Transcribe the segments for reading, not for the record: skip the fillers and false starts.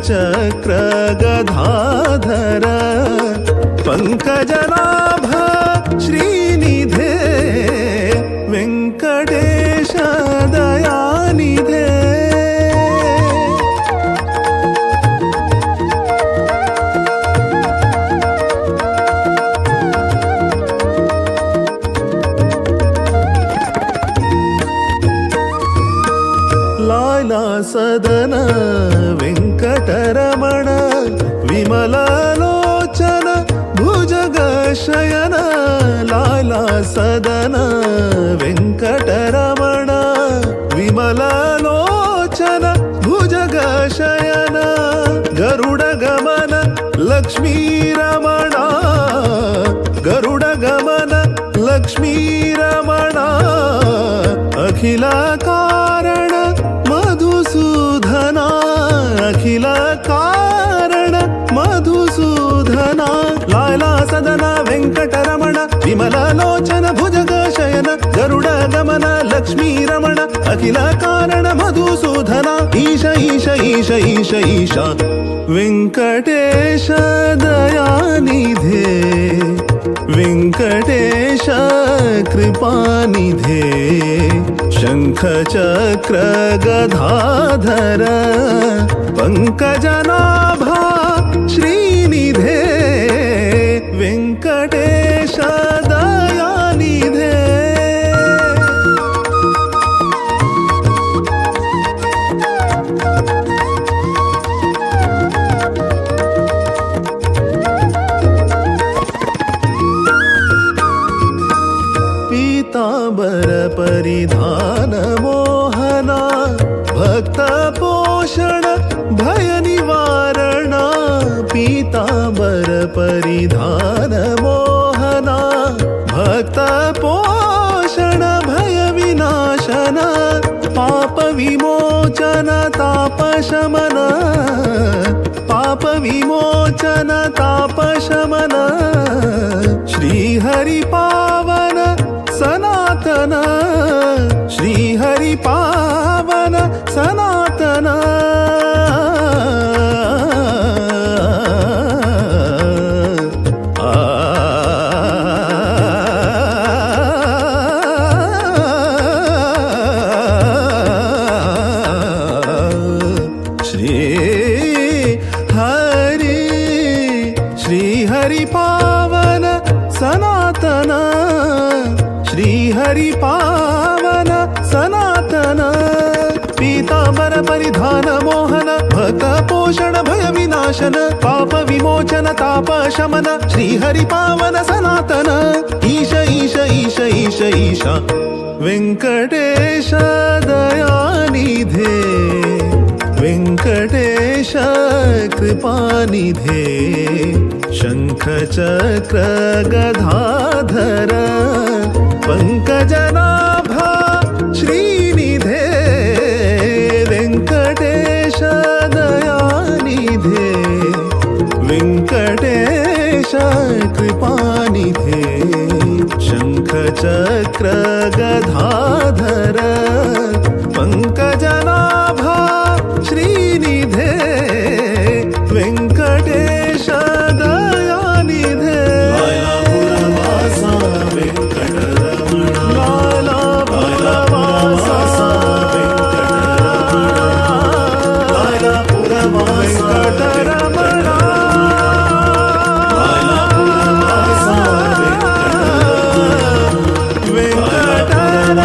चक्र गदाधर पंकजनाभ श्रीनिधे वेंकटेश दयानिधे। लाला सदन वेंकटरमण विमललोचन भुजग शयन। लाला सदन वेंकटरमण विमललोचन भुजग शयन। गरुड गमन लक्ष्मी रमण गरुड गमन लक्ष्मी रमण अखिल कारण मधुसूदना अखिल कारण मधुसूदना। लाला सदन वेंकटरमण विमललोचन भुजग शयन गरुड गमन लक्ष्मी रमण अखिल कारण मधुसूदना। ईश ईश ईश ईश ईश वेंकटेश दयानिधे वेंकटेश कृपानिधे। शंख चक्र गदाधर पंकजनाभा श्रीनिधे वेंकटेश दयानिधे। पीतांबर परिधान मोहना भक्त पोषण भय निवारणा। पीतांबर परिधान मोहना भक्त पोषण भय विनाशन पाप विमोचन ताप शमन पाप विमोचन ताप शमन। श्री हरि पावन सनातन श्री हरि पावन सनातन। श्री हरि श्री हरि पावन सनातन श्री हरि पावन सनातन। पीतांबर परिधान मोहन भक्त पोषण भय विनाशन पाप विमोचन ताप शमन श्री हरि पावन सनातन। ईश ईश ईश ईश ईश वेंकटेश दयानिधे वेंकटेश कृपानिधे। शंख चक्र गदाधर पंकजनाभा श्रीनिधे वेंकटेश दयानिधे वेंकटेश कृपानिधे। शंख चक्र गदाधर पंकजनाभा श्रीनिधे वेंकटेश दयानिधे। लालापुरवासा वेंकटरमण लालापुरवासा लालापुरवासा वेंकटरमण लालापुरवासा वेंकटरमण।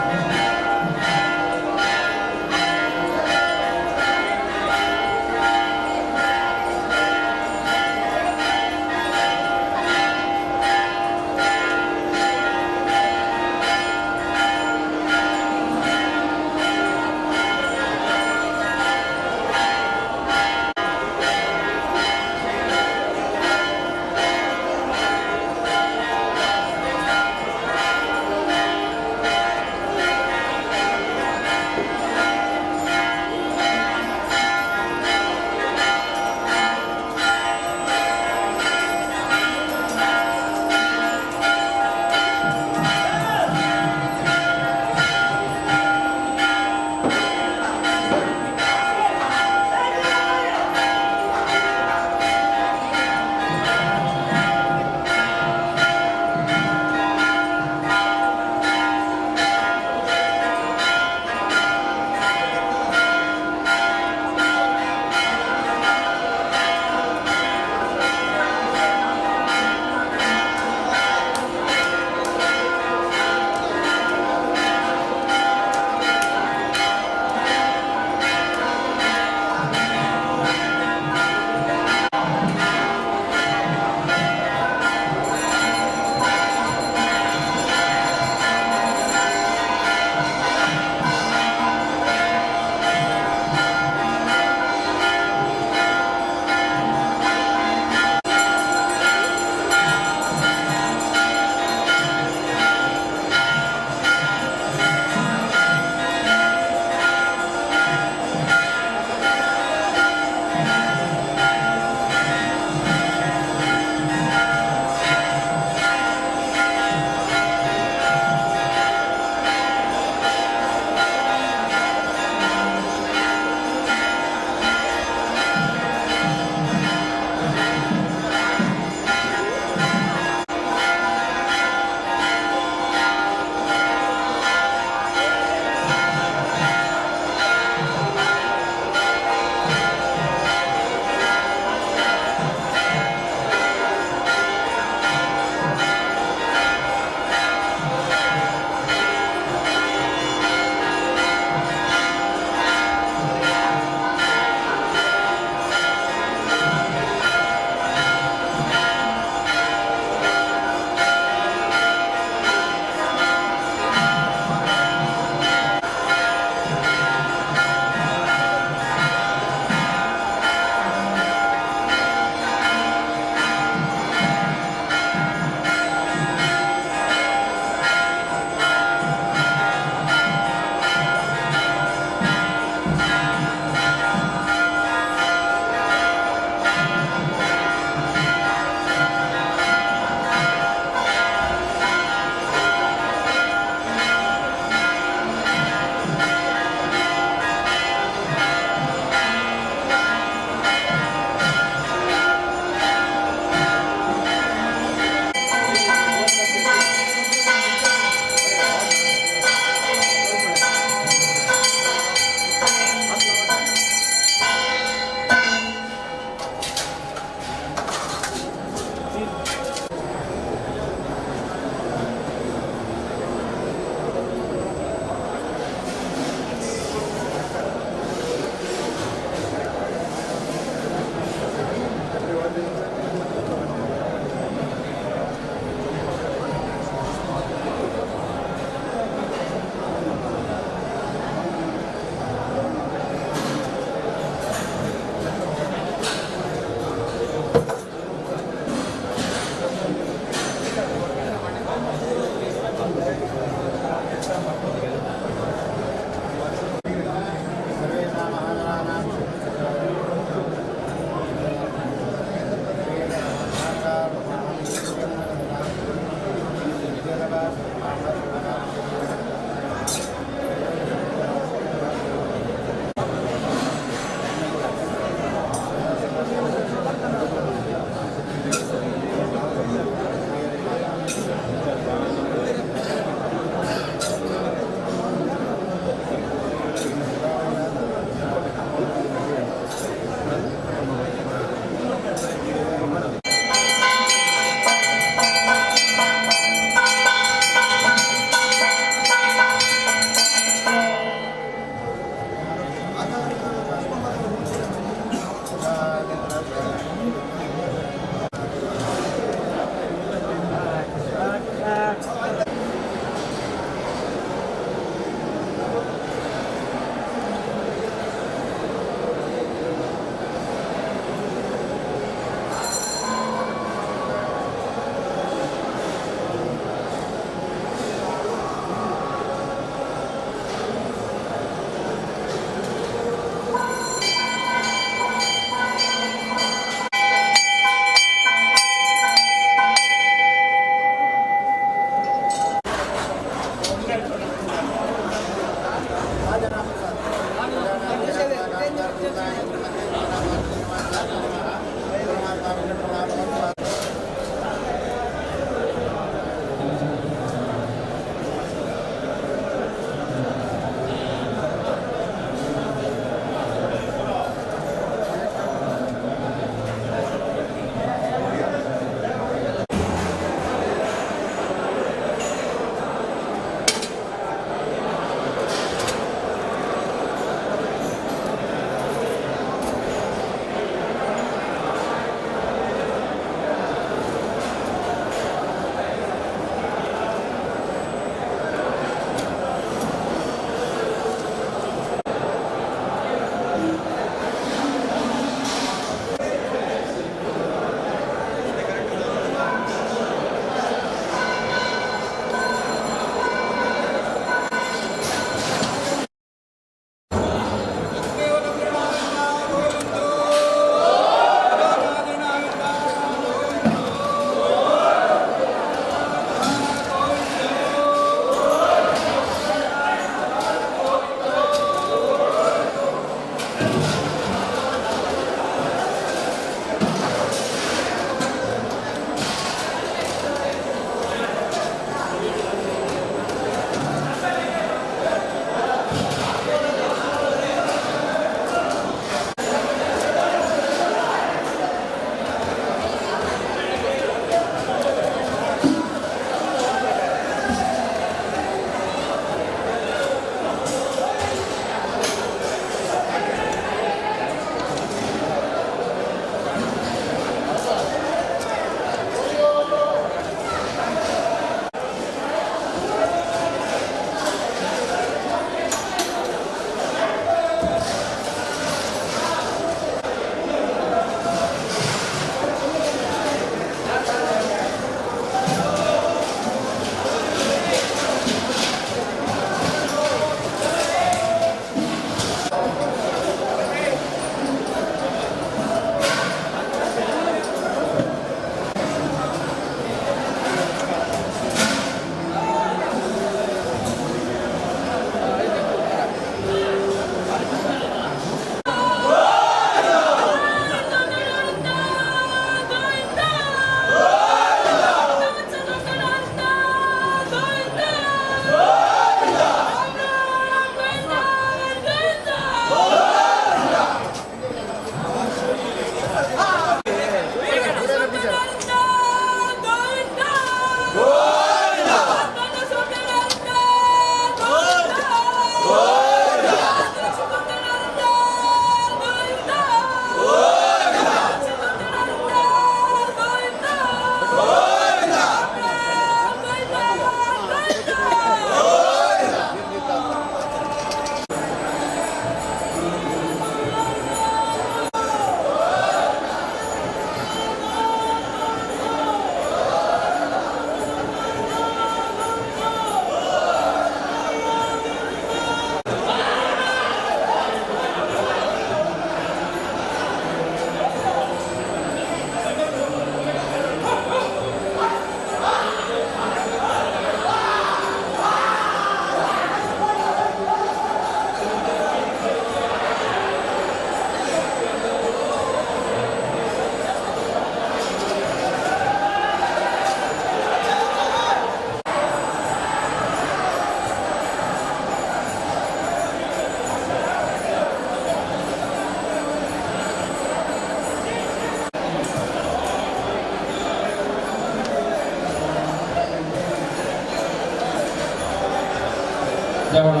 देवळां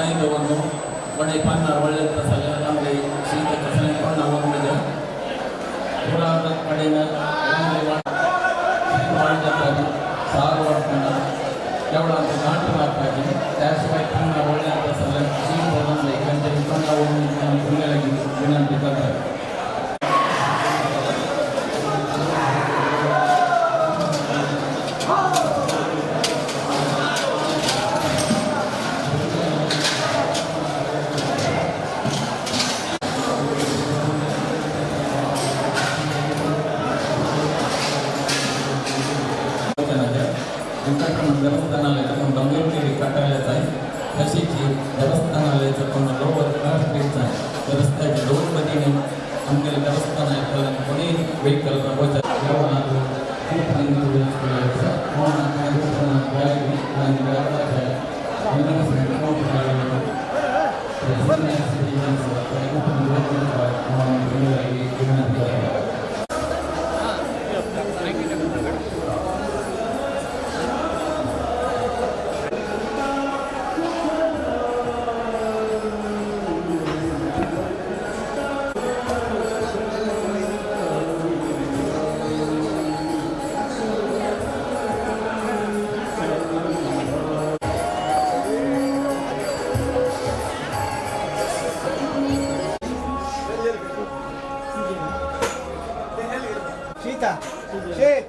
आयदो वडे पन्नार ಒಳ್ಳೆ ಸಲ ನಮಗೆ ಶೀತ ಕಸಲೆ ಕೊಂಡ ಹೋಗಿದೆ ಪುರಾಣ ಕಡೆಯ ಸಾರು ವರ್ಕಂಡ ದೇವಳ ಅಂತ ನಾಟು ಮಾತಾಗಿ ದಾಸವಾಯಿ ಪನ್ನಾರ್ ಒಳ್ಳೆ ಸಲ ಶೀತ ಬಂದೆ ಕಂಜೆ ಕೊಂಡ ಹೋಗಿ ವಿನಂತಿ ಕರ್ತಾರೆ. वेंकटरमण देवस्थानालयाच्या डोंगरकेरी काटायला आहे. तसेच देवस्थानालयाच्या पण लोवर कार स्ट्रीट आहे. रस्त्याच्या दोन बदीने आमगेले देवस्थान आहे. कोणी ವೆಹಿಕಲ್ ವಿನಂತಿ. ಶೀತ ಶೀತ್.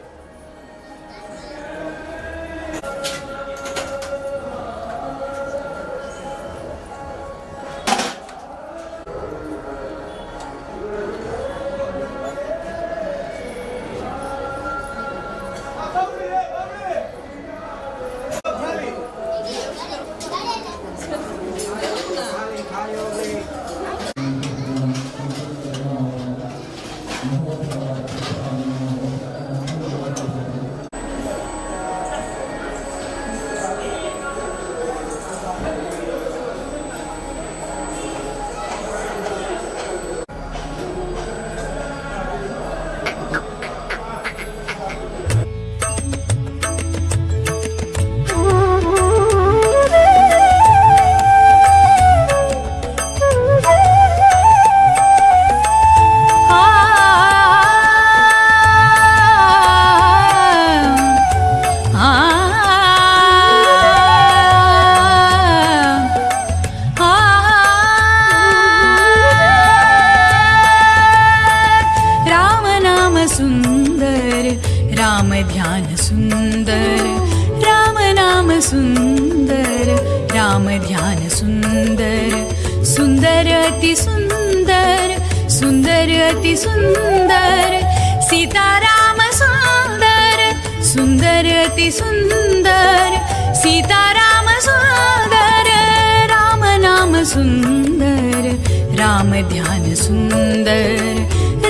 राम नाम सुंदर, राम ध्यान सुंदर, राम नाम सुंदर, राम ध्यान सुंदर, सुंदर अति सुंदर, सुंदर अति सुंदर, सीताराम सुंदर, सुंदर अति सुंदर, सीताराम सुंदर, राम नाम सुंदर, राम ध्यान सुंदर,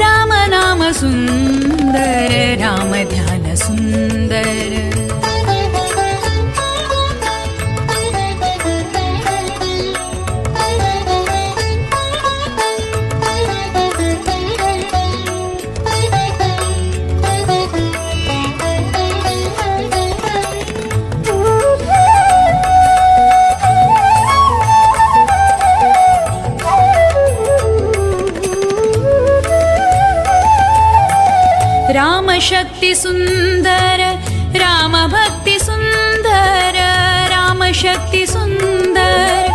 राम नाम सुंदर, राम ध्यान सुंदर. राम शक्ति सुंदर, राम भक्ति सुंदर, राम शक्ति सुंदर,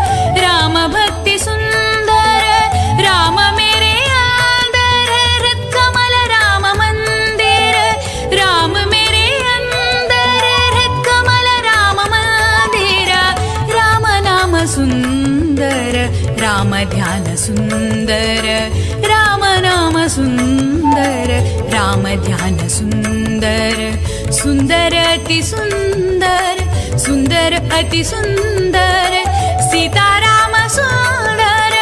राम भक्ति सुंदर, राम मेरे अंदर हृद कमल राम मंदिर, राम मेरे अंदर हृद कमल राम मंदिर, राम नाम सुंदर, राम ध्यान सुंदर, राम नाम सुंदर, राम ध्यान सुंदर, सुंदर अति सुंदर, सुंदर अति सुंदर, सीताराम सुंदर,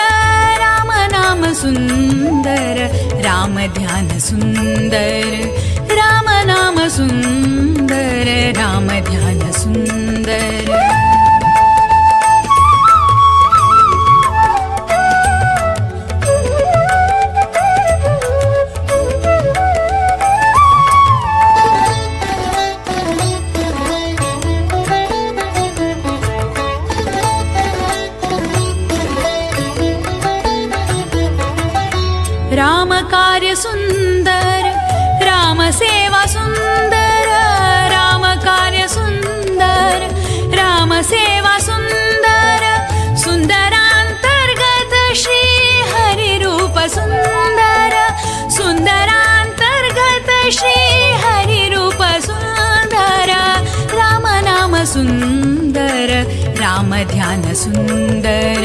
राम नाम सुंदर, राम ध्यान सुंदर, राम नाम सुंदर, राम ध्यान सुंदर. सुंदर राम ध्यान सुंदर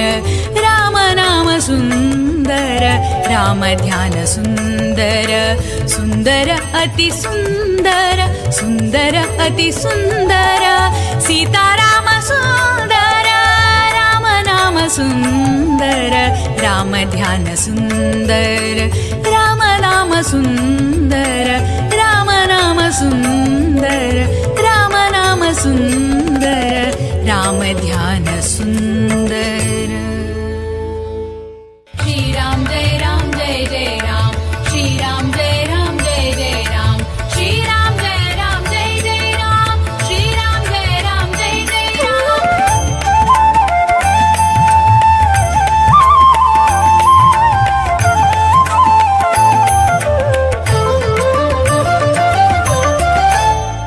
राम नाम सुंदर राम ध्यान सुंदर सुंदर अति सुंदर सुंदर अति सुंदर सीताराम सुंदर राम नाम सुंदर राम ध्यान सुंदर राम नाम सुंदर राम नाम सुंदर राम नाम सुंदर राम ध्यान सुंदर। श्री राम जय राम जय जय राम श्री राम जय राम जय जय राम श्री राम जय राम जय जय राम श्री राम जय राम जय जय राम।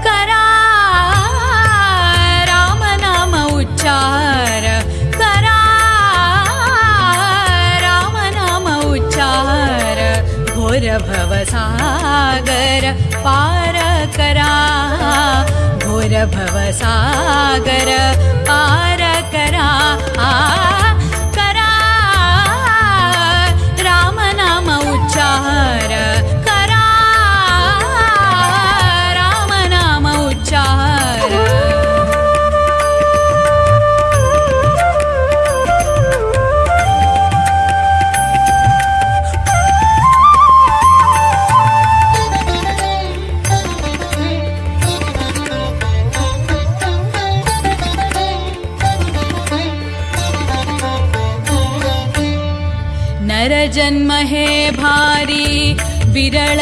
करा राम नाम उच्चार करा राम नाम उच्चार घोर भवसागर पार करा घोर भवसागर पार करा करा राम नाम उच्चार करा राम नाम उच्चार। नर जन्म हे भारी विरळ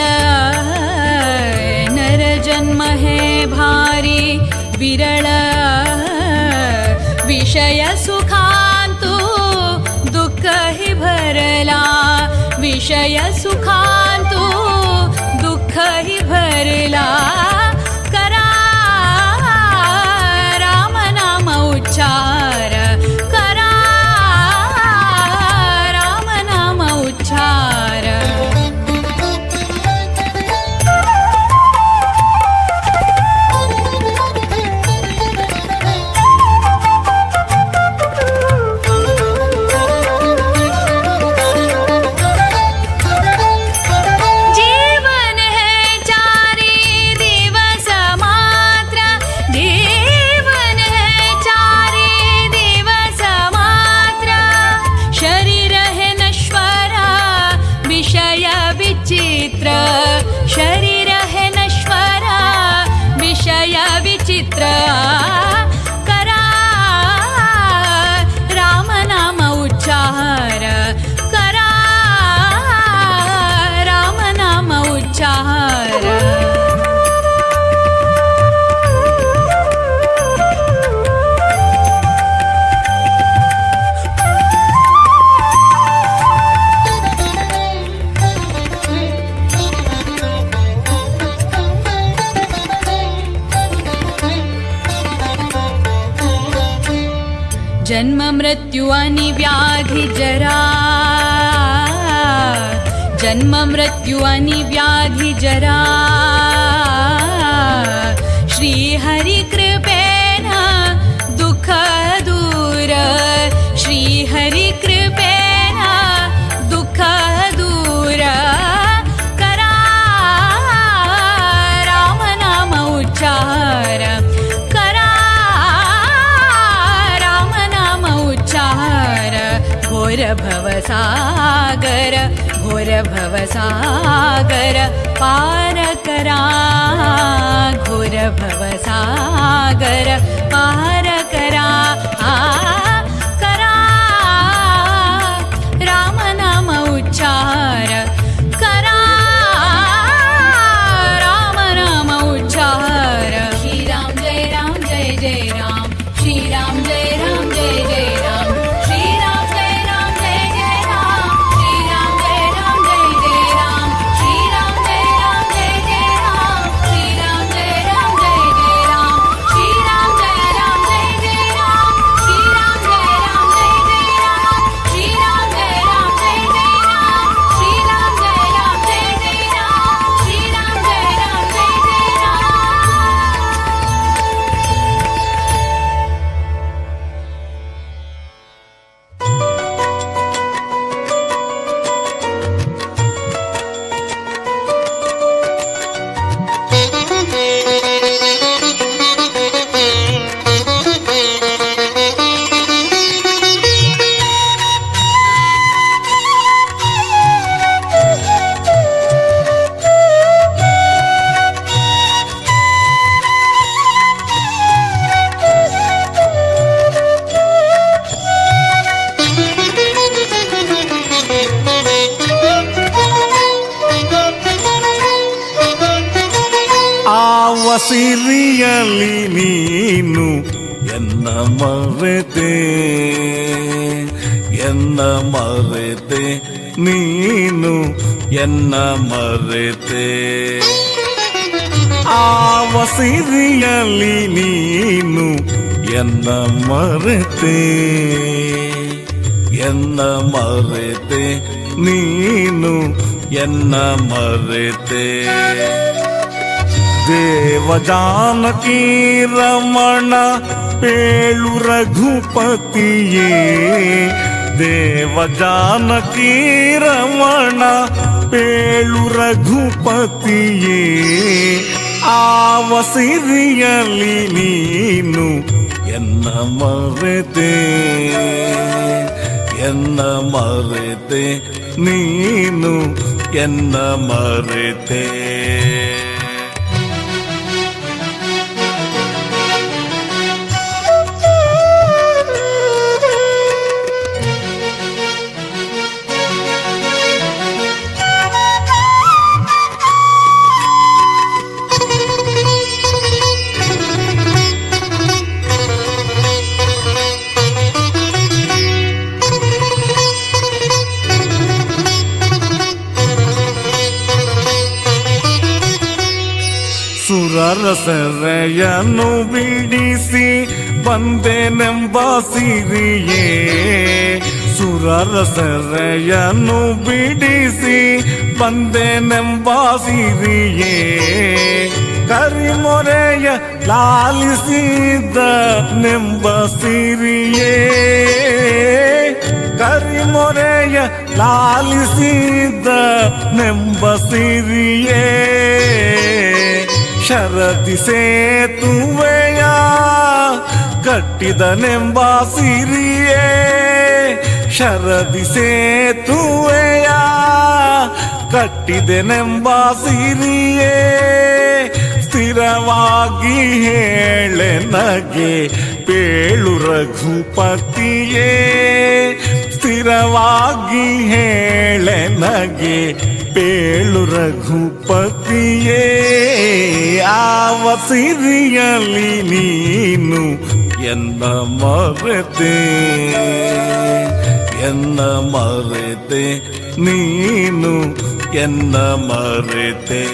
नर जन्म हे भारी विरळ विषय सुखांतु दुःख हि भरला विषय सुखांतु दुःख हि भरला करा राम नाम उच्चार करा राम नाम उच्चार। जीवन है चारी दिवस मात्र जीवन है चारी दिवस मात्र शरीर है नश्वर विषय विचित्र शरीर है नश्वर विषय विचित्र करा राम नाम उच्चार करा राम नाम उच्चार। जन्म मृत्यु आणि व्याधी जरा जन्म मृत्यु आणि व्याधी जरा श्री हरि कृपेन दुःख दूर श्री हरि कृपेन दुःख दूर करा राम नाम उच्चार करा राम नाम उच्चार घोर भवसागर घोर भवसागर पार करा घोर भवसागर पार करा करा राम नाम उच्चार करा राम नाम उच्चार। श्री राम जय राम जय जय राम श्री राम जय राम जय जय राम श्री राम जय राम जय जय राम श्री राम जय राम जय जय राम श्री राम जय राम जय जय राम श्री राम जय राम जय जय राम श्री राम जय राम जय जय राम श्री राम जय राम जय जय राम श्री राम जय राम जय जय राम श्री राम जय राम जय जय राम श्री राम जय राम जय जय राम। ನೀನು ಎನ್ನ ಮರೆತೆ, ಎನ್ನ ಮರೆತೆ ನೀನು ಎನ್ನ ಮರೆತೆ. ಆವ ಸಿರಿಯಲಿ ನೀನು ಎನ್ನ ಮರೆತೆ, ಎನ್ನ ಮರೆತೆ ನೀನು ಎನ್ನ ಮರೆತೆ. ದೇವ ಜಾನಕಿ ರಮಣ ಪೇಳು ರಘುಪತಿಯೇ, ದೇವ ಜಾನಕಿ ರಮಣ ಪೇಳು ರಘುಪತಿಯೇ, ಆವ ಸಿರಿಯಲಿ ನೀನು ಎನ್ನ ಮರೆತೆ, ಎನ್ನ ಮರೆತೆ ನೀನು ಎನ್ನ ಮರೆತೆ. ಸುರರ ಸೆರೆಯನ್ನು ಬಿಡಿಸಿ ಬಂದೆನೆಂಬ ಸಿರಿಯೇ, ಸುರರ ಸೆರೆಯನ್ನು ಬಿಡಿಸಿ ಬಂದೆನೆಂಬ ಸಿರಿಯೇ, ಕರಿಮೊರೆಯ ಲಾಲಿಸಿದ ನೆಂಬ ಸಿರಿಯೇ, ಕರಿಮೊರೆಯ ಲಾಲಿಸಿದ ನೆಂಬ ಸಿರಿಯೇ, ಶರದಿ ಸೇತುವೆಯ ಕಟ್ಟಿದನೆಂಬ ಸಿರಿಯೇ, ಶರದಿ ಸೇತುವೆಯ ಕಟ್ಟಿದೆನೆಂಬ ಸಿರಿಯೇ, ಸ್ಥಿರವಾಗಿ ಹೇಳೆ ನಗೆ ಪೇಳು ರಘುಪತಿಯೇ, ಸ್ಥಿರವಾಗಿ ಹೇಳೆ ನಗೆ ಪೇಳು ರಘುಪತಿಯೇ, ಆವ ಸಿರಿಯಲಿ ನೀನು ಎನ್ನ ಮರೆತೆ, ಎನ್ನ ಮರೆತೆ ನೀನು ಎನ್ನ ಮರೆತೆ.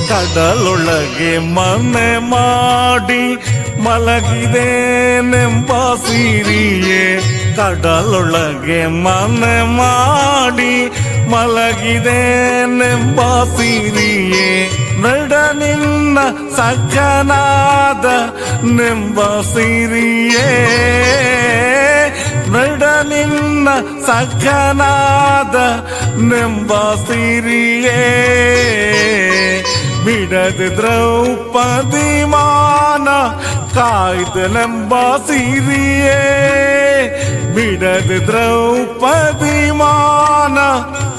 ಕಡಲೊಳಗೆ ಮನೆ ಮಾಡಿ ಮಲಗಿದೇನೆಂಬ ಸಿರಿಯೇ, ಕಡಲೊಳಗೆ ಮನೆ ಮಾಡಿ ಮಲಗಿದೇನೆಂಬ ಸಿರಿಯೇ, ನಡ ನಿನ್ನ ಸಜ್ಜನಾದ ನೆಂಬ ಸಿರಿಯೇ, ನಡ ನಿನ್ನ ಸಜ್ಜನಾದ ನೆಂಬ ಸಿರಿಯೇ, ಬಿಡದೆ ದ್ರೌಪದಿ ಮಾನ ಕಾಯ್ದನೆಂಬ ಸಿರಿಯೇ, ಬಿಡದೆ ದ್ರೌಪದಿ ಮಾನ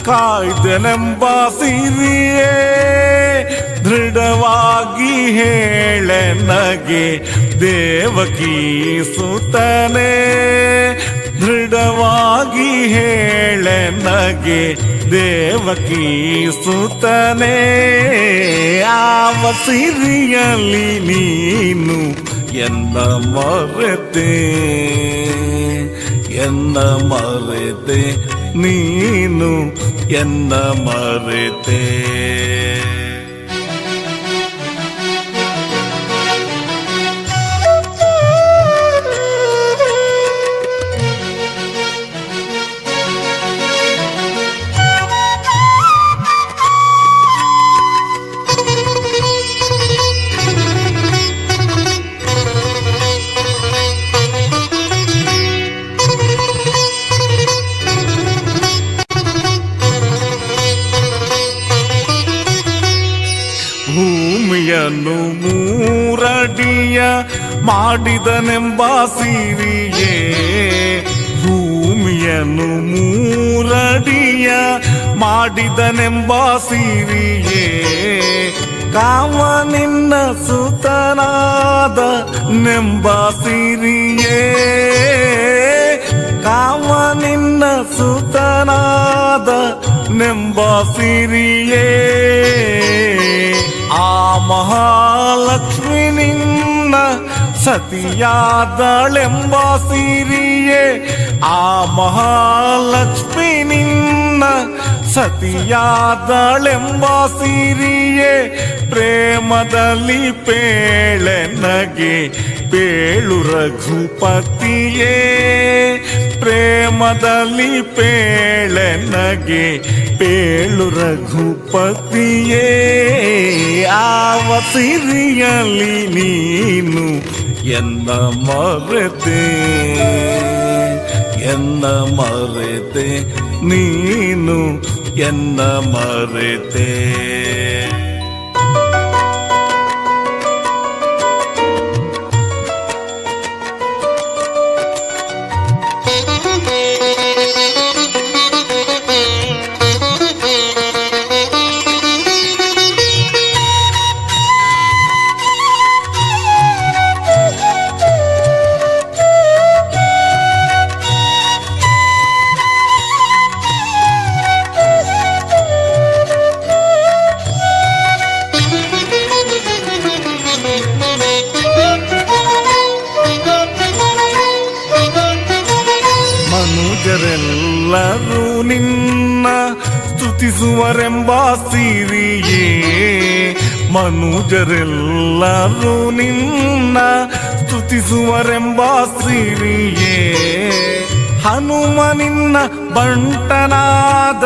ಕಾಯ್ದನೆಂಬ ಸಿರಿಯೇ, ದೃಢವಾಗಿ ಹೇಳೆ ನಗೆ ದೇವಕಿ ಸುತನೇ, ದೃಢವಾಗಿ ಹೇಳೆ ನಗೆ ದೇವಕಿ ಸುತನೇ, ಆವ ಸಿರಿಯಲಿ ನೀನು ಎನ್ನ ಮರೆತೆ, ಎನ್ನ ಮರೆತೆ ನೀನು ಎನ್ನ ಮರೆತೆ. ಭೂಮಿಯನ್ನು ಮೂರಡಿಯ ಮಾಡಿದನೆಂಬ ಸಿರಿಯೇ, ಭೂಮಿಯನ್ನು ಮೂರಡಿಯ ಮಾಡಿದನೆಂಬ ಸಿರಿಯೇ, ಕಾಮ ನಿನ್ನ ಸುತನಾದ ನೆಂಬ ಸಿರಿಯೇ, ಕಾಮ ನಿನ್ನ ಸುತನಾದ ನೆಂಬ ಸಿರಿಯೇ, ಆ ಮಹಾಲಕ್ಷ್ಮಿ ನಿನ್ನ ಸತಿಯಾದಳೆಂಬ ಸಿರಿಯೇ, ಆ ಮಹಾಲಕ್ಷ್ಮಿ ನಿನ್ನ ಸತಿಯಾದಳೆಂಬ ಸಿರಿಯೇ, ಪ್ರೇಮದಲ್ಲಿ ಪೇಳೆನಗೆ ಪೇಳು ರಘುಪತಿಯೇ, ಪ್ರೇಮದಲ್ಲಿ ಪೇಳೆನಗೆ ಪೇಳು ರಘುಪತಿಯೇ, ಆವ ಸಿರಿಯಲಿ ನೀನು ಎನ್ನ ಮರೆತೆ, ಎನ್ನ ಮರೆತೆ ನೀನು ಎನ್ನ ಮರೆತೆ. ಮನುಜರೆಲ್ಲರೂ ನಿನ್ನ ಸ್ತುತಿಸುವರೆಂಬ ಸಿರಿಯೇ, ಮನುಜರೆಲ್ಲರೂ ನಿನ್ನ ಸ್ತುತಿಸುವರೆಂಬ ಸಿರಿಯೇ, ಹನುಮ ನಿನ್ನ ಬಂಟನಾದ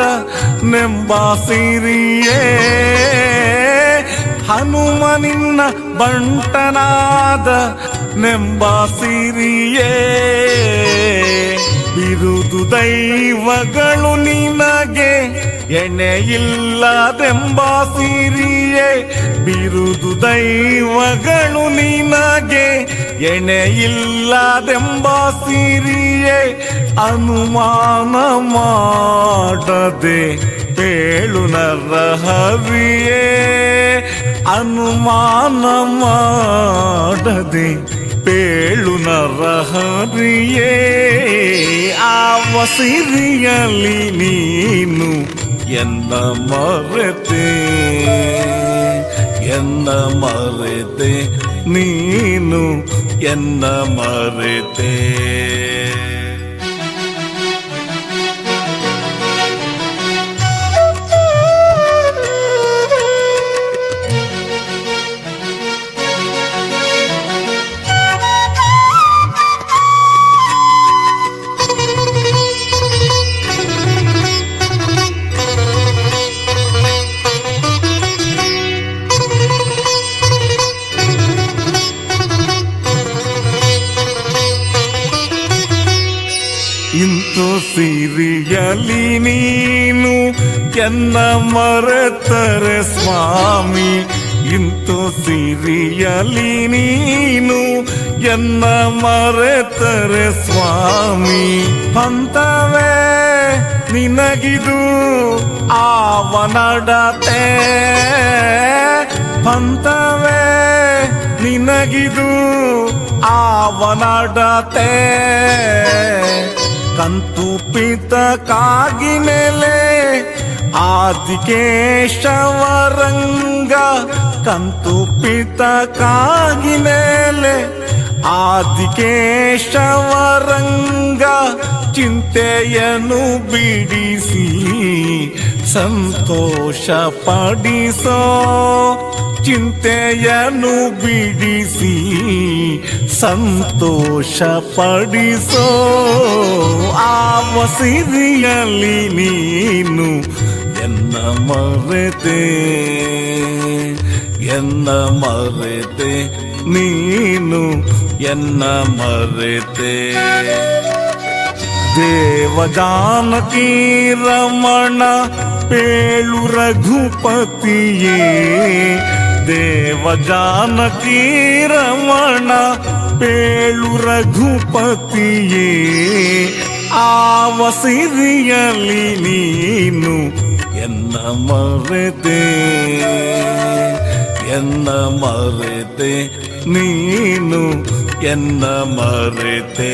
ನೆಂಬ ಸಿರಿಯೇ, ಹನುಮ ನಿನ್ನ ಬಂಟನಾದ ನೆಂಬ ಸಿರಿಯೇ, ಬಿರುದು ದೈವಗಳು ನಿನಗೆ ಎಣೆಯಿಲ್ಲದೆಂಬ ಸಿರಿಯೇ, ಬಿರುದು ದೈವಗಳು ನಿನಗೆ ಎಣೆಯಿಲ್ಲದೆಂಬ ಸಿರಿಯೇ, ಅನುಮಾನ ಮಾಡದೆ ಪೇಳು ನರಹರಿಯೇ, ಅನುಮಾನ ಮಾಡದೆ ಪೇಳು ನರಹರಿಯೇ, ಆವ ಸಿರಿಯಲಿ ನೀನು ಎನ್ನ ಮರೆತೆ, ಎನ್ನ ಮರೆತೆ ನೀನು ಎನ್ನ ಮರೆತೆ. ಇಂತು ಸಿರಿಯಲಿ ನೀನು ಎನ್ನ ಮರೆತರೆ ಸ್ವಾಮಿ, ಇಂತು ಸಿರಿಯಲಿ ನೀನು ಎನ್ನ ಮರೆತರೆ ಸ್ವಾಮಿ, ಪಂಥವೇ ನಿನಗಿದು ಆವನಡತೆ, ಪಂಥವೇ ನಿನಗಿದು ಆವನಡತೆ, ಕಂತು ಪಿತಕಾಗಿ ನೆಲೆ ಆದಿಕೇಶವರಂಗ, ಕಂತು ಪಿತಕಾಗಿ ನೆಲೆ ಆದಿಕೇಶವರಂಗ, ಚಿಂತೆಯನ್ನು ಬಿಡಿಸಿ ಸಂತೋಷ ಪಡಿಸೋ, ಚಿಂತೆಯನ್ನು ಬಿಡಿಸಿ ಸಂತೋಷ ಪಡಿಸೋ, ಆವ ಸಿರಿಯಲಿ ನೀನು ಎನ್ನ ಮರೆತೆ, ಎನ್ನ ಮರೆತೆ ನೀನು ಎನ್ನ ಮರೆತೆ. ದೇವ ಜಾನಕಿ ರಮಣ ಪೇಳು ರಘುಪತಿಯೇ, ದೇವ ಜಾನಕಿ ರಮಣ ಪೇಳು ರಘುಪತಿಯೇ, ಆವ ಸಿರಿಯಲಿ ನೀನು ಎನ್ನ ಮರೆತೆ, ಎನ್ನ ಮರೆತೆ ನೀನು ಎನ್ನ ಮರೆತೆ.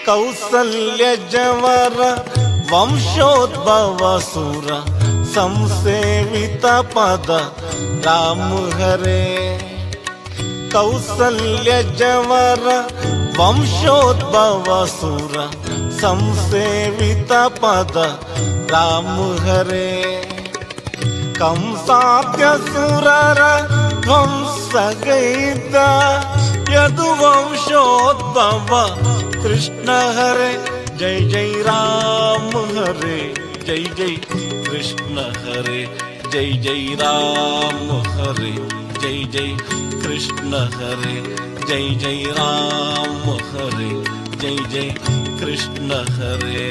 ಕೌಸಲ್ಯ ಜವರ ವಂಶೋದ್ಭವ ಸುರ ಸಂಸೇವಿತ ಪದ ರಾಮ ಹರೇ. ಕೌಸಲ್ಯ ಜವರ ವಂಶೋದ್ಭವ ಸುರ ಸಂಸೇವಿತ ಪದ ರಾಮ ಹರೇ. ಕಂಸಾದ್ಯ ಸುರರ ಧ್ವಂಸಗೈದ ಯದುವಂಶೋದ್ಭವ ಕೃಷ್ಣ ಹರೇ ಜೈ ಜೈ ರಾಮ ಹರೇ ಜೈ ಜೈ ಕೃಷ್ಣ ಹರೇ ಜೈ ಜೈ ರಾಮ ಹರೇ ಜೈ ಜೈ ಕೃಷ್ಣ ಹರೇ ಜೈ ಜೈ ರಾಮ ಹರೇ ಜೈ ಜೈ ಕೃಷ್ಣ ಹರೇ.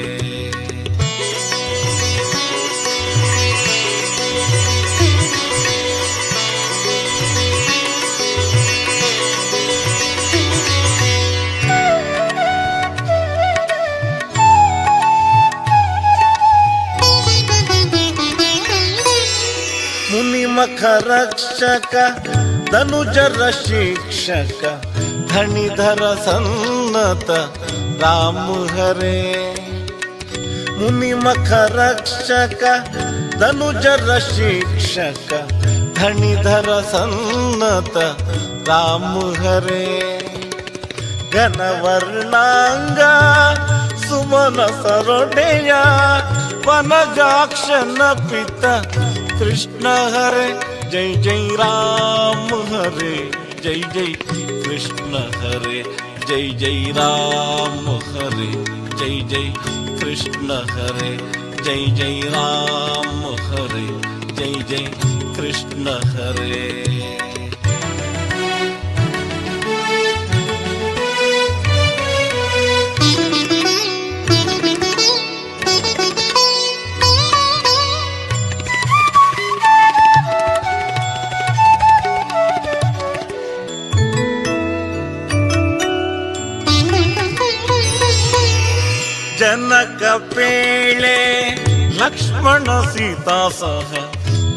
ಮುನಿಮಖ ರಕ್ಷಕ ಧನುಜರ ಶಿಕ್ಷಕ ಧಣಿಧರ ಸನ್ನತ ರಾಮ ಹರೇ. ಮುನಿಮಖ ರಕ್ಷಕ ಧನುಜರ ಶಿಕ್ಷಕ ಧಣಿಧರ ಸನ್ನತ ರಾಮ ಹರೇ. ಘನವರ್ಣಾಂಗ ಸುಮನ ಸರೊಡೆಯ ವನಜಾಕ್ಷನ ಪಿತ ಕೃಷ್ಣ ಹರೇ ಜೈ ಜೈ ರಾಮ ಹರೇ ಜೈ ಜೈ ಕೃಷ್ಣ ಹರೇ ಜೈ ಜೈ ರಾಮ ಹರೇ ಜೈ ಜೈ ಕೃಷ್ಣ ಹರೇ ಜೈ ಜೈ ರಾಮ ಹರೇ ಜೈ ಜೈ ಕೃಷ್ಣ ಹರೇ. ಜನಕ ಪೇಳೆ ಲಕ್ಷ್ಮಣ ಸೀತಾ ಸಹ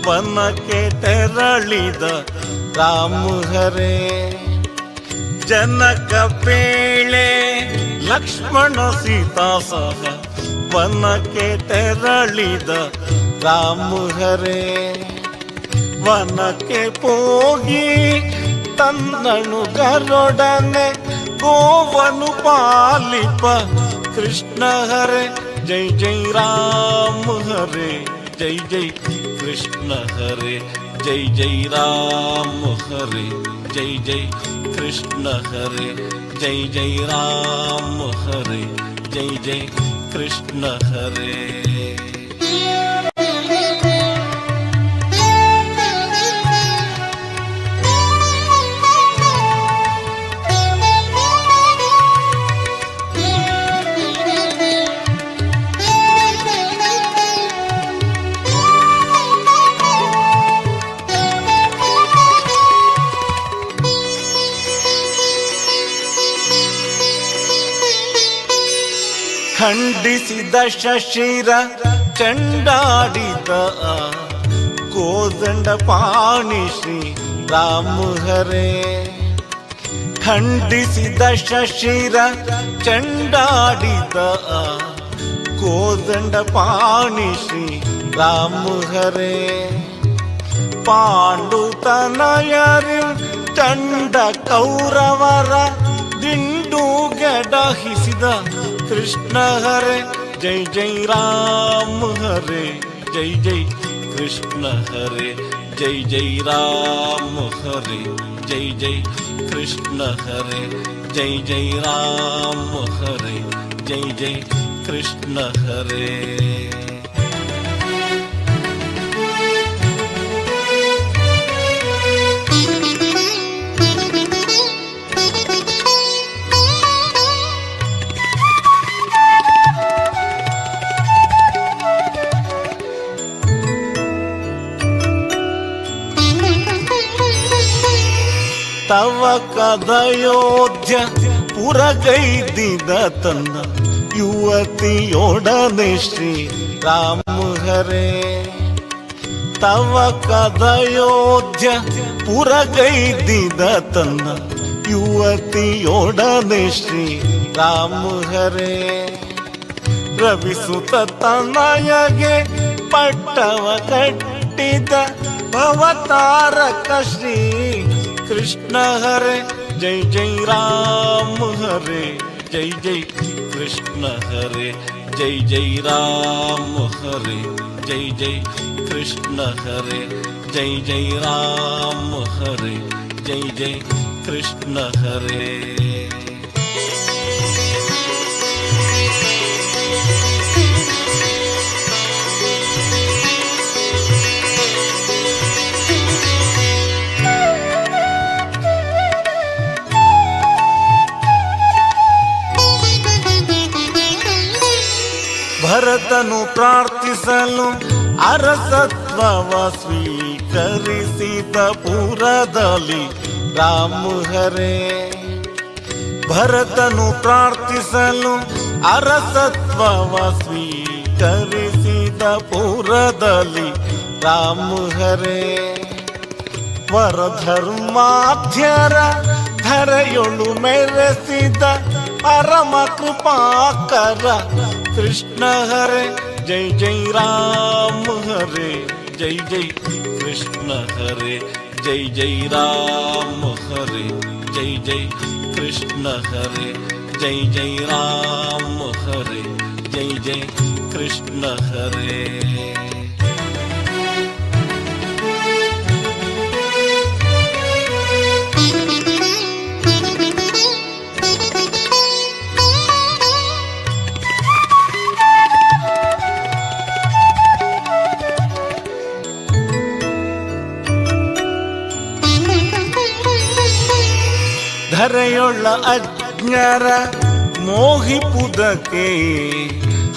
ವನಕ್ಕೆ ತೆರಳಿದ ರಾಮ ಹರೇ. ಜನಕ ಪೇಳೆ ಲಕ್ಷ್ಮಣ ಸೀತಾ ಸಹ ವನಕ್ಕೆ ತೆರಳಿದ ರಾಮ ಹರೇ. ವನಕ್ಕೆ ಹೋಗಿ ತನ್ನನು ಗರುಡನೆ ಗೋವನು ಪಾಲಿಪ ಕೃಷ್ಣ ಹರೇ ಜೈ ಜೈ ರಾಮ ಹರೇ ಜೈ ಜೈ ಕೃಷ್ಣ ಹರೇ ಜೈ ಜೈ ರಾಮ ಹರೇ ಜೈ ಜೈ ಕೃಷ್ಣ ಹರೇ ಜೈ ಜೈ ರಾಮ ಹರೇ ಜೈ ಜೈ ಕೃಷ್ಣ ಹರೇ. ಖಂಡಿಸಿದ ಶಶಿರ ಚಂಡಾಡಿದ ಕೋದಂಡ ಪಾಣಿ ಶ್ರೀ ರಾಮ ಹರೇ. ಖಂಡಿಸಿದ ಶಶಿರ ಚಂಡಾಡಿದ ಕೋದಂಡ ಪಾಣಿ ಶ್ರೀ ರಾಮ ಹರೇ. ಪಾಂಡುತನಯರಿ ಚಂಡ ಕೌರವರ ದಿಂಡುಗಡಹಿಸಿದ ಕೃಷ್ಣ ಹರೆ ಜೈ ಜೈ ರಾಮ ಹರೆ ಜೈ ಜೈ ಕೃಷ್ಣ ಹರೆ ಜೈ ಜೈ ರಾಮ ಹರೆ ಜೈ ಜೈ ಕೃಷ್ಣ ಹರೆ ಜೈ ಜೈ ರಾಮ ಹರೆ ಜೈ ಜೈ ಕೃಷ್ಣ ಹರೆ. ತವ ಕದಯೋಧ್ಯ ಪುರಗೈದಿದ ತನ್ನ ಯುವತಿಯೊಡನೆ ಶ್ರೀ ರಾಮ ಹರೇ. ತವ ಕದಯೋಧ್ಯ ಪುರಗೈದಿದ ತನ್ನ ಯುವತಿಯೊಡನೆ ಶ್ರೀ ರಾಮ ಹರೇ. ರವಿಸುತ ತನಯಗೆ ಪಟ್ಟವ ಕಟ್ಟಿದ ಭವತಾರಕ ಶ್ರೀ ಕೃಷ್ಣ ಹರೆ ಜೈ ಜೈ ರಾಮ ಹರೆ ಜೈ ಜೈ ಕೃಷ್ಣ ಹರೆ ಜೈ ಜೈ ರಾಮ ಹರೆ ಜೈ ಜೈ ಕೃಷ್ಣ ಹರೆ ಜೈ ಜೈ ರಾಮ ಹರೆ ಜೈ ಜೈ ಕೃಷ್ಣ ಹರೇ. ಭರತನು ಪ್ರಾರ್ಥಿಸಲು ಅರಸತ್ವವ ಸ್ವೀಕರಿಸಿದ ಪುರದಲ್ಲಿ ರಾಮ ಹರೇ. ಭರತನು ಪ್ರಾರ್ಥಿಸಲು ಅರಸತ್ವವ ಸ್ವೀಕರಿಸಿದ ಪುರದಲ್ಲಿ ರಾಮ ಹರೇ. ವರಧರ್ಮಾಧ್ಯರ ಧರೆಯೊಳು ಮೆರೆಸಿದ ಪರಮ ಕೃಪಾಕರ ಕೃಷ್ಣ ಹರೆ ಜೈ ಜೈ ರಾಮ ಹರೆ ಜೈ ಜೈ ಕೃಷ್ಣ ಹರೆ ಜೈ ಜೈ ರಾಮ ಹರೆ ಜೈ ಜೈ ಕೃಷ್ಣ ಹರೆ ಜೈ ಜೈ ರಾಮ ಹರೆ ಜೈ ಜೈ ಕೃಷ್ಣ ಹರೇ. ಧರೆಯೊಳ್ಳ ಅಜ್ಞರ ಮೋಹಿಪುದಕ್ಕೆ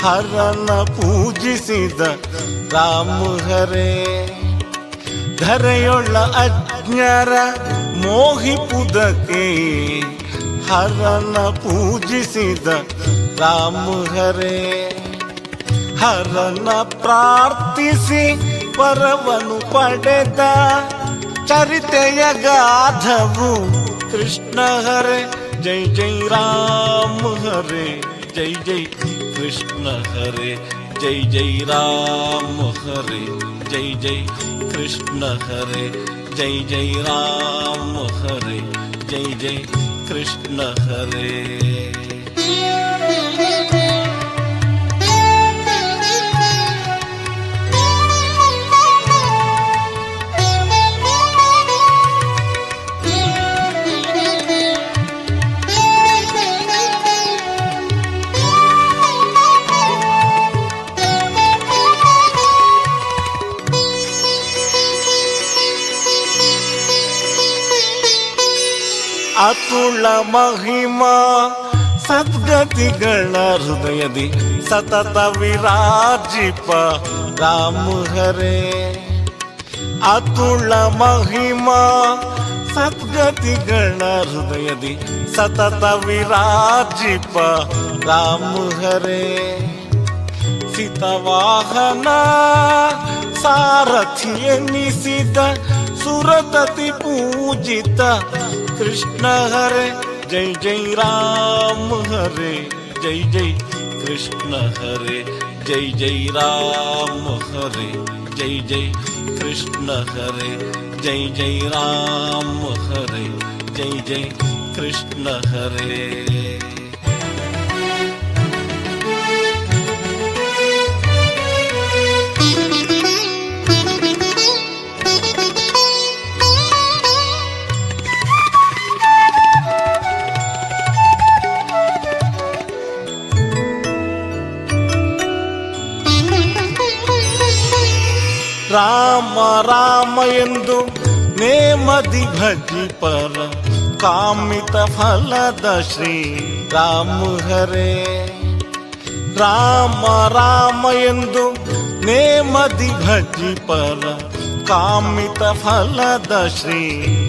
ಹರನ ಪೂಜಿಸಿದ ರಾಮ ಹರೇ. ಧರೆಯೊಳ್ಳ ಅಜ್ಞರ ಮೋಹಿಪುದಕ್ಕೆ ಹರನ ಪೂಜಿಸಿದ ರಾಮ ಹರೇ. ಹರನ ಪ್ರಾರ್ಥಿಸಿ ವರವನು ಪಡೆದ ಚರಿತೆಯ ಗಾಧವು ಕೃಷ್ಣ ಹರೆ ಜೈ ಜೈ ರಾಮ ಹರೆ ಜೈ ಜೈ ಕೃಷ್ಣ ಹರೆ ಜೈ ಜೈ ರಾಮ ಹರೆ ಜೈ ಜೈ ಕೃಷ್ಣ ಹರೆ ಜೈ ಜೈ ರಾಮ ಹರೆ ಜೈ ಜೈ ಕೃಷ್ಣ ಹರೇ. ಅತುಳ ಮಹಿಮಾ ಸದ್ಗತಿಗಳ ಹೃದಯದಿ ಸತತ ವಿರಾಜಿಪ ರಾಮ ಹರೇ. ಅತುಳ ಮಹಿಮಾ ಸದ್ಗತಿಗಳ ಹೃದಯದಿ ಸತತ ವಿರಾಜಿಪ ರಾಮ ಹರೇ. ಸಿತವಾಹನ ಸಾರಥಿ ಎನ್ನಿಸಿದ ಸುರತತಿ ಪೂಜಿತ ಕೃಷ್ಣ ಹರೆ ಜೈ ಜೈ ರಾಮ ಹರೆ ಜೈ ಜೈ ಕೃಷ್ಣ ಹರೆ ಜೈ ಜೈ ರಾಮ ಹರೆ ಜೈ ಜೈ ಕೃಷ್ಣ ಹರೆ ಜೈ ಜೈ ರಾಮ ಹರೆ ಜೈ ಜೈ ಕೃಷ್ಣ ಹರೇ. ರಾಮ ರಾಮ ಎಂದು ನೇಮದಿ ಭಜಿಪರ ಕಾಮಿತ ಫಲದ ಶ್ರೀ ರಾಮ ಹರೇ. ರಾಮ ರಾಮ ಎಂದು ನೇಮದಿ ಭಜಿಪರ ಕಾಮಿತ ಫಲದ ಶ್ರೀ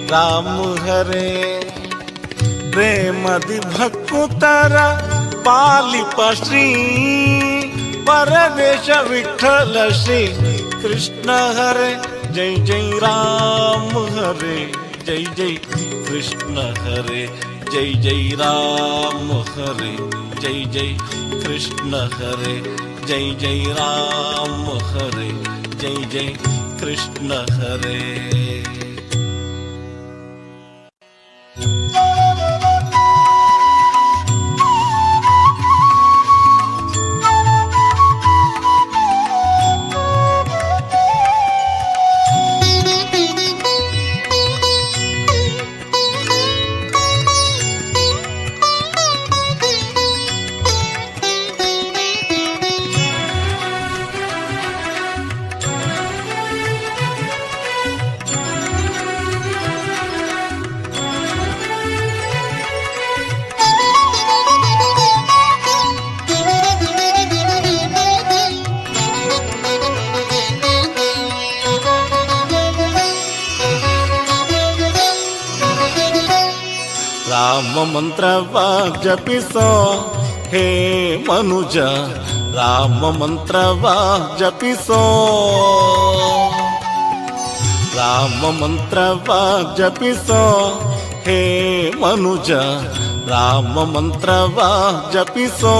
ರಾಮ ಹರೇ. ಪ್ರೇಮದಿ ಭಕ್ತರ ಪಾಲಿಪ ಶ್ರೀ ಪರದೇಶ ವಿಠಲ ಶ್ರೀ ಕೃಷ್ಣ ಹರೇ. ಜೈ ಜೈ ರಾಮ ಹರೇ, ಜೈ ಜೈ ಕೃಷ್ಣ ಹರೇ, ಜೈ ಜೈ ರಾಮ ಹರೇ, ಜೈ ಜೈ ಕೃಷ್ಣ ಹರೇ, ಜೈ ಜೈ ರಾಮ ಹರೇ, ಜೈ ಜೈ ಕೃಷ್ಣ ಹರೇ. ರಾಮ ಮಂತ್ರವ ಜಪಿಸೋ ಹೇ ಮನುಜ, ರಾಮ ಮಂತ್ರವ ಜಪಿಸೋ, ರಾಮ ಮಂತ್ರವ ಜಪಿಸೋ ಹೇ ಮನುಜ, ರಾಮ ಮಂತ್ರವ ಜಪಿಸೋ.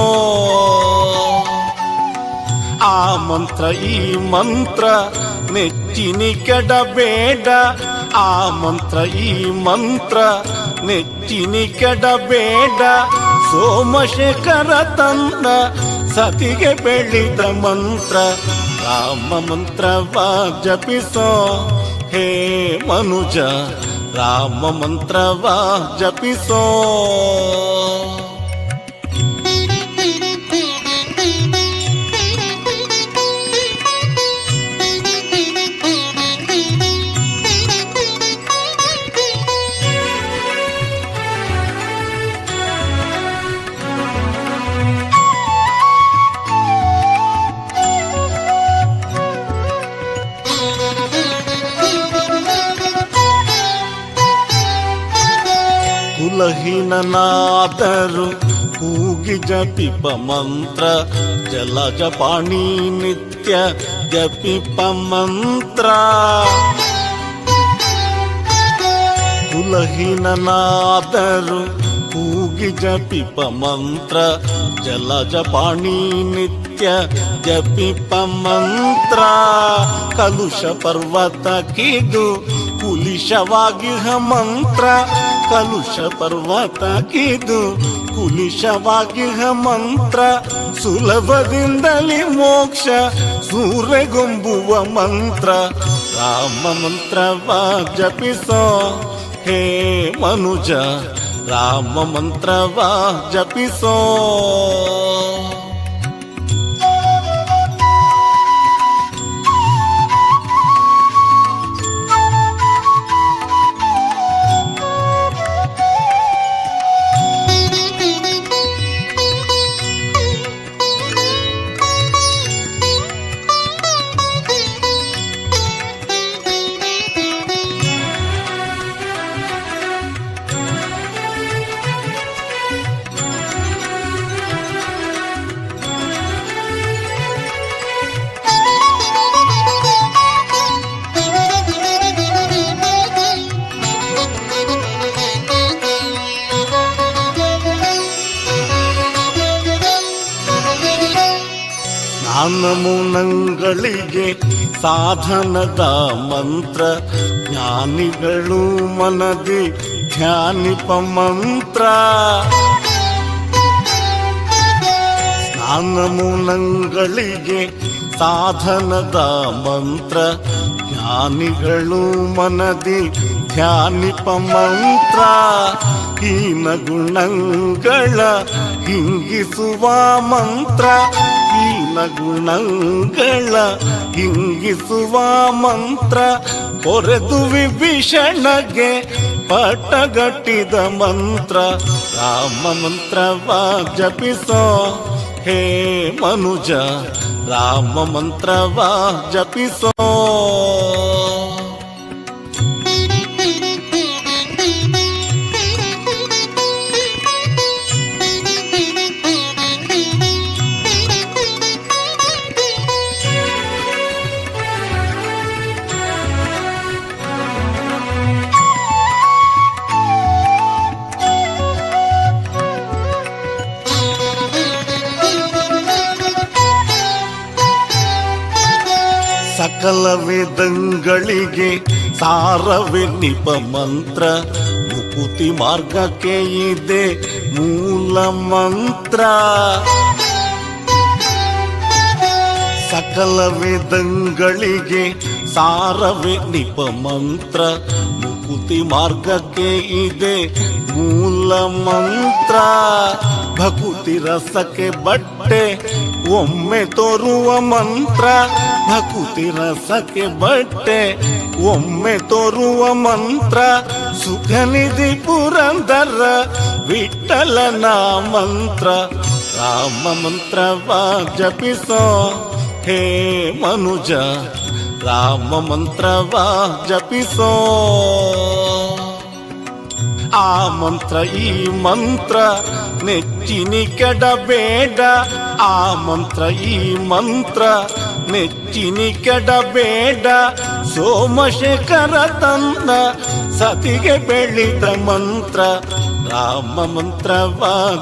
ಆ ಮಂತ್ರ ಈ ಮಂತ್ರ ನೆಚ್ಚಿನಿ ಕೆಡಬೇಡ, ಆ ಮಂತ್ರ ಈ ಮಂತ್ರ ನೆಚ್ಚಿನಿ ಕೆಡಬೇಡ. ಸೋಮಶೇಖರ ತನ್ನ ಸತಿಗೆ ಬೆಳೆದ ಮಂತ್ರ, ರಾಮ ಮಂತ್ರವ ಜಪಿಸೋ ಹೇ ಮನುಜ, ರಾಮ ಮಂತ್ರವ ಜಪಿಸೋ. ಕುಲಹೀನನಾದರು ಕೂಗಿ ಜಪಿಪ ಮಂತ್ರ, ಜಲಜ ಪಾಣಿ ನಿತ್ಯ ಜಪಿಪ ಮಂತ್ರ. ಕುಲಹೀನನಾದರು ಕೂಗಿ ಜಪಿಪ ಮಂತ್ರ, ಜಲಜ ಪಾಣಿ ನಿತ್ಯ ಜಪಿಪ ಮಂತ್ರ. ಕಲುಷ ಪರ್ವತಕ್ಕಿದು ಕುಲಿಶವಾಗಿಹ ಮಂತ್ರ, ಕಲುಷ ಪರ್ವತಕ್ಕಿದು ಕುಲಿಶವಾಗಿಹ ಮಂತ್ರ. ಸುಲಭದಿಂದಲೇ ಮೋಕ್ಷ ಸೂರೆಗೊಂಬುವ ಮಂತ್ರ, ರಾಮ ಮಂತ್ರವ ಜಪಿಸೋ ಹೇ ಮನುಜ, ರಾಮ ಮಂತ್ರವ ಜಪಿಸೋ. ಜ್ಞಾನಮುನಂಗಳಿಗೆ ಸಾಧನದ ಮಂತ್ರ, ಜ್ಞಾನಿಗಳು ಮನದಿ ಧ್ಯಾನಿಪ ಮಂತ್ರ. ಸ್ನಾನಮೂಲಗಳಿಗೆ ಸಾಧನದ ಮಂತ್ರ, ಜ್ಞಾನಿಗಳು ಮನದಿ ಧ್ಯಾನಿಪ ಮಂತ್ರ. ಹೀನ ಗುಣಗಳ ಹಿಂಗಿಸುವ ಮಂತ್ರ, ಹೀನ ಗುಣಗಳ ಹಿಂಗಿಸುವ ಮಂತ್ರ. ಕೊರೆದು ವಿಭೀಷಣಗೆ ಪಟ್ಟಗಟ್ಟಿದ ಮಂತ್ರ, ರಾಮ ಮಂತ್ರವ ಜಪಿಸೋ ಹೇ ಮನುಜ, ರಾಮ ಮಂತ್ರವ ಜಪಿಸೋ. ಸಕಲ ವೇದಂಗಳಿಗೆ ಸಾರವೆನ್ನಿಪ ಮಂತ್ರ, ಮುಕುತಿ ಮಾರ್ಗಕ್ಕೆ ಇದೆ ಮೂಲ ಮಂತ್ರ. ಸಕಲ ವೇದಂಗಳಿಗೆ ಸಾರವೆನ್ನಿಪ ಮಂತ್ರ, ಮುಕುತಿ ಮಾರ್ಗಕ್ಕೆ ಇದೆ ಮೂಲ ಮಂತ್ರ. ಭಕುತಿ ರಸಕ್ಕೆ ಬಟ್ಟೆ ಒಮ್ಮೆ ತೋರುವ ಮಂತ್ರ, ಭಕುತಿ ರಸಕ್ಕೆ ಬಟ್ಟೆ ಒಮ್ಮೆ ತೋರುವ ಮಂತ್ರ. ಸುಖನಿಧಿ ಪುರಂದರ ವಿಠಲನ ಮಂತ್ರ, ರಾಮ ಮಂತ್ರವ ಜಪಿಸೋ ಹೇ ಮನುಜ, ರಾಮ ಮಂತ್ರವ ಜಪಿಸೋ. ಆ ಮಂತ್ರ ಈ ಮಂತ್ರ ನೆಚ್ಚಿನಿ ಕೆಡಬೇಡ, ಆ ಮಂತ್ರ ಈ ಮಂತ್ರ ನೆಚ್ಚಿನಿ ಕೆಡಬೇಡ. ಸೋಮಶೇಖರ ತನ್ನ ಸತಿಗೆ ಬೆಳೆದ ಮಂತ್ರ, ರಾಮ ಮಂತ್ರವ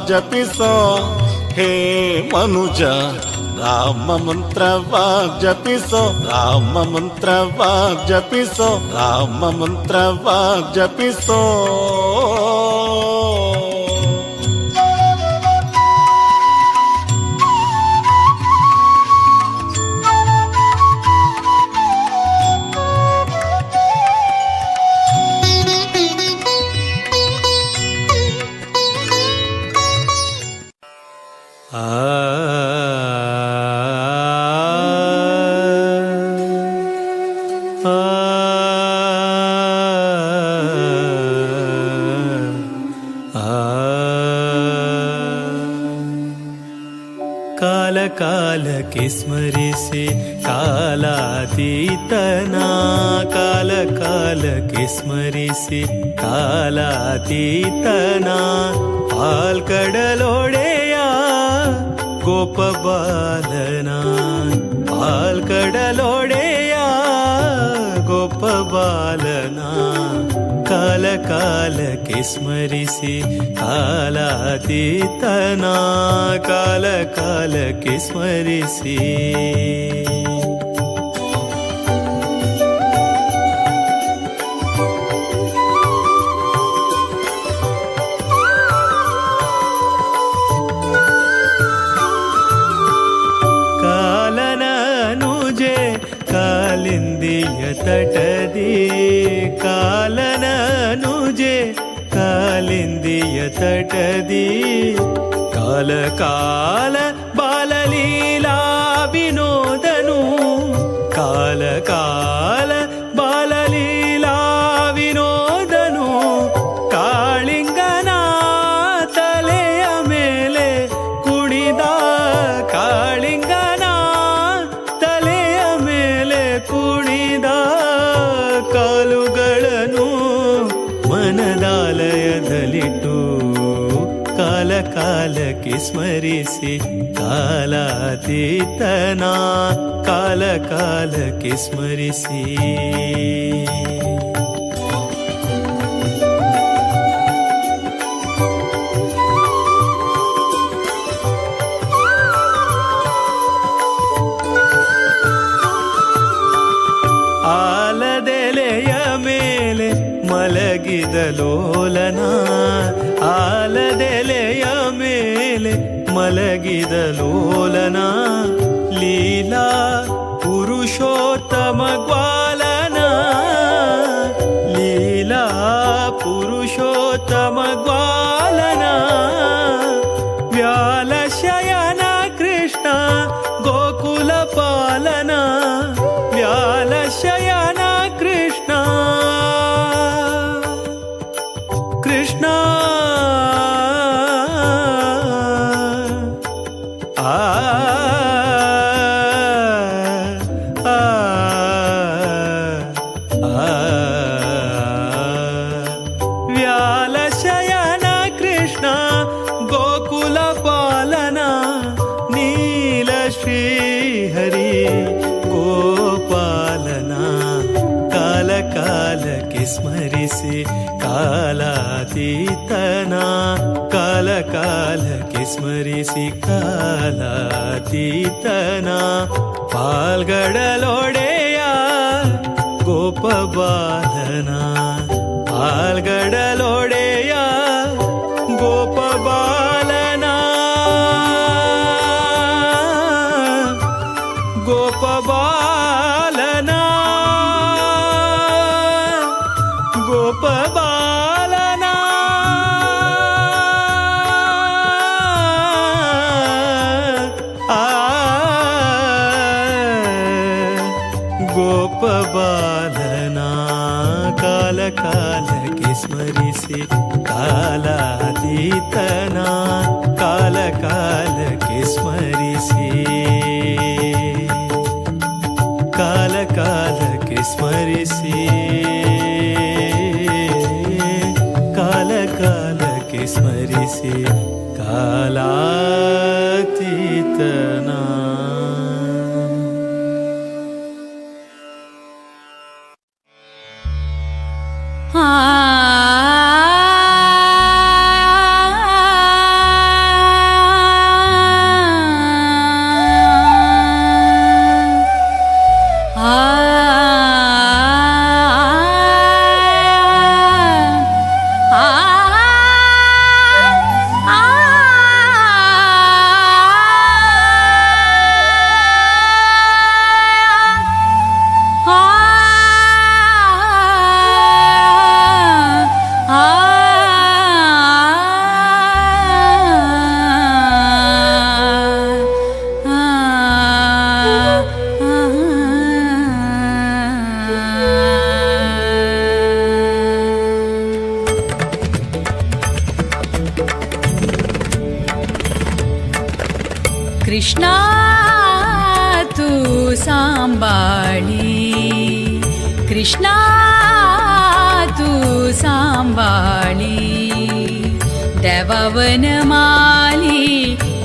ಜಪಿಸೋ ಹೇ ಮನುಜ, ರಾಮ ಮಂತ್ರವ ಜಪಿಸೋ, ರಾಮ ಮಂತ್ರವ ಜಪಿಸೋ, ರಾಮ ಮಂತ್ರವ ಜಪಿಸೋ. ಕಾಲ ಕಾಲಕ್ಕೆ ಸ್ಮರಿಸಿ ಕಾಲಾತೀತನ, ಕಾಲ ಕಾಲಕ್ಕೆ ಸ್ಮರಿಸಿ ಕಾಲಾತೀತನ. ಪಾಲ್ಕಡಲೊಡೆಯ ಗೋಪಬಾಲನ, ಪಾಲ್ಕಡಲೊಡೆಯ ಗೋಪಬಾಲನ. ಕಾಲ ಕಾಲಕ್ಕೆ ಸ್ಮರಿಸಿ ಕಾಲಾತೀತನ, ಕಾಲ ಕಾಲಕ್ಕೆ ಸ್ಮರಿಸಿ. ಕಾಲನನುಜೆ ಕಾಲಿಂದಿಯ ತಟದಿ, ಕಾಲನನುಜೆ ಕಾಲಿಂದಿಯ ತಟದಿ. ಕಾಲ ಕಾಲ ಬಾಲಲೀಲಾ ವಿನೋದನು, ಕಾಲ ಕಾಲ ಬಾಲಲೀಲಾ ವಿನೋದನು. ಕಾಳಿಂಗನ ತಲೆಯ ಮೇಲೆ ಕುಣಿದ, ಕಾಳಿಂಗನ ತಲೆಯ ಮೇಲೆ ಕುಣಿದ. ಕಾಲುಗಳನ್ನು ಮನದಾಲಯದಲ್ಲಿಟ್ಟು ಕಾಲ ಕಾಲಕ್ಕೆ ಸ್ಮರಿಸಿ ಕಾಲಾತೀತನ, ಕಾಲ ಕಾಲಕ್ಕೆ ಸ್ಮರಿಸಿ. ಆಲದೆಲೆಯ ಮೇಲೆ ಮಲಗಿದ ಲೋಲ ಲೋಲನ, ಆಲದೆಲೆಯ ಮೇಲೆ ಮಲಗಿದ ಲೋಲನ, ಲೀಲಾ ಪುರುಷೋತ್ತಮ ಗ್ವಾಲನ, ಲೀಲಾ ಪುರುಷೋತ್ತಮ ಗ್ವಾಲನ, ವ್ಯಾಲ ಶಯನ ಕೃಷ್ಣ ಗೋಕುಲ ಪಾಲನ, ವ್ಯಾಲ ಶಯನ ಕೃಷ್ಣ ಕೃಷ್ಣ. ಆ ಆ ಆ ವ್ಯಾಲ ಶಯನ ಕೃಷ್ಣ ಗೋಕುಲ ಪಾಲನ, ನೀಲ ಶ್ರೀ ಹರಿ ಗೋಪಾಲನ, ಕಾಲ ಕಾಲಕ್ಕೆ ಸ್ಮರಿಸಿ ಕಾಲಾತೀತನ, ಕಾಲ ಕಾಲಕ್ಕೆ ಸ್ಮರಿಸಿ ಕಾಲಾತೀತನ, ಪಾಲ್ಗಡಲೊಡೆಯ ಗೋಪಬಾಲನ, ಪಾಲ್ಗಡಲೊಡೆಯ ಗೋಪಬಾಲನ, ಗೋಪಬಾಲನ, ಗೋಪಬಾಲನ. ಆ ಗೋಪಬಾಲನ, ಕಾಲ ಕಾಲಕ್ಕೆ ಸ್ಮರಿಸಿ ಕಾಲಾತೀತನ, ಕಾಲ ಕಾಲಕ್ಕೆ ಸ್ಮರಿಸಿ, ಕಾಲ ಕಾಲಕ್ಕೆ ಸ್ಮರಿಸಿ, ಕಾಲ ಕಾಲಕ್ಕೆ ಸ್ಮರಿಸಿ ಕಾಲಾತೀತನ. ಆ कृष्णा तू सांभाळी, कृष्णा तू सांभाळी, देवावनमाली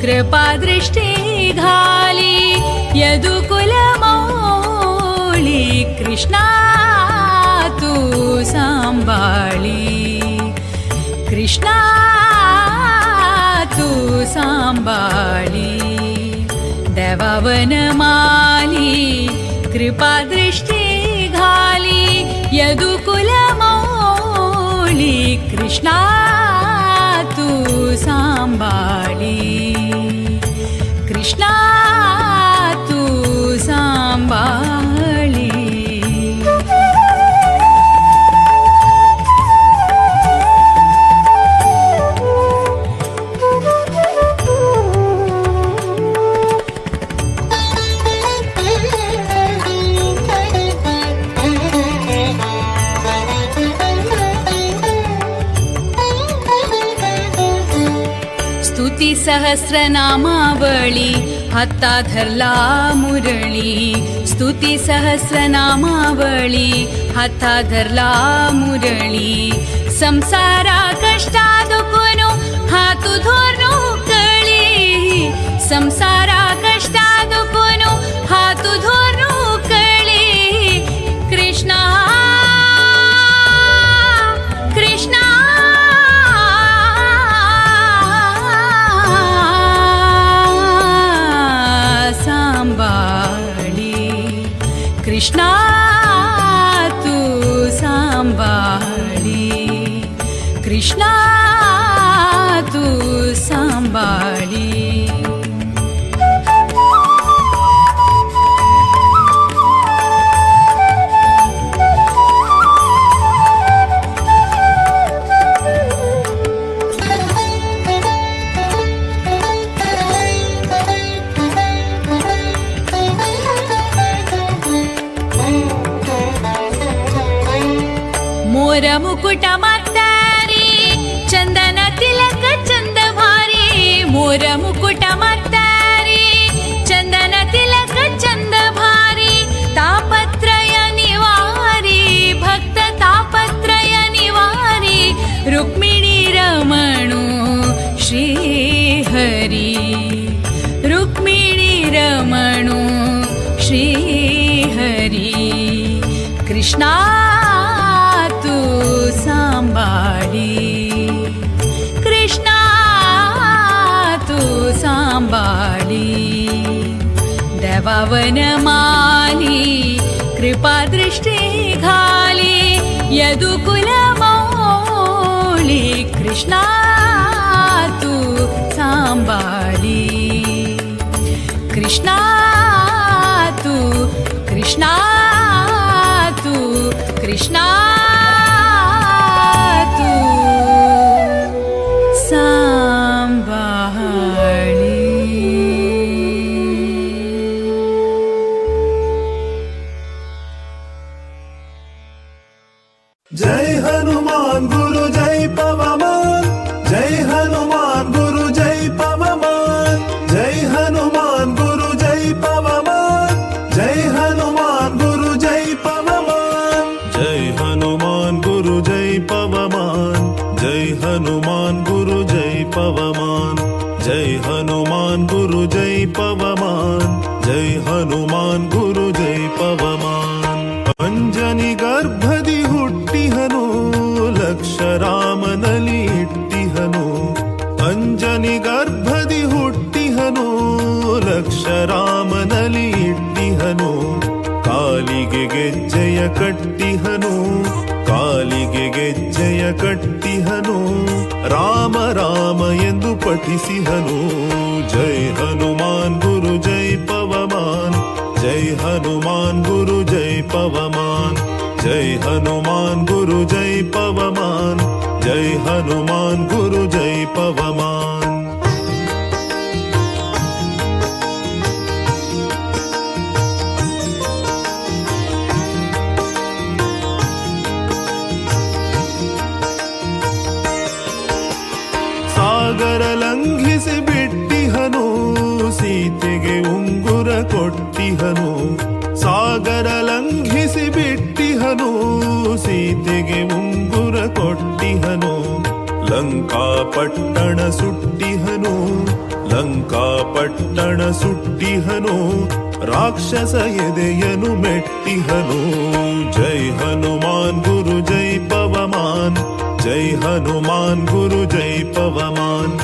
कृपा दृष्टी घाली, यदुकुल मौळी, कृष्णा तू सांभाळी, कृष्णा तू सांभाळी, देवावनमाली कृपा दृष्टी घाली, यदुकुल मौळी, कृष्णा तू सांभाळी, कृष्णा तू सांभाळी. स्तुती सहस्रनामावळी हाता धरला मुरळी, स्तुती सहस्रनामावळी हाता धरला मुरळी, संसारा कष्टा दुकुनो हातु धोरनो कळी, संसारा कष्टा दुकुनो हातु धोरनो कळी, कृष्णा कृष्णा सांभाळी, कृष्णा तू सांभाळी, कृष्णा तू सांभाळी. मोर मुकुट मातारी चंदन तिलक चंद भारी. मोर मुकुट मातारी चंदन तिलक चंद भारी. तापत्रय निवारी भक्त तापत्रय निवारी. रुक्मिणी रमणो श्री हरी. रुक्मिणी रमणो श्री हरी. कृष्णा तू सांभाळी. कृष्णा तू सांभाळी. देवावन माली कृपा दृष्टी घाली. यदुकुल मौली कृष्णा तू सांभाळी. कृष्णा तू कृष्णा तू कृष्णा तू सांभाळी. जय हनुमान गुरु जय पवमान, जय हनुमान गुरु जय पवमान, जय हनुमान गुरु जय पवमान, जय हनुमान गुरु जय पवमान, जय हनुमान गुरु जय पवमान, जय हनुमान गुरु जय पवमान, जय हनुमान गुरु जय पवमान, जय हनुमान गुरु जय पवमान. ಅಂಜನಿ ಗರ್ಭದಿ ಹುಟ್ಟಿಹನು, ಲಕ್ಷ ರಾಮನಲಿ ಇಟ್ಟಿಹನು. ಅಂಜನಿ ಗರ್ಭದಿ ಹುಟ್ಟಿಹನು, ಲಕ್ಷ ರಾಮನಲಿ ಇಟ್ಟಿಹನು. ಕಾಲಿಗೆ ಗೆಜ್ಜೆಯ ಕಟ್ಟಿಹನು, ಕಾಲಿಗೆ ಗೆಜ್ಜೆಯ ಕಟ್ಟಿಹನು. ರಾಮ ರಾಮ ಎಂದು ಪಠಿಸಿಹನು. ಜೈ ಹನುಮಾನ್ ಗುರು ಜೈ ಪವಮಾನ್, ಜೈ ಹನುಮಾನ್ ಗುರು ಜೈ ಪವಮಾನ್, ಜೈ ಹನುಮಾನ್ ಗುರು ಜೈ ಪವಮಾನ್, ಜೈ ಹನುಮಾನ್ ಗುರು ಜೈ ಪವಮಾನ್. ಸಾಗರ ಲಂಘಿಸಿ ಬಿಟ್ಟಿಹನು, ಸೀತೆಗೆ ಉಂಗುರ ಕೊಟ್ಟಿಹನು. ಸಾಗರ ಲಂಘಿಸಿ ಬಿಟ್ಟಿಹನು, ಸೀತೆಗೆ ಉಂಗುರ ಕೊಟ್ಟಿಹನು. ಲಂಕಾ ಪಟ್ಟಣ ಸುಟ್ಟಿಹನು, ಲಂಕಾ ಪಟ್ಟಣ ಸುಟ್ಟಿಹನು. ರಾಕ್ಷಸ ಎದೆಯನು ಮೆಟ್ಟಿಹನು. ಜೈ ಹನುಮಾನ್ ಗುರು ಜೈ ಪವಮಾನ್, ಜೈ ಹನುಮಾನ್ ಗುರು ಜೈ ಪವಮಾನ್,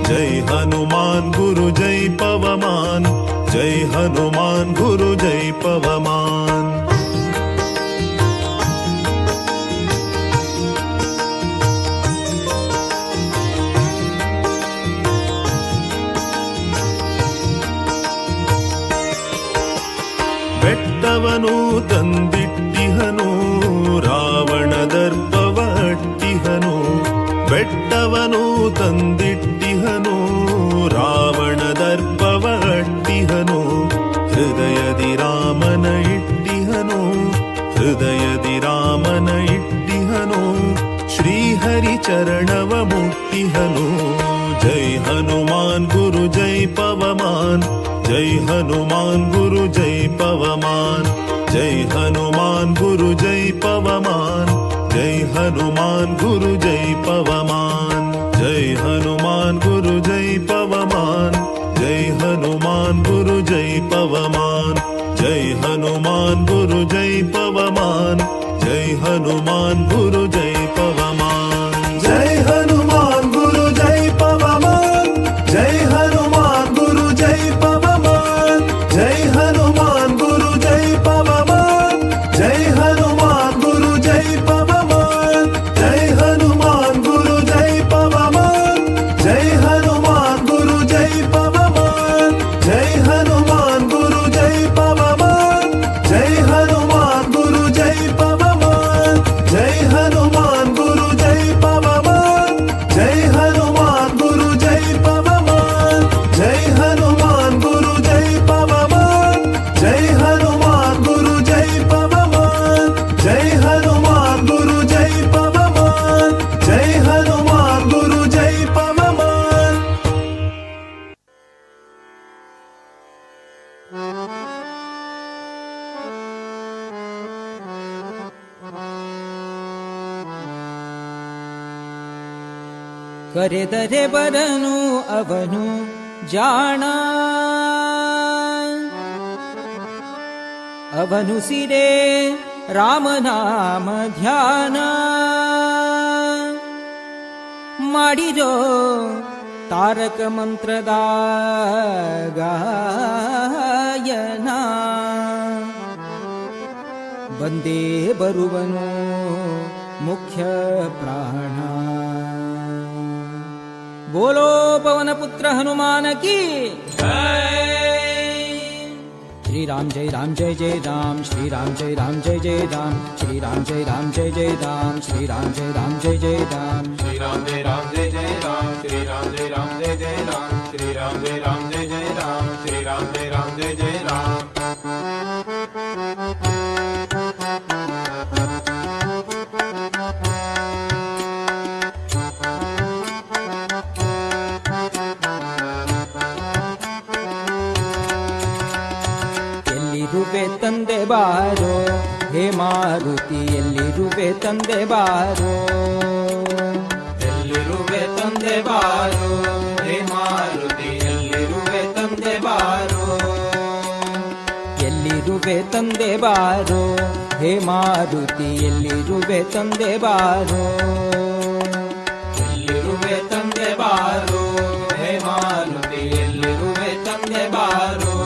ಜೈ ಹನುಮಾನ್ ಗುರು ಜೈ ಪವಮಾನ್, ಜೈ ಹನುಮಾನ್ ಗುರು ಜೈ ಪವಮಾನ್. ಬೆಟ್ಟವನು ತಂದಿಟ್ಟಿಹನು, ರಾವಣ ದರ್ಪವ ಅಟ್ಟಿಹನು. ಬೆಟ್ಟವನು ತಂದಿಟ್ಟಿಹನು, ರಾವಣ ದರ್ಪವ ಅಟ್ಟಿಹನು. ಹೃದಯದಿ ರಾಮನ ಇಟ್ಟಿಹನು, ಹೃದಯದಿ ರಾಮನ ಇಟ್ಟಿಹನು. ಶ್ರೀಹರಿ ಚರಣವ ಮುಟ್ಟಿಹನು. ಜೈ ಹನುಮಾನ್ ಗುರು ಜೈ ಪವಮಾನ್, ಜೈ ಹನುಮಾನ್ ಗುರು ಜೈ ಪವಮಾನ್, ಜೈ ಹನುಮಾನ್ ಗುರು ಜೈ ಪವಮಾನ್, ಜೈ ಹನುಮಾನ್ ಗುರು ಜೈ ಪವಮಾನ್, ಜೈ ಹನುಮಾನ್ ಗುರು ಜೈ ಪವಮಾನ್, ಜೈ ಹನುಮಾನ್ ಗುರು ಜೈ ಪವಮಾನ್, ಜೈ ಹನುಮಾನ್ ಗುರು ಜೈ ಪವಮಾನ್, ಜೈ ಹನುಮಾನ್ ಗುರು ಜೈ ಪವಮಾನ್. ಜೈ ಹನುಮಾನ್ ಗುರು ಜೈ ಪವಮಾನ್, ಜೈ ಹನುಮಾನ್ ಗುರು ಜೈ ಪವಮಾನ್, ಜೈ ಹನುಮಾನ್ ಗುರು ಜೈ ಪವಮಾನ್, ಜೈ ಹನುಮಾನ್ ಗುರು ಜೈ ಪವಮಾನ್, ಜೈ ಹನುಮಾನ್ ಗುರು. ಕರೆದರೆ ಬರನು ಅವನು ಜಾಣ. ಅವನು ಸಿರೆ ರಾಮನಾಮ ಧ್ಯಾನ ಮಾಡಿರೋ ತಾರಕ ಮಂತ್ರದ ಗಾಯನ. ಬಂದೇ ಬರುವನು ಮುಖ್ಯ ಪ್ರಾಣ. बोलो पवन पुत्र हनुमान की. श्री राम जय राम जय जय राम, श्री राम जय राम जय जय राम, श्री राम जय राम जय जय राम, श्री राम जय राम जय जय राम. श्री राम जय राम जय जय राम, श्री राम जय राम जय जय राम, श्री राम जय राम जय जय राम, श्री राम जय राम जय जय राम. ಎಲ್ಲಿರುವೆ ತಂದೆ ಬಾರೋ, ಹೇ ಮಾರುತಿ, ಎಲ್ಲಿರುವೆ ತಂದೆ ಬಾರೋ. ಎಲ್ಲಿರುವೆ ತಂದೆ ಬಾರೋ, ಹೇ ಮಾರುತಿ, ಎಲ್ಲಿರುವೆ ತಂದೆ ಬಾರೋ. ಎಲ್ಲಿರುವೆ ತಂದೆ ಬಾರೋ, ಹೇ ಮಾರುತಿ, ಎಲ್ಲಿರುವೆ ತಂದೆ ಬಾರೋ. ಎಲ್ಲಿರುವೆ ತಂದೆ ಬಾರೋ, ಹೇ ಮಾರುತಿ, ಎಲ್ಲಿರುವೆ ತಂದೆ ಬಾರೋ.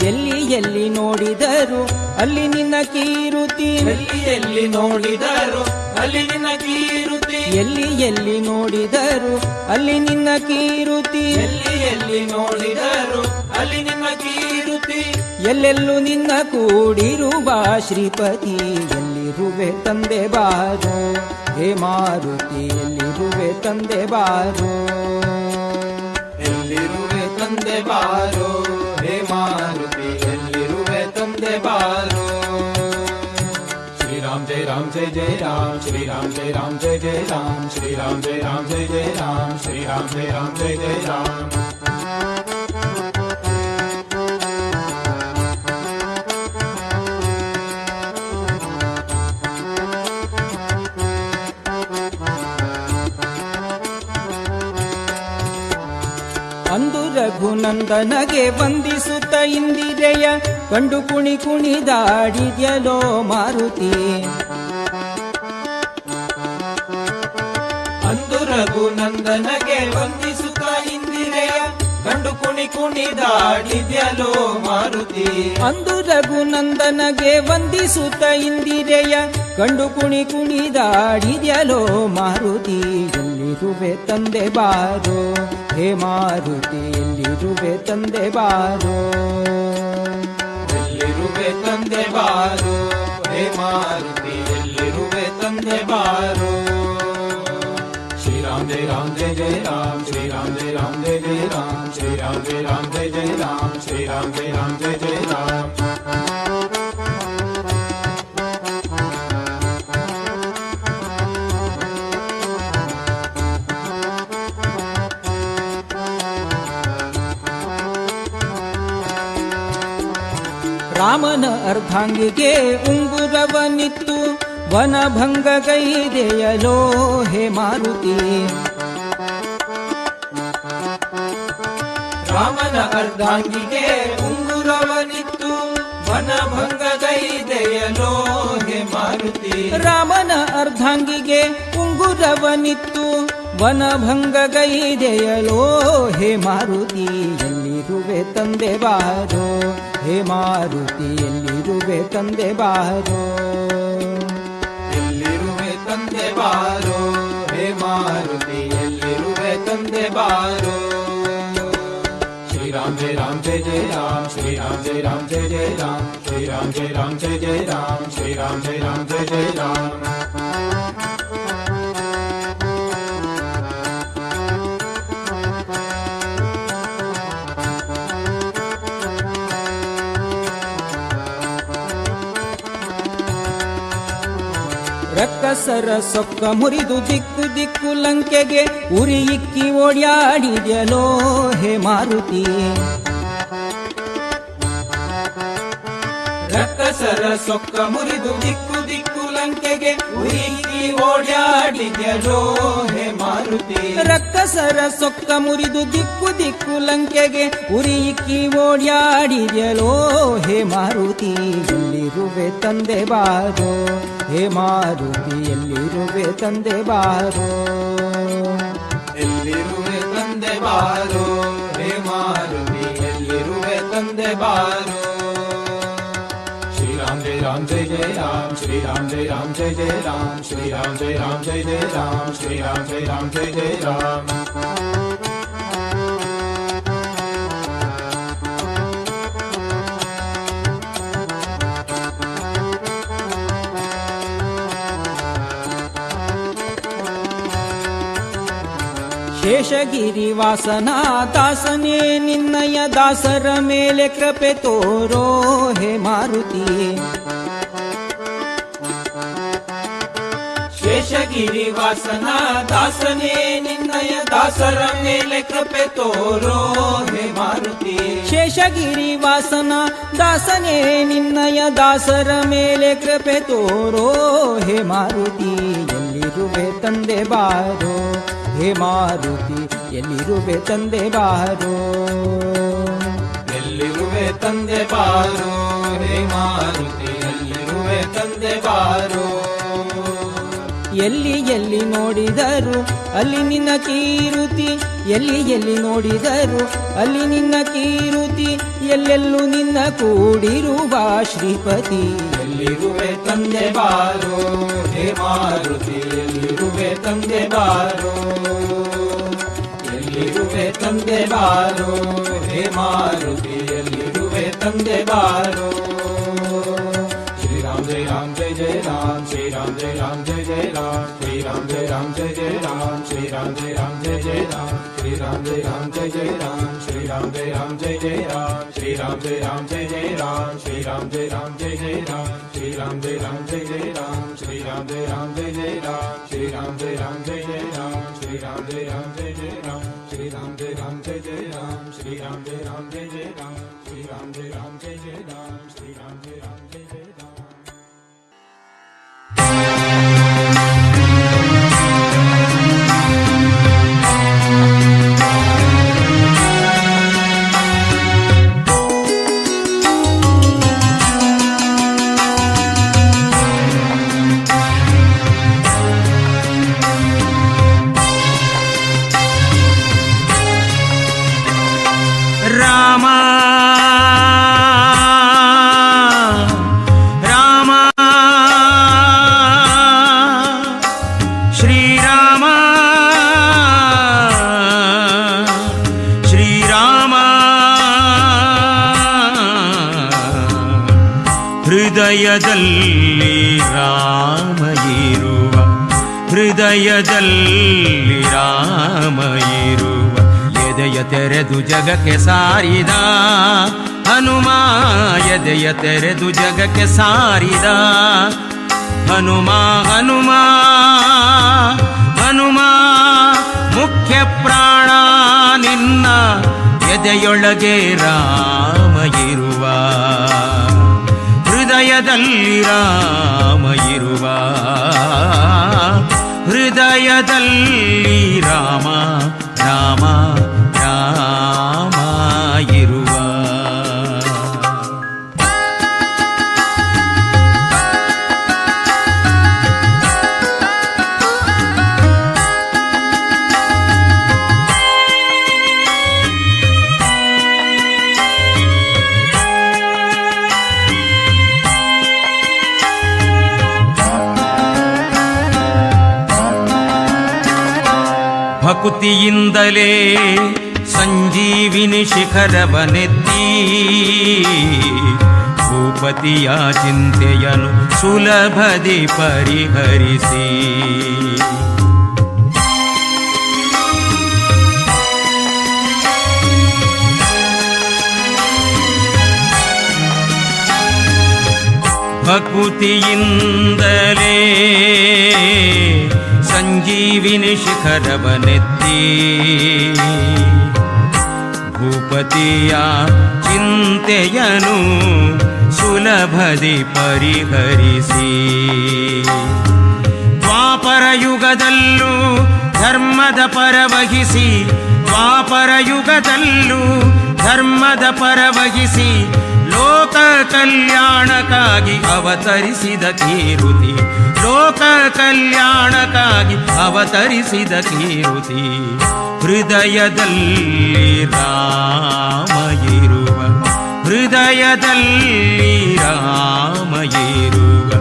ಎಲ್ಲಿ ಎಲ್ಲಿ ನೋಡಿದರು ಅಲ್ಲಿ ನಿನ್ನ ಕೀರುತಿ. ಎಲ್ಲಿ ಎಲ್ಲಿ ನೋಡಿದರು ಅಲ್ಲಿ ನಿನ್ನ ಕೀರುತಿ. ಎಲ್ಲಿ ಎಲ್ಲಿ ನೋಡಿದರು ಅಲ್ಲಿ ನಿನ್ನ ಕೀರುತಿ. ಎಲ್ಲಿ ಎಲ್ಲಿ ನೋಡಿದರು ಅಲ್ಲಿ ನಿನ್ನ ಕೀರುತಿ. ಎಲ್ಲೆಲ್ಲೂ ನಿನ್ನ ಕೂಡಿರುವ ಶ್ರೀಪತಿ, ಎಲ್ಲಿರುವೆ ತಂದೆ ಬಾರೋ, ಹೇ ಮಾರುತಿ, ಎಲ್ಲಿರುವೆ ತಂದೆ ಬಾರೋ. ಎಲ್ಲಿರುವೆ ತಂದೆ ಬಾರೋ, ಹೇ ಮಾರುತಿ, ಎಲ್ಲಿರುವೆ ತಂದೆ ಬಾರೋ. ಶ್ರೀರಾಮ್ ಜಯ ರಾಮ್ ಜಯ ಜಯ ರಾಮ್, ಶ್ರೀರಾಮ್ ಜಯ ರಾಮ್ ಜಯ ಜಯ ರಾಮ್, ಶ್ರೀರಾಮ್ ಜಯ ರಾಮ್ ಜಯ ಜಯ ರಾಮ್, ಶ್ರೀರಾಮ್ ಜಯ ರಾಮ್ ಜಯ ಜಯ ರಾಮ್. ಅಂದು ರಘುನಂದನಗೆ ವಂದಿಸುತ್ತ ಇಂದಿರೆಯ ಕಂಡು ಕುಣಿ ಕುಣಿದಾಡಿದ್ಯಲೋ ಮಾರುತಿ. ಅಂದು ರಘುನಂದನಗೆ ವಂದಿಸುತ್ತ ಇಂದಿರೆಯ ಕಂಡು ಕುಣಿ ಕುಣಿದಾಡಿದ್ಯಲೋ ಮಾರುತಿ. ಅಂದು ರಘುನಂದನಗೆ ವಂದಿಸುತ್ತ ಇಂದಿರೆಯ ಕಂಡು ಕುಣಿ ಕುಣಿದಾಡಿದ್ಯಲೋ ಮಾರುತಿ. ಎಲ್ಲಿರುವೆ ತಂದೆ ಬಾರೋ, ಹೇ ಮಾರುತಿ, ಎಲ್ಲಿರುವೆ ತಂದೆ ಬಾರೋ. ಎಲ್ಲಿರುವೆ ತಂದೆ ಬಾರೋ, ಹೇ ಮಾರುತಿ, ಎಲ್ಲಿರುವೆ ತಂದೆ ಬಾರೋ. ಶ್ರೀರಾಮ್ ಜಯ ರಾಮ್ ಜಯ ಜಯ ರಾಮ್, ಶ್ರೀರಾಮ್ ಜಯ ರಾಮ್ ಜಯ ಜಯ ರಾಮ್, ಶ್ರೀರಾಮ್ ಜಯ ರಾಮ್ ಜಯ ಜಯ ರಾಮ್, ಶ್ರೀರಾಮ್ ಜಯ ರಾಮ್ ಜಯ ಜಯ ರಾಮ್. ರಾಮನ ಅರ್ಧಾಂಗಿಗೆ ಉಂಗುರವನಿತ್ತು ವನಭಂಗಗೈದೆಯಲೋ ಹೇ ಮಾರುತಿ. ರಾಮನ ಅರ್ಧಾಂಗಿಗೆ ಉಂಗುರವನಿತ್ತು ವನಭಂಗಗೈದೆಯಲೋ ಹೇ ಮಾರುತಿ. ರಾಮನ ಅರ್ಧಾಂಗಿಗೆ ಉಂಗುರವನಿತ್ತು ವನಭಂಗಗೈದೆಯಲೋ ಹೇ ಮಾರುತಿ. ಎಲ್ಲಿರುವೆ ತಂದೆ ಬಾರೋ, ಹೇ ಮಾರುತಿ, ಎಲ್ಲಿರುವೆ ತಂದೆ ಬಾರೋ. ಎಲ್ಲಿರುವೆ ತಂದೆ ಬಾರೋ, ಹೇ ಮಾರುತಿ, ಎಲ್ಲಿರುವೆ ತಂದೆ ಬಾರೋ. ಶ್ರೀರಾಮ್ ಜಯ ರಾಮ್ ಜಯ ಜಯ ರಾಮ್, ಶ್ರೀರಾಮ್ ಜಯ ರಾಮ್ ಜಯ ಜಯ ರಾಮ್, ಶ್ರೀರಾಮ್ ಜಯ ರಾಮ್ ಜಯ ಜಯ ರಾಮ್, ಶ್ರೀರಾಮ್ ಜಯ ರಾಮ್ ಜಯ ಜಯ ರಾಮ್. ರಕ್ಕಸರ ಸೊಕ್ಕ ಮುರಿದು ದಿಕ್ಕು ದಿಕ್ಕು ಲಂಕೆಗೆ ಉರಿ ಇಕ್ಕಿ ಓಡ್ಯಾಡಿದ್ಯಲೋ ಹೇ ಮಾರುತಿ. ರಕ್ಕಸರ ಸೊಕ್ಕ ಮುರಿದು ದಿಕ್ಕು ದಿಕ್ಕು ಲಂಕೆಗೆ ಉರಿಕ್ಕಿ ಓಡ್ಯಾಡಿದ್ಯಲೋ ಹೇ ಮಾರುತಿ. ಮಾರುತಿ. ರಕ್ಕಸರ ಸೊಕ್ಕ ಮುರಿದು ದಿಕ್ಕು ದಿಕ್ಕು ಲಂಕೆಗೆ ಉರಿಯಿಕ್ಕಿ ಓಡ್ಯಾಡಿದೆಯಲೋ ಹೇ ಮಾರುತಿ, ಎಲ್ಲಿರುವೆ ತಂದೆ ಬಾರೋ ಹೇ ಮಾರುತಿ, ಎಲ್ಲಿರುವೆ ತಂದೆ ಬಾರೋ. ಎಲ್ಲಿರುವೆ ತಂದೆ ಬಾರೋ ಹೇ ಮಾರುತಿ, ಎಲ್ಲಿರುವೆ ತಂದೆ ಬಾರೋ. ಶ್ರೀರಾಮ್ ಜಯ ರಾಮ್ ಜಯ ಜಯ ರಾಮ್, ಶ್ರೀರಾಮ್ ಜಯ ರಾಮ್ ಜಯ ಜಯ ರಾಮ್, ಶ್ರೀರಾಮ್ ಜಯ ರಾಮ್ ಜಯ ಜಯ ರಾಮ್, ಶ್ರೀರಾಮ್ ಜಯ ರಾಮ್ ಜಯ ಜಯ ರಾಮ್. ಶೇಷಗಿರಿವಾಸನ ದಾಸನೇ ನಿನ್ನಯ ದಾಸರ ಮೇಲೆ ಕೃಪೆ ತೋರೋ ಹೇ ಮಾರುತಿ. ಶೇಷಗಿರಿವಾಸನ ದಾಸನೇ ನಿನ್ನಯ ದಾಸರ ಮೇಲೆ ಕೃಪೆ ತೋರೋ ಹೇ ಮಾರುತಿ. ಶೇಷಗಿರಿವಾಸನ ದಾಸನೇ ನಿನ್ನಯ ದಾಸರ ಮೇಲೆ ಕೃಪೆ ತೋರೋ ಹೇ ಮಾರುತಿ, ಎಲ್ಲಿರುವೆ ತಂದೆ ಬಾರೋ ಹೇ ಮಾರುತಿ, ಎಲ್ಲಿರುವೆ ತಂದೆ ಬಾರೋ. ಎಲ್ಲಿರುವೆ ತಂದೆ ಬಾರೋ ಹೇ ಮಾರುತಿ, ಎಲ್ಲಿರುವೆ ತಂದೆ ಬಾರೋ. ಎಲ್ಲಿ ಎಲ್ಲಿ ನೋಡಿದರು ಅಲ್ಲಿ ನಿನ್ನ ಕೀರುತಿ, ಎಲ್ಲಿ ಎಲ್ಲಿ ನೋಡಿದರು ಅಲ್ಲಿ ನಿನ್ನ ಕೀರುತಿ, ಎಲ್ಲೆಲ್ಲೂ ನಿನ್ನ ಕೂಡಿರುವ ಶ್ರೀಪತಿ. ಎಲ್ಲಿರುವೆ ತಂದೆ ಬಾರೋ ಹೇ ಮಾರುತಿ, ಎಲ್ಲಿರುವೆ ತಂದೆ ಬಾರೋ. ಎಲ್ಲಿರುವೆ ತಂದೆ ಬಾರೋ ಹೇ ಮಾರುತಿ, ಎಲ್ಲಿರುವೆ ತಂದೆ ಬಾರೋ. ಶ್ರೀರಾಮ್ ಜಯ ರಾಮ್ ಜಯ ಜಯ ರಾಮ್, ಶ್ರೀರಾಮ್ ಜಯ ರಾಮ್ ಜಯ ಜಯ ರಾಮ್, ಶ್ರೀರಾಮ್ ಜಯ ರಾಮ್ ಜಯ ಜಯ ರಾಮ್, ಶ್ರೀರಾಮ್ ಜಯ ರಾಮ್ ಜಯ ಜಯ ರಾಮ್, ಶ್ರೀರಾಮ್ ಜಯ ರಾಮ್ ಜಯ ಜಯ ರಾಮ್, ಶ್ರೀರಾಮ್ ಜಯ ರಾಮ್ ಜಯ ಜಯ ರಾಮ್, ಶ್ರೀರಾಮ್ ಜಯ ರಾಮ್ ಜಯ ಜಯ ರಾಮ್, ಶ್ರೀರಾಮ್ ಜಯ ರಾಮ್ ಜಯ ಜಯ ರಾಮ್, ಶ್ರೀರಾಮ್ ಜಯ ರಾಮ್ ಜಯ ಜಯ ರಾಮ್, ಶ್ರೀರಾಮ್ ಜಯ ರಾಮ್ ಜಯ ಜಯ ರಾಮ್, ಶ್ರೀರಾಮ್ ಜಯ ರಾಮ್ ಜಯ ಜಯ ರಾಮ್, ಶ್ರೀರಾಮ್ ಜಯ ರಾಮ್ ಜಯ ಜಯ ರಾಮ್, ಶ್ರೀರಾಮ್ ಜಯ ರಾಮ್ ಜಯ ಜಯ ರಾಮ್, ಶ್ರೀರಾಮ್ ಜಯ ರಾಮ್ ಜಯ ಜಯ ರಾಮ್, ಶ್ರೀರಾಮ್ ಜಯ ರಾಮ್ ಜಯ ಜಯ ರಾಮ್, ಶ್ರೀರಾಮ್ ಜಯ ರಾಮ್ ಜಯ ಜಯ ರಾಮ್. ರಾಮ ರಾಮ ಶ್ರೀರಾಮ ಶ್ರೀರಾಮ, ಹೃದಯದಲ್ಲಿ ರಾಮ ಇರುವ, ಹೃದಯದಲ್ಲಿ ರಾಮ ಇರುವ, ಎದೆಯ ತೆರೆದು ಜಗಕ್ಕೆ ಸಾರಿದ ಹನುಮ, ಎದೆಯ ತೆರೆದು ಜಗಕ್ಕೆ ಸಾರಿದ ಹನುಮ. ಹನುಮ ಹನುಮ ಮುಖ್ಯ ಪ್ರಾಣ ನಿನ್ನ ಎದೆಯೊಳಗೆ ರಾಮ ಇರುವ, ಹೃದಯದಲ್ಲಿ ರಾಮ ಇರುವ, ಹೃದಯದಲ್ಲಿ ರಾಮ ರಾಮ ರಾಮ ಇರುವ. ಭಕುತಿಯಿಂದಲೇ ಸಂಜೀವಿನಿ ಶಿಖರವನೆತ್ತಿ ಭೂಪತಿಯ ಚಿಂತೆಯನು ಸುಲಭದಿ ಪರಿಹರಿಸಿ, ಭಕುತಿಯಿಂದಲೇ ಸಂಜೀವಿನಿ ಶಿಖರವನೆತ್ತಿ ಭೂಪತಿಯ ಚಿಂತೆಯನು ಸುಲಭದಿ ಪರಿಹರಿಸಿ, ದ್ವಾಪರ ಯುಗದಲ್ಲೂ ಧರ್ಮರಕ್ಷಣೆಗಾಗಿ ಧರ್ಮದ ಪರವಹಿಸಿ ದ್ವಾಪರ ಯುಗದಲ್ಲೂ ಧರ್ಮದ ಪರವಹಿಸಿ ಲೋಕ ಕಲ್ಯಾಣಕ್ಕಾಗಿ ಅವತರಿಸಿದ ಕೀರುತಿ, ಲೋಕ ಕಲ್ಯಾಣಕ್ಕಾಗಿ ಅವತರಿಸಿದ ಕೀರುತಿ. ಹೃದಯದಲ್ಲಿ ರಾಮ ಇರುವ, ಹೃದಯದಲ್ಲಿ ರಾಮ ಇರುವ,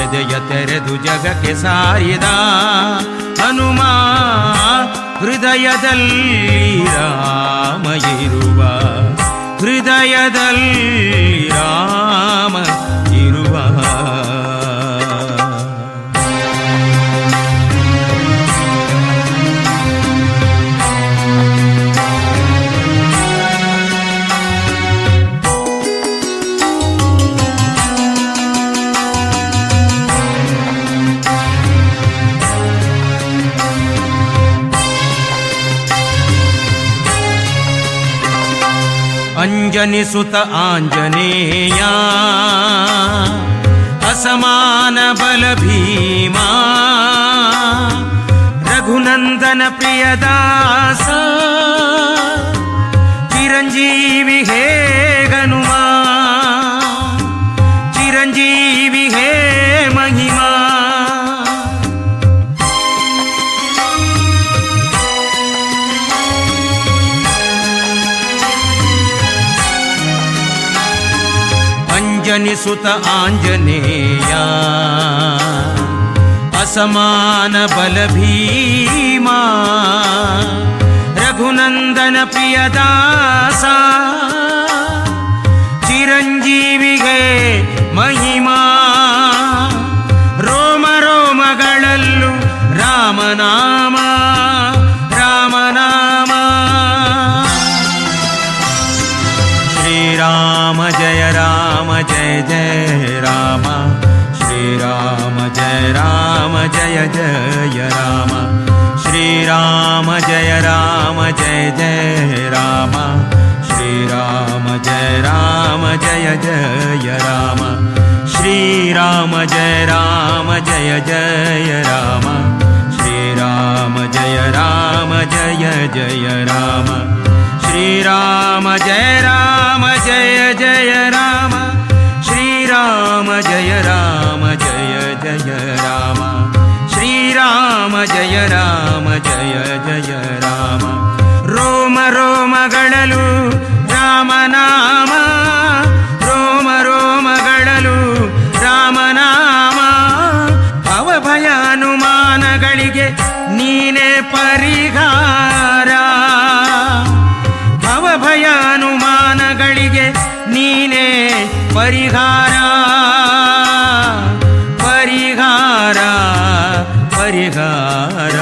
ಎದೆಯ ತೆರೆದು ಜಗಕ್ಕೆ ಸಾರಿದ ಹನುಮ. ಹೃದಯದಲ್ಲಿ ರಾಮ ಇರುವ, ಹೃದಯದಲ್ಲಿ ರಾಮ ಇರುವ. ಅಂಜನಿಸುತ ಆಂಜನೇಯ ಅಸಮಾನ ಬಲ ಭೀಮಾ, ರಘುನಂದನ ಪ್ರಿಯದಾಸ ಚಿರಂಜೀವಿ ಹೇ ಹನುಮಾ, ಚಿರಂಜೀವಿ ಹೇ ಮಹಿಮಾ. ಅಂಜನಿಸುತ ಆಂಜನೇಯ ಅಸಮಾನ ಬಲ ಭೀಮಾ, ರಘುನಂದನ ಪ್ರಿಯದಾಸ ಚಿರಂಜೀವಿಗೆ ಮಹಿಮಾ. ರೋಮ ರೋಮಗಳಲ್ಲೂ ರಾಮನಾಮ ರಾಮನಾಮ. ಶ್ರೀರಾಮ ಜಯ ರಾಮ ಜಯ ಜಯ ರಾಮ, ಶ್ರೀರಾಮ ಜಯ ರಾಮ ಜಯ ಜಯ ರಾಮ, ಶ್ರೀರಾಮ ಜಯ ರಾಮ ಜಯ ಜಯ ರಾಮ, ಶ್ರೀರಾಮ ಜಯ ರಾಮ ಜಯ ಜಯ ರಾಮ, ಶ್ರೀರಾಮ ಜಯ ರಾಮ ಜಯ ಜಯ ರಾಮ, ಶ್ರೀರಾಮ ಜಯ ರಾಮ ಜಯ ಜಯ ರಾಮ, ಶ್ರೀರಾಮ ಜಯ ರಾಮ ಜಯ ಜಯ ರಾಮ, ಶ್ರೀರಾಮ ಜಯ ರಾಮ ಜಯ ಜಯ ರಾಮ, ಶ್ರೀರಾಮ ಜಯ ರಾಮ ಜಯ ಜಯ ರಾಮ. ರೋಮ ರೋಮಗಳಲು ರಾಮನಾಮ, ರೋಮ ರೋಮಗಳಲು ರಾಮನಾಮ. ಭವಭಯ ಅನುಮಾನಗಳಿಗೆ ನೀನೇ ಪರಿಹಾರ, ಭವಭಯ ಅನುಮಾನಗಳಿಗೆ ನೀನೇ ಪರಿಹಾರ, ಪರಿಹಾರ ಪರಿಹಾರ.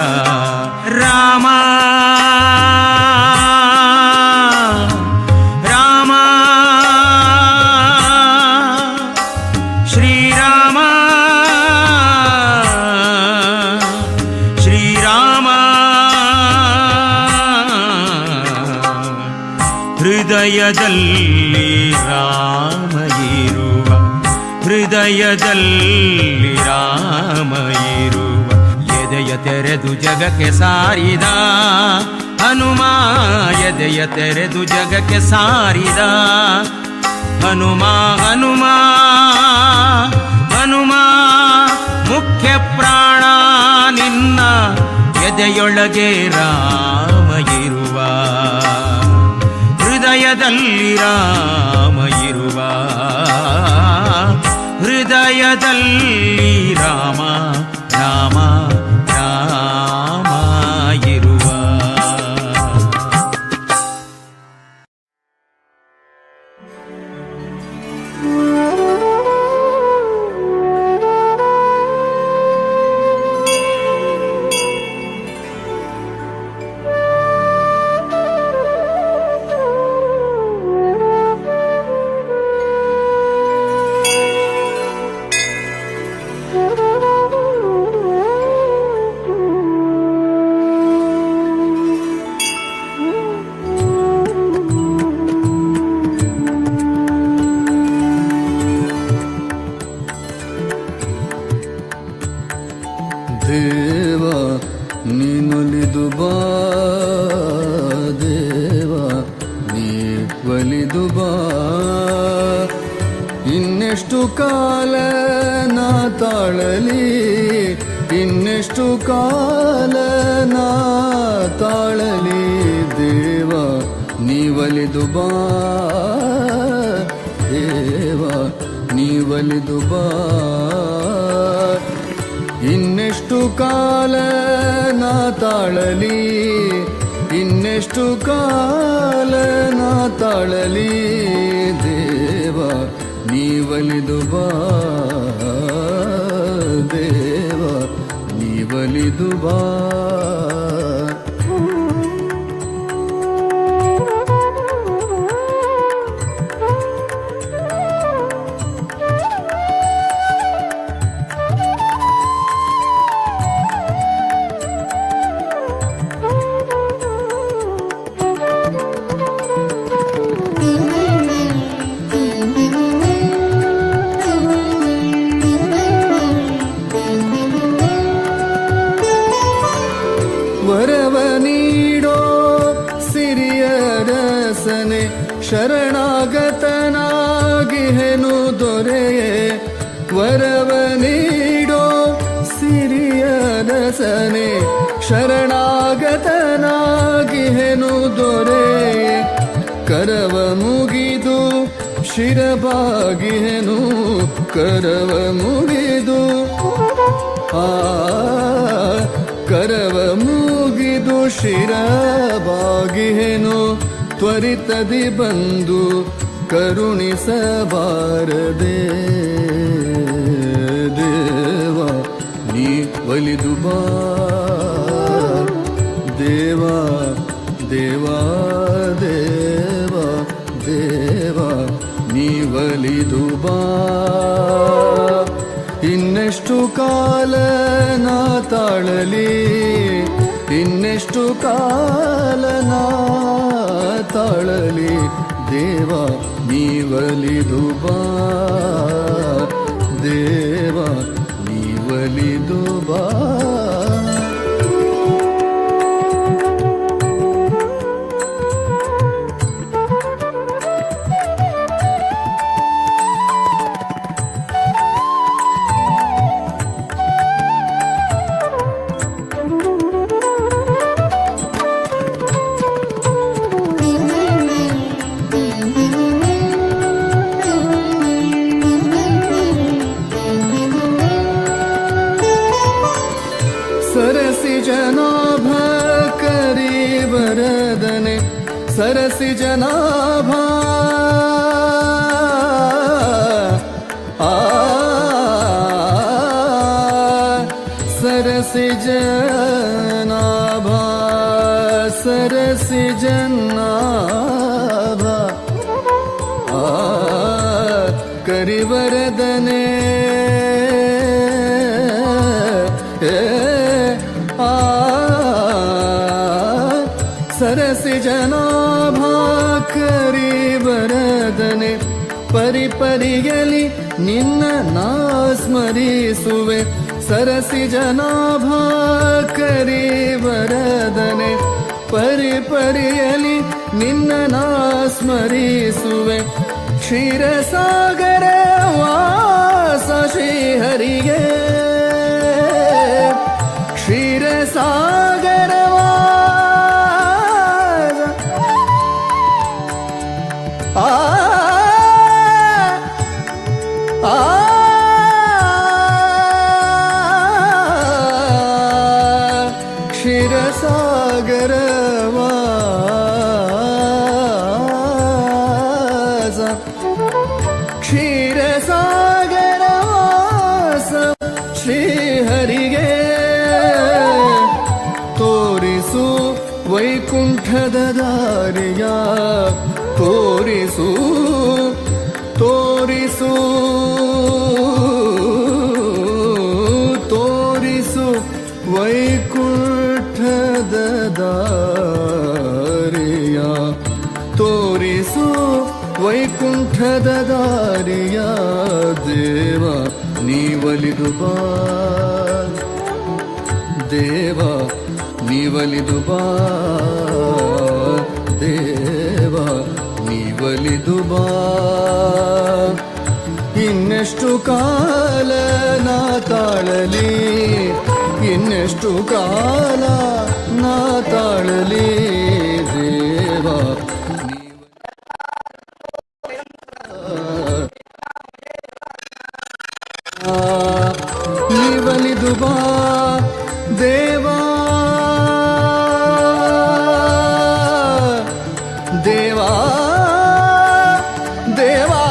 ರಾಮ ರಾಮ ಶ್ರೀರಾಮ ಶ್ರೀರಾಮ. ಹೃದಯದಲ್ಲಿ ರಾಮ ಇರುವ, ಹೃದಯದಲ್ಲಿ ರಾಮ ಇರುವ, ಎದೆಯ ತೆರೆದು ಜಗಕ್ಕೆ ಸಾರಿದ ಹನುಮ, ಎದೆಯ ತೆರೆದು ಜಗಕ್ಕೆ ಸಾರಿದ ಹನುಮ. ಹನುಮ ಹನುಮ ಮುಖ್ಯ ಪ್ರಾಣ ನಿನ್ನ ಎದೆಯೊಳಗೆ ರಾಮ ಇರುವ, ಹೃದಯದಲ್ಲಿ ರಾಮ ಇರುವ, ಹೃದಯದಲ್ಲಿ ರಾಮ ರಾಮ ರಾಮ ಇರುವ. Thank you. ನೀನೊಲಿದು ಬಾ ದೇವ, ನೀ ಒಲಿದು ಬಾ. ಇನ್ನೆಷ್ಟು ಕಾಲ ನಾ ತಾಳಲಿ, ಇನ್ನೆಷ್ಟು ಕಾಲ ನಾ ತಾಳಲಿ ದೇವ, ನೀವಲಿದು ಬಾ ದೇವ, ನೀವಲಿದು ಬಾ. ಇನ್ನೆಷ್ಟು ಕಾಲ ನಾ ತಾಳಲಿ, ಇನ್ನೆಷ್ಟು ಕಾಲ ನಾ ತಾಳಲಿ ದೇವ, ನೀವಲಿದು ಬಾ ದೇವ, ನೀವಲಿದು ಬಾ. ವರವ ನೀಡೋ ಸಿರಿಯ ರಸನೆ, ಶರಣಾಗತನಾಗಿಹೆನು ದೊರೆಯೇ. ವರವ ನೀಡೋ ಸಿರಿಯ ರಸನೆ, ಶರಣಾಗತನಾಗಿಹೆನು ದೊರೆಯೇ. ಕರವ ಮುಗಿದು ಶಿರಬಾಗಿಹೆನು, ಕರವ ಮುಗಿದು, ಆ ಕರವ ಮುಗಿದು ಶಿರಬಾಗಿಹೆನು. ತ್ವರಿತದಿ ಬಂದು ಕರುಣಿಸಬಾರದೆ ದೇವ, ನೀ ಒಲಿದು ಬಾ ದೇವ, ದೇವ ದೇವ ದೇವ, ನೀ ಒಲಿದು ಬಾ. ಇನ್ನೆಷ್ಟು ಕಾಲ ನಾ ತಾಳಲಿ, ಇನ್ನೆಷ್ಟು ಕಾಲ ನಾ ತಾಳಲಿ ದೇವ, ನೀವಲಿದು ಬಾ ದೇವ, ನೀವಲಿದು ಬಾ. सरसि जनाभ करी वरदने, सरसि जनाभ, आ सरसि जनाभ, सरसि जनाभ, आ करिवरदने, आ सरसि जनाभा ಕರಿ ವರದನೆ. ಪರಿಪರಿಯಲಿ ನಿನ್ನ ನಾ ಸ್ಮರಿಸುವೆ, ಸರಸಿ ಜನಾಭಾ ಕರಿ ವರದನೆ. ಪರಿಪರಿಯಲಿ ನಿನ್ನ ನಾ ಸ್ಮರಿಸುವೆ, ಕ್ಷೀರಸಾಗರ ವಾಸ ಶ್ರೀಹರಿಗೆ, ಕ್ಷೀರಸಾಗರ ವಾಸ, ಆ ಆ ಕ್ಷೀರಸಾಗರ ವಾಸ, ಕ್ಷೀರಸಾಗರ ವಾಸ ಶ್ರೀಹರಿಗೆ. ತೋರಿಸು ವೈಕುಂಠದ ದಾರಿಯ, ತೋರಿಸು ತೋರಿಸು ತೋರಿಸು ವೈಕುಂಠದ ದಾರಿಯ, ತೋರಿಸು ವೈಕುಂಠದ ದಾರಿಯ ದೇವ, ನೀವಲಿದು ಬಾ ದೇವ, ನೀವಲಿದು ಬಾ ದೇವ, ನೀವಲಿದು ಬಾ. ಇನ್ನೆಷ್ಟು ಕಾಲ ನಾ ತಾಳಲಿ, ಇನ್ನೆಷ್ಟು ಕಾಲ ನಾ ತಾಳಲಿ ದೇವ, ನೀವಲಿದು ಬಾ ದೇವಾ, ದೇವಾ, ದೇವಾ,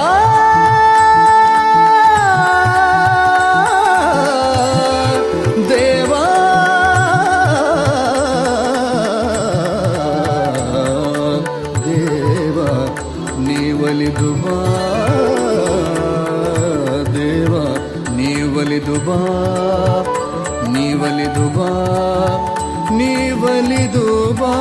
ದೇವಾ, ದೇವ, ನೀವಲಿದು ಬಾ ದೇವ, ನೀವಲಿದು ಬಾ, ನೀವಲಿದು ಬಾ, ನೀವಲಿದು ಬಾ.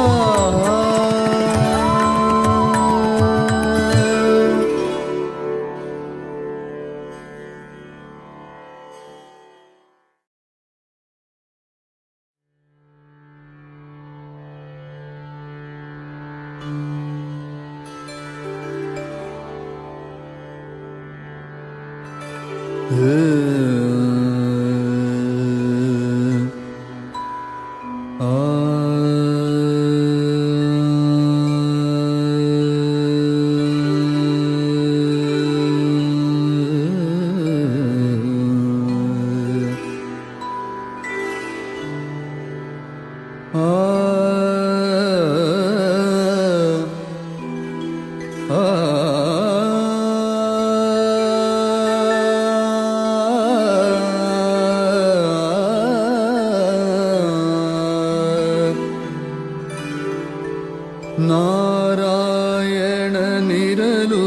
ನಾರಾಯಣನಿರಲು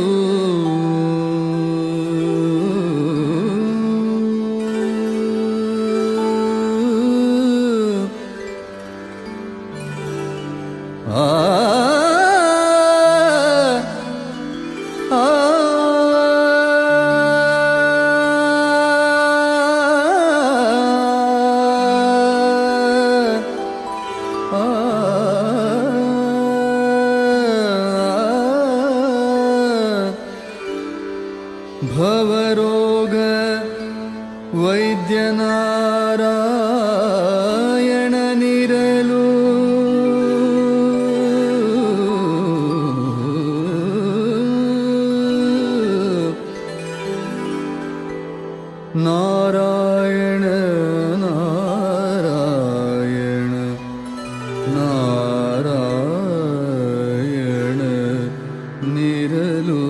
ಆ ಆ ಭವರೋಗ ವೈದ್ಯನಾರಾಯಣನಿರಲು ನಾರಾಯಣ ನಾರಾಯಣ ನಾರಾಯಣ ನಿರಲು.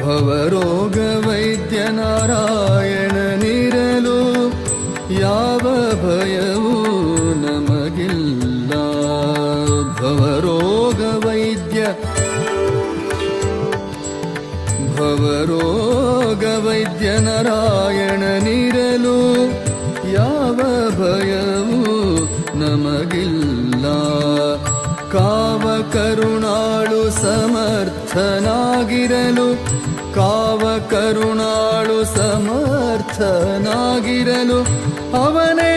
ಭವರೋಗ ವೈದ್ಯನಾರಾಯಣನಿರಲು ಯಾವ ಭಯವೂ ನಮಗಿಲ್ಲ. ಭವರೋಗ ವೈದ್ಯ, ಭವರೋಗ ವೈದ್ಯನಾರಾಯಣನಿರಲು ಯಾವ ಭಯವೂ ನಮಗಿಲ್ಲ. ಕಾವ ಕರುಣಾಳು ಸಮರ್ಥನಾಗಿರಲು, ಕಾವ ಕರುಣಾಳು ಸಮರ್ಥನಾಗಿರಲು, ಅವನೇ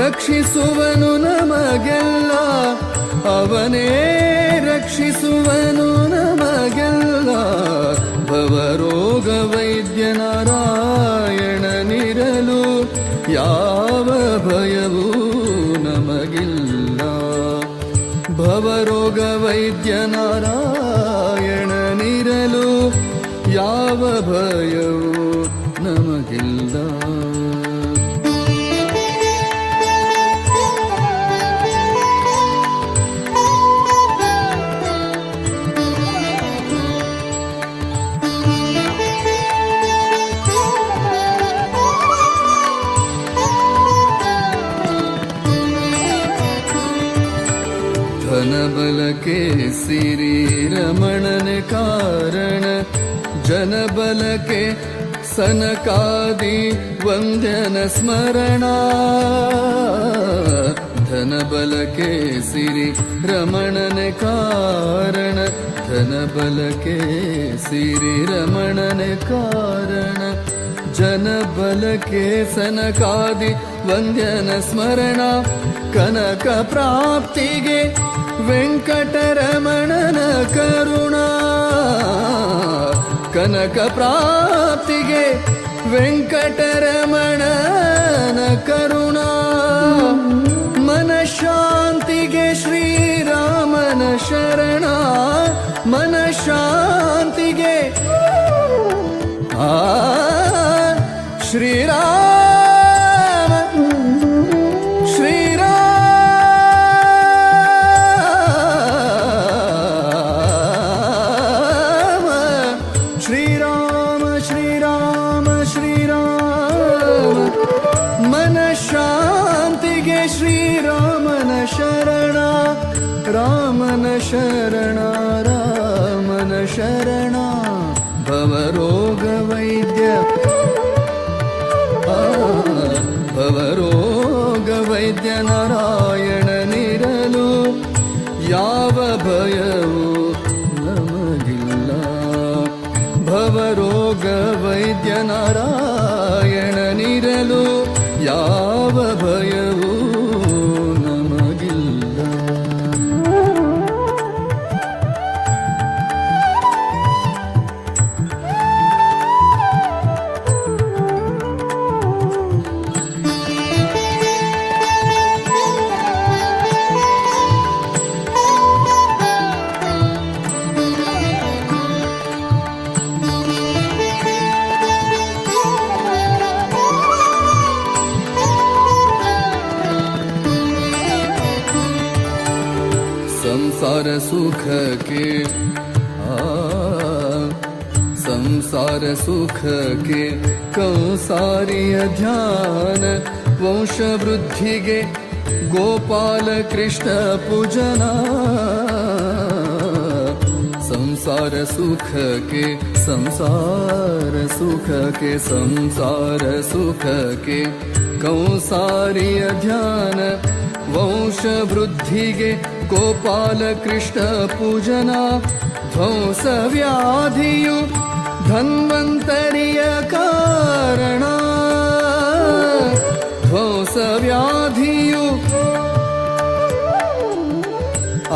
ರಕ್ಷಿಸುವನು ನಮಗೆಲ್ಲ, ಅವನೇ ರಕ್ಷಿಸುವನು ನಮಗೆಲ್ಲ. ಭವರೋಗ ವೈದ್ಯನಾರಾಯಣನಿರಲು ಯಾವ ಭಯವೂ ನಮಗಿಲ್ಲ. ಭವರೋಗ ವೈದ್ಯನಾರಾಯಣನಿರಲು ಯಾವ ಭಯವೂ ನಮಗಿಲ್ಲ. ಧನಬಲಕ್ಕೆ ಸಿರಿ ರಮಣನ ಕಾರಣ, ಜನಬಲಕ್ಕೆ ಸನಕಾದಿ ವಂದ್ಯನ ಸ್ಮರಣ. ಧನಬಲಕ್ಕೆ ಸಿರಿ ರಮಣನೆ ಕಾರಣ, ಧನಬಲಕ್ಕೆ ಸಿರಿ ರಮಣನೆ ಕಾರಣ. ಜನಬಲಕ್ಕೆ ಸನಕಾದಿ ವಂದ್ಯನ ಸ್ಮರಣ, ಕನಕ ಪ್ರಾಪ್ತಿಗೆ ವೆಂಕಟರಮಣನ ಕರುಣ, ಕನಕ ಪ್ರಾಪ್ತಿಗೆ ವೆಂಕಟರಮಣನ ಕರುಣ. ಮನಶಾಂತಿಗೆ ಶ್ರೀರಾಮನ ಶರಣ, ಮನಶಾಂತಿಗೆ ಆ ಶ್ರೀರಾಮ ಶ್ರೀರಾಮ ಶ್ರೀರಾಮ ಶ್ರೀರಾಮ ಶ್ರೀರಾಮ. ಮನಶಾಂತಿಗೆ ಶ್ರೀರಾಮನ ಶರಣ, ರಾಮನ ಶರಣ, ರಾಮನ ಶರಣ. ಭವರೋಗ ವೈದ್ಯ, ಭವರೋಗ ವೈದ್ಯ ನಾರಾಯಣನಿರಲು ಯಾವ ಭಯವೂ ನಮಗಿಲ್ಲ. ಭವರೋಗ ವೈದ್ಯ ನಾರಾಯಣನಿರಲು ಯಾವ ಭಯವೂ ನಮಗಿಲ್ಲ. ಸಂಸಾರ ಸುಖಕ್ಕೆ, ಆ ಸಂಸಾರ ಸುಖಕ್ಕೆ ಕಂಸಾರಿಯ ಧ್ಯಾನ, ವಂಶವೃದ್ಧಿಗೆ ಗೋಪಾಲ ಕೃಷ್ಣ ಪೂಜನ. ಸಂಸಾರ ಸುಖಕ್ಕೆ, ಸಂಸಾರ ಸುಖಕ್ಕೆ, ಸಂಸಾರ ಸುಖಕ್ಕೆ ಕಂಸಾರಿಯ ಧ್ಯಾನ, ವಂಶವೃದ್ಧಿಗೆ ಗೋಪಾಲ ಕೃಷ್ಣ ಪೂಜನ. ಧ್ವಂಸ ವ್ಯಾಧಿಯು ಧನ್ವಂತರಿಯ ಕಾರಣ, ಧ್ವಂಸ ವ್ಯಾಧಿಯು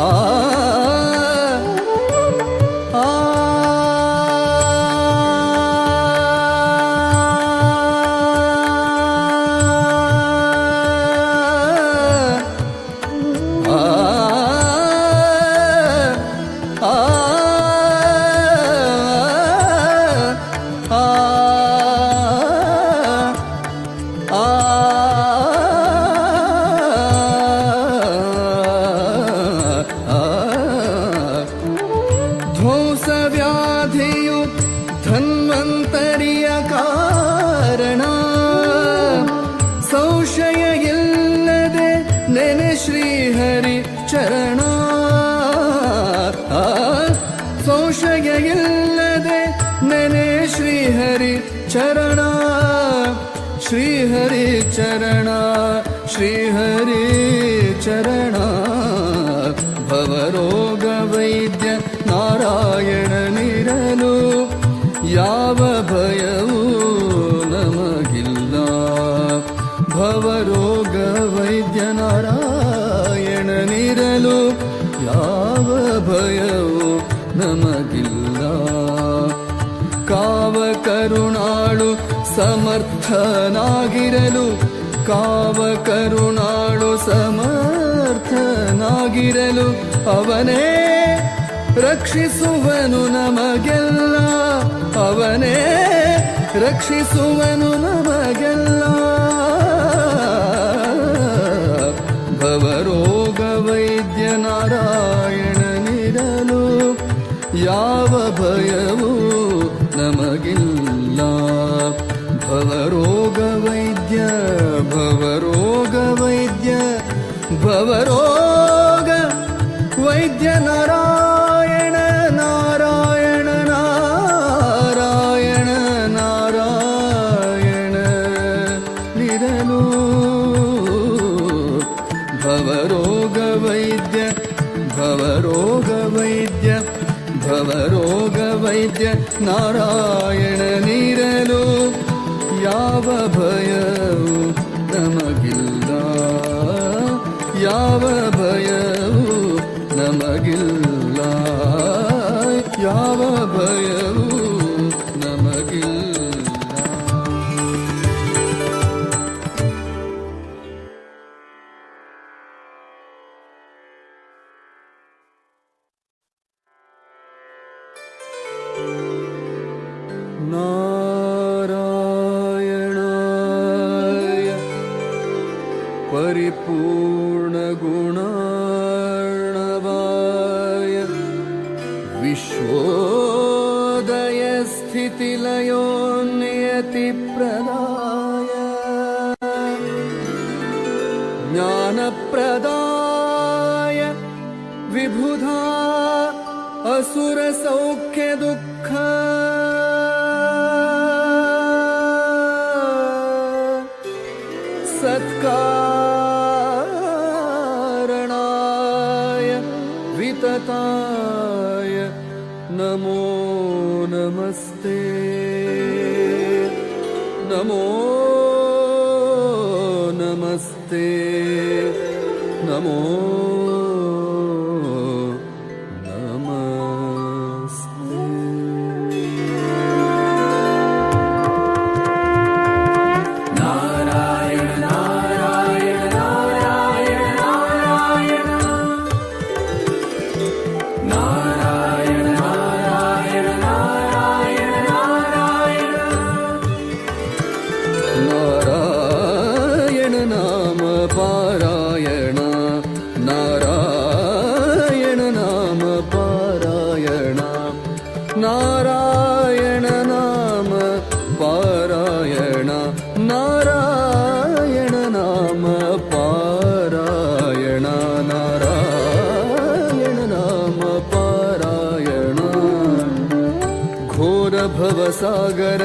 ಆ ಆ ಆ ಆ ಆ ಆ ಧ್ವಂಸ ವ್ಯಾಧಿಯು ಧನ್ವಂತರಿಯ ಕಾರಣ, ಸಂಶಯ ಇಲ್ಲದೆ ನೆನೆ ಶ್ರೀಹರಿ ಚರಣ, ಸಂಶಯ ಇಲ್ಲದೆ ನೆನೆ ಶ್ರೀಹರಿ ಚರಣ, ಶ್ರೀಹರಿ ಚರಣ, ಶ್ರೀಹರಿ ಚರಣ. ಭವರೋಗ ವೈದ್ಯ ನಾರಾಯಣನಿರಲು ಯಾವ ಭಯವೂ ನಮಗಿಲ್ಲ. ಭವರೋಗ ವೈದ್ಯ ನಾರಾಯಣನಿರಲು ಯಾವ ಭಯವೂ ನಮಗಿಲ್ಲ. ಕಾವ ಕರುಣಾಳು ಸಮರ್ಥನಾಗಿರಲು, ಕಾವ ಕರುಣಾಳು ಸಮರ್ಥನಾಗಿರಲು, ಅವನೇ ರಕ್ಷಿಸುವನು ನಮಗೆಲ್ಲ, ಅವನೇ ರಕ್ಷಿಸುವನು ನಮಗೆಲ್ಲ. ಭವರೋಗ ವೈದ್ಯ ನಾರಾಯಣನಿರಲು ಯಾವ ಭಯವೂ ನಮಗಿಲ್ಲ. ಭವರೋಗ ವೈದ್ಯ, ಭವರೋಗ ವೈದ್ಯ, ಭವರೋಗ ವೈದ್ಯ ನಾರಾಯಣ ನಾರಾಯಣ ನಾರಾಯಣ ನಾರಾಯಣ ನಿರಲು. ಭವರೋಗ ವೈದ್ಯ ನಾರಾಯಣನಿರಲು ಯಾವ ಭಯವು ನಮಗಿಲ್ಲ, ಯಾವ ಭಯವು ನಮಗಿಲ್ಲ, ಯಾವ ಭಯವು ನಮಗಿಲ್ಲ. नारायणाय परिपूर्णगुणार्णवाय विश्वोदयस्थितिलयो नियतिप्रदाय ज्ञानप्रदाय विबुधा असुरसौख्यदुःख सत्कारणाय वितताय नमो नमस्ते, नमो नमस्ते, नमो नमस्ते. नारायण नाम पारायण, नारायण नाम पारायण, नारायण नाम पारायण, नारायण नाम पारायण, नारायण नाम पारायण. घोर भवसागर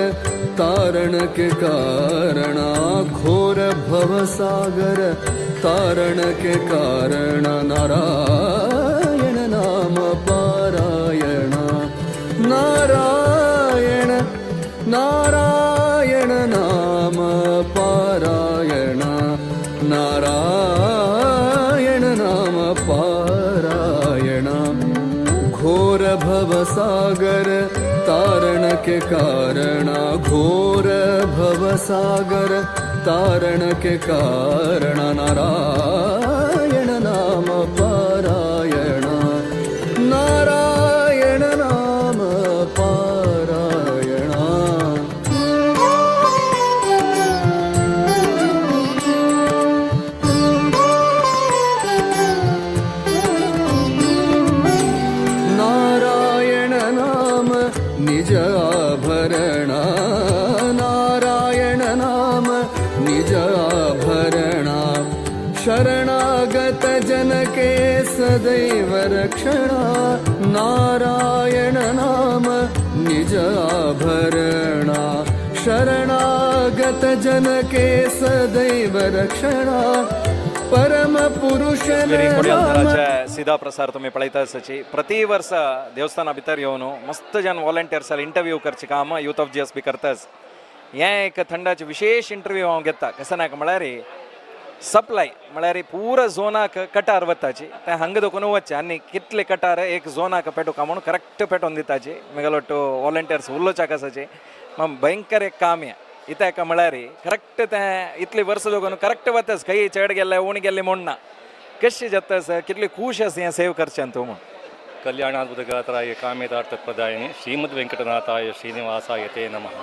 तारण के कारण, घोर भवसागर तारण के कारण, नारायण नाम पारायण, नारायण नारायण नाम पारायण, नारायण नाम पारायण. घोर भवसागर तारण के कारण, घोर भवसागर तारण के कारण, नारायण नाम पारायण, नारायण नाम पारायण. नारायण नाम निज आभरण, नारायण नाम निज आभरण, शरणागत जन के सदैव रक्षण, नारायण नाम निज आभरण, शरणागत जन के सदैव रक्षण, परम पुरुष कोडियालथराचे सीधा प्रसार तुम्ही पळयता आसाची. प्रति वर्स देवस्थाना भितर येवन मस्त जन वॉलंटियर्स इंटरव्यू करचे काम यूथ ऑफ जीएसबी करताच. हें एक थंडाचे विशेष इंटरव्यू हांव घेता. कसं नाका म्हळ्यार सप्लाय म्हळ्यार पुरा झोनाक कटार वताची, ते हांगा दोकून वचचे आनी कितले कटार एक झोनाक पेटोवका म्हणून करेक्ट पेटोवन दिताची. मेगेलो वॉलंटियर्स उलोवच्याक आसाची. भयंकर एक काम हें. इत्याक म्हळ्यार करेक्ट तें इतले वर्स दोगून करेक्ट वतास, खंय चड गेल्ले उणी गेल्ले म्हूण ना. कशें जाता सर, कितले खूश आसा हें सेव करचें तूं म्हूण. कल्याणाद्भुतगात्राय कामितार्थप्रदायिनी श्रीमद वेंकटनाथाय श्रीनिवासाय ते नमः.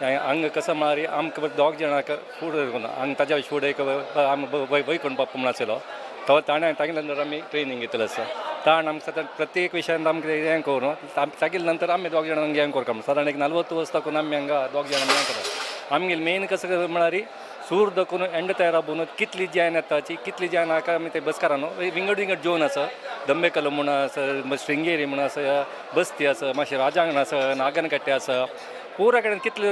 हांगा कसं म्हळ्यार आमकां दोग जाणांक फूड हांगा ताज्या फूड एक आमी वैकुंठ बाप्पा म्हूण आशिल्लो, तो ताणें तागेले नंतर आमी ट्रेनींग घेतलें आसा. ताण आमकां सदां प्रत्येक विशयान आमकां हें करून तागेले नंतर आमी दोग जाणां हें करता. सादारण एक 40 वर्स दाखोवन आमी हांगा दोग जाणां हें करता. आमगेले मेन कसं म्हळ्यार सूर दाखोवन एंड तयार आबोवन कितली जॅन येताची, कितली जॅन आहा आमी ते बसकारान विंगड विंगड जोन आसा. दंबेकल म्हूण आसा, शृंगेरी म्हूण आसा, बस्ती आसा, मातशें राजांगण आसा, नागनकट्टे आसा. पुरा कडेन कितले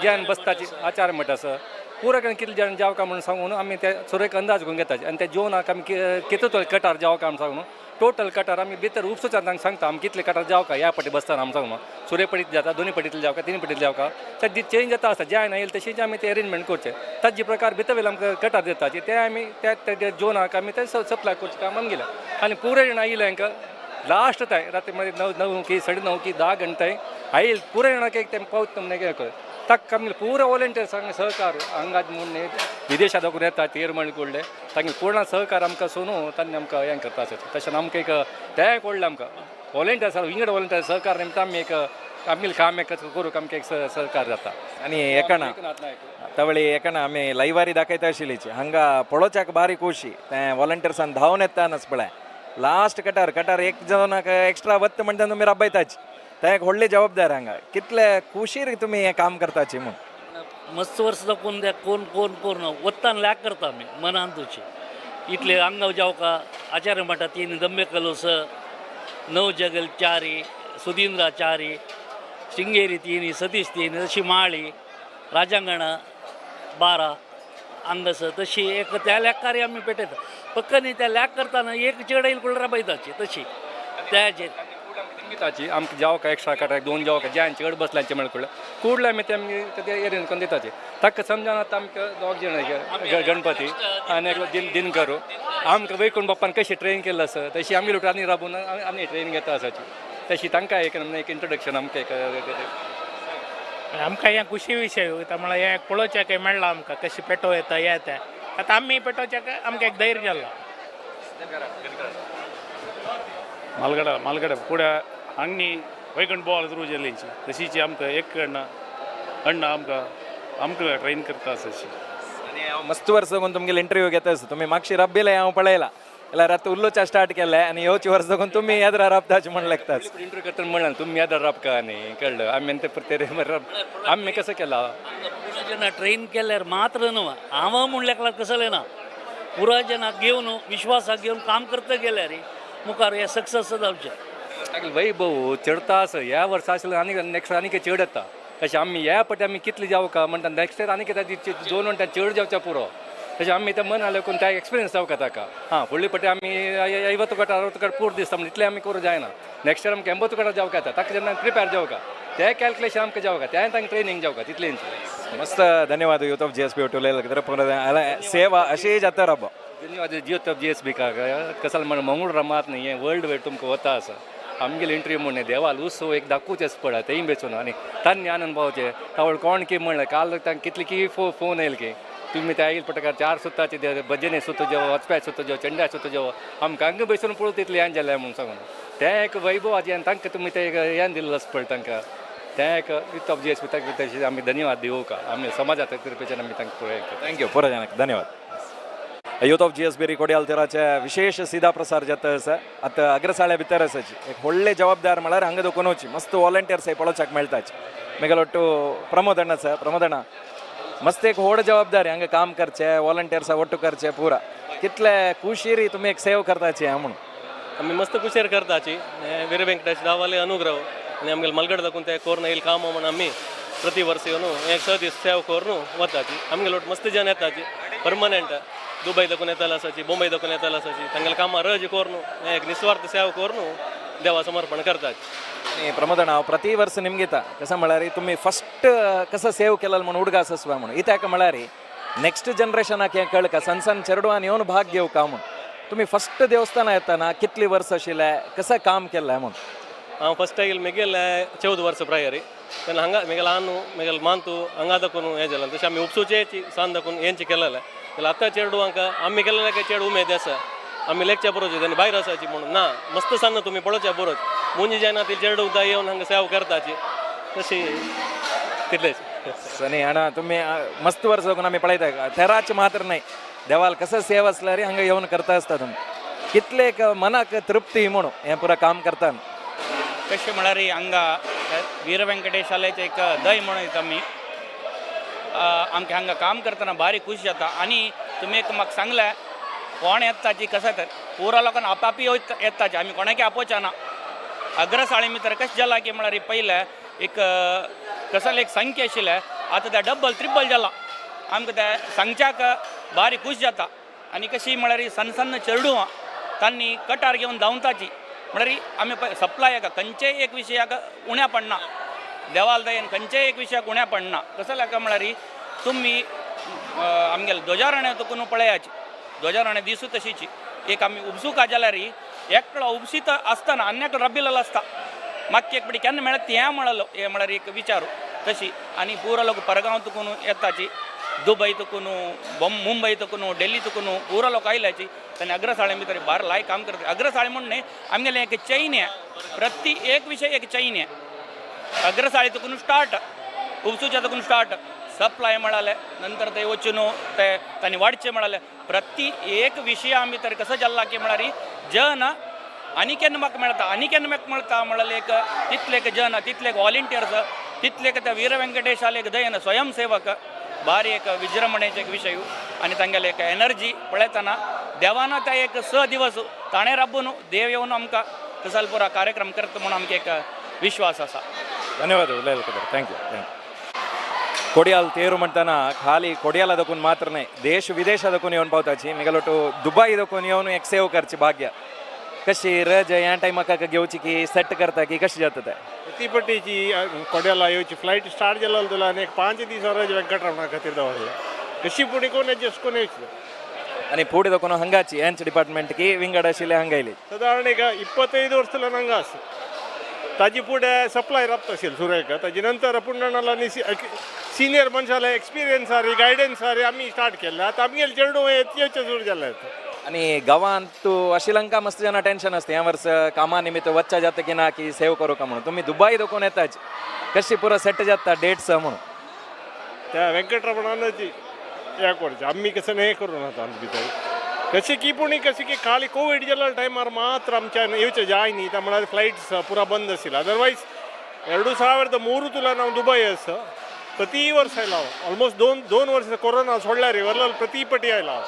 जॅन बसताची, आचार मठ आसा, पुरा कडेन कितले जाण जावका म्हणून सांगून आमी ते सुरेक अंदाज घेवन घेताचे. आनी त्या जेवणाक आमी कितें तो कटार जावका म्हणून सांगून टोटल कटार आमी भितर उपसूच तांकां सांगता आमी कितले कटार जावका ह्या पटी बसतना आमी सांगू सुरे पटीत जाता, दोनी पटीतले जावका, तीन पटीतले जावका, तर चेंज जाता आसता. जे आयना येयले तशीच आमी ते अरेंजमेंट करचे. ताजे प्रकार भितर वयले आमकां कटार दिता ते आमी त्या त्या जोनाक आमी ते सप्लाय करचें काम आमगेलें. आनी पुरे जाणां येयले हांकां लास्ट ताय राती मागीर 9 9 की 9:30 की 10 घंटे आयल पुरे जाणांक एक तें पावत म्हणून ताका आमगेले पुरो वॉलंटियर्स सहकार हांगाच म्हूण न्ही विदेशात दाखून येता तेर कडले तांगे पूर्ण सहकार आमकां सोनू तांणी आमकां हें करता आसता. तशें आमकां एक तें एक व्हडलें आमकां वॉलंटियर्स विंगड वॉलंटियर सहकार निमतान आमी एक आमगेलें काम एक करूंक आमकां एक सहकार जाता. आनी एकणा तवळी एकणा आमी लायवारी दाखयता आशिल्लीची हांगा पळोवच्याक बारी खोशी तें वॉलंटियर्सान धांवन येतानच पळय लास्ट कटार कटार एक जणाक एक्स्ट्रा वत्त म्हणटा तुमी राबयताची, तें एक व्हडली जबाबदारी. हांगा कितले खुशीर तुमी हें काम करताची म्हूण. मस्त वर्स कोण त्या कोण कोण कोण वत्तान लॅक करता आमी मनान तुची इतले हांगा जावका आचार्य म्हणटा 3 दम्मे कलोस, 9 जगल 4, सुधींद्रा 4, शृंगेरी 3, सतीश 3, तशी माळी राजांगणा 12 हांगासर तशी एक त्या लॅकार आमी पेटयता. फक्त न्ही त्या लॅक करतना एक चेड येयल कुळरा राबयताची तशी त्याचेर दिताची आमकां जावका एक्स्ट्रा कटार 2 जावका ज्यान चड बसल्यांचे म्हळ्यार कुडले आमी ते आमगे ते एरेंज करून दिताचे. ताका समजना आमकां दोग जाण गणपती आनी एकलो दिन करू आमकां वैकुंठ बाप्पान कशी ट्रेन केल्लो आसा तशी आमी लोक आनी राबून आनी ट्रेन घेता आसाची तशी तांकां एक एक इंट्रोडक्शन आमकां एक आमकां हें खुशी विशय वयता म्हळ्यार हें पळोवच्याक मेळ्ळां आमकां कशी पेटो येता हें तें. आतां आमी पेटोवच्याक आमकां एक धैर्य जालां. मालगडा मालगडा ಕೂಡ ಹಂಗ್ನಿ ವೈಕುಂಠ ಬಾಲ್ रुजलेंची तशीची आमकां एक अण्णा अण्णा आमकां आमकां ट्रेन करता आसा. आनी हांव मस्त वर्स साकून तुमगेले इंटरव्यू घेता आसा, तुमी मागशी रब्बीले हांव पळयला जाल्यार आतां उल्लोच्या स्टार्ट केलें आनी येवचे वर्स साकून तुमी येद्रा राबताचे म्हण लागतात. इंटरव्यू करतना म्हणलें तुमी येद्रा राबका न्ही कळ्ळें आमी ते आमी कसं केलां पुरा जण ट्रेन केल्यार मात्र न्हू हांव म्हणल्यार कसलें ना पुरा जणाक घेवन विश्वासाक घेवन काम करता गेल्यार मुखार हे सक्सेस जावचें. वैभव चडता आसा ह्या वर्सा आशिल्लें आनी नेक्स्ट आनी चड येता. तशें आमी ह्या पटी आमी कितले जावका म्हणटा नेक्स्ट इयर आनी कितें 2 म्हणटा चड जावच्या पुरो. तशें आमी तें मन आलें कोण त्या एक्सपिरियन्स जावका ताका हां फुडले पटी आमी 50 कटा 60 कटा पूर दिसता म्हण इतलें आमी करूं जायना. नेक्स्ट इयर आमकां 80 कटा जावका येता ताका जेन्ना प्रिपेर जावका तें कॅल्कुलेशन आमकां जावका तें तांकां ट्रेनींग जावका तितलेंच. मस्त धन्यवाद यूथ ऑफ GSB उलयला सेवा अशी जाता राबो. धन्यवाद यूथ ऑफ GSB का कसाल म्हण मंगळूर रमात न्ही हें वर्ल्ड वायड तुमकां वता आसा. आमगेले इंटरव्यू म्हणलें देवाल उत्सव एक दाखोवचेच पडा तेंय बेचून आनी तांणी आनंद पावचे तावळ कोण की म्हणलें काल तांकां कितली की फोन येयल की तुमी त्या येयल पडटा 4 सुत्ताचे भजने सुत्त जेव वचप्या सुत्त जेव चंड्या सुत्त जेव आमकां हांगा बसून पळोवं तितलें हें जालें म्हूण सांगून तें एक वैभवाचें आनी तांकां तुमी तें हें दिल्लें आसा पळय तांकां तें एक यूथ ऑफ GSB तांकां तशें आमी धन्यवाद दिवका आमी समाजा तर्फेच्यान आमी तांकां पळय. Thank you पुरो जाणांक धन्यवाद. यूथ ऑफ GSB Kodial तेराचे विशेष सीधा प्रसार जाता आसा. आतां अग्रसाळ्या भितर आसाची एक व्हडले जबाबदार म्हळ्यार हांगा दोकोन वची मस्त वॉलंटियर्स पळोवच्याक मेळटाची. मेगेलो ಒಟ್ಟು प्रमोद अण्णा सर. प्रमोद अण्णा मस्त एक व्हड जबाबदारी हांगा काम करचे वॉलंटियर्सा ಒಟ್ಟು करचे पुरा कितले खुशीरी तुमी एक सेव करताची हां म्हणून. आमी मस्त खुशेर करताची वीर वेंकटेश दावाले अनुग्रह आनी आमगेले मलगड दाखून ते कोर्न येयल काम म्हण आमी प्रति वर्स येवन एक 6 दीस सेव करून वताची. आमगेले ಒಟ್ಟು मस्त जन येताची परमनंट दुबय दाखून येताले आसाची, बोंबय दाखून येताले आसाची. तांगेले कामां रज करून एक निस्वार्थ सेवा करून देवा समर्पण करताची. आनी प्रमोद अण्णा हांव प्रति वर्स निमगिता कसं म्हळ्यार तुमी फस्ट कसं सेव केलें म्हणून उडगास आसवा म्हणून इत्याक म्हळ्यार नेक्स्ट जनरेशनाक हें कळका सण सण चेडवान येवन भाग घेवका म्हणून. तुमी फस्ट देवस्थाना येतना कितली वर्स आशिल्लें कसं काम केलें म्हणून. हांव फस्ट आयल मेगेले 14 वर्स प्रायरी तेन्ना हांगा मेगेले आनु मेगेले मांतू हांगा दाखून हें जालें. तशें आमी उपसूचेची सान दाखून हेंचे केलेलें जाल्यार आतां चेडवांक आमी केलेलें काय चेड उमेद आसा आमी लेगच्या बरोच आनी भायर आसाची म्हणून ना मस्त सान्न तुमी पळोवच्या बरोच मुंजी जायना ती चेडूं येवन हांगा सेवा करताची तशी तितलेच. आनी अण्णा तुमी मस्त वर्स साकून आमी पळयता तेराचे मात्र न्हय देवाल कसं सेव आसल्यार हांगा येवन करता आसता तुमी कितले एक मनाक तृप्ती म्हणून हें पुरा काम करता. कशें म्हळ्यार हांगा वीर वेंकटेशालेचें एक दय म्हणून येता आमी आमकां हांगा काम करतना भारी खूश जाता. आनी तुमी एक म्हाका सांगलें कोण येताची कसं तर पुरा लोकांक आपापी येताची आमी कोणाकी आपोवचे ना. अग्रसाळे भितर कशें जालां की म्हळ्यार पयलें एक कसलें एक संख्या आशिल्लें आतां तें डब्बल त्रिब्बल जालां. आमकां तें सांगच्याक भारी खूश जाता. आनी कशी म्हळ्यार सन्न सन्न चेडवां तांणी कटार घेवन धांवताची. म्हणल्यार आमी पळय सप्लायाक खंयचेय एक विशयाक उण्या पडना. देवाल दयेन खंयचेय एक विशयाक उण्या पडना. कसो लेखा म्हळ्यार तुमी आमगेले ध्वजारोहण तुकून पळयाची, ध्वजारोहण दिसूं तशीची एक आमी उपसूका जाल्यार एकलो उपसीत आसतना आनी एकलो रब्बिलेलो आसता. मागीर एक पटी केन्ना मेळत तें म्हणलो हें म्हळ्यार एक विचारू तशी. आनी पुरो लोक परगांव तुकून येताची, दुबय तुकून, मुंबय तुकून, दिल्ली तुकून पुरो लोक आयल्याची. तांणी अग्रसाळे भितर बार लाय काम करता. अग्रसाळे म्हण न्ही, आमगेलें एक चैन आहे, प्रति एक विशय एक चैन आहे. अग्रसाळे तुकून स्टार्ट, उपसूच्या तुकून स्टार्ट सप्लाय म्हळाले, नंतर ते वचून ते तांणी वाडचे म्हळाले. प्रति एक विशया भितर कसो जाल्ला की म्हळ्यार जन आनी केन्ना म्हाका मेळटा, आनी केन्ना म्हाका मेळटा म्हळ्यार एक तितले एक जन, तितले एक वॉलंटियर्स, तितले एक त्या वीर वेंकटेशाले एक दयन स्वयंसेवक भारी एक विजृंभणेचे एक विशय. आनी तांगेले एक एनर्जी पळयतना देवान त्या एक 6 दिवस ताणें राबून देव येवन आमकां कसालपुरा कार्यक्रम करता म्हणून आमकां एक विश्वास आसा. ಧನ್ಯವಾದ ಉಲ್ಲೇಖ. Thank you, thank you. Kodial ತೇರು ಮಂಟನ ಖಾಲಿ ಕೊಡಿಯಾಲ್ ಅದಕ್ಕೂ ಮಾತ್ರನೇ ದೇಶ ವಿದೇಶ ಅದಕ್ಕೂ ಇವನು ಪಾವತಾಚಿ ಮಿಗಲೊಟ್ಟು ದುಬೈ ದಕ್ಕून येवन एक सेव करची भाग्य कशी रज ह्या टायमाक घेवची की सेट करता की कशी जाता ते? प्रति पट्टीची कोड्याला येवची फ्लायट स्टार्ट जालो तुला आनी एक 5 दीस रज वेंकटरमणा खातीर दवरले कशी पुणी कोण एडजस्ट कोण येवची. आणि पुढे ದಕ್ಕೂನು ಹಂಗಾಚಿ ಎಂಚ್ ಡಿಪಾರ್ಟ್ಮೆಂಟ್ की ವಿಂಗಡ आशिल्ले हांगा सादारण एक 25 वर्स हांगा आसा. ताजी फुडें सप्लाय राबता आशिल्ली सुरेक. ताजे नंतर पुण्णाला सिनियर मनशाले एक्सपिरियन्स आरी गायडन्स आरी आमी स्टार्ट केल्ले. आतां आमगेले चेडूं येवचें सुरू जालें. आणि गांवांत तूं श्रीलंका मस्त जना टेन्शन असते ह्या वर्स कामा निमित्त वच्चा जाता की ना की सेव करू का म्हणून. तुम्ही दुबई दोकोन येताच कशी पुरो सेट जाता डेट्स म्हणून? त्या वेंकटरमणानच हे करचें, आमी कसं हें करूं नाका. आमचे भितर कशें की पूण कशें की खाली कोवीड जाल्ल्या टायमार मात्र आमच्यान येवचें जाय न्ही, त्या म्हळ्यार फ्लायट्स पुरा बंद आशिल्ले. अदरवायज 2003 तुला हांव दुबय आसा. प्रति वर्स आयला हांव ऑलमोस्ट 2 वर्स कोरोना सोडल्यार वरला प्रति पटी आयला हांव.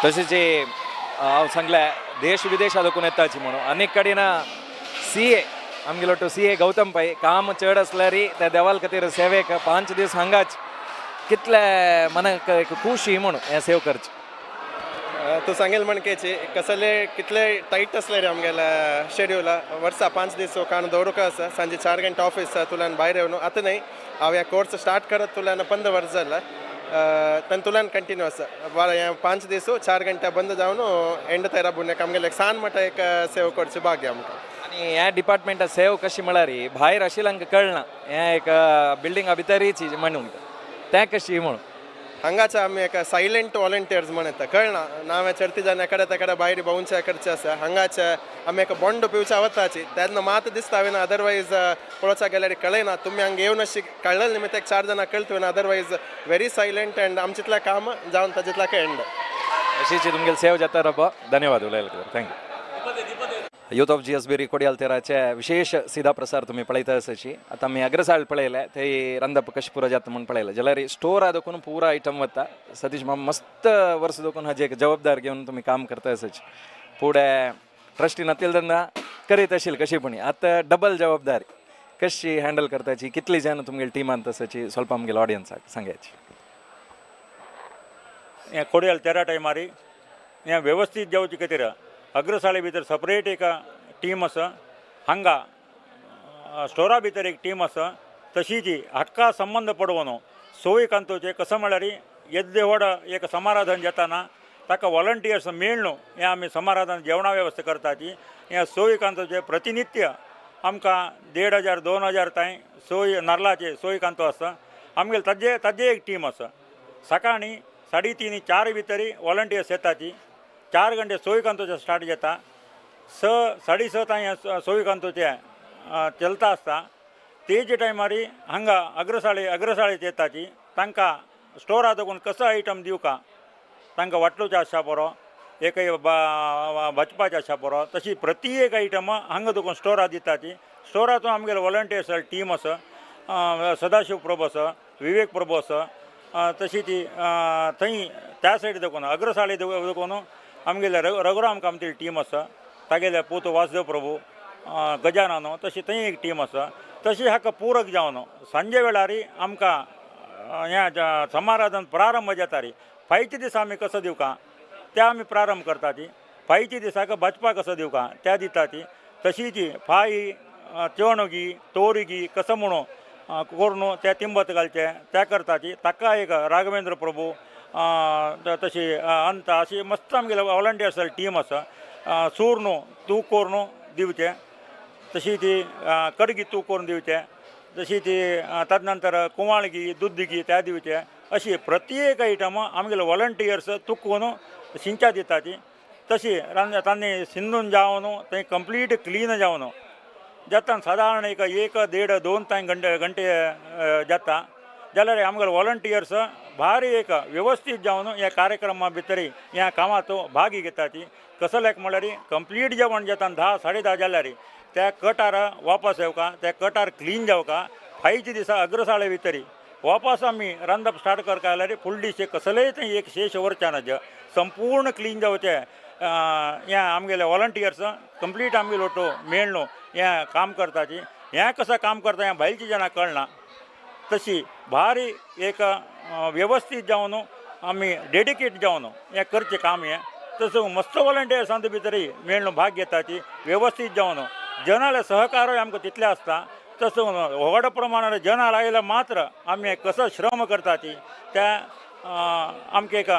तशेंच हांव सांगलें देश विदेश दोकून येताची म्हणून अनेक कडेन सी ए आमगेलो टू सी ए गौतम पै काम चड आसल्यार त्या देवाल खातीर सेवेक 5 दीस हांगाच कितले मनाक एक खुशी म्हणून हें सेव करचें. तूं सांगेल म्हणकेची कसले कितले टायट आसले रे आमगेले शेड्यूल. वर्सा 5 दीस काण दवरूंक आसा. सांजे 4 गंटे ऑफीस आसा तुल्यान भायर येवन. आतां न्हय, हांव ह्या कोर्स स्टार्ट करत तुल्यान 15 वर्स जाला, तेन्ना तुल्यान कंटिन्यू आसा. हें 5 दीस 4 गंटे बंद जावन एंड तयार राबून एक आमगेले एक सान म्हणटा एक सेव करचें भाग्य आमकां. आनी ह्या डिपार्टमेंटा सेव कशी म्हळ्यार भायर आशिल्ल्यांक कळना, हें एक बिल्डिंगा भितरीची म्हणून तें कशी म्हणून? हांगाच आमी एक सायलेंट वॉलंटियर्स म्हण येता, कळना नांव चडती जाण एकडे तेकडे भायर भोंवचे करचे आसा. हांगाच आमी एक बोंड पिवच्या वताची तेन्ना मात दिसता ना, अदरवायज पळोवच्या गेल्यार कळना. तुमी हांगा येवन अशी कळ्ळें निमित्त एक 4 जाणां कळत ना, अदरवायज व्हेरी सायलेंट अँड आमचेतलें काम जावन ताजेतलें एंड. अशीच तुमगेले सेव जाता रब्बा. धन्यवाद उलयले, thank you. Youth of G S B Kodial तेराचे विशेष सीधा प्रसार तुम्ही पळयता आसाची. आतां आमी अग्रसाळ पळयले, ते रंदप कशें पुरो जाता म्हूण पळयलें जाल्यार स्टोरा दोकून पुरा आयटम वता. सतीश मामा मस्त वर्स दोकून हाजी एक जबाबदार घेवन तुमी काम करता आसाची. फुडें ट्रस्टी नातील तेन्ना करीत आशिल्ली कशी पण, आतां डबल जबाबदारी कशी हँडल करताची, कितली जण तुमगेले टिमान तसाची ಸ್ವಲ್ಪ आमगेले ऑडियन्साक सांगायची. हें कोडयाल तेरा टायमारी हें वेवस्थीत जावचे खातीर अग्रसाळे भितर सपरेट एक टीम आसा, हांगा स्टोरा भितर एक टीम आसा. तशीच हाका संबंद पडोवन सोय कांतोचे कसो म्हळ्यार येद्दे व्हड एक समाराधन जाताना ताका वॉलंटियर्स मेळ्ळू हें आमी समाराधन जेवणा वेवस्था करताची. हें सोय कांतोचे प्रतिनित्य आमकां 1500 2000 तांय सोय नाल्लाचे सोय कांतो आसा. आमगेले ताजे ताजे एक टीम आसा. सकाळीं 3:30 4 भितर वॉलंटियर्स येताची, 4 घंटे सोय कांतोचे स्टार्ट जाता, 6 6:30 तांय सोय कांतोचे चलता आसता. तेजे टायमार हांगा अग्रसाळे अग्रसाळेत येताची तांकां स्टोरा दकून कसो आयटम दिवका तांकां वाटलोचे आसता बरो एक भाजपाचे आसता बरो, तशी प्रति एक आयटम हांगा दकून स्टोरा दिताची. स्टोरातून आमगेले वॉलंटियर्स टीम आसा, सदाशिव प्रभू आसा, विवेक प्रभू आसा. तशी ती थंय त्या सायडी दकून अग्रसाळे दकून आमगेले रघुराम कामती टीम आसा, तागेले पूत वासुदेव प्रभू गजानन, तशी थंय एक टीम आसा. तशी हाका पूरक जावन सांजे वेळार आमकां हें समाराधन प्रारंभ जाता रे फायच्या दिसा आमी कसो दिवका त्या आमी प्रारंभ करता ती फायच्या दिसाक भाजपा कसो दिवका त्या दिता ती तशीच फाय चणगी तोरगी कसो म्हणून करून त्या तिंबत घालचे त्या करता ती ताका एक राघवेंद्र प्रभू तशी अंत अशी मस्त आमगेले वॉलंटियर्स टीम आसा सूर तूं करून दिवचें तशी ती कडगी तूं करून दिवचें तशी ती तदनंतर कुंवाळगी दुदगी त्या दिवचें अशी प्रत्येक आयटम आमगेले वॉलंटियर्स तुकून सिंचा दिता ती तशी तांणी सिंदून जावन थंय कंप्लीट क्लीन जावन जाता सादारण एक एक देड दोन तांय घंटे घंटे जाता जाल्यार आमगेले वॉलंटियर्स भारी एक व्यवस्थीत जावन ह्या कार्यक्रमा भितर ह्या कामाचो भागी घेता ती कसलेक म्हणल्यार कंप्लीट जेवण जाता 10 10:30 जाल्यार त्या कटार वापस येवका त्या कटार क्लीन जावका फायच्या दिसा अग्रसाळे भितर वापस आमी रांदप स्टार्ट करता जाल्यार फुल डिश कसलेय थंय एक शेश वरच्यान संपूर्ण क्लीन जावचें ह्या आमगेले वॉलंटियर्स कंप्लीट आमगेलो ऑटो मेळ्ळो हें काम करताची हें कसं काम करता हें भायलची जाणां कळना तशी भारी एक व्यवस्थीत जावन आमी डेडिकेट जावन हें करचें काम हें तसो मस्त वॉलंटियर्सां भितर मेळ्ळो भाग घेताची व्यवस्थीत जावन जनाले सहकार्य आमकां तितलें आसता तसो व्हड प्रमाणात जनाल आयल्यार मात्र आमी कसो श्रम करताची त्या आमकां एक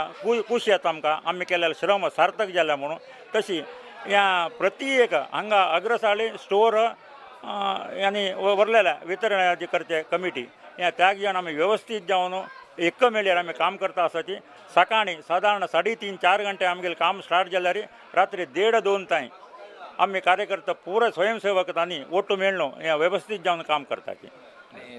खूश येता आमकां आमी केल्ले श्रम सार्थक जाला म्हणून तशी ह्या प्रति एक हांगा अग्रसाळे स्टोर आनी व्हरलेल्या वितरण जे करचे कमिटी ह्या त्याग जाण आमी व्यवस्थीत जावन एक मेळ्यार आमी काम करता आसाची सकाळी सादारण 3.5 4 घंटे आमगेलें काम स्टार्ट जाल्यार रात्री 1.5 2 तांय आमी कार्यकर्ता पुरा स्वयंसेवक तांणी ಒಟ್ಟು मेळ्ळो ह्या व्यवस्थीत जावन काम करताची.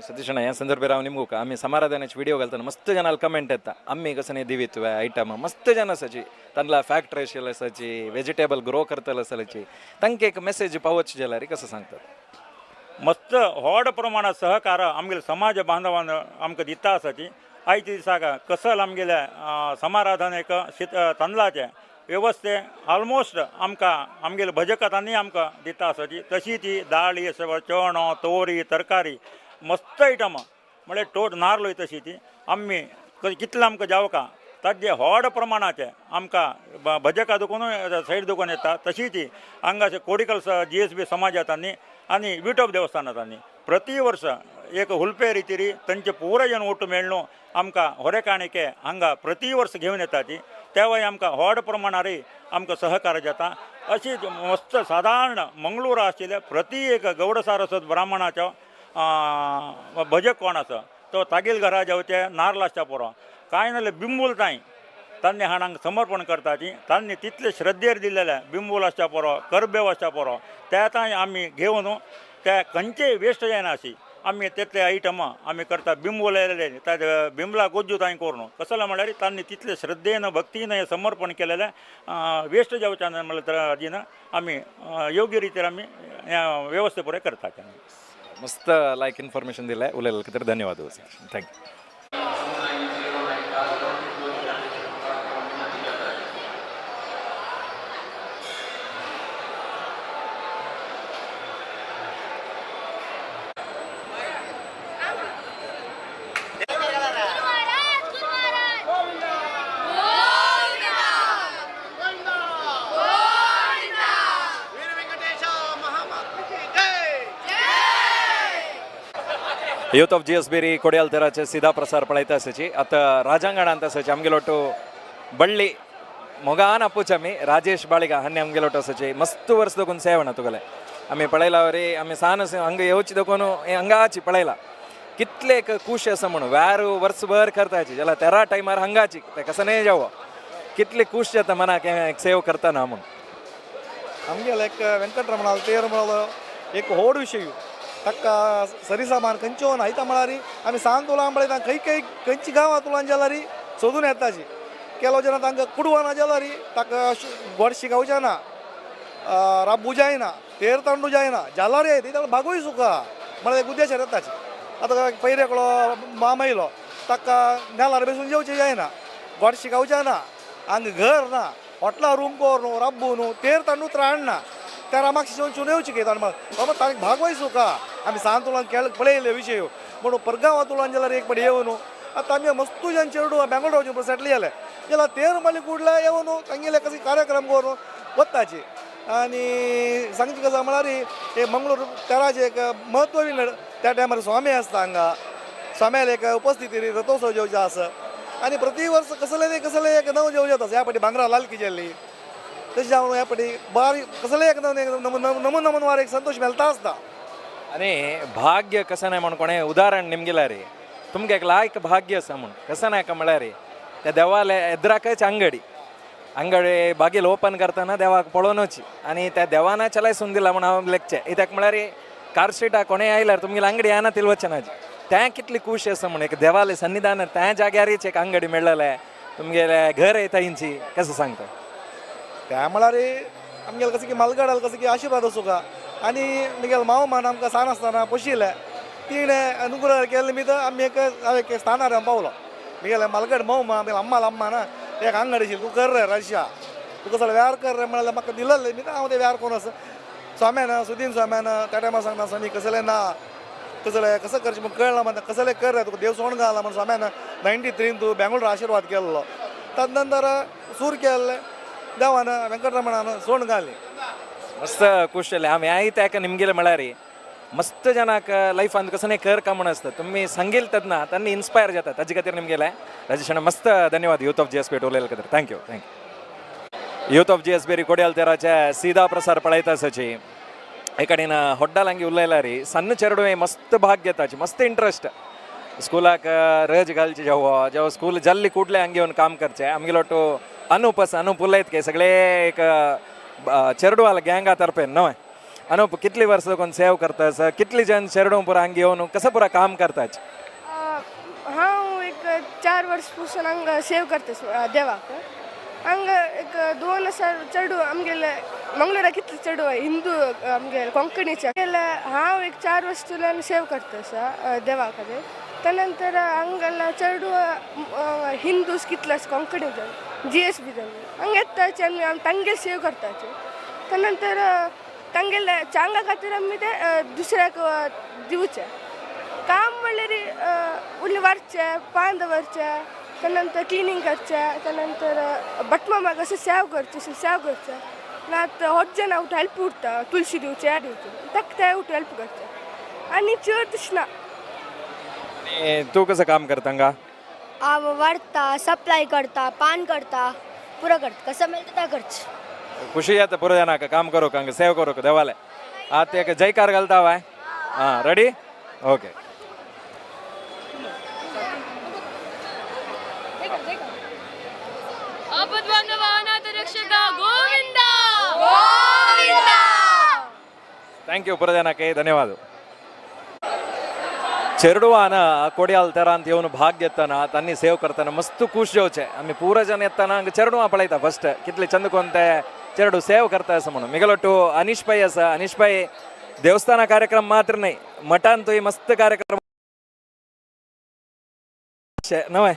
सतीश ह्या संदर्भार हांव निमगूक आमी समाराधनाचे व्हिडिओ घालतना मस्त जनाल कमेंट येता आमी कसं दिवित्वे आयटम मस्त जन आसाची तांतला फॅक्टरी आशिल्ले आसाची वेजिटेबल ग्रो करतले आसाची तांकां एक मेसेज पावोवची जाल्यार कसं सांगतात? मस्त व्हड प्रमाणात सहकार आमगेले समाज बांधवान आमकां दिता आसाची आयच्या दिसाक कसल आमगेल्या समाराधनेक शीत तांदळाचें वेवस्थे ऑलमोस्ट आमकां आमगेले भजकतांनी आमकां दिता आसाची तशी ती दाळी चणो तोरी तरकारी मस्त आयटम म्हळ्यार टोट नार्लोय तशी ती आमी कितलें आमकां जावका ताजे व्हड प्रमाणाचे आमकां भजका दुकोनूय सायड दुकोन येता तशी ती हांगा कोडिकल GSB समाजातांनी आनी विठोब देवस्थानातांनी प्रति वर्स एक हुलपे रितीरी तांचे पुराय जण ओटू मेळ्ळो आमकां होरेकाणिके हांगा प्रति वर्स घेवन येता ती तेवय आमकां व्हड प्रमाणार आमकां सहकार जाता. अशी मस्त सादारण मंगळूर आशिल्ले प्रति एक गौड सारस्वत ब्राह्मणाचो भजक कोण आसा तो तागेल घरा जेवचे नार्ल आसच्या पुरो कांय नाल्यार बिंबूल तांय तांणी हाणांक समर्पण करताची तांणी तितले श्रद्धेर दिल्लेले बिंबूल आसच्या पुरो करबेव आसच्या पुरो त्या तांय आमी घेवन त्या खंयचेय वेस्ट जायना अशी आमी तितले आयटम आमी करता. बिंबूल येयलेले त्या बिंबला गोज्जू तांय करून कसले म्हणल्यार तांणी तितले श्रद्धेन भक्तीन हें समर्पण केलेलें वेस्ट जावचें ना म्हणल्यार हाजीन आमी योग्य रितीन आमी वेवस्थे पुराय करता. मस्त लायक इन्फॉर्मेशन दिलें उलयले खातीर धन्यवाद thank you. Youth of GSB री कोडियाल तेराचे सीधा प्रसार पळयता आसाची आतां राजांगणांत आसाची आमगेलोटू बळ्ळी मोगान आपूच आमी राजेश बाळिगा हांणी आमगेलोटू आसाची मस्त वर्स दोकून सेवना तुगेले आमी पळयला वरी आमी सान हांगा येवची दोकून हांगाची पळयला कितले एक खूश आसा म्हणून व्यार वर्सभर करताची जाल्यार तेरा टायमार हांगाची ते कसं नाही जावं कितले खूश जाता मनाक एक सेव करता ना म्हणून. आमगेले एक वेंकटरमणाल तेर म्हणलो एक व्हड विशय ताका सरिसामान खंयच्यो ना आयता म्हळ्यार आमी सान तुलां पळयता खंय खंय खंयची गांवां तुलां जाल्यार सोदून येताची केलो जेन्ना तांकां कुडवा ना जाल्यार ताका गोड शिकोवचें ना राब्बू जायना तेर तांडू जायना जाल्यार येता ताका भागूय सुका म्हळ्यार एक उद्देश येताची. आतां पयर एकलो माम येयलो ताका नेलार बेसून जेवचें जायना गोड शिकोवचें ना हांगा घर ना हॉटला रूम कर न्हू राब्बू न्हू तेर तांडू त्राण ना त्या रामाक शिवून येवची की बाबा तांकां भागोय सुका आमी सान तुलान खेळ पळयले विशय म्हणून परगांवा तुलान जाल्यार एक पाटी येवन आतां आमी मस्तू जन चेडूं बेंगलोर वचून सेटल जाले जाल्यार तेर माली कुडल्या येवन तांगेले कशें कार्यक्रम करून वताची. आनी सांगची कसो म्हळ्यार हे मंगळूर तेराचें एक म्हत्व बी त्या टायमार स्वामी आसता हांगा, स्वाम्याले एक उपस्थिती रथोत्सव जेवचे आसा. आनी प्रति वर्स कसले ते कसले एक नव जेवचे आसा. ह्या फाटी भांगरा लालकी जाल्ली तशें जावन ह्या फाटी बारी कसले एक नव नमन नमन वार एक संतोश मेळटा आसता. आनी भाग्य कसं नाही म्हणून कोणें उदाहरण निमगिल्यार तुमकां एक लायक भाग्य आसा म्हूण कसं नाही का म्हळ्यार त्या देवाले एद्राकच अंगडी अंगडी बागील ओपन करतना देवाक पळोवनूच आनी त्या देवाना चलाय सून दिला म्हूण हांव लेखचें. कित्याक म्हळ्यार कार स्ट्रिटा कोणें आयल्यार तुमगेली अंगडी येना तिलवचनाची तें कितली खूश आसा म्हूण एक देवाले सन्निधान त्या जाग्यारीच एक अंगडी मेळ्ळेलें तुमगेलें घर येता इंची कसं सांगता? त्या म्हळ्यार आमगेले कसं की मालगडाल कसं की आशिर्वाद आसूं. आनी मिगेल माव मान आमकां सान आसतना पोशिल्लें तिणें अनुग्रह केल्ले निमित्त आमी एक हांव एक स्थानार हांव पावलो. मिगेले मालगड माव मा आमगेले अम्माल अम्मा ना एक अंगडी आशिल्ली, तूं कर रे रशिया तुका सगळें व्यार कर रे म्हळ्यार म्हाका दिलेलें निमित्त हांव तें व्यार करून आसा. स्वाम्यान सुदीन स्वाम्यान त्या टायमार सांगता स्वामी कसलें ना कसलें कसं करचें म्हूण कळना म्हणटा कसलें कर रे तुका देव सोण घाला म्हूण स्वाम्यान 93 तूं बेंगळूर आशिर्वाद केल्लो. तदनंतर सूर केल्लें देवान वेंकटरमणान सोण घाली. मस्त खुश जालें आमी ह्याय तेका निमगेले म्हळ्यार मस्त जनाक लायफान कसं कर का म्हूण आसता तुमी सांगील तेन्ना तांणी इन्स्पायर जाता ताजे खातीर निमगेलें राजेश अण्णा मस्त धन्यवाद यूथ ऑफ GSB उलयले खातीर. Thank you thank you. Youth of GSB Kodial तेराचे सीधा प्रसार पळयता सची एकाडेन होड्डालांगी उलयल्यार सन्न चेडूं मस्त भाग घेताची मस्त इंट्रस्ट स्कुलाक रज घालची जेवो जेव्हा स्कूल जल्ली कुडले हांगे येवन काम करचें. आमगेलो टो अनुप आसा, अनुप उलयत के सगळे एक चेरडुवाल गँगा तर्फेन न्हय. अनुप कितली वर्सां कोण सेव करता आसा, कितली जन चेरडू पुरा हांगे येवन कसं पुरा काम करताच? हांव एक 4 वर्स पासून हांगा सेव करता देवाक. हांगा एक 2000 चेडू आमगेले मंगळूरा कितले चेडू हिंदू आमगेले कोंकणीचे हांव एक 4 वर्स तुल्यान सेव करता आसा देवा खातीर. त्यानंतर हांगाला चेडू हिंदूस कितले आसा कोंकणी जन GSB जन हांगा येताचे आमी आमी तांगेले सेव करताचे. त्यानंतर तांगेले चांगा खातीर आमी ते दुसऱ्याक दिवचे काम म्हणल्यार उरले व्हरचें पान दवरचें, त्यानंतर क्लिनींग करचें, त्यानंतर भटमामाक अशें सेव करचें अशें सेव करचें ना तर होट जाणां उठ हेल्प उरता तुलशी दिवचें हें दिवचें ताका ते उठ हेल्प करचें आनी चड तशें ना. तूं कसं काम करता हांगा? हांव वाडटा, सप्लाय करता, पान करता, पुरो करता, कसं मेळटा तें करचें. खुशी जाता पुरो जाणांक काम करूंक हांगा सेव करूंक देवाले. आतां एक जयकार घालता हांव. आं रेडी ओके. Thank you पुरो जाणांक धन्यवाद. चेरडुवान कोडियाल तेरांत येवन भाग घेतना तांणी सेव करतना मस्त खूश जावचें. आमी पुरो जन येतना हांगा चेरडुवां पळयता फस्ट कितले चंद कोन ते चेरडू सेव करता असं म्हणून. मिगेलो टू अनिश पै आसा. अनिश पै देवस्थाना कार्यक्रम मात्र न्हय मठांतूय मस्त कार्यक्रम न्हय.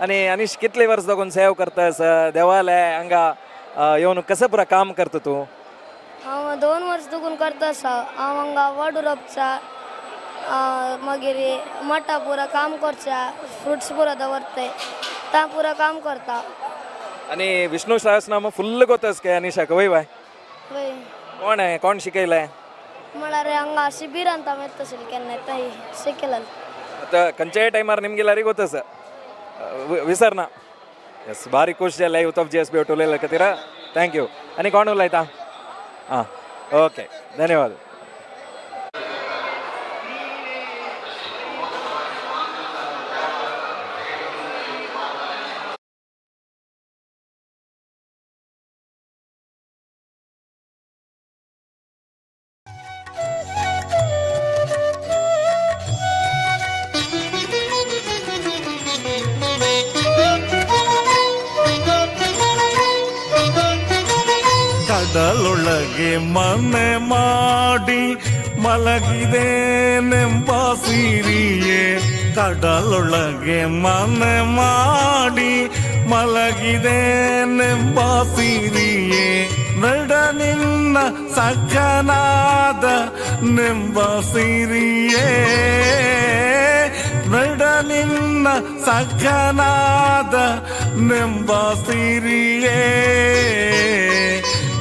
आनी अनिश कितले वर्स दोगून सेव करता आसा देवालय हांगा येवन कसं पुरा काम करता तूं? हांव 2 वर्स दुखून करता आसा. हांव हांगा वड रोपचा, मागीर मठा पुरा काम करचा, फ्रुट्स पुरा दवरताय ता पुरा काम करता. आनी विष्णू सहस्रनाम फुल्ल गोतस काय अनिशाक वय वय? वय. कोण आहे कोण शिकयलें? म्हळ्यार हांगा शिबिरांत हांव येता आशिल्लें केन्ना थंय शिकयलें. आतां खंयच्याय टायमार निमगेल्यार गोतस विसरना. येस बारीक खुश जालें यूथ ऑफ GSB उलयले खातीर thank you. आनी कोण उलयता? आं ओके धन्यवाद. ಕಡಲೊಳಗೆ ಮನೆ ಮಾಡಿ ಮಲಗಿದೇನೆಂಬ ಸಿರಿಯೇ, ಕಡಲೊಳಗೆ ಮನೆ ಮಾಡಿ ಮಲಗಿದೇನೆಂಬ ಸಿರಿಯೇ, ನಡ ನಿನ್ನ ಸಖನಾದ ನೆಂಬ ಸಿರಿಯೇ, ನಡ ನಿನ್ನ ಸಖನಾದ ನೆಂಬ ಸಿರಿಯೇ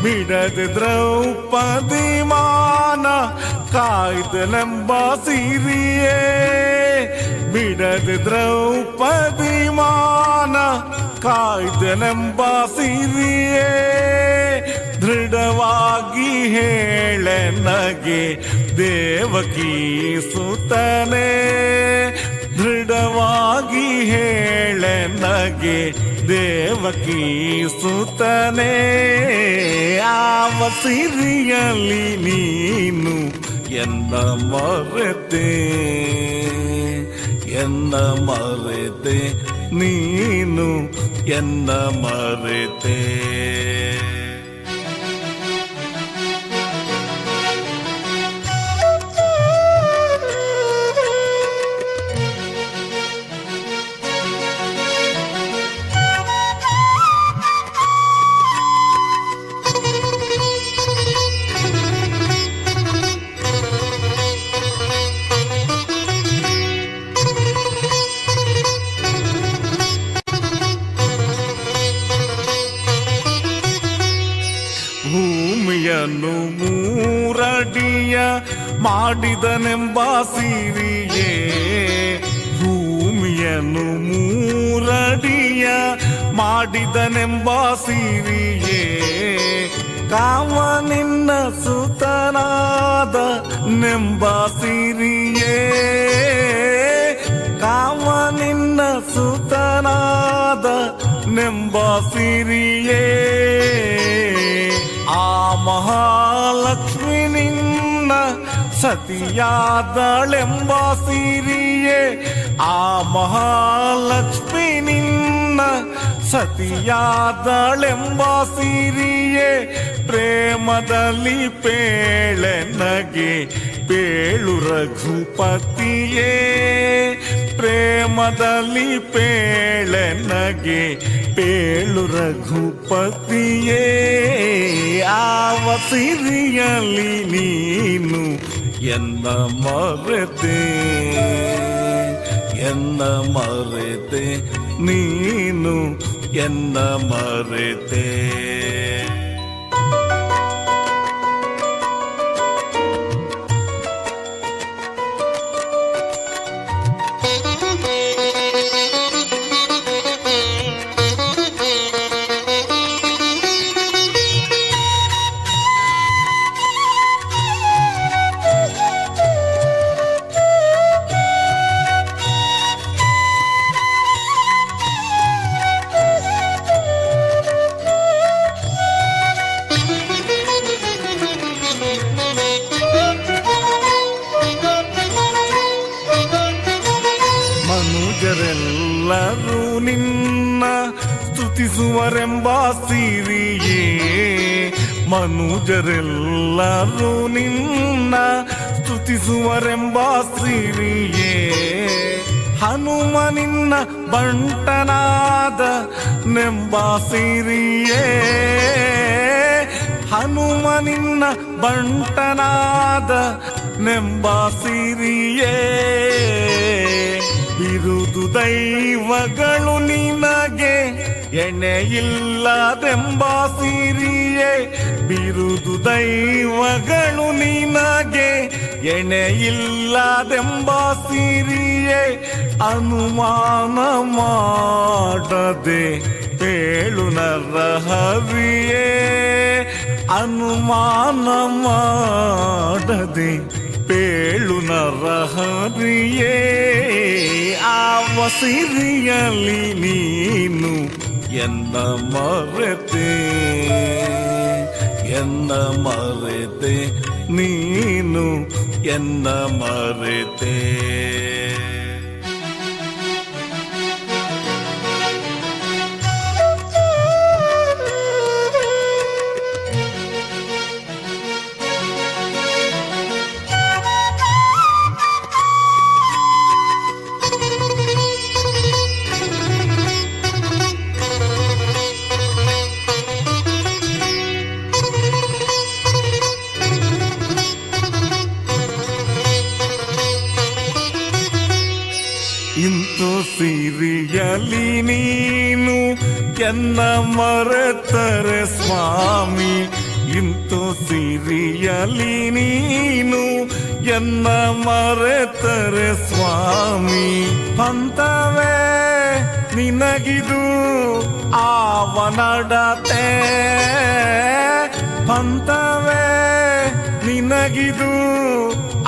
ಬಿಡದೆ ದ್ರೌಪದಿ ಮಾನ ಕಾಯ್ದನೆಂಬ ಸಿರಿಯೇ ಬಿಡದೆ ದ್ರೌಪದಿ ಮಾನ ಕಾಯ್ದನೆಂಬ ಸಿರಿಯೇ ದೃಢವಾಗಿ ಹೇಳೆ ನಗೆ ದೇವಕಿ ಸುತನೆ ದೃಢವಾಗಿ ಹೇಳೆ ನಗೆ ದೇವಕಿ ಸುತನೆ ಆವ ಸಿರಿಯಲಿ ನೀನು ಎನ್ನ ಮರೆತೆ ಎನ್ನ ಮರೆತೆ ನೀನು ಎನ್ನ ಮರೆತೆ. ಭೂಮಿಯನ್ನು ಮೂರಡಿಯ ಮಾಡಿದನೆಂಬ ಸಿರಿಯೇ ಭೂಮಿಯನ್ನು ಮೂರಡಿಯ ಮಾಡಿದನೆಂಬ ಸಿರಿಯೇ ಕಾಮ ನಿನ್ನ ಸುತನಾದ ನೆಂಬ ಸಿರಿಯೇ ಕಾಮ ನಿನ್ನ ಸುತನಾದ ನೆಂಬ ಸಿರಿಯೇ ಆ ಮಹಾಲಕ್ಷ್ಮಿ ನಿನ್ನ ಸತಿಯಾದಳೆಂಬ ಸಿರಿಯೇ ಆ ಮಹಾಲಕ್ಷ್ಮಿ ನಿನ್ನ ಸತಿಯಾದಳೆಂಬ ಸಿರಿಯೇ ಪ್ರೇಮದಲ್ಲಿ ಪೇಳೆ ನಗೆ ಪೇಳು ರಘುಪತಿಯೇ ಪ್ರೇಮದಲ್ಲಿ ಪೇಳೆ ನಗೆ ಪೇಳು ರಘುಪತಿಯೇ ಆವ ಸಿರಿಯಲಿ ನೀನು ಎನ್ನ ಮರೆತೆ ಎನ್ನ ಮರೆತೆ ನೀನು ಎನ್ನ ಮರೆತೆ. ಮನುಜರೆಲ್ಲರೂ ನಿನ್ನ ಸ್ತುತಿಸುವರೆಂಬ ಸಿರಿಯೇ ಮನುಜರೆಲ್ಲರೂ ನಿನ್ನ ಸ್ತುತಿಸುವರೆಂಬ ಸಿರಿಯೇ ಹನುಮ ನಿನ್ನ ಬಂಟನಾದ ನೆಂಬ ಸಿರಿಯೇ ಹನುಮ ನಿನ್ನ ಬಂಟನಾದ ನೆಂಬ ಸಿರಿಯೇ ಬಿರುದು ದೈವಗಳು ನಿನಗೆ ಎಣೆಯಿಲ್ಲದೆಂಬ ಸಿರಿಯೇ ಬಿರುದು ದೈವಗಳು ನಿನಗೆ ಎಣೆಯಿಲ್ಲದೆಂಬ ಸಿರಿಯೇ ಅನುಮಾನ ಮಾಡದೆ ಪೇಳು ನರಹರಿಯೇ ಅನುಮಾನ ಮಾಡದೆ ಪೇಳು ನರಹರಿಯೇ ಆವ ಸಿರಿಯಲಿ ನೀನು ಎನ್ನ ಮರೆತೆ ಎನ್ನ ಮರೆತೆ ನೀನು ಎನ್ನ ಮರೆತೆ. ಎನ್ನ ಮರೆತರೆ ಸ್ವಾಮಿ ಇಂತು ಸಿರಿಯಲಿ ನೀನು ಎನ್ನ ಮರೆತರೆ ಸ್ವಾಮಿ ಪಂಥವೇ ನಿನಗಿದು ಆವನಡತೆ ಪಂಥವೇ ನಿನಗಿದು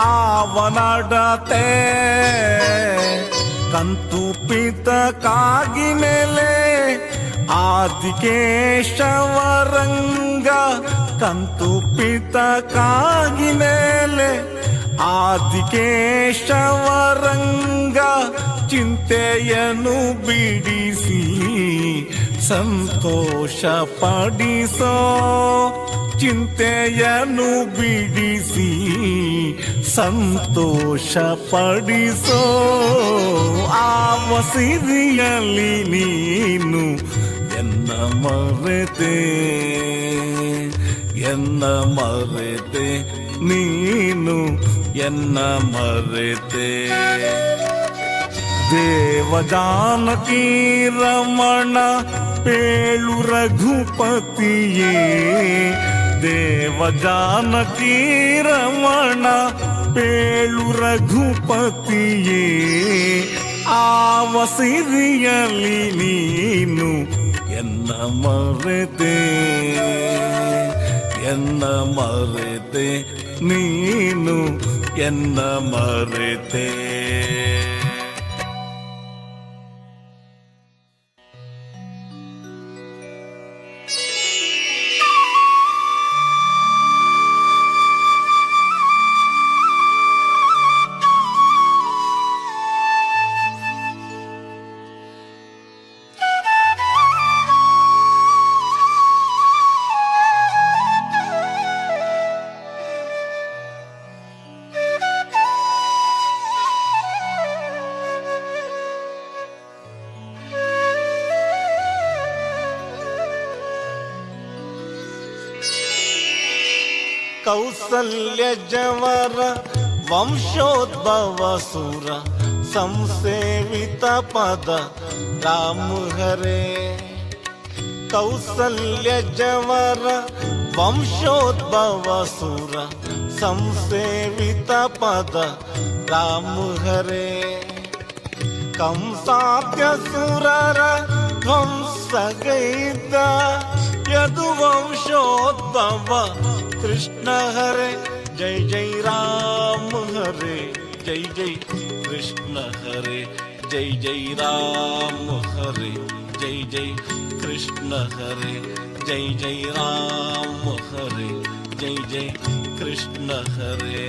ಆವನಡತೆ ಕಂತು ಪಿತಕಾಗಿ ನೆಲೆ ಆದಿಕೇಶವರಂಗ ಕಂತು ಪಿತಕಾಗಿ ನೆಲೆ ಆದಿಕೇಶವರಂಗ ಚಿಂತೆಯನ್ನು ಬಿಡಿಸಿ ಸಂತೋಷ ಪಡಿಸೋ ಚಿಂತೆಯನ್ನು ಬಿಡಿಸಿ ಸಂತೋಷ ಪಡಿಸೋ ಆವಸಿರಿಯಲಿ ನೀನು ಎನ್ನ ಮರೆತೆ ಎನ್ನ ಮರೆತೆ ನೀನು ಎನ್ನ ಮರೆತೆ ದೇವಜಾನಕಿ ರಮಣ ಪೇಳು ರಘುಪತಿಯೇ ದೇವಜಾನಕಿ ರಮಣ ಪೇಳು ರಘುಪತಿಯೇ ಆವಸಿರಿಯಲಿ ನೀನು ಎನ್ನ ಮರೆತೆ ಎನ್ನ ಮರೆತೆ ನೀನು ಎನ್ನ ಮರೆತೆ. ಕೌಸಲ್ಯ ಜವರ ವಂಶೋದ್ಭವ ಸುರ ಸಂಸೇವಿತ ಪದ ರಾಮ ಹರೇ. ಕೌಸಲ್ಯ ಜವರ ವಂಶೋದ್ಭವ ಸುರ ಸಂಸೇವಿತ ಪದ ರಾಮ ಹರೇ. ಕಂಸಾದ್ಯ ಸುರರ ಧ್ವಂಸಗೈದ ಯದುವಂಶೋದ್ಭವ ಕೃಷ್ಣ ಹರೇ ಜೈ ಜೈ ರಾಮ ಹರೇ ಜೈ ಜೈ ಕೃಷ್ಣ ಹರೇ ಜೈ ಜೈ ರಾಮ ಹರೇ ಜೈ ಜೈ ಕೃಷ್ಣ ಹರೇ ಜೈ ಜೈ ರಾಮ ಹರೇ ಜೈ ಜೈ ಕೃಷ್ಣ ಹರೇ.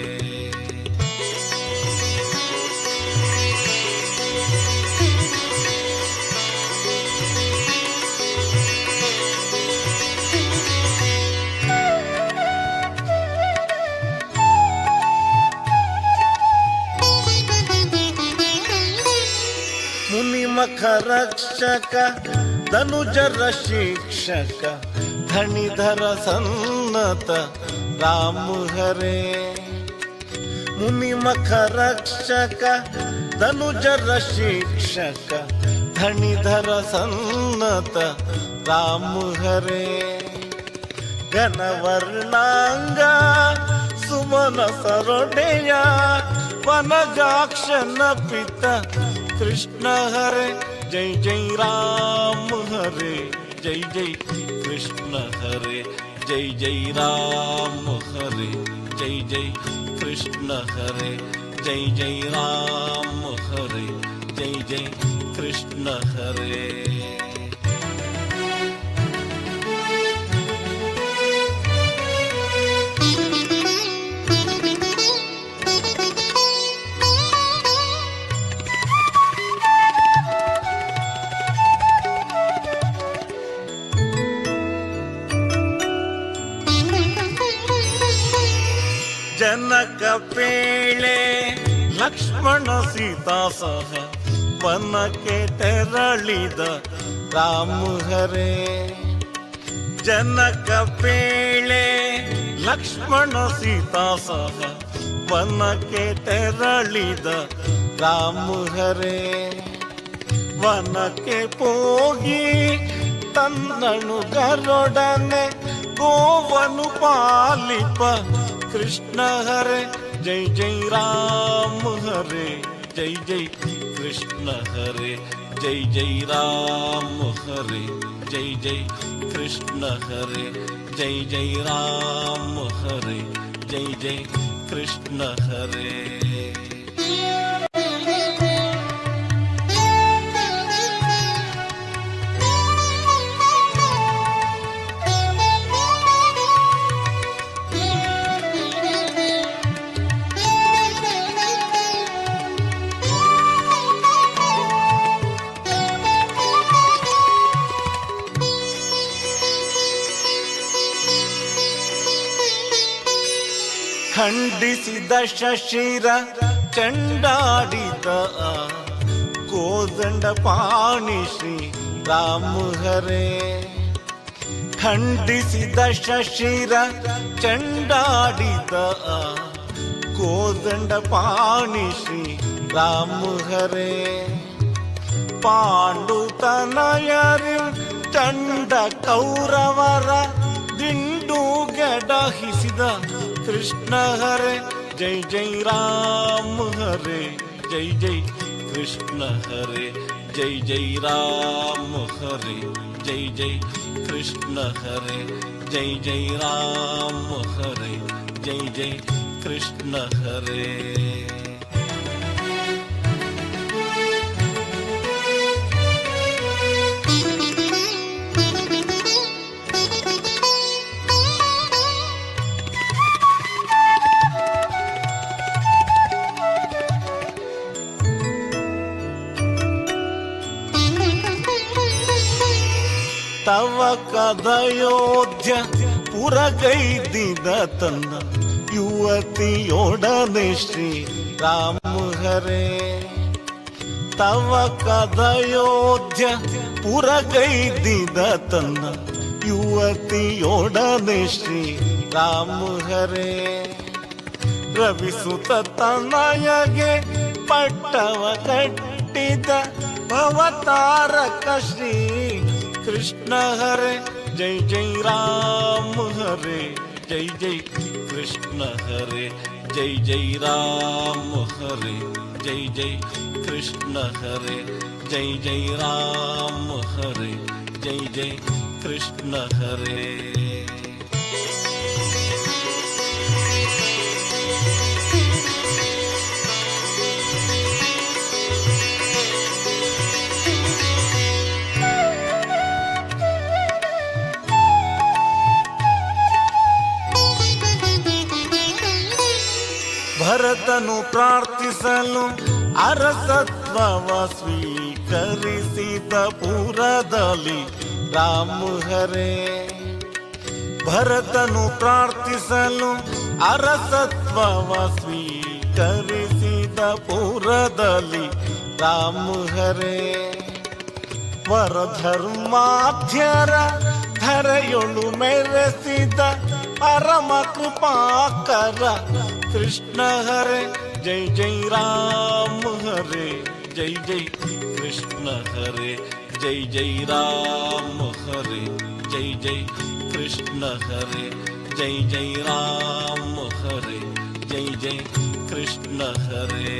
ಮುನಿಮಖ ರಕ್ಷಕ ಧನುಜರ ಶಿಕ್ಷಕ ಧಣಿಧರ ಸನ್ನತ ರಾಮ ಹರೇ. ಮುನಿಮಖ ರಕ್ಷಕ ಧನುಜರ ಶಿಕ್ಷಕ ಧಣಿಧರ ಸನ್ನತ ರಾಮ ಹರೇ. ಘನವರ್ಣಾಂಗ ಸುಮನ ಸರೊಡೆಯ ವನಜಾಕ್ಷನ ಪಿತ ಕೃಷ್ಣ ಹರೇ ಜೈ ಜೈ ರಾಮ ಹರೇ ಜೈ ಜೈ ಕೃಷ್ಣ ಹರೇ ಜೈ ಜೈ ರಾಮ ಹರೇ ಜೈ ಜೈ ಕೃಷ್ಣ ಹರೇ ಜೈ ಜೈ ರಾಮ ಹರೇ ಜೈ ಜೈ ಕೃಷ್ಣ ಹರೇ. ಜನಕ ಪೇಳೆ ಲಕ್ಷ್ಮಣ ಸೀತಾ ಸಹ ವನಕ್ಕೆ ತೆರಳಿದ ರಾಮ ಹರೇ. ಜನಕ ಪೇಳೆ ಲಕ್ಷ್ಮಣ ಸೀತಾ ಸಹ ವನಕ್ಕೆ ತೆರಳಿದ ರಾಮ ಹರೇ. ವನಕ್ಕೆ ಹೋಗಿ ತನ್ನಣುಗರೊಡನೆ ಗೋವನು ಪಾಲಿಪ ಕೃಷ್ಣ ಹರೆ ಜೈ ಜೈ ರಾಮ ಹರೆ ಜೈ ಜೈ ಕೃಷ್ಣ ಹರೆ ಜೈ ಜೈ ರಾಮ ಹರೆ ಜೈ ಜೈ ಕೃಷ್ಣ ಹರೆ ಜೈ ಜೈ ರಾಮ ಹರೆ ಜೈ ಜೈ ಕೃಷ್ಣ ಹರೆ. ಖಂಡಿಸಿದ ಶಶಿರ ಚಂಡಾಡಿದ ಕೋದಂಡ ಪಾಣಿ ಶ್ರೀ ರಾಮ ಹರೇ. ಖಂಡಿಸಿದ ಶಶಿರ ಚಂಡಾಡಿದ ಕೋದಂಡ ಪಾಣಿ ಶ್ರೀ ರಾಮ ಹರೇ. ಪಾಂಡುತನಯರು ಚಂಡ ಕೌರವರ ದಿಂಡು ಗಡಹಿಸಿದ ಕೃಷ್ಣ ಹರೆ ಜೈ ಜೈ ರಾಮ ಹರೆ ಜೈ ಜೈ ಕೃಷ್ಣ ಹರೆ ಜೈ ಜೈ ರಾಮ ಹರೆ ಜೈ ಜೈ ಕೃಷ್ಣ ಹರೆ ಜೈ ಜೈ ರಾಮ ಹರೆ ಜೈ ಜೈ ಕೃಷ್ಣ ಹರೇ. ತವ ಕದಯೋಧ್ಯ ಪುರಗೈದಿದ ತನ್ನ ಯುವತಿಯೊಡನೆ ಶ್ರೀ ರಾಮ ಹರೇ. ತವ ಕದಯೋಧ್ಯ ಪುರಗೈದಿದ ತನ್ನ ಯುವತಿಯೊಡನೆ ಶ್ರೀ ರಾಮ ಹರೇ. ರವಿಸುತ ತನಯಗೆ ಪಟ್ಟವ ಕಟ್ಟಿದ ಭವತಾರಕ ಶ್ರೀ ಕೃಷ್ಣ ಹರೆ ಜೈ ಜೈ ರಾಮ ಹರೆ ಜೈ ಜೈ ಕೃಷ್ಣ ಹರೆ ಜೈ ಜೈ ರಾಮ ಹರೆ ಜೈ ಜೈ ಕೃಷ್ಣ ಹರೆ ಜೈ ಜೈ ರಾಮ ಹರೆ ಜೈ ಜೈ ಕೃಷ್ಣ ಹರೇ. ಭರತನು ಪ್ರಾರ್ಥಿಸಲು ಅರಸತ್ವವ ಸ್ವೀಕರಿಸಿದ ಪುರದಲ್ಲಿ ರಾಮ ಹರೇ. ಭರತನು ಪ್ರಾರ್ಥಿಸಲು ಅರಸತ್ವವ ಸ್ವೀಕರಿಸಿದ ಪುರದಲ್ಲಿ ರಾಮ ಹರೇ. ವರಧರ್ಮಾಧ್ಯರ ಧರೆಯೊಳು ಮೆರೆಸಿದ ಪರಮ ಕೃಪಾಕರ ಕೃಷ್ಣ ಹರೆ ಜೈ ಜೈ ರಾಮ ಹರೆ ಜೈ ಜೈ ಕೃಷ್ಣ ಹರೆ ಜೈ ಜೈ ರಾಮ ಹರೆ ಜೈ ಜೈ ಕೃಷ್ಣ ಹರೆ ಜೈ ಜೈ ರಾಮ ಹರೆ ಜೈ ಜೈ ಕೃಷ್ಣ ಹರೇ.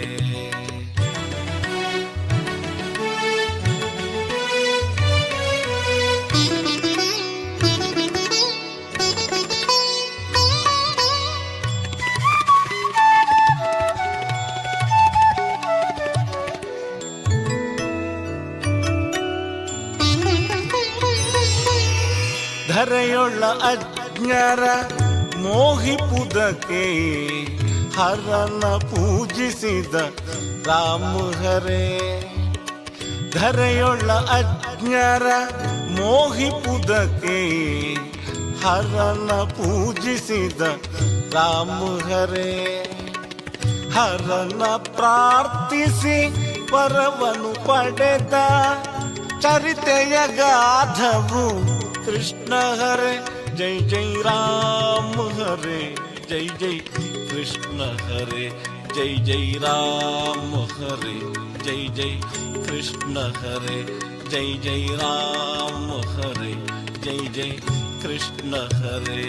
ಧರೆಯೊಳ್ಳ ಅಜ್ಞರ ಮೋಹಿಪುದಕ್ಕೆ ಹರನ ಪೂಜಿಸಿದ ರಾಮ ಹರೇ. ಧರೆಯೊಳ್ಳ ಅಜ್ಞರ ಮೋಹಿಪುದಕ್ಕೆ ಹರನ ಪೂಜಿಸಿದ ರಾಮ ಹರೇ. ಹರನ ಪ್ರಾರ್ಥಿಸಿ ವರವನು ಪಡೆದ ಚರಿತೆಯ ಗಾಧವು ಕೃಷ್ಣ ಹರೆ ಜೈ ಜೈ ರಾಮ ಹರೆ ಜೈ ಜೈ ಕೃಷ್ಣ ಹರೆ ಜೈ ಜೈ ರಾಮ ಹರೆ ಜೈ ಜೈ ಕೃಷ್ಣ ಹರೆ ಜೈ ಜೈ ರಾಮ ಹರೆ ಜೈ ಜೈ ಕೃಷ್ಣ ಹರೇ.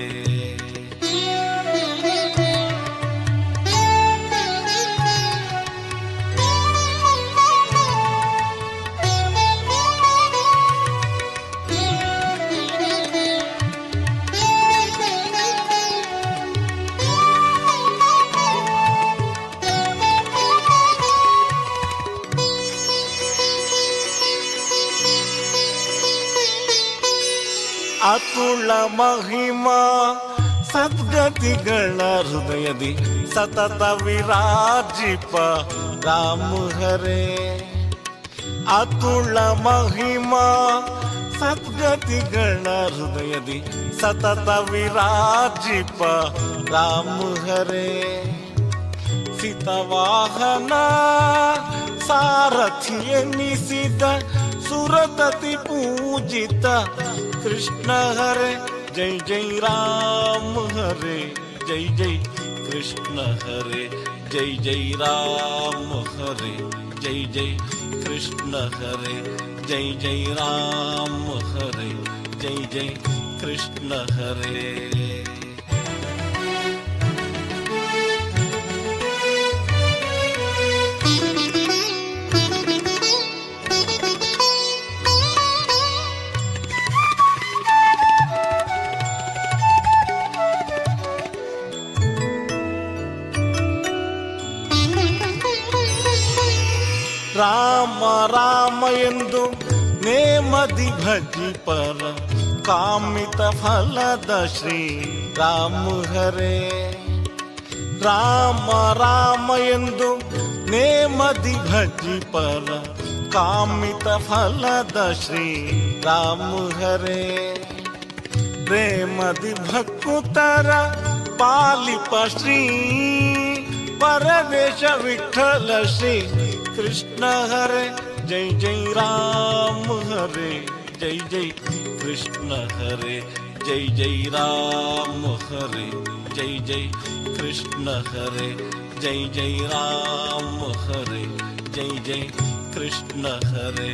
ಅತುಳ ಮಹಿಮಾ ಸದ್ಗತಿಗಳ ಹೃದಯದಿ ಸತತ ವಿರಾಜಿಪ ರಾಮ ಹರೇ. ಅತುಳ ಮಹಿಮಾ ಸದ್ಗತಿಗಳ ಹೃದಯದಿ ಸತತ ವಿರಾಜಿಪ ರಾಮ ಹರೇ. ಸಿತವಾಹನ ಸಾರಥಿ ಎನ್ನಿಸಿದ ಸುರತತಿ ಪೂಜಿತ ಕೃಷ್ಣ ಹರೆ ಜೈ ಜೈ ರಾಮ ಹರೆ ಜೈ ಜೈ ಕೃಷ್ಣ ಹರೆ ಜೈ ಜೈ ರಾಮ ಹರೆ ಜೈ ಜೈ ಕೃಷ್ಣ ಹರೆ ಜೈ ಜೈ ರಾಮ ಹರೆ ಜೈ ಜೈ ಕೃಷ್ಣ ಹರೇ. ರಾಮ ರಾಮ ಎಂದು ನೇಮದಿ ಭಜಿಪರ ಕಾಮಿತ ಫಲದ ಶ್ರೀ ರಾಮ ಹರೇ. ರಾಮ ರಾಮ ಎಂದು ನೇಮದಿ ಭಜಿಪರ ಕಾಮಿತ ಫಲದ ಶ್ರೀ ರಾಮ ಹರೇ. ಪ್ರೇಮದಿ ಭಕ್ತರ ಪಾಲಿಪ ಶ್ರೀ ಪರದೇಶ ವಿಠಲ ಶ್ರೀ ಕೃಷ್ಣ ಹರೆ ಜೈ ಜೈ ರಾಮ ಹರೆ ಜೈ ಜೈ ಕೃಷ್ಣ ಹರೆ ಜೈ ಜೈ ರಾಮ ಹರೆ ಜೈ ಜೈ ಕೃಷ್ಣ ಹರೆ ಜೈ ಜೈ ರಾಮ ಹರೆ ಜೈ ಜೈ ಕೃಷ್ಣ ಹರೇ.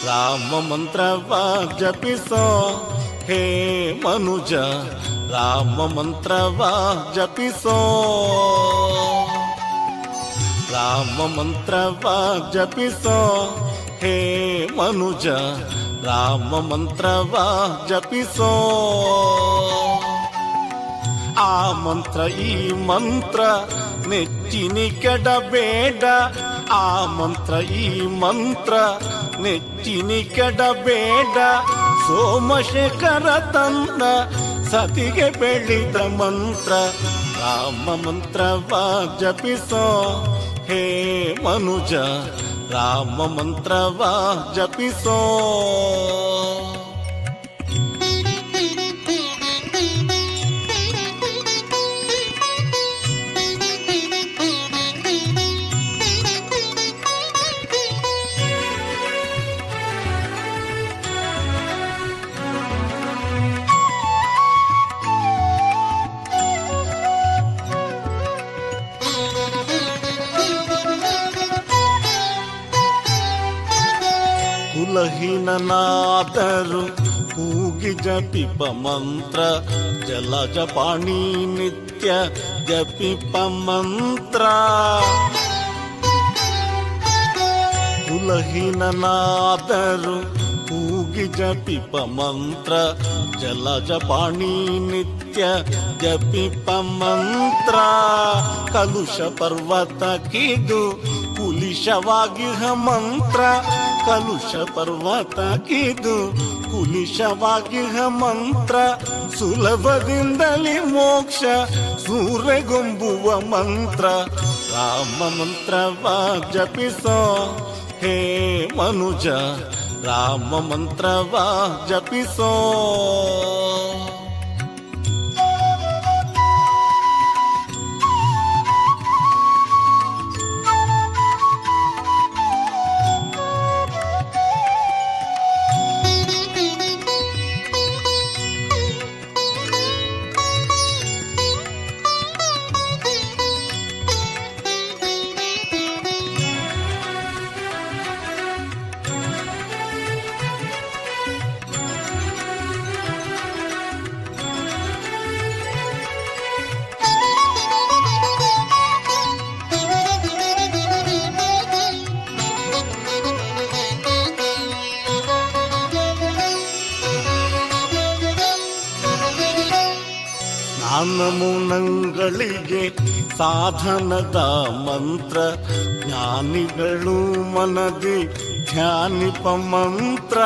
ರಾಮ ಮಂತ್ರವ ಜಪಿಸೋ ಹೇ ಮನುಜ, ರಾಮ ಮಂತ್ರವ ಜಪಿಸೋ, ರಾಮ ಮಂತ್ರವ ಜಪಿಸೋ ಹೇ ಮನುಜ, ರಾಮ ಮಂತ್ರವ ಜಪಿಸೋ. ಆ ಮಂತ್ರ ಈ ಮಂತ್ರ ನೆಚ್ಚಿನಿ ಕೆಡಬೇಡ, ಆ ಮಂತ್ರ ಈ ಮಂತ್ರ ನೆಚ್ಚಿನಿ ಕೆಡಬೇಡ. ಸೋಮಶೇಖರ ತನ್ನ ಸತಿಗೆ ಬೆಳೆದ ಮಂತ್ರ ರಾಮ ಮಂತ್ರವ ಜಪಿಸೋ ಹೇ ಮನುಜ, ರಾಮ ಮಂತ್ರವ ಜಪಿಸೋ. ಕುಲಹೀನನಾದರು ಕೂಗಿ ಜಪಿಪ ಮಂತ್ರ, ಜಲಜ ಪಾಣಿ ನಿತ್ಯ ಜಪಿಪ ಮಂತ್ರ. ಕುಲಹೀನನಾದರು ಕೂಗಿ ಜಪಿಪ ಮಂತ್ರ, ಜಲಜ ಪಾಣಿ ನಿತ್ಯ ಜಪಿಪ ಮಂತ್ರ. ಕಲುಷ ಪರ್ವತ ಕಿದು ಕುಲಿ ಕುಲಿಶವಾಗಿಹ ಮಂತ್ರ ಕಲುಷ ಪರ್ವತಕ್ಕಿದು ಕುಲಿಶವಾಗಿಹ ಮಂತ್ರ ಸುಲಭದಿಂದಲೇ ಮೋಕ್ಷ ಸೂರೆಗೊಂಬುವ ಮಂತ್ರ ರಾಮ ಮಂತ್ರವ ಜಪಿಸೋ ಹೇ ಮನುಜ ರಾಮ ಮಂತ್ರವ ಜಪಿಸೋ. ಗಳಿಗೆ ಸಾಧನದ ಮಂತ್ರ ಜ್ಞಾನಿಗಳು ಮನದಿ ಧ್ಯಾನಿಪ ಮಂತ್ರ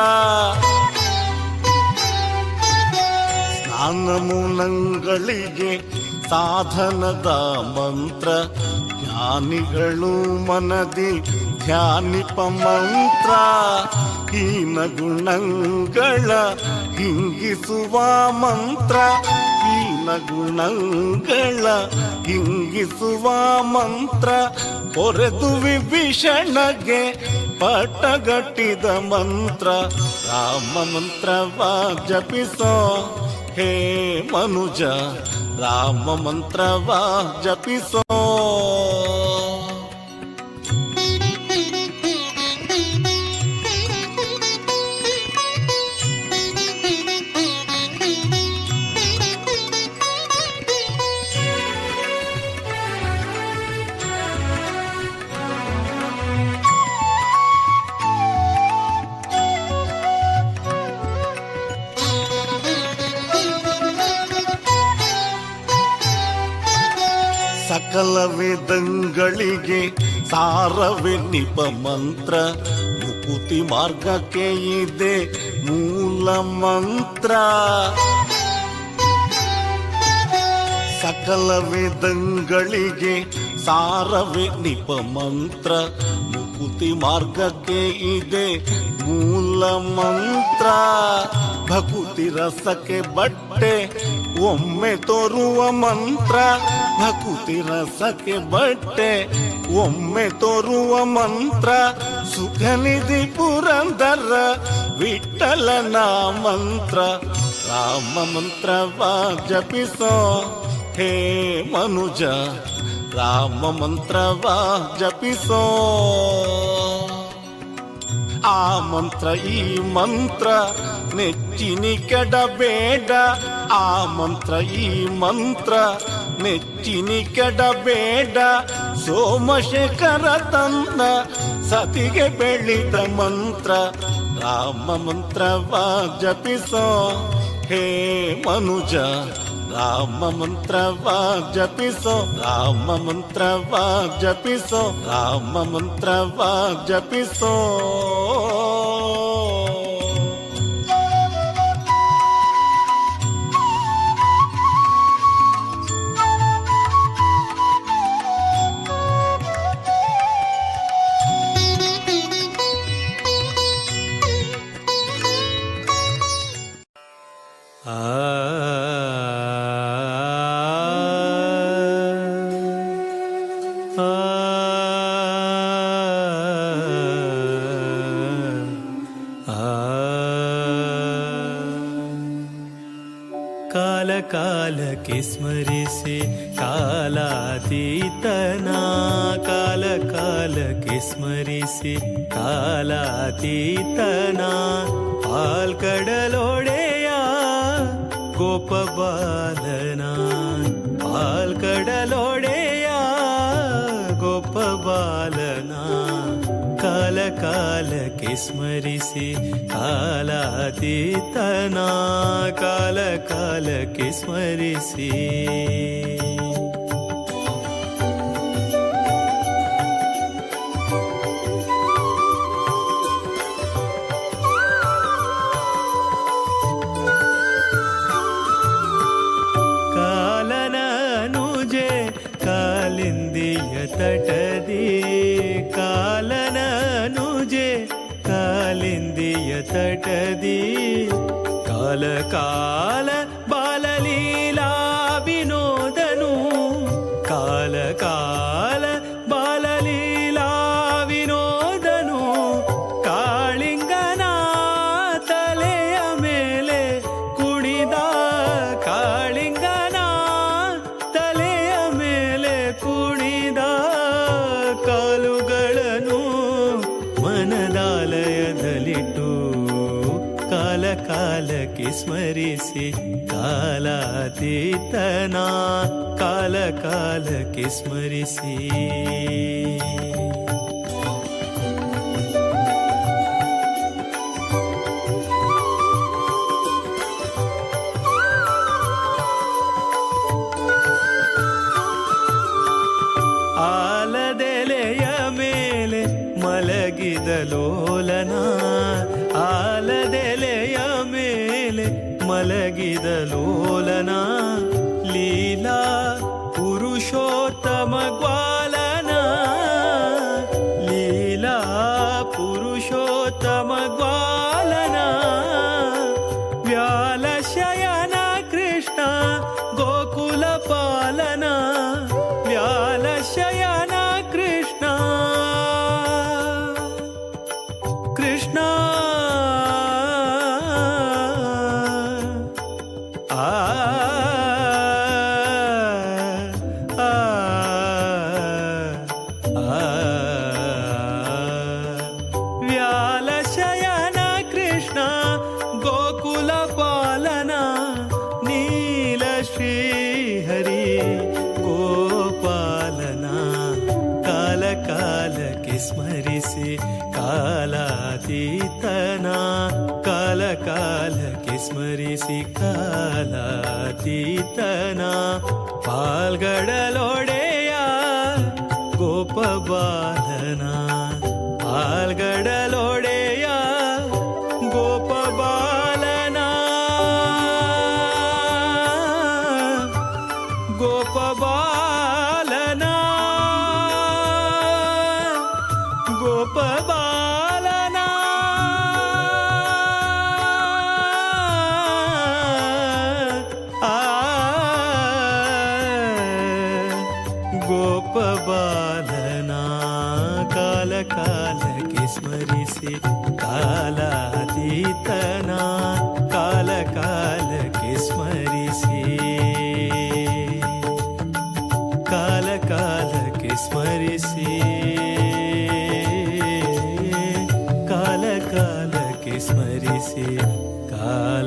ಸ್ನಾನಮೂನಗಳಿಗೆ ಸಾಧನದ ಮಂತ್ರ ಜ್ಞಾನಿಗಳು ಮನದಿ ಧ್ಯಾನಿಪ ಮಂತ್ರ ಹೀನ ಗುಣಗಳ ಹಿಂಗಿಸುವ ಮಂತ್ರ ಹೀನ ಗುಣಗಳ ಹಿಂಗಿಸುವ ಮಂತ್ರ ಕೊರೆದು ವಿಭೀಷಣಗೆ ಪಟ್ಟಗಟ್ಟಿದ ಮಂತ್ರ ರಾಮ ಮಂತ್ರವ ಜಪಿಸೋ ಹೇ ಮನುಜ ರಾಮ ಮಂತ್ರವ ಜಪಿಸೋ. ಸಕಲ ವೇದಂಗಳಿಗೆ ಸಾರವೇ ನಿಪ ಮಂತ್ರ ಮುಕುತಿ ಮಾರ್ಗಕ್ಕೆ ಇದೆ ಮೂಲ ಮಂತ್ರ ಸಕಲ ವೇದಂಗಳಿಗೆ ಸಾರವೇ ನಿಪ ಮಂತ್ರ ಮುಕುತಿ ಮಾರ್ಗಕ್ಕೆ ಇದೆ ಮೂಲ ಮಂತ್ರ ಭಕುತಿ ರಸಕ್ಕೆ ಬಟ್ಟೆ ಒಮ್ಮೆ ತೋರುವ ಮಂತ್ರ ಭಕುತಿ ರಸಕ್ಕೆ ಬಟ್ಟೆ ಒಮ್ಮೆ ತೋರುವ ಮಂತ್ರ ಸುಖನಿಧಿ ಪುರಂದರ ವಿಠಲನ ಮಂತ್ರ ರಾಮ ಮಂತ್ರವ ಜಪಿಸೋ ಹೇ ಮನುಜ ರಾಮ ಮಂತ್ರವ ಜಪಿಸೋ. ಆ ಮಂತ್ರ ಈ ಮಂತ್ರ ನೆಚ್ಚಿನಿ ಕೆಡಬೇಡ ಆ ಮಂತ್ರ ಈ ಮಂತ್ರ ನೆಚ್ಚಿನಿ ಕೆಡಬೇಡ ಸೋಮಶೇಖರ ತನ್ನ ಸತಿಗೆ ಬೆಳೆದ ಮಂತ್ರ ರಾಮ ಮಂತ್ರವ ಜಪಿಸೋ ಹೇ ಮನುಜ ರಾಮ ಮಂತ್ರವ ಜಪಿಸೋ ರಾಮ ಮಂತ್ರವ ಜಪಿಸೋ ರಾಮ ಮಂತ್ರವ ಜಪಿಸೋ. ಕಾಲಕ್ಕೆ ಸ್ಮರಿಸಿ ಕಾಲಾತೀತನ ಕಾಲ ಕಾಲಕ್ಕೆ ಸ್ಮರಿಸಿ ಕಾಲಾತೀತನ ಪಾಲ್ಕಡಲೊಡೆಯ ಗೋಪಬಾಲನ ಪಾಲ್ಕಡಲೊಡೆಯ ಗೋಪಬಾಲನ ಕಾಲ ಕಾಲಕ್ಕೆ ಸ್ಮರಿಸಿ ಕಾಲಾತೀತನ ಕಾಲ ಕಾಲಕ್ಕೆ ಸ್ಮರಿಸಿ. ನದಿಯ ತಟದಿ ಕಾಲ ಕಾಲ ಬಾಲಲೀಲಾ ವಿನೋದನು ಕಾಲ ಕಾಲ ಬಾಲಲೀಲಾ ವಿನೋದನು ಕಾಳಿಂಗನ ತಲೆಯ ಮೇಲೆ ಕುಣಿದ ಕಾಳಿಂಗನ ತಲೆಯ ಮೇಲೆ ಕುಣಿದ ಕಾಲುಗಳನ್ನು ಮನದಾಲಯದಲ್ಲಿಟ್ಟು ಕಾಲ ಕಾಲಕ್ಕೆ ಸ್ಮರಿಸಿ ಕಾಲಾತೀತನ ಕಾಲ ಕಾಲಕ್ಕೆ ಸ್ಮರಿಸಿ. ಆಲದೆಲೆಯ ಮೇಲೆ ಮಲಗಿದ ಲೋಲನ ಆಲದೆಲೆಯ ಮೇಲೆ ಮಲಗಿದ ಲೋಲನ ಲೀಲಾ ಪುರುಷೋತ್ತಮ ಗ್ವಾಲನ ಲೀಲಾ ಪುರುಷೋತ್ತಮ ಗ್ವಾಲನ ವ್ಯಾಲ ಶಯನ ಕೃಷ್ಣ ಗೋಕುಲ ಪಾಲನ ವ್ಯಾಲ ಶಯನ ಕೃಷ್ಣ ಕೃಷ್ಣ ಆ ಆ ಆ ವ್ಯಾಲ ಶಯನ ಕೃಷ್ಣ ಗೋಕುಲ ಪಾಲನ ನೀಲ ಶ್ರೀ ಹರಿ ಗೋಪಾಲನ ಕಾಲ ಕಾಲಕ್ಕೆ ಸ್ಮರಿಸಿ ಕಾಲಾತೀತನ ಕಾಲ ಕಾಲಕ್ಕೆ ಸ್ಮರಿಸಿ ಕಾಲಾತೀತನ ಪಾಲ್ಗಡಲೊಡೆಯ ಗೋಪಬಾಲನ ಪಾಲ್ಗಡಲೊಡೆಯ ಗೋಪಬಾಲನ ಗೋಪಬಾಲನ ಗೋಪಬಾಲನ ಆ ಗೋಪಬಾಲನ ಕಾಲ ಕಾಲಕ್ಕೆ ಸ್ಮರಿಸಿ ಕಾಲಾತೀತನ ಕಾಲ ಕಾಲಕ್ಕೆ ಸ್ಮರಿಸಿ ಕಾಲ ಕಾಲಕ್ಕೆ ಸ್ಮರಿಸಿ ಕಾಲ ಕಾಲಕ್ಕೆ ಸ್ಮರಿಸಿ ಕಾಲಾತೀತನ.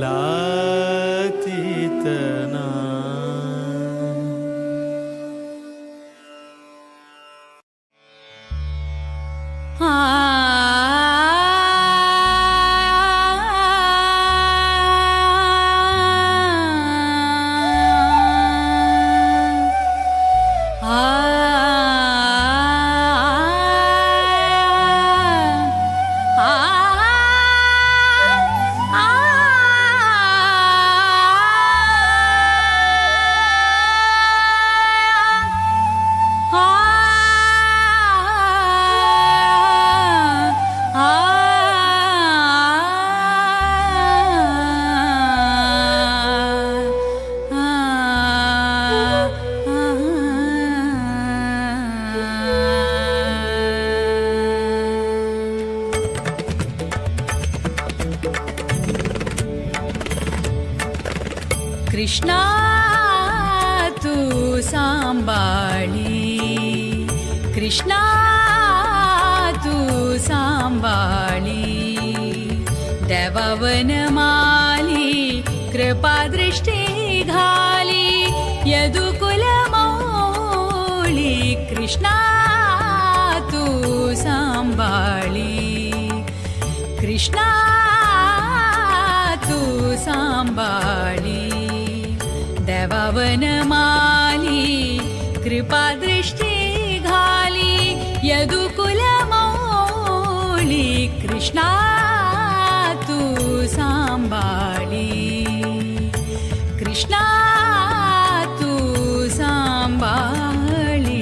कृष्णा तू सांबाळी कृष्णा तू सांबाळी देवावनमाली कृपा दृष्टी घाली यदुकुल मौली कृष्णा तू सांबाळी कृष्णा तू सांबाळी देवावनमाली कृपा दृष्टी घाली यदुकुल मौली कृष्णा तू सांबाळी कृष्णा तू सांबाळी.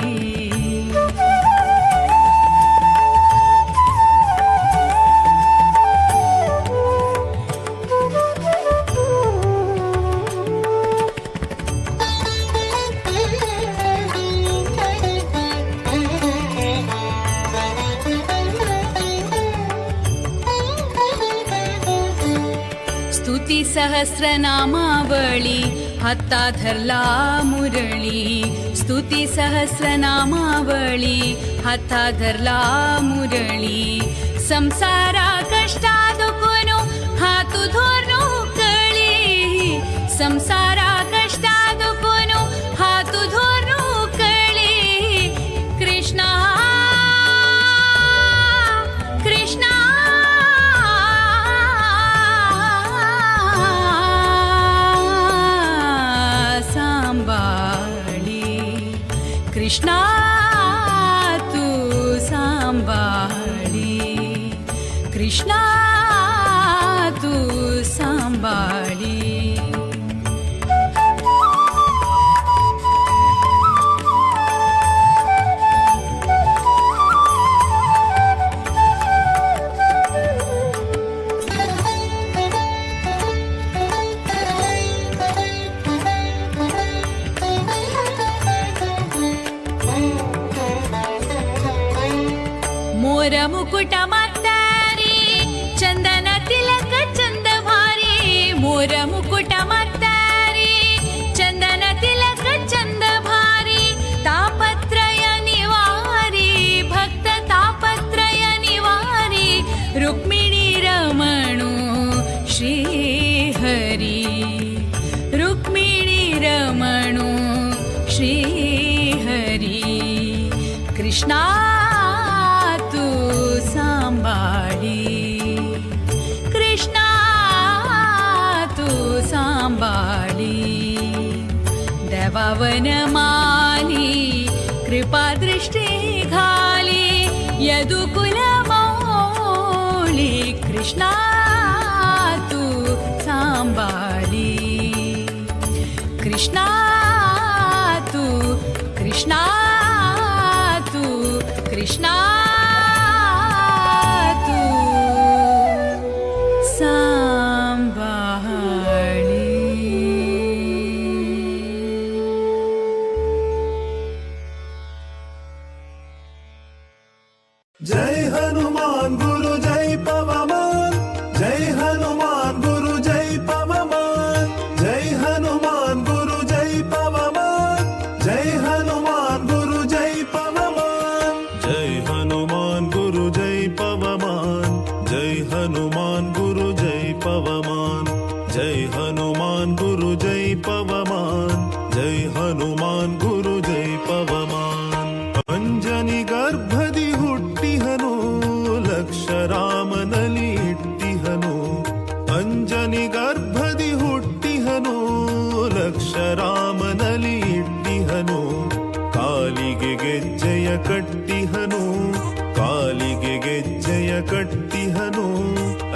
स्तुती सहस्रनामावळी हाता धरला मुरळी स्तुती सहस्रनामावळी हाता धरला मुरळी संसारा कष्टा दुकुनु हातु धोरनु कळी संसारा कष्टा दुकुनु हातु धोरनु कळी कृष्णा कृष्णा सांबाळी कृष्णा तू सांबाळी कृष्णा तू सांबाळी. मोर मुकुट मातारी चंदन तिलक चंद भारी मोर मुकुट मातारी चंदन तिलक चंद भारी तापत्रय निवारी भक्त तापत्रय निवारी रुक्मिणी रमणु श्री हरी रुक्मिणी रमणु श्री हरी कृष्णा तू सांबाळी कृष्णा तू सांबाळी देवावन माली कृपा दृष्टी घाली यदुकुल मौली कृष्णा तू सांबाळी कृष्णा तू कृष्णा तू कृष्णा तू सांबाळी. जय हनुमान गुरु जय पवमान जय हनुमान गुरु जय पवमान जय हनुमान गुरु जय पवमान जय हनुमान गुरु जय पवमान जय हनुमान गुरु जय पवमान जय हनुमान गुरु जय पवमान जय हनुमान गुरु जय पवमान जय हनुमान गुरु जय पवमान. अंजनी गर्भದಿ ಹುಟ್ಟಿಹನು ಲಕ್ಷ ರಾಮನಲ್ಲಿ ಇಟ್ಟಿಹನು ಅಂಜನಿ ಗರ್ಭದಿ ಹುಟ್ಟಿಹನು ಲಕ್ಷ ರಾಮನಲ್ಲಿ ಇಟ್ಟಿಹನು ಕಾಲಿಗೆ ಗೆಜ್ಜೆಯ ಕಟ್ಟಿಹನು ಕಾಲಿಗೆ ಗೆಜ್ಜೆಯ ಕಟ್ಟಿಹನು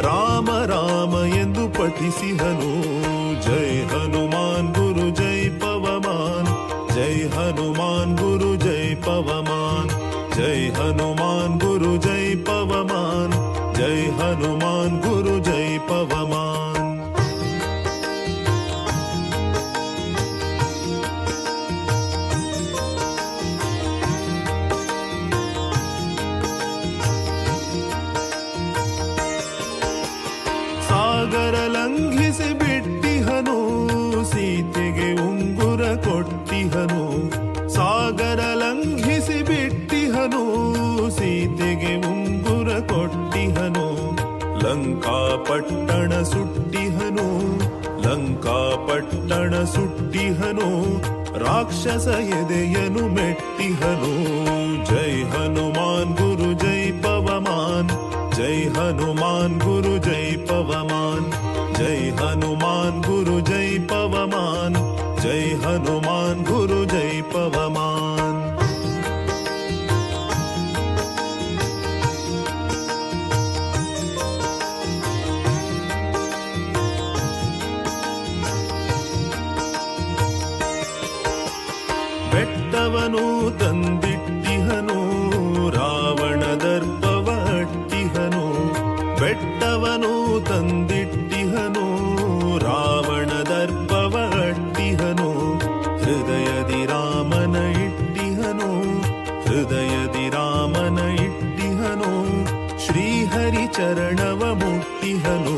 ರಾಮ ರಾಮ ಎಂದು ಪಠಿಸಿಹನು. ಜೈ ಹನುಮಾನ್ ಗುರು ಜೈ ಪವಮಾನ್ ಜೈ ಹನುಮಾನ್ ಗುರು ಜೈ ಪವಮಾನ್ ಜೈ ಹನುಮಾನ್ ಗುರು ಜೈ ಪವಮಾನ್ ಜೈ ಹನುಮಾನ್ ಗುರು ಜೈ ಪವಮಾನ್. ಸಾಗರ ಲಂಘಿಸಿ ಬಿಟ್ಟಿಹನು ಸೀತೆಗೆ ಉಂಗುರ ಕೊಟ್ಟಿಹನು ಸಾಗರ ಲಂಘಿಸಿ ಬಿಟ್ಟಿಹನು ಸೀತೆಗೆ ಉಂಗುರ ಕೊಟ್ಟಿಹನು ಲಂಕಾ ಪಟ್ಟಣ ಸುಟ್ಟಿಹನು ಲಂಕಾ ಪಟ್ಟಣ ಸುಟ್ಟಿಹನು ರಾಕ್ಷಸ ಎದೆಯನು ಮೆಟ್ಟಿಹನು. ಜೈ ಹನುಮಾನ್ ಗುರು ಜೈ ಪವಮಾನ್ ಜೈ ಹನುಮಾನ್ ಗುರು ಜೈ ಪವಮಾನ್ ಜೈ ಹನುಮಾನ್ ಗುರು ಜೈ ಪವಮಾನ್ ಜೈ ಹನುಮಾನ್ ಗುರು ಜೈ ಪವಮಾನ್. ಬೆಟ್ಟವನು ತಂದಿಟ್ಟಿಹನು ರಾವಣ ದರ್ಪವ ಅಟ್ಟಿಹನು ಬೆಟ್ಟವನು ತಂದಿಟ್ಟಿಹನು ರಾವಣ ದರ್ಪವ ಅಟ್ಟಿಹನು ಹೃದಯದಿ ರಾಮನ ಇಟ್ಟಿಹನು ಹೃದಯದಿ ರಾಮನ ಇಟ್ಟಿಹನು ಶ್ರೀಹರಿ ಚರಣವ ಮುಟ್ಟಿಹನು.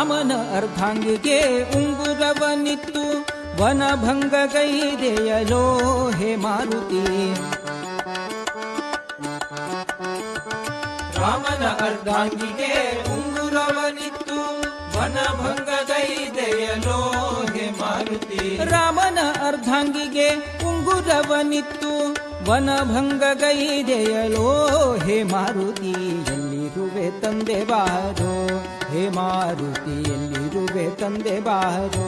ರಾಮನ ಅರ್ಧಾಂಗಿಗೆ ಉಂಗುರವನಿತ್ತು ವನಭಂಗಗೈದೆಯಲೋ ಹೇ ಮಾರುತಿ. ರಾಮನ ಅರ್ಧಾಂಗಿಗೆ ಉಂಗುರವನಿತ್ತು ವನಭಂಗಗೈದೆಯಲೋ ಹೇ ಮಾರುತಿ. ರಾಮನ ಅರ್ಧಾಂಗಿಗೆ ಉಂಗುರವನಿತ್ತು ವನಭಂಗಗೈದೆಯಲೋ ಹೇ ಮಾರುತಿ. ಎಲ್ಲಿರುವೆ ತಂದೆ ಬಾರೋ ಹೇ ಮಾರುತಿ, ಎಲ್ಲಿರುವೆ ತಂದೆ ಬಾರೋ,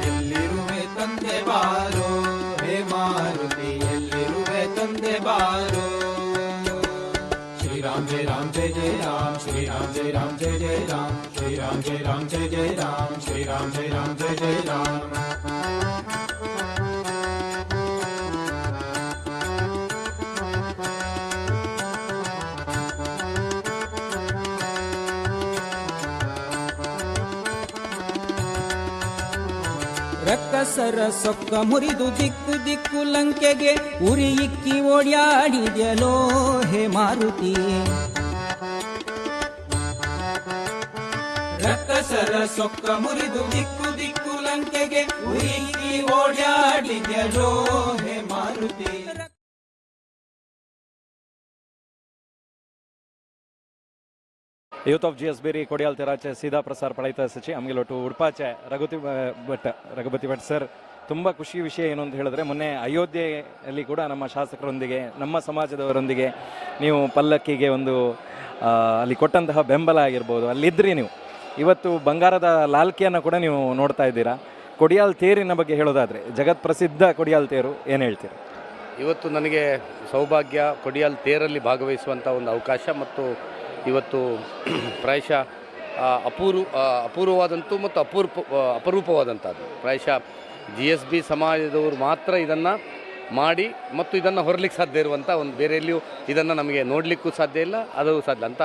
ಎಲ್ಲಿರುವೆ ತಂದೆ ಬಾರೋ ಹೇ ಮಾರುತಿ, ಎಲ್ಲಿರುವೆ ತಂದೆ ಬಾರೋ. श्री राम जय राम जय जय राम, श्री राम जय राम जय जय राम, श्री राम जय राम जय जय राम, श्री राम जय राम जय जय राम. ರಕ್ಕಸರ ಸೊಕ್ಕ ಮುರಿದು ದಿಕ್ಕು ದಿಕ್ಕು ಲಂಕೆಗೆ ಉರಿ ಇಕ್ಕಿ ಓಡ್ಯಾಡಿದೆಯಲೋ ಹೇ ಮಾರುತಿ. ರಕ್ಕಸರ ಸೊಕ್ಕ ಮುರಿದು ದಿಕ್ಕು ದಿಕ್ಕು ಲಂಕೆಗೆ ಉರಿ ಇಕ್ಕಿ ಓಡ್ಯಾಡಿದೆಯಲೋ ಹೇ Maruti. Youth of G S ಬೇರಿ ಕೊಡಿಯಾಲ್ ತೆರಾಚೆ ಸೀದಾ ಪ್ರಸಾರ ಪಳೈತಾ ಸಚಿ ಆಮೇಲೆ ಒಟ್ಟು ಉಡುಪಾಚೆ ರಘುತಿ ಭಟ್, ರಘುಪತಿ ಭಟ್ ಸರ್. ತುಂಬ ಖುಷಿ ವಿಷಯ ಏನು ಅಂತ ಹೇಳಿದ್ರೆ, ಮೊನ್ನೆ ಅಯೋಧ್ಯೆಯಲ್ಲಿ ಕೂಡ ನಮ್ಮ ಶಾಸಕರೊಂದಿಗೆ, ನಮ್ಮ ಸಮಾಜದವರೊಂದಿಗೆ ನೀವು ಪಲ್ಲಕ್ಕಿಗೆ ಒಂದು ಅಲ್ಲಿ ಕೊಟ್ಟಂತಹ ಬೆಂಬಲ ಆಗಿರ್ಬೋದು, ಅಲ್ಲಿದ್ರಿ ನೀವು. ಇವತ್ತು ಬಂಗಾರದ ಲಾಲ್ಕಿಯನ್ನು ಕೂಡ ನೀವು ನೋಡ್ತಾ ಇದ್ದೀರಾ. ಕೊಡಿಯಾಲ್ ತೇರಿನ ಬಗ್ಗೆ ಹೇಳೋದಾದರೆ, ಜಗತ್ ಪ್ರಸಿದ್ಧ ಕೊಡಿಯಾಲ್ ತೇರು, ಏನು ಹೇಳ್ತೀರಾ? ಇವತ್ತು ನನಗೆ ಸೌಭಾಗ್ಯ ಕೊಡಿಯಾಲ್ ತೇರಲ್ಲಿ ಭಾಗವಹಿಸುವಂಥ ಒಂದು ಅವಕಾಶ ಮತ್ತು ಇವತ್ತು ಪ್ರಾಯಶಃ ಅಪೂರ್ವವಾದಂತು ಮತ್ತು ಅಪರೂಪವಾದಂಥದ್ದು. ಪ್ರಾಯಶಃ ಜಿ ಎಸ್ ಬಿ ಸಮಾಜದವರು ಮಾತ್ರ ಇದನ್ನು ಮಾಡಿ ಮತ್ತು ಇದನ್ನು ಹೊರಲಿಕ್ಕೆ ಸಾಧ್ಯ ಇರುವಂಥ ಒಂದು, ಬೇರೆ ಎಲ್ಲಿಯೂ ಇದನ್ನು ನಮಗೆ ನೋಡಲಿಕ್ಕೂ ಸಾಧ್ಯ ಇಲ್ಲ, ಅದು ಸಾಧ್ಯ ಅಂತ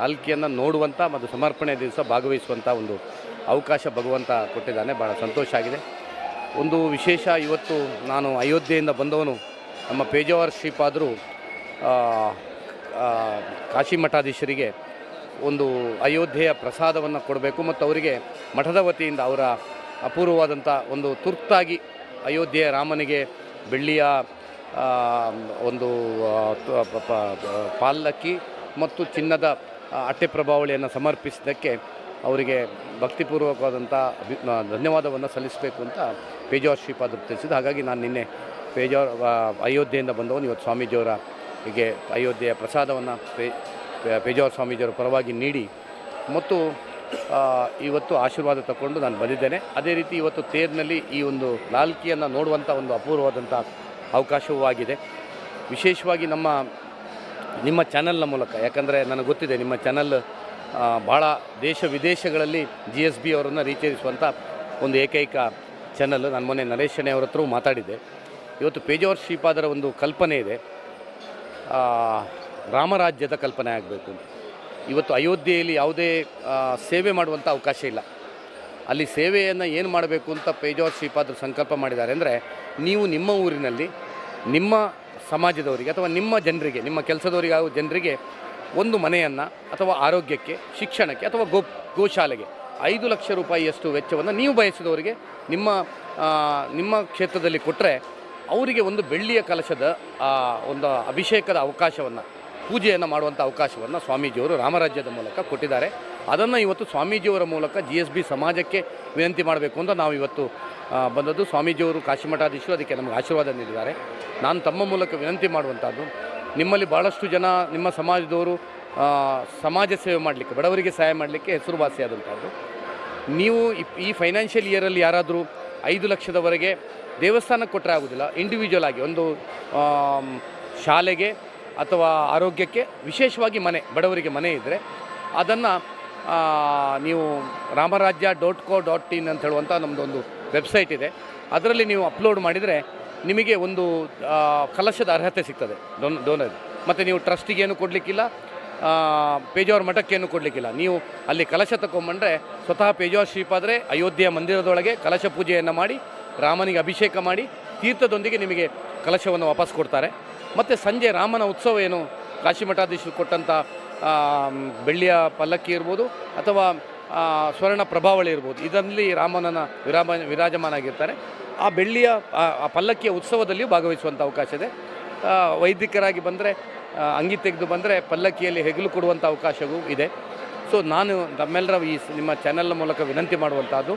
ಅಲ್ಕಿಯನ್ನು ನೋಡುವಂಥ ಮತ್ತು ಸಮರ್ಪಣೆ ದಿವಸ ಭಾಗವಹಿಸುವಂಥ ಒಂದು ಅವಕಾಶ ಭಗವಂತ ಕೊಟ್ಟಿದ್ದಾನೆ. ಭಾಳ ಸಂತೋಷ ಆಗಿದೆ. ಒಂದು ವಿಶೇಷ, ಇವತ್ತು ನಾನು ಅಯೋಧ್ಯೆಯಿಂದ ಬಂದವನು. ನಮ್ಮ ಪೇಜಾವರ್ ಶ್ರೀಪಾದರು ಕಾಶಿ ಮಠಾಧೀಶರಿಗೆ ಒಂದು ಅಯೋಧ್ಯೆಯ ಪ್ರಸಾದವನ್ನು ಕೊಡಬೇಕು ಮತ್ತು ಅವರಿಗೆ ಮಠದ ವತಿಯಿಂದ ಅವರ ಅಪೂರ್ವವಾದಂಥ ಒಂದು ತುರ್ತಾಗಿ ಅಯೋಧ್ಯೆಯ ರಾಮನಿಗೆ ಬೆಳ್ಳಿಯ ಒಂದು ಪಾಲ್ಲಕ್ಕಿ ಮತ್ತು ಚಿನ್ನದ ಅಟ್ಟೆ ಪ್ರಭಾವಳಿಯನ್ನು ಸಮರ್ಪಿಸಿದ್ದಕ್ಕೆ ಅವರಿಗೆ ಭಕ್ತಿಪೂರ್ವಕವಾದಂಥ ಧನ್ಯವಾದವನ್ನು ಸಲ್ಲಿಸಬೇಕು ಅಂತ ಪೇಜಾವರ್ ಶ್ರೀಪಾದರು ತಿಳಿಸಿದ್ದು. ಹಾಗಾಗಿ ನಾನು ನಿನ್ನೆ ಪೇಜಾವರ್ ಅಯೋಧ್ಯೆಯಿಂದ ಬಂದವನು. ಇವತ್ತು ಸ್ವಾಮೀಜಿಯವರ ಹೀಗೆ ಅಯೋಧ್ಯೆಯ ಪ್ರಸಾದವನ್ನು ಪೇಜಾವರ್ ಸ್ವಾಮೀಜಿಯವರ ಪರವಾಗಿ ನೀಡಿ ಮತ್ತು ಇವತ್ತು ಆಶೀರ್ವಾದ ತಗೊಂಡು ನಾನು ಬಂದಿದ್ದೇನೆ. ಅದೇ ರೀತಿ ಇವತ್ತು ತೇರಿನಲ್ಲಿ ಈ ಒಂದು ಲಾಲ್ಕಿಯನ್ನು ನೋಡುವಂಥ ಒಂದು ಅಪೂರ್ವವಾದಂಥ ಅವಕಾಶವೂ ಆಗಿದೆ. ವಿಶೇಷವಾಗಿ ನಿಮ್ಮ ಚಾನಲ್ನ ಮೂಲಕ, ಯಾಕಂದರೆ ನನಗೆ ಗೊತ್ತಿದೆ ನಿಮ್ಮ ಚಾನಲ್ ಭಾಳ ದೇಶ ವಿದೇಶಗಳಲ್ಲಿ ಜಿ ಎಸ್ ಬಿ ಅವರನ್ನು ರೀಚೇರಿಸುವಂಥ ಒಂದು ಏಕೈಕ ಚಾನಲ್. ನಾನು ಮೊನ್ನೆ ನರೇಶ್ ಶೆಣೈ ಅವ್ರ ಹತ್ರವೂ ಮಾತಾಡಿದ್ದೆ. ಇವತ್ತು ಪೇಜಾವರ್ ಶ್ರೀಪಾದರ ಒಂದು ಕಲ್ಪನೆ ಇದೆ, ರಾಮರಾಜ್ಯದ ಕಲ್ಪನೆ ಆಗಬೇಕು ಅಂತ. ಇವತ್ತು ಅಯೋಧ್ಯೆಯಲ್ಲಿ ಯಾವುದೇ ಸೇವೆ ಮಾಡುವಂಥ ಅವಕಾಶ ಇಲ್ಲ. ಅಲ್ಲಿ ಸೇವೆಯನ್ನು ಏನು ಮಾಡಬೇಕು ಅಂತ ಪೇಜಾವರ್ ಶ್ರೀಪಾದರು ಸಂಕಲ್ಪ ಮಾಡಿದ್ದಾರೆ ಅಂದರೆ, ನೀವು ನಿಮ್ಮ ಊರಿನಲ್ಲಿ ನಿಮ್ಮ ಸಮಾಜದವರಿಗೆ ಅಥವಾ ನಿಮ್ಮ ಜನರಿಗೆ, ನಿಮ್ಮ ಕೆಲಸದವರಿಗೆ ಹಾಗೂ ಜನರಿಗೆ ಒಂದು ಮನೆಯನ್ನು ಅಥವಾ ಆರೋಗ್ಯಕ್ಕೆ, ಶಿಕ್ಷಣಕ್ಕೆ ಅಥವಾ ಗೋಶಾಲೆಗೆ 5 ಲಕ್ಷ ರೂಪಾಯಿಯಷ್ಟು ವೆಚ್ಚವನ್ನು ನೀವು ಬಯಸಿದವರಿಗೆ ನಿಮ್ಮ ಕ್ಷೇತ್ರದಲ್ಲಿ ಕೊಟ್ಟರೆ ಅವರಿಗೆ ಒಂದು ಬೆಳ್ಳಿಯ ಕಲಶದ ಒಂದು ಅಭಿಷೇಕದ ಅವಕಾಶವನ್ನು, ಪೂಜೆಯನ್ನು ಮಾಡುವಂಥ ಅವಕಾಶವನ್ನು ಸ್ವಾಮೀಜಿಯವರು ರಾಮರಾಜ್ಯದ ಮೂಲಕ ಕೊಟ್ಟಿದ್ದಾರೆ. ಅದನ್ನು ಇವತ್ತು ಸ್ವಾಮೀಜಿಯವರ ಮೂಲಕ ಜಿ ಎಸ್ ಬಿ ಸಮಾಜಕ್ಕೆ ವಿನಂತಿ ಮಾಡಬೇಕು ಅಂತ ನಾವು ಇವತ್ತು ಬಂದದ್ದು. ಸ್ವಾಮೀಜಿಯವರು ಕಾಶಿಮಠಾಧೀಶರು ಅದಕ್ಕೆ ನಮಗೆ ಆಶೀರ್ವಾದ ನೀಡಿದ್ದಾರೆ. ನಾನು ತಮ್ಮ ಮೂಲಕ ವಿನಂತಿ ಮಾಡುವಂಥದ್ದು, ನಿಮ್ಮಲ್ಲಿ ಭಾಳಷ್ಟು ಜನ ನಿಮ್ಮ ಸಮಾಜದವರು ಸಮಾಜ ಸೇವೆ ಮಾಡಲಿಕ್ಕೆ, ಬಡವರಿಗೆ ಸಹಾಯ ಮಾಡಲಿಕ್ಕೆ ಹೆಸರುವಾಸಿಯಾದಂಥದ್ದು. ನೀವು ಈ ಫೈನಾನ್ಷಿಯಲ್ ಇಯರಲ್ಲಿ ಯಾರಾದರೂ 5 ಲಕ್ಷದವರೆಗೆ ದೇವಸ್ಥಾನಕ್ಕೆ ಕೊಟ್ಟರೆ ಆಗೋದಿಲ್ಲ, ಇಂಡಿವಿಜುವಲ್ ಆಗಿ ಒಂದು ಶಾಲೆಗೆ ಅಥವಾ ಆರೋಗ್ಯಕ್ಕೆ, ವಿಶೇಷವಾಗಿ ಮನೆ, ಬಡವರಿಗೆ ಮನೆ ಇದ್ದರೆ ಅದನ್ನು ನೀವು ramarajya.co.in ಅಂತ ಹೇಳುವಂಥ ನಮ್ಮದೊಂದು ವೆಬ್ಸೈಟ್ ಇದೆ, ಅದರಲ್ಲಿ ನೀವು ಅಪ್ಲೋಡ್ ಮಾಡಿದರೆ ನಿಮಗೆ ಒಂದು ಕಲಶದ ಅರ್ಹತೆ ಸಿಗ್ತದೆ ಡೋನರ್. ಮತ್ತು ನೀವು ಟ್ರಸ್ಟಿಗೇನು ಕೊಡಲಿಕ್ಕಿಲ್ಲ, ಪೇಜಾವರ್ ಮಠಕ್ಕೇನು ಕೊಡಲಿಕ್ಕಿಲ್ಲ. ನೀವು ಅಲ್ಲಿ ಕಲಶ ತಗೊಂಬಂದರೆ ಸ್ವತಃ ಪೇಜಾವರ್ ಶ್ರೀಪಾದರೆ ಅಯೋಧ್ಯೆಯ ಮಂದಿರದೊಳಗೆ ಕಲಶ ಪೂಜೆಯನ್ನು ಮಾಡಿ ರಾಮನಿಗೆ ಅಭಿಷೇಕ ಮಾಡಿ ತೀರ್ಥದೊಂದಿಗೆ ನಿಮಗೆ ಕಲಶವನ್ನು ವಾಪಸ್ ಕೊಡ್ತಾರೆ. ಮತ್ತು ಸಂಜೆ ರಾಮನ ಉತ್ಸವ ಏನು ಕಾಶಿ ಮಠಾಧೀಶರು ಕೊಟ್ಟಂಥ ಬೆಳ್ಳಿಯ ಪಲ್ಲಕ್ಕಿ ಇರ್ಬೋದು ಅಥವಾ ಸ್ವರ್ಣ ಪ್ರಭಾವಳಿ ಇರ್ಬೋದು, ಇದರಲ್ಲಿ ರಾಮನನ್ನ ವಿರಾಜಮಾನ ಆಗಿರ್ತಾರೆ. ಆ ಬೆಳ್ಳಿಯ ಆ ಪಲ್ಲಕ್ಕಿಯ ಉತ್ಸವದಲ್ಲಿಯೂ ಭಾಗವಹಿಸುವಂಥ ಅವಕಾಶ ಇದೆ. ವೈದಿಕರಾಗಿ ಬಂದರೆ, ಅಂಗಿ ತೆಗೆದು ಬಂದರೆ ಪಲ್ಲಕ್ಕಿಯಲ್ಲಿ ಹೆಗಲು ಕೊಡುವಂಥ ಅವಕಾಶವೂ ಇದೆ. ಸೊ ನಾನು ನಮ್ಮೆಲ್ಲರ ಈ ನಿಮ್ಮ ಚಾನೆಲ್ನ ಮೂಲಕ ವಿನಂತಿ ಮಾಡುವಂಥದ್ದು,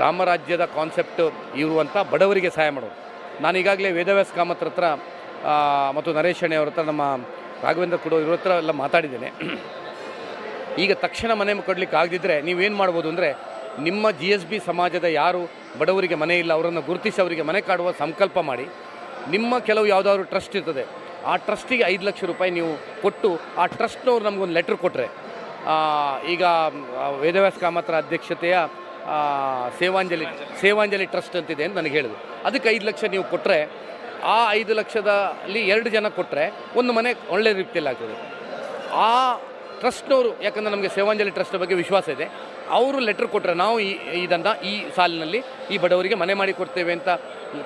ರಾಮರಾಜ್ಯದ ಕಾನ್ಸೆಪ್ಟ್ ಇರುವಂಥ ಬಡವರಿಗೆ ಸಹಾಯ ಮಾಡೋದು. ನಾನು ಈಗಾಗಲೇ ವೇದವ್ಯಾಸ ಕಾಮತ್ರ ಹತ್ರ ಮತ್ತು ನರೇಶ್ ಅಣ್ಣವ್ರ ಹತ್ರ, ನಮ್ಮ ರಾಘವೇಂದ್ರ ಕುಡೋ ಇವ್ರ ಹತ್ರ ಎಲ್ಲ ಮಾತಾಡಿದ್ದೇನೆ. ಈಗ ತಕ್ಷಣ ಮನೆ ಕೊಡಲಿಕ್ಕೆ ಆಗದಿದ್ದರೆ ನೀವೇನು ಮಾಡ್ಬೋದು ಅಂದರೆ, ನಿಮ್ಮ GSB ಸಮಾಜದ ಯಾರು ಬಡವರಿಗೆ ಮನೆ ಇಲ್ಲ ಅವರನ್ನು ಗುರುತಿಸಿ ಅವರಿಗೆ ಮನೆ ಕಾಡುವ ಸಂಕಲ್ಪ ಮಾಡಿ, ನಿಮ್ಮ ಕೆಲವು ಯಾವುದಾದ್ರು ಟ್ರಸ್ಟ್ ಇರ್ತದೆ, ಆ ಟ್ರಸ್ಟಿಗೆ 5 ಲಕ್ಷ ರೂಪಾಯಿ ನೀವು ಕೊಟ್ಟು ಆ ಟ್ರಸ್ಟ್ನವ್ರು ನಮಗೊಂದು ಲೆಟ್ರ್ ಕೊಟ್ಟರೆ, ಈಗ ವೇದವ್ಯಾಸ ಕಾಮತ್ರ ಅಧ್ಯಕ್ಷತೆಯ ಸೇವಾಂಜಲಿ ಟ್ರಸ್ಟ್ ಅಂತಿದೆ ಅಂತ ನನಗೆ ಹೇಳಿದ್ರು. ಅದಕ್ಕೆ 5 ಲಕ್ಷ ನೀವು ಕೊಟ್ಟರೆ, ಆ 5 ಲಕ್ಷದಲ್ಲಿ 2 ಜನ ಕೊಟ್ಟರೆ ಒಂದು ಮನೆ ಒಳ್ಳೆ ರೀತಿಯಲ್ಲಿ ಆಗ್ತದೆ. ಆ ಟ್ರಸ್ಟ್ನವರು, ಯಾಕಂದರೆ ನಮಗೆ ಸೇವಾಂಜಲಿ ಟ್ರಸ್ಟ್ ಬಗ್ಗೆ ವಿಶ್ವಾಸ ಇದೆ, ಅವರು ಲೆಟ್ರ್ ಕೊಟ್ಟರೆ ನಾವು ಇದನ್ನು ಈ ಸಾಲಿನಲ್ಲಿ ಈ ಬಡವರಿಗೆ ಮನೆ ಮಾಡಿ ಕೊಡ್ತೇವೆ ಅಂತ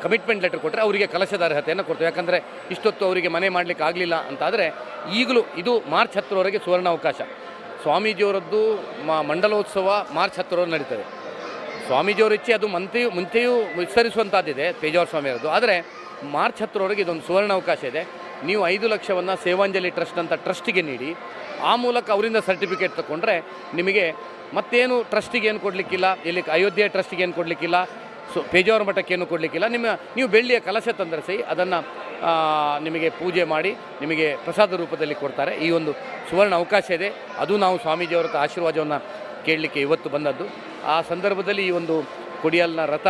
ಕಮಿಟ್ಮೆಂಟ್ ಲೆಟ್ರ್ ಕೊಟ್ಟರೆ ಅವರಿಗೆ ಕಲಶದ ಅರ್ಹತೆಯನ್ನು ಕೊಡ್ತೇವೆ. ಯಾಕಂದರೆ ಇಷ್ಟೊತ್ತು ಅವರಿಗೆ ಮನೆ ಮಾಡಲಿಕ್ಕೆ ಆಗಲಿಲ್ಲ ಅಂತಾದರೆ, ಈಗಲೂ ಇದು ಮಾರ್ಚ್ 10ರವರೆಗೆ ಸುವರ್ಣಾವಕಾಶ. ಸ್ವಾಮೀಜಿಯವರದ್ದು ಮಂಡಲೋತ್ಸವ ಮಾರ್ಚ್ 10ರವರೆಗೆ ನಡೀತದೆ. ಸ್ವಾಮೀಜಿಯವರ ಇಚ್ಛೆ ಅದು ಮುಂಚೆಯೂ ವಿಸ್ತರಿಸುವಂಥದ್ದಿದೆ ಪೇಜಾವರ ಸ್ವಾಮಿಯವರದ್ದು. ಆದರೆ ಮಾರ್ಚ್ 10ರವರೆಗೆ ಇದೊಂದು ಸುವರ್ಣಾವಕಾಶ ಇದೆ. ನೀವು 5 ಲಕ್ಷವನ್ನು ಸೇವಾಂಜಲಿ ಟ್ರಸ್ಟ್ ಅಂತ ಟ್ರಸ್ಟಿಗೆ ನೀಡಿ, ಆ ಮೂಲಕ ಅವರಿಂದ ಸರ್ಟಿಫಿಕೇಟ್ ತಗೊಂಡ್ರೆ ನಿಮಗೆ ಮತ್ತೇನು ಟ್ರಸ್ಟಿಗೆ ಏನು ಕೊಡಲಿಕ್ಕಿಲ್ಲ, ಇಲ್ಲಿ ಅಯೋಧ್ಯೆ ಟ್ರಸ್ಟಿಗೆ ಏನು ಕೊಡಲಿಕ್ಕಿಲ್ಲ, ಸೊ ಪೇಜಾವರ ಮಠಕ್ಕೆ ಏನು ಕೊಡಲಿಕ್ಕಿಲ್ಲ. ನೀವು ಬೆಳ್ಳಿಯ ಕಲಶ ತಂದರೆ ಸಹಿ ಅದನ್ನು ನಿಮಗೆ ಪೂಜೆ ಮಾಡಿ ನಿಮಗೆ ಪ್ರಸಾದ ರೂಪದಲ್ಲಿ ಕೊಡ್ತಾರೆ. ಈ ಒಂದು ಸುವರ್ಣ ಅವಕಾಶ ಇದೆ. ಅದು ನಾವು ಸ್ವಾಮೀಜಿಯವರ ಆಶೀರ್ವಾದವನ್ನು ಕೇಳಲಿಕ್ಕೆ ಇವತ್ತು ಬಂದದ್ದು. ಆ ಸಂದರ್ಭದಲ್ಲಿ ಈ ಒಂದು ಕೊಡಿಯಲ್ನ ರಥ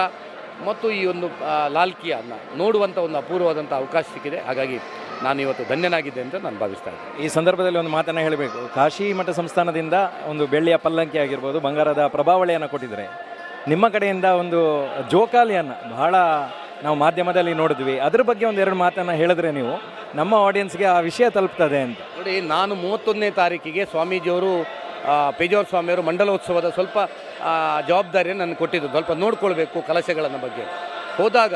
ಮತ್ತು ಈ ಒಂದು ಲಾಲ್ಕಿಯನ್ನು ನೋಡುವಂಥ ಒಂದು ಅಪೂರ್ವವಾದಂಥ ಅವಕಾಶ ಸಿಕ್ಕಿದೆ. ಹಾಗಾಗಿ ನಾನು ಇವತ್ತು ಧನ್ಯನಾಗಿದ್ದೆ ಅಂತ ನಾನು ಭಾವಿಸ್ತಾ ಇದ್ದೀನಿ. ಈ ಸಂದರ್ಭದಲ್ಲಿ ಒಂದು ಮಾತನ್ನು ಹೇಳಬೇಕು. ಕಾಶಿ ಮಠ ಸಂಸ್ಥಾನದಿಂದ ಒಂದು ಬೆಳ್ಳಿಯ ಪಲ್ಲಂಕಿ ಆಗಿರ್ಬೋದು, ಬಂಗಾರದ ಪ್ರಭಾವಳಿಯನ್ನು ಕೊಟ್ಟಿದ್ದಾರೆ. ನಿಮ್ಮ ಕಡೆಯಿಂದ ಒಂದು ಜೋಕಾಲಿಯನ್ನು ಬಹಳ ನಾವು ಮಾಧ್ಯಮದಲ್ಲಿ ನೋಡಿದ್ವಿ. ಅದ್ರ ಬಗ್ಗೆ ಒಂದು 2 ಮಾತನ್ನು ಹೇಳಿದ್ರೆ ನೀವು ನಮ್ಮ ಆಡಿಯನ್ಸ್ಗೆ ಆ ವಿಷಯ ತಲುಪ್ತದೆ ಅಂತ. ನೋಡಿ, ನಾನು 31ನೇ ತಾರೀಕಿಗೆ ಸ್ವಾಮೀಜಿಯವರು ಪೇಜಾವರ ಸ್ವಾಮಿಯವರು ಮಂಡಲೋತ್ಸವದ ಸ್ವಲ್ಪ ಜವಾಬ್ದಾರಿಯನ್ನು ನನಗೆ ಕೊಟ್ಟಿದ್ದು, ಸ್ವಲ್ಪ ನೋಡ್ಕೊಳ್ಬೇಕು ಕಲಶಗಳನ್ನು ಬಗ್ಗೆ. ಹೋದಾಗ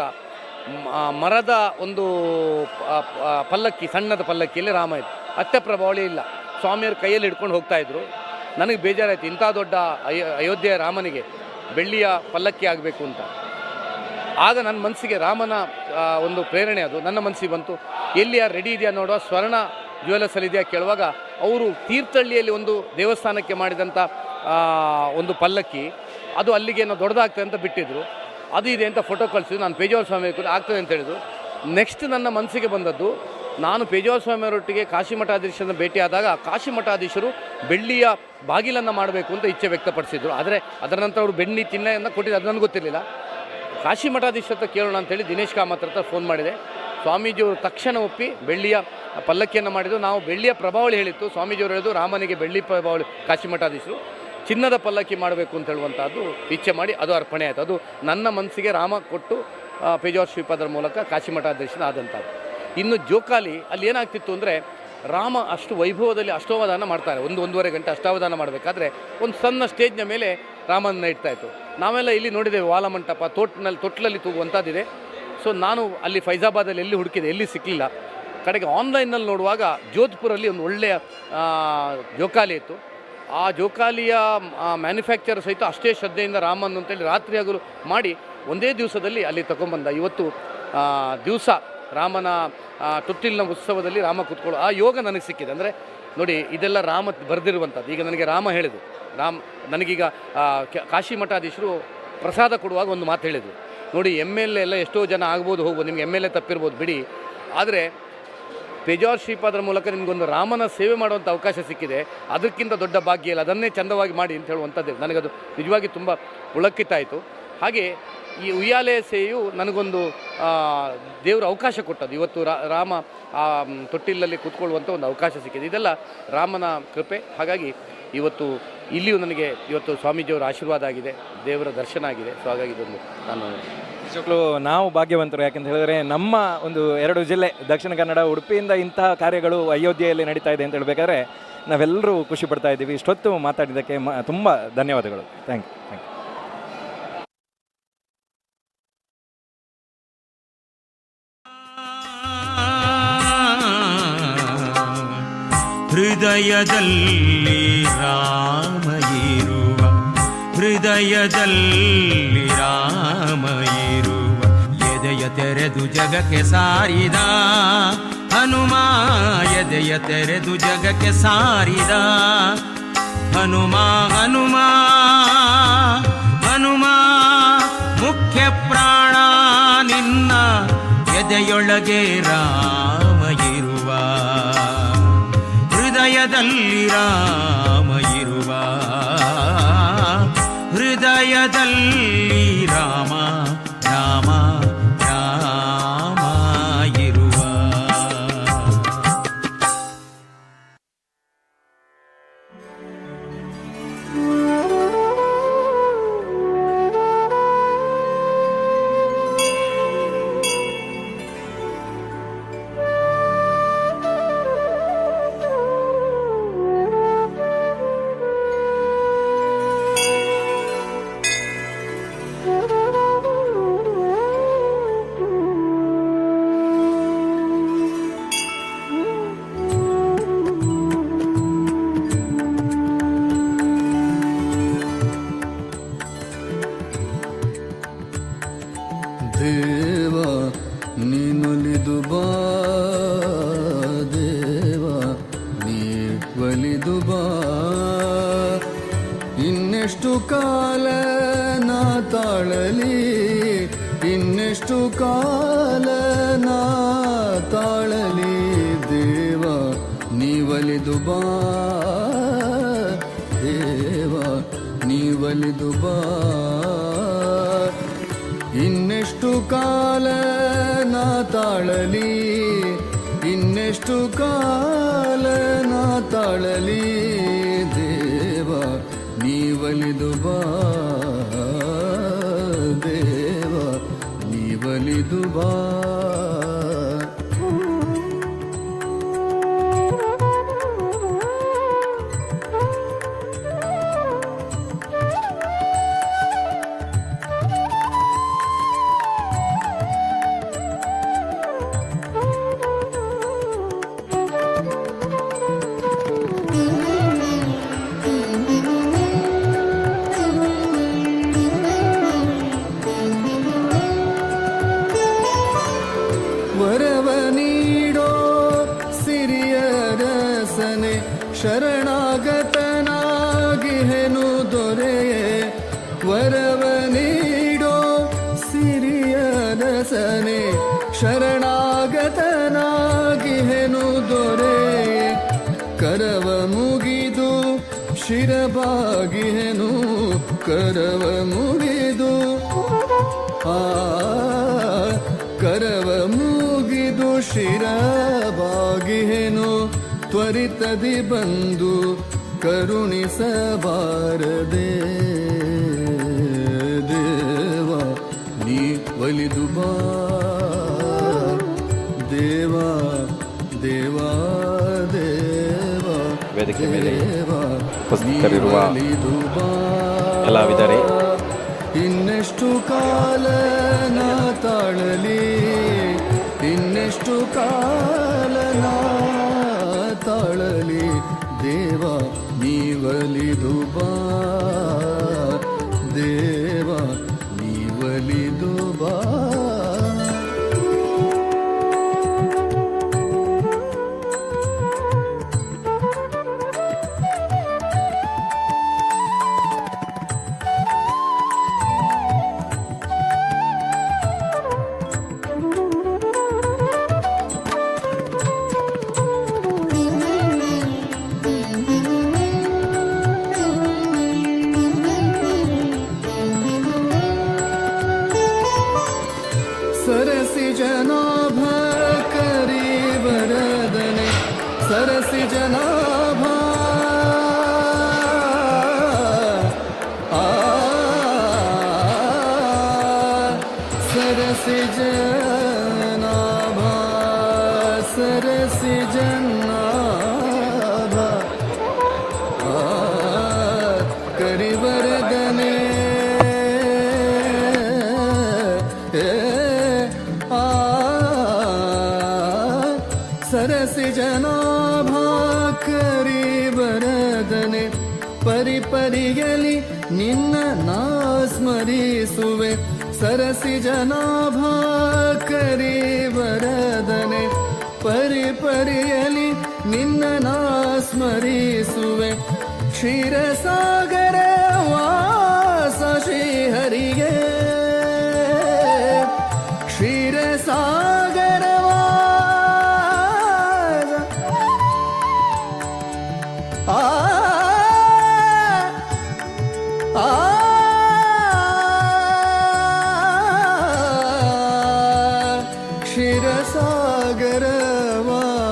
ಮರದ ಒಂದು ಪಲ್ಲಕ್ಕಿ, ಸಣ್ಣದ ಪಲ್ಲಕ್ಕಿಯಲ್ಲಿ ರಾಮ ಇತ್ತು, ಅತ್ತೆ ಪ್ರಭಾವಳಿ ಇಲ್ಲ. ಸ್ವಾಮಿಯವರು ಕೈಯಲ್ಲಿ ಹಿಡ್ಕೊಂಡು ಹೋಗ್ತಾಯಿದ್ರು. ನನಗೆ ಬೇಜಾರಾಯಿತು, ಇಂಥ ದೊಡ್ಡ ಅಯೋಧ್ಯೆಯ ರಾಮನಿಗೆ ಬೆಳ್ಳಿಯ ಪಲ್ಲಕ್ಕಿ ಆಗಬೇಕು ಅಂತ. ಆಗ ನನ್ನ ಮನಸ್ಸಿಗೆ ರಾಮನ ಒಂದು ಪ್ರೇರಣೆ ಅದು ನನ್ನ ಮನಸ್ಸಿಗೆ ಬಂತು. ಎಲ್ಲಿ ಯಾರು ರೆಡಿ ಇದೆಯಾ ನೋಡುವ, ಸ್ವರ್ಣ ಜ್ಯುವೆಲರ್ಸಲ್ಲಿ ಇದೆಯಾ ಕೇಳುವಾಗ ಅವರು ತೀರ್ಥಹಳ್ಳಿಯಲ್ಲಿ ಒಂದು ದೇವಸ್ಥಾನಕ್ಕೆ ಮಾಡಿದಂಥ ಒಂದು ಪಲ್ಲಕ್ಕಿ ಅದು ಅಲ್ಲಿಗೆ ಏನೋ ದೊಡ್ಡದಾಗ್ತದೆ ಅಂತ ಬಿಟ್ಟಿದ್ರು. ಅದು ಇದೆ ಅಂತ ಫೋಟೋ ಕಳಿಸಿದ್ರು. ನಾನು ಪೇಜಾವರ ಸ್ವಾಮಿ ಆಗ್ತದೆ ಅಂತ ಹೇಳಿದ್ರು. ನೆಕ್ಸ್ಟ್ ನನ್ನ ಮನಸ್ಸಿಗೆ ಬಂದದ್ದು, ನಾನು ಪೇಜಾವರ ಸ್ವಾಮಿಯವರೊಟ್ಟಿಗೆ ಕಾಶಿ ಮಠಾಧೀಶರನ್ನು ಭೇಟಿಯಾದಾಗ ಕಾಶಿ ಮಠಾಧೀಶರು ಬೆಳ್ಳಿಯ ಬಾಗಿಲನ್ನು ಮಾಡಬೇಕು ಅಂತ ಇಚ್ಛೆ ವ್ಯಕ್ತಪಡಿಸಿದರು. ಆದರೆ ಅದರ ನಂತರ ಅವರು ಬೆಣ್ಣಿ ಚಿಹ್ನೆಯನ್ನು ಕೊಟ್ಟಿದ್ದು, ಅದು ನನಗೆ ಗೊತ್ತಿರಲಿಲ್ಲ. ಕಾಶಿ ಮಠಾಧೀಶರ ಹತ್ರ ಕೇಳೋಣ ಅಂತೇಳಿ ದಿನೇಶ್ ಕಾಮತ್ ಹತ್ರ ಫೋನ್ ಮಾಡಿದೆ. ಸ್ವಾಮೀಜಿಯವರು ತಕ್ಷಣ ಒಪ್ಪಿ ಬೆಳ್ಳಿಯ ಪಲ್ಲಕ್ಕಿಯನ್ನು ಮಾಡಿದರು. ನಾವು ಬೆಳ್ಳಿಯ ಪ್ರಭಾವಳಿ ಹೇಳಿತ್ತು, ಸ್ವಾಮೀಜಿಯವರು ಹೇಳಿದ್ರು ರಾಮನಿಗೆ ಬೆಳ್ಳಿ ಪ್ರಭಾವಳಿ ಕಾಶಿ ಮಠಾಧೀಶರು ಚಿನ್ನದ ಪಲ್ಲಕ್ಕಿ ಮಾಡಬೇಕು ಅಂತ ಹೇಳುವಂಥದ್ದು ಇಚ್ಛೆ ಮಾಡಿ ಅದು ಅರ್ಪಣೆ ಆಯಿತು. ಅದು ನನ್ನ ಮನಸ್ಸಿಗೆ ರಾಮ ಕೊಟ್ಟು ಪೇಜಾವರ ಶ್ರೀಪಾದರ ಮೂಲಕ ಕಾಶಿ ಮಠಾಧೀಶನ ಆದಂಥದ್ದು. ಇನ್ನು ಜೋಕಾಲಿ ಅಲ್ಲಿ ಏನಾಗ್ತಿತ್ತು ಅಂದರೆ, ರಾಮ ಅಷ್ಟು ವೈಭವದಲ್ಲಿ ಅಷ್ಟಾವಧಾನ ಮಾಡ್ತಾರೆ. 1-1.5 ಗಂಟೆ ಅಷ್ಟಾವಧಾನ ಮಾಡಬೇಕಾದ್ರೆ ಒಂದು ಸಣ್ಣ ಸ್ಟೇಜ್ನ ಮೇಲೆ ರಾಮನ ಇಡ್ತಾಯಿತ್ತು. ನಾವೆಲ್ಲ ಇಲ್ಲಿ ನೋಡಿದ್ದೇವೆ ವಾಲಮಂಟಪ, ತೊಟ್ಲಲ್ಲಿ ತೂಗುವಂಥದ್ದಿದೆ. ಸೊ ನಾನು ಅಲ್ಲಿ ಫೈಜಾಬಾದಲ್ಲಿ ಎಲ್ಲಿ ಹುಡುಕಿದೆ, ಎಲ್ಲಿ ಸಿಕ್ಕಲಿಲ್ಲ. ಕಡೆಗೆ ಆನ್ಲೈನಲ್ಲಿ ನೋಡುವಾಗ ಜೋಧ್ಪುರಲ್ಲಿ ಒಂದು ಒಳ್ಳೆಯ ಜೋಕಾಲಿ ಇತ್ತು. ಆ ಜೋಕಾಲಿಯ ಮ್ಯಾನುಫ್ಯಾಕ್ಚರ್ ಸಹಿತ ಅಷ್ಟೇ ಶ್ರದ್ಧೆಯಿಂದ ರಾಮನ್ ಅಂತೇಳಿ ರಾತ್ರಿ ಹಗಲು ಮಾಡಿ ಒಂದೇ ದಿವಸದಲ್ಲಿ ಅಲ್ಲಿ ತಗೊಂಬಂದ. ಇವತ್ತು ದಿವಸ ರಾಮನ ತೊಟ್ಟಿಲಿನ ಉತ್ಸವದಲ್ಲಿ ರಾಮ ಕೂತ್ಕೊಳ್ಳೋ ಆ ಯೋಗ ನನಗೆ ಸಿಕ್ಕಿದೆ. ಅಂದರೆ ನೋಡಿ, ಇದೆಲ್ಲ ರಾಮ ಬರೆದಿರುವಂಥದ್ದು. ಈಗ ನನಗೆ ರಾಮ ಹೇಳಿದರು, ರಾಮ ನನಗೀಗ ಕಾಶಿ ಮಠಾಧೀಶರು ಪ್ರಸಾದ ಕೊಡುವಾಗ ಒಂದು ಮಾತು ಹೇಳಿದರು. ನೋಡಿ, MLA ಎಲ್ಲ ಎಷ್ಟೋ ಜನ ಆಗ್ಬೋದು ಹೋಗ್ಬೋದು, ನಿಮ್ಗೆ MLA ತಪ್ಪಿರ್ಬೋದು ಬಿಡಿ, ಆದರೆ ಪೇಜಾವರ ಶ್ರೀಪಾದರ ಮೂಲಕ ನಿಮಗೊಂದು ರಾಮನ ಸೇವೆ ಮಾಡುವಂಥ ಅವಕಾಶ ಸಿಕ್ಕಿದೆ, ಅದಕ್ಕಿಂತ ದೊಡ್ಡ ಭಾಗ್ಯ ಇಲ್ಲ, ಅದನ್ನೇ ಚಂದವಾಗಿ ಮಾಡಿ ಅಂತ ಹೇಳುವಂಥದ್ದು ನನಗದು ನಿಜವಾಗಿ ತುಂಬ ಪುಳಕಿತಾಯಿತು. ಹಾಗೆ ಈ ಉಯ್ಯಾಲೆ ಸೇವೆಯು ನನಗೊಂದು ದೇವರ ಅವಕಾಶ ಕೊಟ್ಟದ್ದು. ಇವತ್ತು ರಾಮ ಆ ತೊಟ್ಟಿಲಲ್ಲಿ ಕೂತ್ಕೊಳ್ಳುವಂಥ ಒಂದು ಅವಕಾಶ ಸಿಕ್ಕಿದೆ. ಇದೆಲ್ಲ ರಾಮನ ಕೃಪೆ. ಹಾಗಾಗಿ ಇವತ್ತು ಇಲ್ಲಿಯೂ ನನಗೆ ಇವತ್ತು ಸ್ವಾಮೀಜಿಯವರ ಆಶೀರ್ವಾದ ಆಗಿದೆ, ದೇವರ ದರ್ಶನ ಆಗಿದೆ. ಸೊ ಹಾಗಾಗಿ ಇದೊಂದು ನಾನು ನಿಜವಾಗ್ಲೂ ನಾವು ಭಾಗ್ಯವಂತರು. ಯಾಕೆಂತ ಹೇಳಿದ್ರೆ ನಮ್ಮ ಒಂದು 2 ಜಿಲ್ಲೆ ದಕ್ಷಿಣ ಕನ್ನಡ ಉಡುಪಿಯಿಂದ ಇಂತಹ ಕಾರ್ಯಗಳು ಅಯೋಧ್ಯೆಯಲ್ಲಿ ನಡೀತಾ ಇದೆ ಅಂತ ಹೇಳಬೇಕಾದ್ರೆ ನಾವೆಲ್ಲರೂ ಖುಷಿ ಪಡ್ತಾ ಇದ್ದೀವಿ. ಇಷ್ಟೊತ್ತು ಮಾತಾಡಿದ್ದಕ್ಕೆ ತುಂಬ ಧನ್ಯವಾದಗಳು. Thank you. Thank you. ಹೃದಯದಲ್ಲಿ ರಾಮ ಇರುವ ಹೃದಯದಲ್ಲಿ ರಾಮ ಇರುವ. ಎದೆಯ ತೆರೆದು ಜಗಕ್ಕೆ ಸಾರಿದ ಹನುಮ, ಎದೆಯ ತೆರೆದು ಜಗಕ್ಕೆ ಸಾರಿದ ಹನುಮ. ಹನುಮ ಹನುಮ ಮುಖ್ಯ ಪ್ರಾಣ ನಿನ್ನ ಎದೆಯೊಳಗೆ ರಾಮ ಇರುವ, ಹೃದಯದಲ್ಲಿ ರಾಮ ಇರುವ, ಹೃದಯದಲ್ಲಿ ರಾಮ ರಾಮ ರಾಮ ಇರುವ. ದೇವ ನೀನೊಲಿದು ಬಾ, ದೇವ ನೀ ಒಲಿದು ಬಾ. ಇನ್ನೆಷ್ಟು ಕಾಲ ನಾ ತಾಳಲಿ, ಇನ್ನೆಷ್ಟು ಕಾಲ ನಾ ತಾಳಲಿ. ದೇವ ನೀವಲಿದು ಬಾ, ದೇವ ನೀವಲಿದು ಬಾ. ಇನ್ನೆಷ್ಟು ಕಾಲ ನಾ ತಾಳಲಿ, ಇನ್ನೆಷ್ಟು ಕಾಲ ನಾ ತಾಳಲಿ. ದೇವ ನೀವಲಿದು ಬಾ, ದೇವ ನೀವಲಿದು ಬಾ. ವರವ ನೀಡೋ ಸಿರಿಯ ರಸನೆ, ಶರಣಾಗತನಾಗಿಹೆನು ದೊರೆಯೇ. ವರವ ನೀಡೋ ಸಿರಿಯ ರಸನೆ, ಶರಣಾಗತನಾಗಿಹೆನು ದೊರೆಯೇ. ಕರವ ಮುಗಿದು ಶಿರಬಾಗಿಹೆನು, ಕರವ ಮುಗಿದು, ಆ ಕರವ ಮುಗಿದು ಶಿರಬಾಗಿಹೆನು. ತ್ವರಿತದಿ ಬಂದು ಕರುಣಿಸಬಾರದೆ. ದೇವ ನೀ ಒಲಿದು ಬಾ, ದೇವ ದೇವ ದೇವ. ವೇದಿಕೆ ಮೇಲೆ ದೇವ ಉಪಸ್ಥಿತರಿರುವ ಒಲಿದು ಬಾ. ಕಲಾವಿದರೆ, ಇನ್ನೆಷ್ಟು ಕಾಲ ನಾ ತಾಳಲಿ, ಇನ್ನೆಷ್ಟು ಕಾಲ ನಾ ತಾಳಲಿ. ದೇವ ನೀವಲಿದು ಬಾ, ದೇವ ನೀವಲಿದು ಬಾ. सरसि जनाभ करी वरदने, सरसि जनाभ, आ सरसि जनाभ, सरसि जनाभ, आ करी वरदने, आ सरसि जनाभा करी वरदने. परी परियली ನಿನ್ನ ನಾ ಸ್ಮರಿಸುವೆ. ಸರಸಿಜನಾಭ ಕರಿವರದನೆ, ಪರಿ ಪರಿಯಲಿ ನಿನ್ನ ನಾ ಸ್ಮರಿಸುವೆ. ಕ್ಷೀರಸಾಗರ ವಾಸ ಶ್ರೀಹರಿಗೆ, ಕ್ಷೀರಸಾಗರ ವಾಸ ಆ ಆ ಕ್ಷೀರಸಾಗರ ವಾಸ,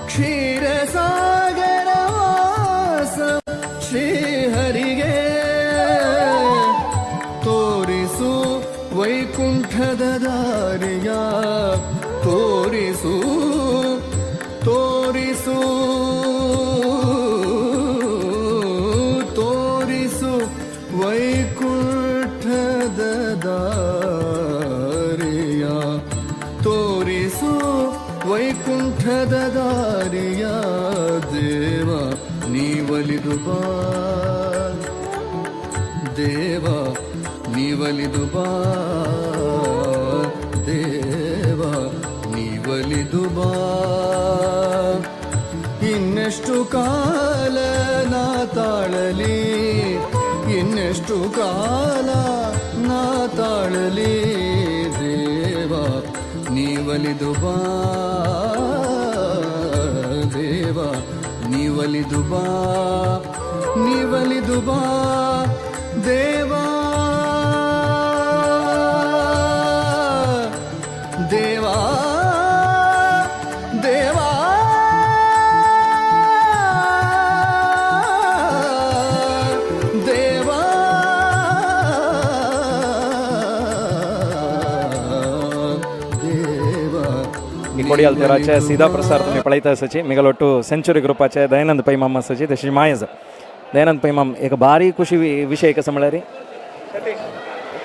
ಕ್ಷೀರಸಾಗರ ವಾಸ ಶ್ರೀಹರಿಗೆ, ತೋರಿಸು ವೈಕುಂಠದ ದಾರಿಯ, ತೋರಿಸು ತೋರಿಸು ತೋರಿಸು ವೈಕುಂಠದ ದಾರಿಯ, ತೋರಿಸು ವೈಕುಂಠದ ದಾರಿಯ. ದೇವ ನೀವಲಿದು ಬಾ, ದೇವ ನೀವಲಿದು ಬಾ, ದೇವ ನೀವಲಿದು ಬಾ. ಇನ್ನೆಷ್ಟು ಕಾಲ ನಾ ತಾಳಲಿ, ಇನ್ನೆಷ್ಟು ಕಾಲ ನಾ ತಾಳಲಿ, ದೇವ ನೀವಲಿದು ಬಾ, ದೇವ ನೀವಲಿದು ಬಾ, ನೀವಲಿದು ಬಾ ದೇವಾ, ದೇವಾ ದೇವಾ ದೇವಾ ದೇವ. कोडियाल तेराचे सीधा प्रसार तुम्ही पळयता आसाची. मिगलोट्टू सेंचुरी ग्रुपाचे दयानंद पै माम आसाची, तशी माय आसा. दयानंद पै माम, एक बारीक खुशी विशय कसं म्हळ्यार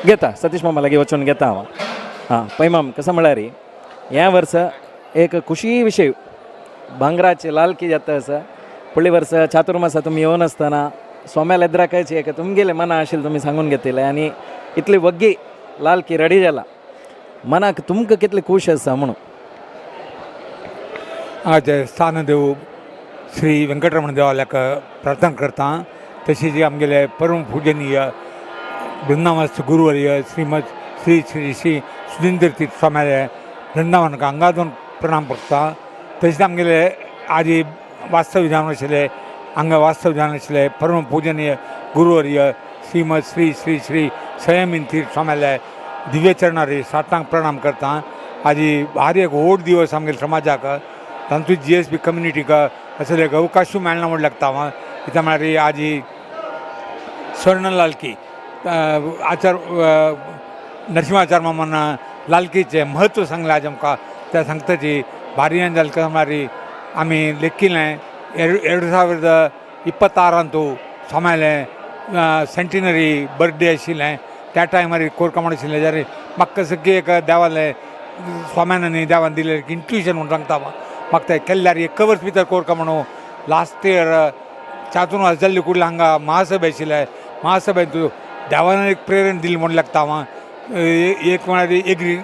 घेता सतीश मामा लागीं वचून घेता हांव. हां पै माम, कसं म्हळ्यार ह्या वर्सा एक खुशी विशय भांगराचे लालकी जाता आसा. फुडले वर्सा चातुर्मासा तुमी येवन आसतना सोम्या लेद्राकायची एक तुमगेले मना आशिल्लें तुमी सांगून घेतिल्लें आनी इतली वग्गी लालकी रेडी जाला, मनाक तुमकां कितली खूश आसा म्हणून? आज स्थानदेव श्री वेंकटरमण देवाल्याक प्रार्थना करता. तशीच आमगेले परम पूजनीय वृंदावनस्थ गुरुवर्य श्रीमद श्री श्री श्री सुधींद्र तीर्थ स्वाम्याले वृंदावनाक हांगा प्रणाम करता. तशेंच आमगेले आदी वास्तव जावन आशिल्ले, हांगा वास्तव जावन आशिल्ले परम पूजनीय गुरुवर्य श्रीमद श्री श्री श्री संयमीन तीर्थ स्वाम्याले दिव्य चरणार साष्टांग प्रणाम करता. आजी भारी एक व्हड दिवस आमगेले समाजाक, तांतूत जीएसबी कम्युनिटीक असले एक अवकाशूय मेळना म्हूण लागता हांव. कित्याक म्हळ्यार आजी स्वर्ण लालकी आचार नरसिंहाचार मामान लालकीचें म्हत्व सांगलें आज आमकां. त्या सांगताची भारी जालें. कसं म्हळ्यार आमी लेखिल्लें 2026ರಂದು स्वाम्याले सेंटिनरी बर्थडे आशिल्लें, त्या टायमार कोरकामण आशिल्लें. जाल्यार म्हाका सगळी एक देवालें स्वाम्यान न्ही देवान दिलें एक इंट्युशन म्हूण सांगता हांव. म्हाका तें केल्यार एक वर्स भितर कोरका म्हणून लास्ट इयर चातुर्मास जाल्ले कुडले हांगा महासभा आशिल्लें. महासभेंत देवान एक प्रेरणा दिली म्हूण लागता हांव. एक म्हळ्यार एग्री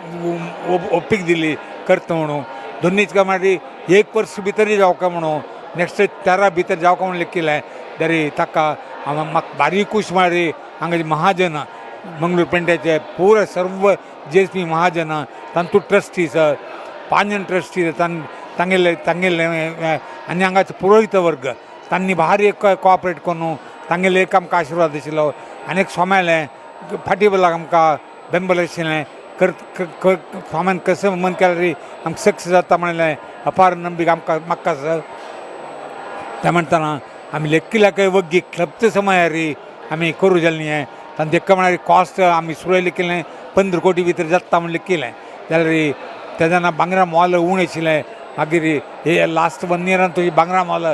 ओपीक दिली करता म्हणून, दोन्हीच काय म्हळ्यार एक वर्स भितरय जावका म्हणून नेक्स्ट 13 भितर जावका म्हणून लेखिल्लें. तरी ताका हांव म्हाका बारीक खूश म्हळ्यार हांगाचे महाजन मंगळूर पेंट्याचे पुरा सर्व जीएसबी महाजन, तांतूत ट्रस्टीज, 5 जण ट्रस्टीज, तांगेले तांगेले आनी हांगाचे पुरोहित वर्ग, तांणी भारी एक कॉपरेट करून तांगेले एक आमकां आशिर्वाद आशिल्लो. आनी एक स्वाम्यालें फाटीं बलाक आमकां बेंबल आशिल्लें कर स्वाम्यान कसं मन केल्यार आमकां सक्सेस जाता म्हणलें अपार नंबिका आमकां म्हाका आसा. त्या म्हणटाना आमी लेखिल्ल्याक वग्गी क्लब्त समयार आमी करूं जालें न्ही. तांचे एका म्हळ्यार कॉस्ट आमी सुरय लेखिल्लें 15 कोटी भितर जाता म्हूण लेखिल्लें. जाल्यार तेन्ना भांगरा मोल उणें आशिल्लें. मागीर हे लास्ट 1 इयरान तुजी भांगरा मोल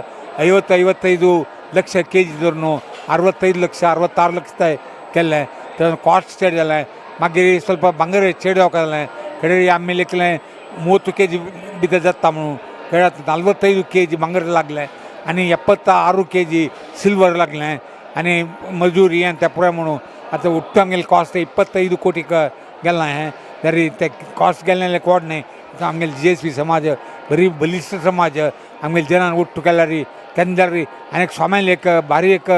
50, 55 ಲಕ್ಷ ಕೆ ಜಿ धरून 65 ಲಕ್ಷ, 66 ಲಕ್ಷ केल्लें. तेन्ना कॉस्ट चड जालें. मागीर ಸ್ವಲ್ಪ ಬಂಗಾರ चड जावपाक जालें. कडे आमी लेखलें 30 ಕೆ ಜಿ भितर जाता म्हणून, कळ्ळें 45 ಕೆ ಜಿ ಬಂಗಾರ लागलें. आनी 76 ಕೆಜಿ ಸಿಲ್ವರ್ लागलें आनी मजुरी आनी ते पुराय म्हणून आतां उट्टू आमगेले कॉस्ट 25 कोटी गेलां हें तरी ते कॉस्ट गेल्लें कोड न्ही. आमगेले जीएसबी समाज बरी बलिश्ट समाज, आमगेले जनान ಒಟ್ಟು केल्यार केन्ना जाल्यार आनी एक स्वाम्यान एक भारी एक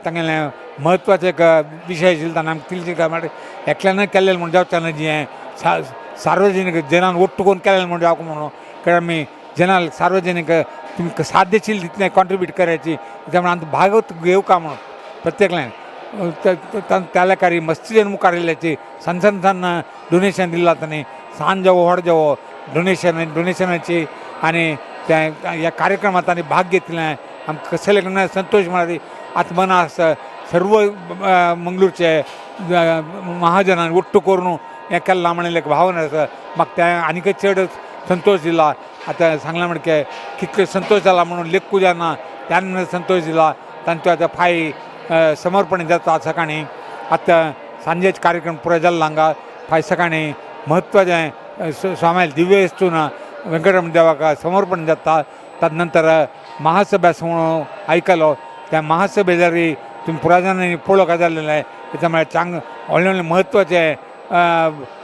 तांगेलें म्हत्वाचें एक विशय आशिल्लो. ताणें आमकां तितलें काय म्हणल्यार एकल्यान केल्लें म्हूण जावचें ना, जें सार्वजनीक जनान ಒಟ್ಟು करून केलें म्हूण जावंक म्हणून, कारण आमी जनाल सार्वजनीक तुमकां साध्य आशिल्लें तितलें कॉन्ट्रिब्यूट करायची. त्यामुळे आमकां भागवत घेवका म्हणून प्रत्येकल्यान त्या लेखारी मस्ती जण मुखार येयल्याची सण सण सण डोनेशन दिलां तांणी, सान जावो व्हड जावो डोनेशन डोनेशनाची आनी त्या ह्या कार्यक्रमात तांणी भाग घेतले. आमकां कसले संतोश म्हळ्यार आतां मना आसा सर्व मंगळूरचे महाजनान ಒಟ್ಟು करून हें केल्लां म्हणलें एक भावना आसा. म्हाका तें आनीकय चड संतोश दिला. आतां सांगलां म्हणके कितले संतोश जाला म्हणून लेखू जायना, त्यान संतोश दिला. तांचो आतां फाय समर्पण जाता सकाळीं. आतां सांजेच कार्यक्रम पुराय जाल्लो हांगा. फाय सकाळीं म्हत्वाचें स्वाम्याल दिव्य वस्तून वेंकटरमण देवाक समर्पण जाता. तदनंतर महासभा म्हणून आयकलो, त्या महासभे जरी तुमी पुराय जाणांनी पळोवंक जाल्लें त्यामुळे चांग व्हडले व्हडले म्हत्वाचे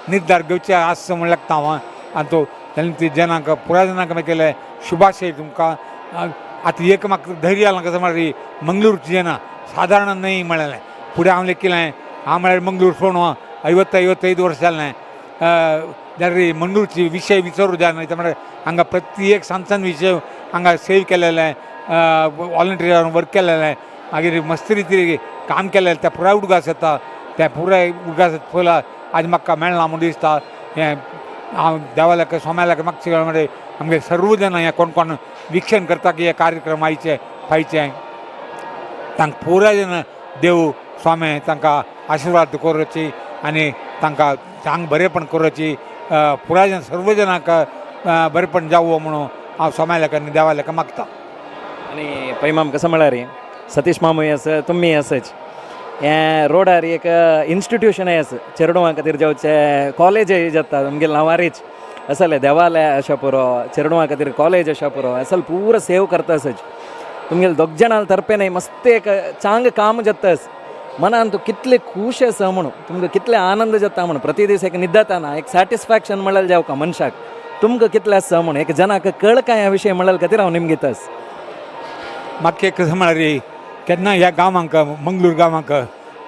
निर्धार घेवचे आसा म्हूण लागता हांव. आनी तो तांणी ती जनांक पुराय जणांक मागीर केलें शुभाशय तुमकां. आतां एक म्हाका धैर्य आयलां कसो म्हळ्यार मंगळूरची जन साधारण न्हय म्हणलें. फुडें हांव लेखिलें, हांव म्हळ्यार मंगळूर सोडून 55 वर्स जालें जाल्यार मंगळूरची विशय विचारू जायना. म्हळ्यार हांगा प्रति एक सान सान विशय हांगा सेव केलेलें, वॉलंटियर वर्क केलेलें, मागीर मस्त रिती काम केलेलें. त्या पुराय उडगास येता, त्या पुराय उडगास पयला आज म्हाका मेळना म्हूण दिसता. हें हांव देवाल्याक सोम्याल्याक मागचे म्हळ्यार आमगे सर्व जाणां हें कोण कोण विक्षण करता की हे कार्यक्रम आयचे फायचे तांकां पुराय जाण देव स्वामी तांकां आशिर्वाद करोची आनी तांकां चांग बरेपण करोची. पुराय जण सर्व जणांक बरेपण जावो म्हणून हांव स्वाम्याल्याक आनी देवाल्याक मागता. आनी पैमाम कसं म्हळ्यार सतीश मामूय आसा, तुमी आसाच. हें रोडार एक इन्स्टिट्यूशन आसा चेडवां खातीर जावचे कॉलेजय जाता आमगे नांवारीच असले देवालय आसा पुरो, चेडवां खातीर कॉलेज आसा पुरो, असल पुरो सेव करता आसच. तुमगेले दोग जाणां तर्फेन मस्त एक चांग काम जाता. मनान तूं कितले खूश आसा म्हणून तुमकां कितले आनंद जाता म्हणून प्रति दीस एक निद्दताना एक सॅटिस्फॅक्शन म्हणल्यार जावका मनशाक तुमकां कितलें आसा म्हणून एक जनाक कळ काय ह्या विशय म्हणल्यार खातीर हांव निमगितास. म्हाका एक कसं म्हळ्यार केन्ना ह्या गांवांक मंगळूर गांवांक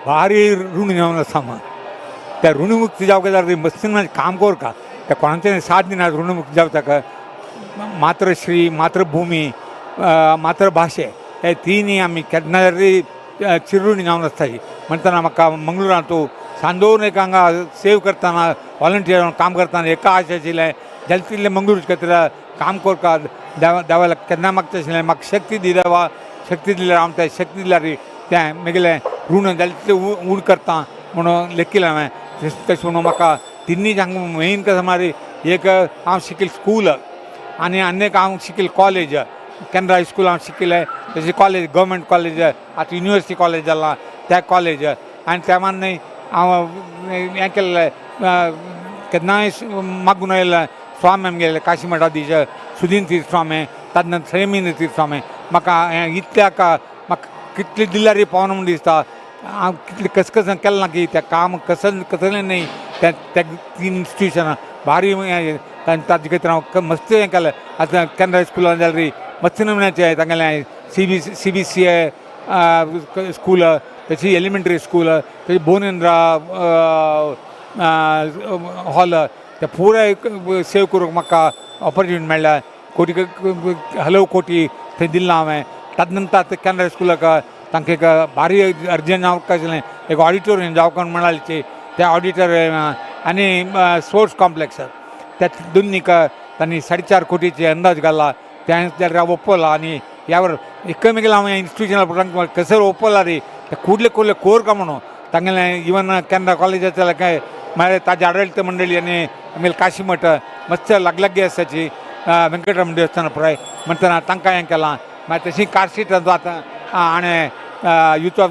भारी ऋण जावन आसा. त्या ऋणमुक्ती जावंक जाल्यार मस्तीन काम करका त्या कोणाचें साथ दिना ऋणमुक्ती जावचाक. मातृश्री, मातृभूमी, मातृभाशे हे तिनूय आमी केन्ना तरी चिरऋणी जावन आसताय. म्हणटना म्हाका मंगळुरांत सांदोवन एक हांगा सेव करतना वॉलंटियर काम करतना एका आशा आशिल्लें जाल्यार तितलें मंगळूर खातीर काम करका. देवा देवाला केन्ना मागता आशिल्लें म्हाका शक्ती दी देवा, शक्ती दिल्यार हांव तें शक्ती दिल्यार तें म्हगेलें ऋण जाल्यार तितलें उण करता म्हणून लेखिलें हांवें. तशें म्हणून म्हाका तिन्ही हांगा मेन कसं म्हळ्यार एक हांव शिकिल्लें स्कूल आनी आनी एक हांव शिकिल्लें कॉलेज, केनरा हायस्कूल हांव शिकिल्लें, तशें कॉलेज गव्हर्मेंट कॉलेज आतां युनिवर्सिटी कॉलेज जालां त्या कॉलेज. आनी त्या न्हय हांव हें केल्लें केन्नाय मागून आयलें स्वामी आमगेले काशी मठाधीश सुदीन तीर्थ स्वामी, ताजे नंतर तीर्थ स्वामी म्हाका हें इतल्याक म्हाका कितलें दिल्यार पावना म्हूण दिसता. हांव कितलें कसकस केलें ना की तें काम कसलें कसलें न्हय त्या त्या तीन इन्स्टिट्युशनां भारी ताजे खातीर हांव मस्त हें केलें. आतां केनरा हायस्कुलान जाल्यार मस्त नमुन्याचें तांगेलें सीबीसी स्कूल, तशी एलिमेंटरी स्कूल, तशी भुवनेंद्रा हॉल ते पुराय सेव करूंक म्हाका ऑपॉर्च्युनिटी मेळ्ळ्या. कोटी हलव कोटी थंय दिलां हांवें. ताजे नंतर आतां केनरा हायस्कुलाक तांकां एक भारी अर्जंट जावंक आशिल्लें एक ऑडिटोरियम जावंक म्हणालें, त्या ऑडिटोरियम आनी स्पोर्ट्स कॉम्प्लेक्स त्या दोन्हीक तांणी 4.5 कोटीचे अंदाज घाला. त्या जाल्यार ओपला आनी यावर कमी केला हांवें इन्स्टिट्युशनल कसर ओपला रे ते कुडले कुडले कोर का म्हणून तांगेलें इवन केनरा कॉलेजाचे काय म्हळ्यार ताजे आडळीत मंडळी आनी आमगेले काशी मठ मस्त लागलागी आसाची वेंकटरमण देवस्थान पुराय म्हणटना तांकां हें केलां. मागीर तशी कारशीट आतां हाणें युथ ऑफ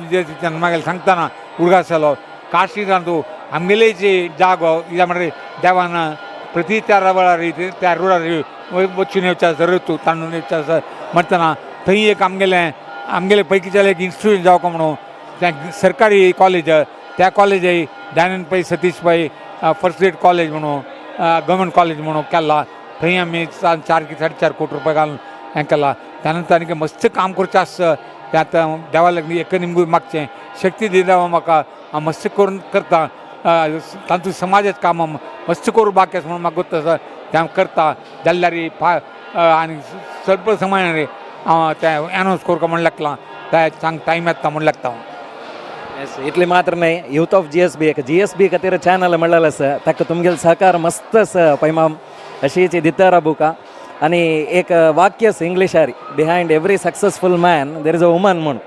मागीर सांगतना उडगास जालो कारशीटांतू आमगेले जी जागो कित्याक म्हळ्यार देवान प्रति त्या वेळार त्या रोडार वचून येवचें आसा, ऋतू तांडून येवचें आसा म्हणटना थंय एक आमगेलें आमगेले पैकीच्याले एक इन्स्टिट्यूशन जावका म्हणून त्या सरकारी कॉलेज, त्या कॉलेजय Dayanand Pai Satish Pai first grade college म्हणून, गव्हर्मेंट कॉलेज म्हणून केला. थंय आमी 4 की 4.5 कोटी रुपया घालून हें केलां. त्यानंतर आनी मस्त काम करचें आसता तें आतां देवा लागीं एक निमगून मागचें शक्ती दी देवा म्हाका, हांव मस्त करून करता. तातूंत समाजाचें काम मस्त करूं बाकी आसा म्हणून म्हाका गोत्त आसा तें हांव करता. जाल्यार आनी स्वल्प समाजान हांव तें एनावन्स करूंक म्हूण लागलां, तें सांग टायम येता म्हूण लागता हांव. इतले मात्र न्हय, यूथ ऑफ GSB एक GSB खातीर चॅनल म्हणलेलें आसा, ताका तुमगेलो सहकार मस्त आसा पैमाम अशीच दिता राबूका. आनी एक वाक्य आसा इंग्लिशार, behind every successful man there is a woman म्हूण.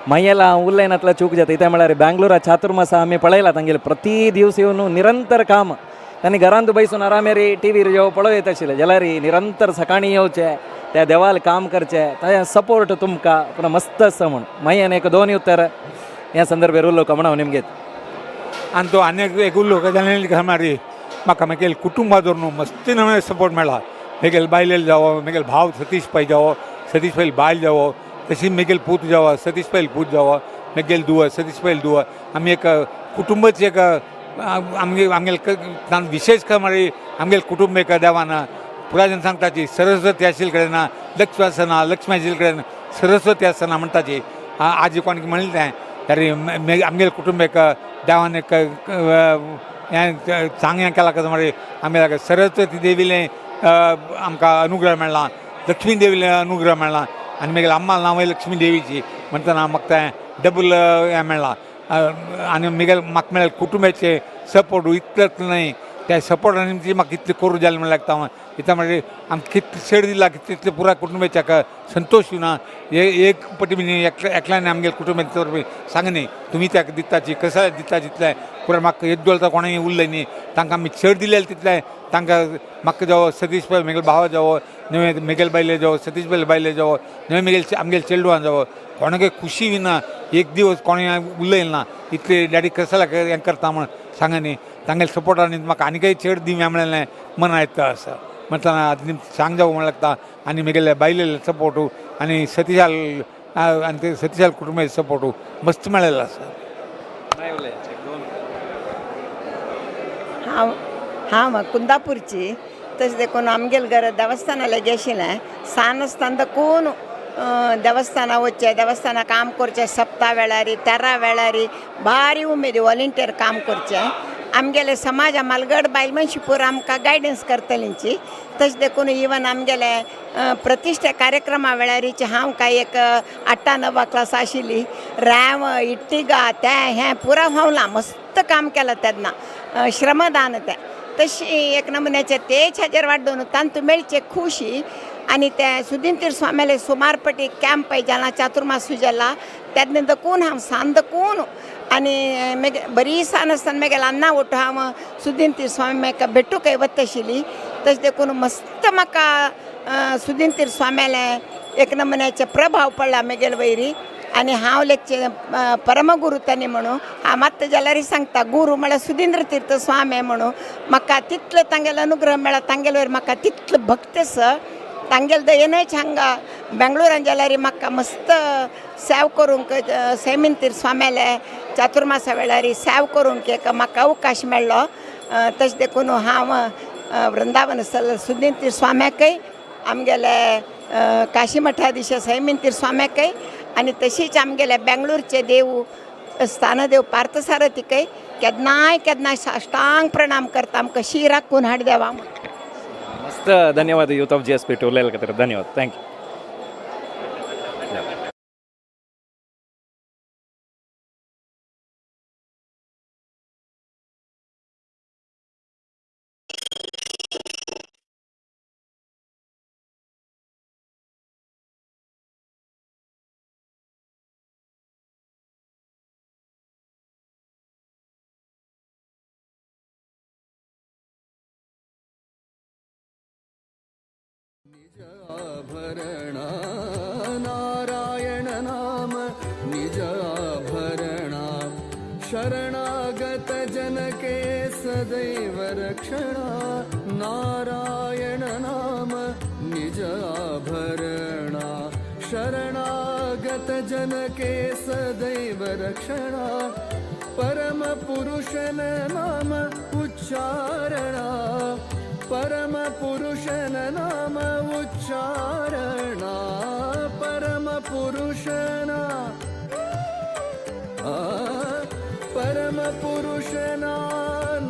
मागीर हांव उलयनातल्यार चूक जाता. कित्याक म्हळ्यार बेंगलोरा चातुर्मासा आमी पळयला तांगेले प्रति दिवस येवन निरंतर काम. तांणी घरांत बैसून आरामेरी टीव्हीर येवन पळयत आशिल्ले, जाल्यार निरंतर सकाळीं येवचें त्या देवाल काम करचें, ताजें सपोर्ट तुमकां पुणून मस्त आसा म्हूण. मागीर एक दोन उतर ह्या संदर्भार उलोवका म्हण हांव निमगेत. आनी तो आनी एक उलोवका जालें मारी म्हाका म्हगेले कुटुंबा धरून मस्ती नवे सपोर्ट मेळ्ळा. म्हगेले बायलेल जावो, म्हगेले भाव सतीश पै जावो, सतीश पैल बायल जावो, तशी म्हगेले पूत जावो, सतीश पैल पूत जावो, म्हगेले धुव सतीश पैल धुव, आमी एक कुटुंबच एक आमगे आमगेले विशेष म्हळ्यार आमगेले कुटुंब एक देवान पुराजन सांगताची सरस्वती आशिल्ले कडेन लक्ष्मी आसना, लक्ष्मी आशिल्ले कडेन सरस्वती आसना म्हणटाची. आजी कोण म्हणलें तें तरी आमगेले कुटुंब एक देवान एक हें चांग हें केलां कसो म्हळ्यार आमगेल्या सरस्वती देवीलें आमकां अनुग्रह मेळ्ळा, लक्ष्मी देवीलें अनुग्रह मेळ्ळा. आनी मागीर अम्मा नांवय लक्ष्मी देवीची म्हणटना म्हाका तें डबल हें मेळ्ळां. आनी मागीर म्हाका मेळ्ळें कुटुंबाचे सपोर्ट इतलेंच न्हय, त्या सपोर्टान ती म्हाका इतलें करूं जालें म्हण लागता. हांव कित्याक म्हणल्यार आमकां कितलें चड दिलां तितलें पुराय कुटुंबाच्याक संतोश ना. एक पटी बी एकल्यान आमगेले कुटुंबाचे सांगनी तुमी त्याक दिताची कशें दिता तितलें पुराय म्हाका येद्दोळ कोणूय उरलें न्ही, तांकां आमी चड दिलेलें तितलें तांकां म्हाका जावो सतीश पै म्हगेले भाव जावो, न्हय म्हगेले बायले जावो, सतीश पै बायले जावो, न्हय म्हगेले आमगेले चेडवान जावो, कोणाकय खुशी बी ना एक दिवस कोणें उलयलें ना इतले डॅडी कशाला हें करता म्हण सांगनी. तांगेले सपोर्टान म्हाका आनीकय चड दिवया म्हणलें मना येता आसा म्हणटना सांग जावं म्हण लागता. आनी म्हगेले बायलेले सपोर्ट आनी सतीशाल आनी ते सतीशाल कुटुंबाचे सपोर्ट मस्त मेळ्ळेलो आसा. हांव हांव कुंदापूरची. तशें देखून आमगेले घर देवस्थाना लागीं आशिल्लें. सान आसतना कोण देवस्थाना वचचें, देवस्थाना काम करचें, सप्ता वेळार 13 वेळार भारी उमेदी वॉलंटियर काम करचें. आमगेले समाजा मालगड बायल मनशी पुरो आमकां गायडन्स करतलींची. तशें देखून इवन आमगेले प्रतिश्ठा कार्यक्रमा वेळारीची हांव कांय एक 8 9 क्लास आशिल्ली, रॅव इट्टिगा तें हें पुरो व्हांवलां, मस्त काम केलां तेन्ना श्रमदान तें. तशी एक नमुन्याचे तेच हाजेर वाडून तांतू मेळचे खुशी. आनी ते सुदीन स्वाम्याले सुमारपटी कॅम्प जाला चातुर्मास जाला तेन्ना दकून हांव सान दकून आनी मागीर बरी सान आसतना मागीर अन्ना ओटो हांव सुदीन स्वामी म्हाका भेटूंक वता आशिल्ली. तशें देखून मस्त म्हाका सुदीन स्वाम्याले एक नमुन्याचे प्रभाव पडला म्हगेले वयरी. आनी हांव लेगचे परमगुरू तांणी म्हणून हांव आत्तां जाल्यार सांगता, गुरू म्हळ्यार सुधींद्र तीर्थ स्वामी म्हणून म्हाका तितलो तांगेलो अनुग्रह मेळ्ळा, तांगेले वयर म्हाका तितलो भक्त आसा. तांगेले दयेनच हांगा बेंगलोरान जाल्यार म्हाका मस्त सेव करूंक सैमीन तीर्थ स्वाम्याले चातुर्मासा वेळार सेव करूंक एक म्हाका अवकाश मेळ्ळो. तशें देखून हांव वृंदावन सुदीन तीर्थ स्वाम्याकय आमगेले काशी मठाधीश सैमीन तीर्थ स्वाम्याकय आनी तशीच आमगेले बेंगलोरचे देव स्थानदेव पार्थसारथीकय केन्नाय केन्नाय साष्टांग प्रणाम करता, आमकां शी राखून हाड देवा. मस्त धन्यवाद यूथ ऑफ GSB उलयले खातीर धन्यवाद, thank you. निज आभरणा नारायण नाम निज आभरणा, शरणागत जन के सदैव रक्षणा, नारायण नाम निज आभरणा, ಶರಣಾಗತ ಜನಕ್ಕೆ ಸದೈವ ರಕ್ಷಣಾ. ಪರಮ ಪುರುಷನ ನಾಮ ಉಚ್ಚಾರಣ, ಪರಮ ಪುರುಷನ ನಾಮ ಉಚ್ಚಾರಣ, ಪರಮ ಪುರುಷನ ಪರಮ ಪುರುಷನ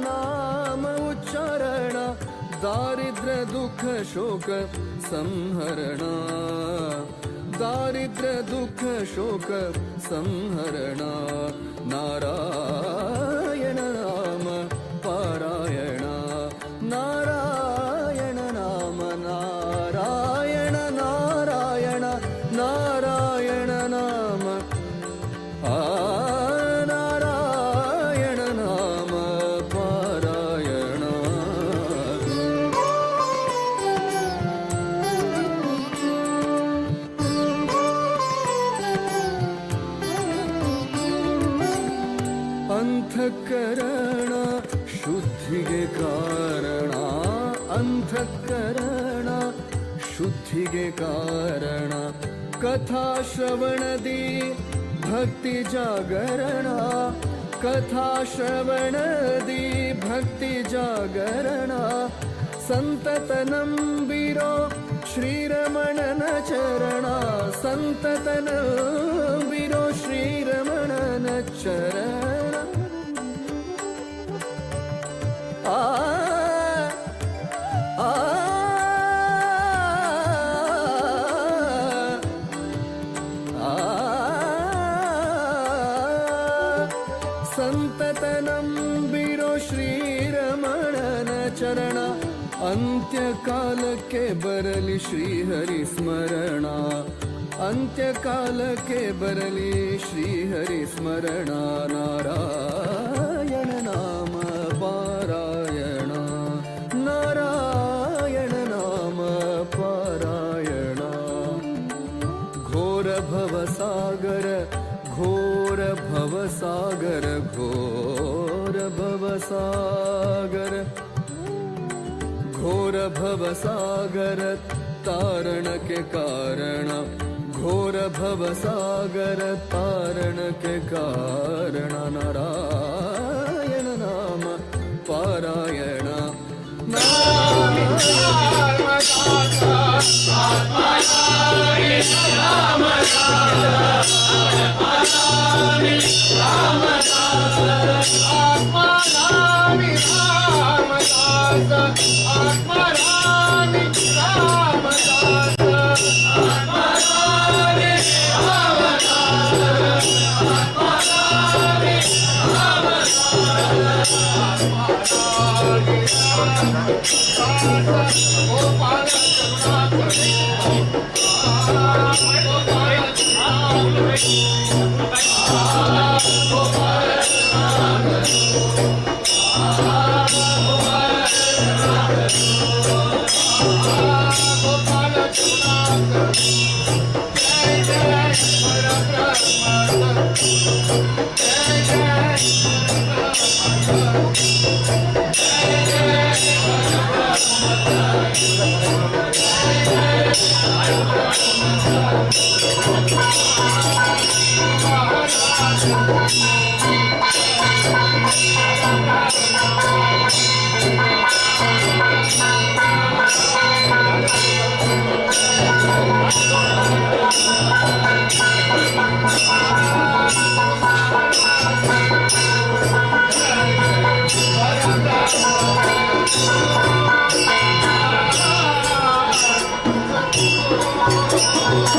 ನಾಮ ಉಚ್ಚಾರಣ, ದಾರಿದ್ರ ದುಃಖ ಶೋಕ ಸಂಹರಣ, ದಾರಿದ್ರ ದುಃಖ ಶೋಕ ಸಂಹರಣ. ನಾರಾಯಣ ನಾಮ ಪಾರಾಯಣ, ನಾರಾಯಣ ನಾಮ ನಾರಾಯಣ ನಾರಾಯಣ ನಾರಾಯಣ ನಾಮ, ಆ ನಾರಾಯಣ ನಾಮ ಪಾರಾಯಣ. ಅಂತಃಕರಣ ಶುದ್ಧಿಗೆ ಕಾರಣ, ಅಂತಃಕರಣ ಶುದ್ಧಿಗೆ ಕಾರಣ. ಕಥಾ ಶ್ರವಣದಿ ಭಕ್ತಿ ಜಾಗರಣ, ಕಥಾ ಶ್ರವಣದಿ ಭಕ್ತಿ ಜಾಗರಣ. ಸಂತತ ನಂಬಿರೋ ಶ್ರೀರಮಣನ ಚರಣ, ಸಂತತ ನಂಬಿರೋ ಶ್ರೀರಮಣನ ಚರಣ. ಆ ಆ ಆ ಸಂತತ ನಂಬಿರೋ ಶ್ರೀರಮಣನ ಚರಣ, ಅಂತ್ಯಕಾಲಕ್ಕೆ ಬರಲಿ ಶ್ರೀಹರಿ ಸ್ಮರಣ, ಅಂತ್ಯಕಾಲಕ್ಕೆ ಬರಲಿ ಶ್ರೀಹರಿ ಸ್ಮರಣ. ನಾರಾಯಣ ನಾಮ ಪಾರಾಯಣ, ನಾರಾಯಣ ನಾಮ ಪಾರಾಯಣ. ಘೋರ ಭವಸಾಗರ ಘೋರ ಭವಸಾಗರ ಘೋರ ಭವಸಾಗರ ಘೋರ ಭವಸಾಗರ ತಾರಣಕ್ಕೆ ಕಾರಣ, ಘೋರ ಭವಸಾಗರ ತಾರಣಕ್ಕೆ ಕಾರಣ. ನಾರಾಯಣ ನಾಮ ಪಾರಾಯಣ. Thank you.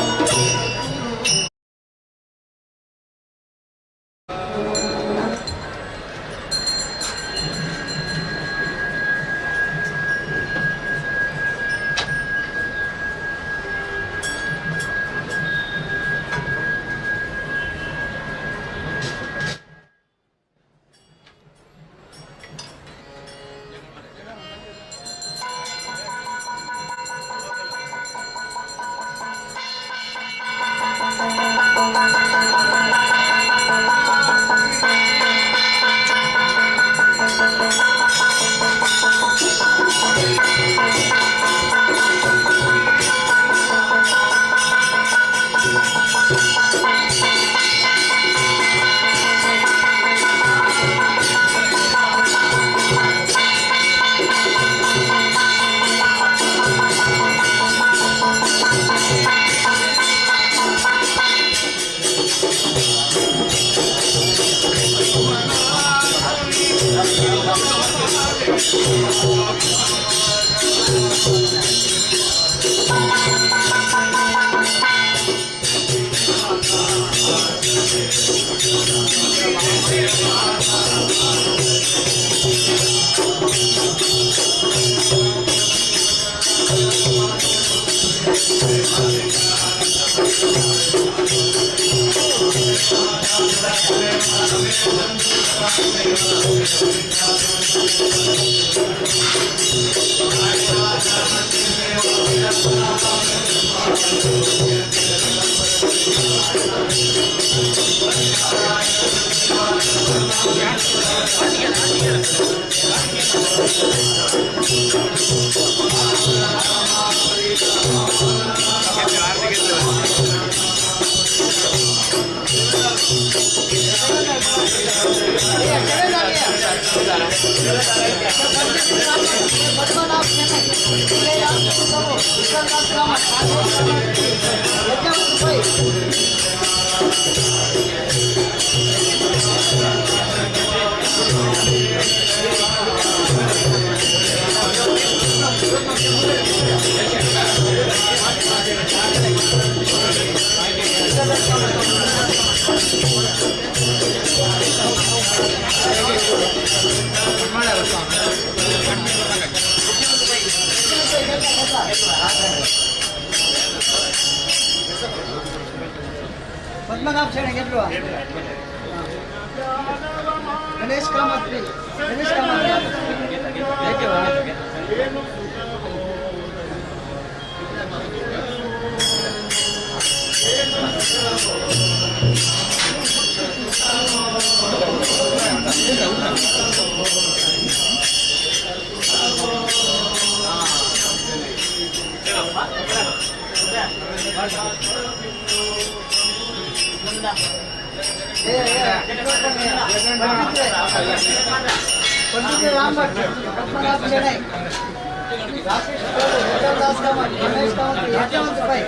पद्मनाभ शेणे घेतलो गणेश कामत गणेश कामत. पंडित राम भट्ट, पद्मनाभ शेणै, राकेश प्रभु, विठ्ठलदास कामत, गणेश कामत, यजवंत पै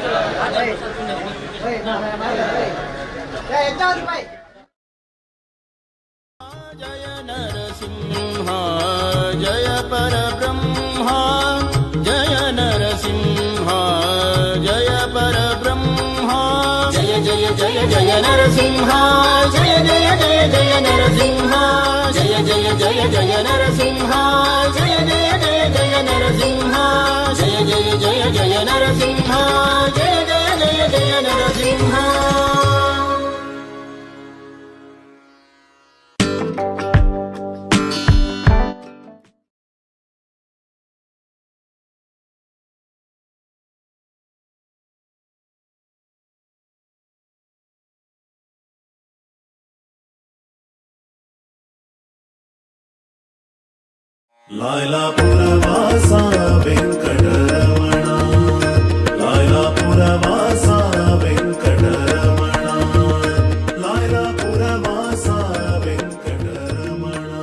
पै पै यजवंत पै. जय नरसिंह जय परब्रह्मा जय नरसिंह जय परब्रह्मा जय जय जय जय नरसिंह जय जय जय जय नरसिंह जय जय जय जय नरसिंह जय जय जय जय नरसिंह जय जय जय जय नरसिंह जय जय जय जय नरसिंह. लायलापुरवासा वेंकटरमणा लायलापुरवासा वेंकटरमणा लायलापुरवासा वेंकटरमणा.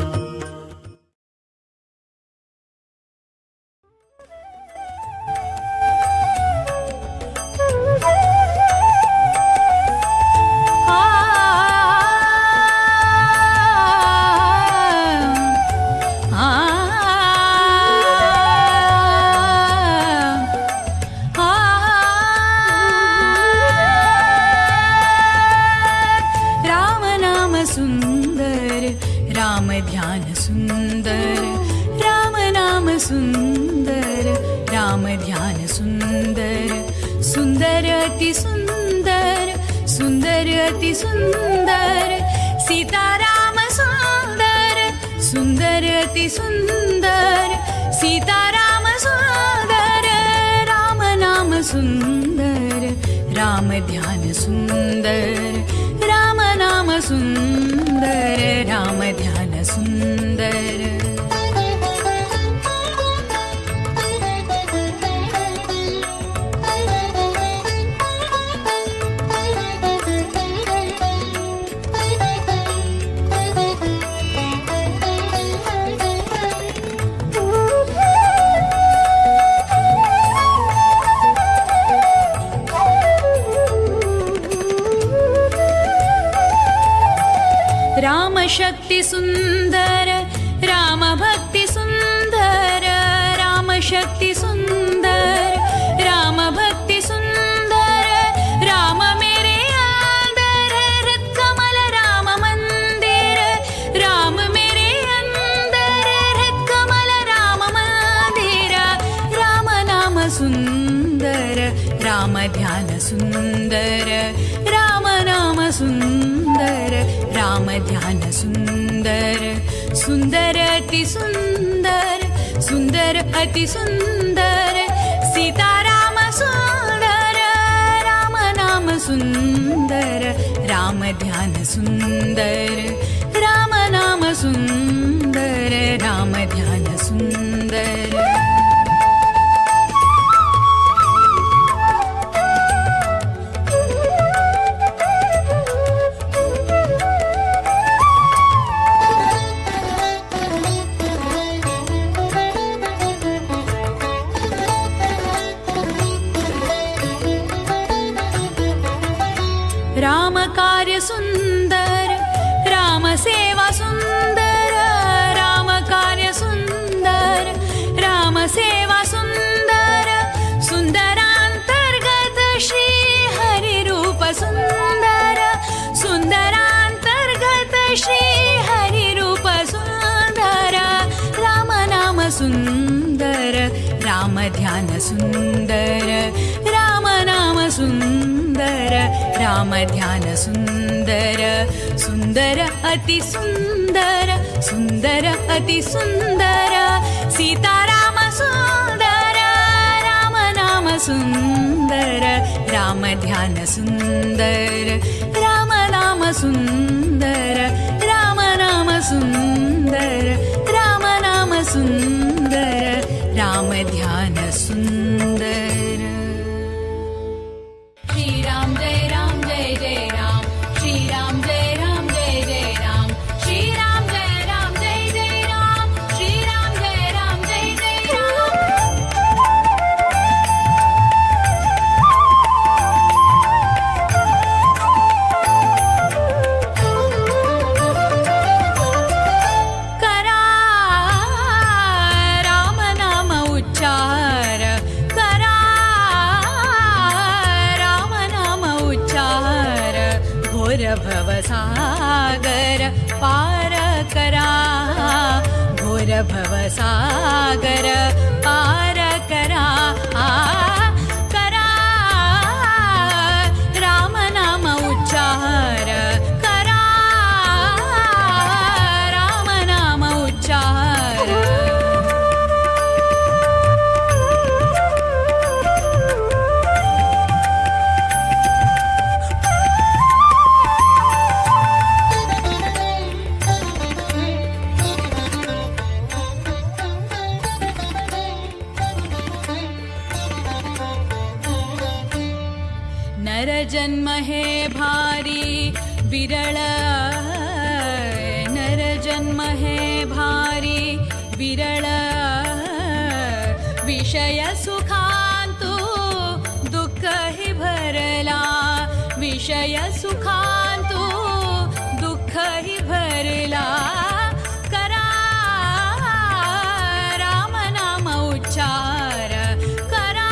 राम ध्यान सुंदर राम नाम सुंदर राम ध्यान सुंदर सुंदर अति सुंदर सुंदर अति सुंदर सीताराम सुंदर सुंदर अति सुंदर सीताराम सुंदर राम नाम सुंदर राम ध्यान सुंदर राम नाम सुंदर राम ध्यान सुंदर. राम शक्ति सुंदर राम भक्ति शक्ति सुंदर, राम भक्ति सुंदर, राम मेरे अंदर हृद कमल राम मंदिर, राम मेरे अंदर हृद कमल राम मंदिर, राम नाम सुंदर, राम ध्यान सुंदर, राम नाम सुंदर, राम ध्यान सुंदर, सुंदर अति सुंदर, सुंदर अति सुंदर, सीता राम सुंदर, राम नाम सुंदर, राम ध्यान सुंदर, राम नाम सुंदर, राम ध्यान सुंदर। राम कार्य सुंदर, राम सेवा सुंदर, राम कार्य सुंदर, राम सेवा सुंदर, सुंदरांतर्गत श्री हरि रूप सुंदर, सुंदरांतर्गत श्री हरि रूप सुंदर, राम नाम सुंदर, राम ध्यान सुंदर, राम नाम सुंदर, राम ध्यान सुंदर, सुंदर अति सुंदर, सुंदर अति सुंदर, सीता राम सुंदर, राम नाम सुंदर, राम ध्यान सुंदर, राम नाम सुंदर, राम नाम सुंदर, राम नाम सुंदर, राम ध्यान सुंदर। श्री राम जय राम जय जय राम, श्री राम जय राम जय जय राम, श्री राम जय राम जय जय राम, श्री राम जय राम जय जय राम। करा राम नाम उच्चार, करा राम नाम उच्चार, घोर भव सागर पार करा, घोर भव सागर पार करा, करा राम नाम उच्चार, करा राम नाम उच्चार। नर जन्म हे भारी विरळ, नर जन्म हे भारी विरळ, विषय सुखांतु दुःख हि भरला, विषय सुखांतु दुःख हि भरला, करा राम नाम उच्चार, करा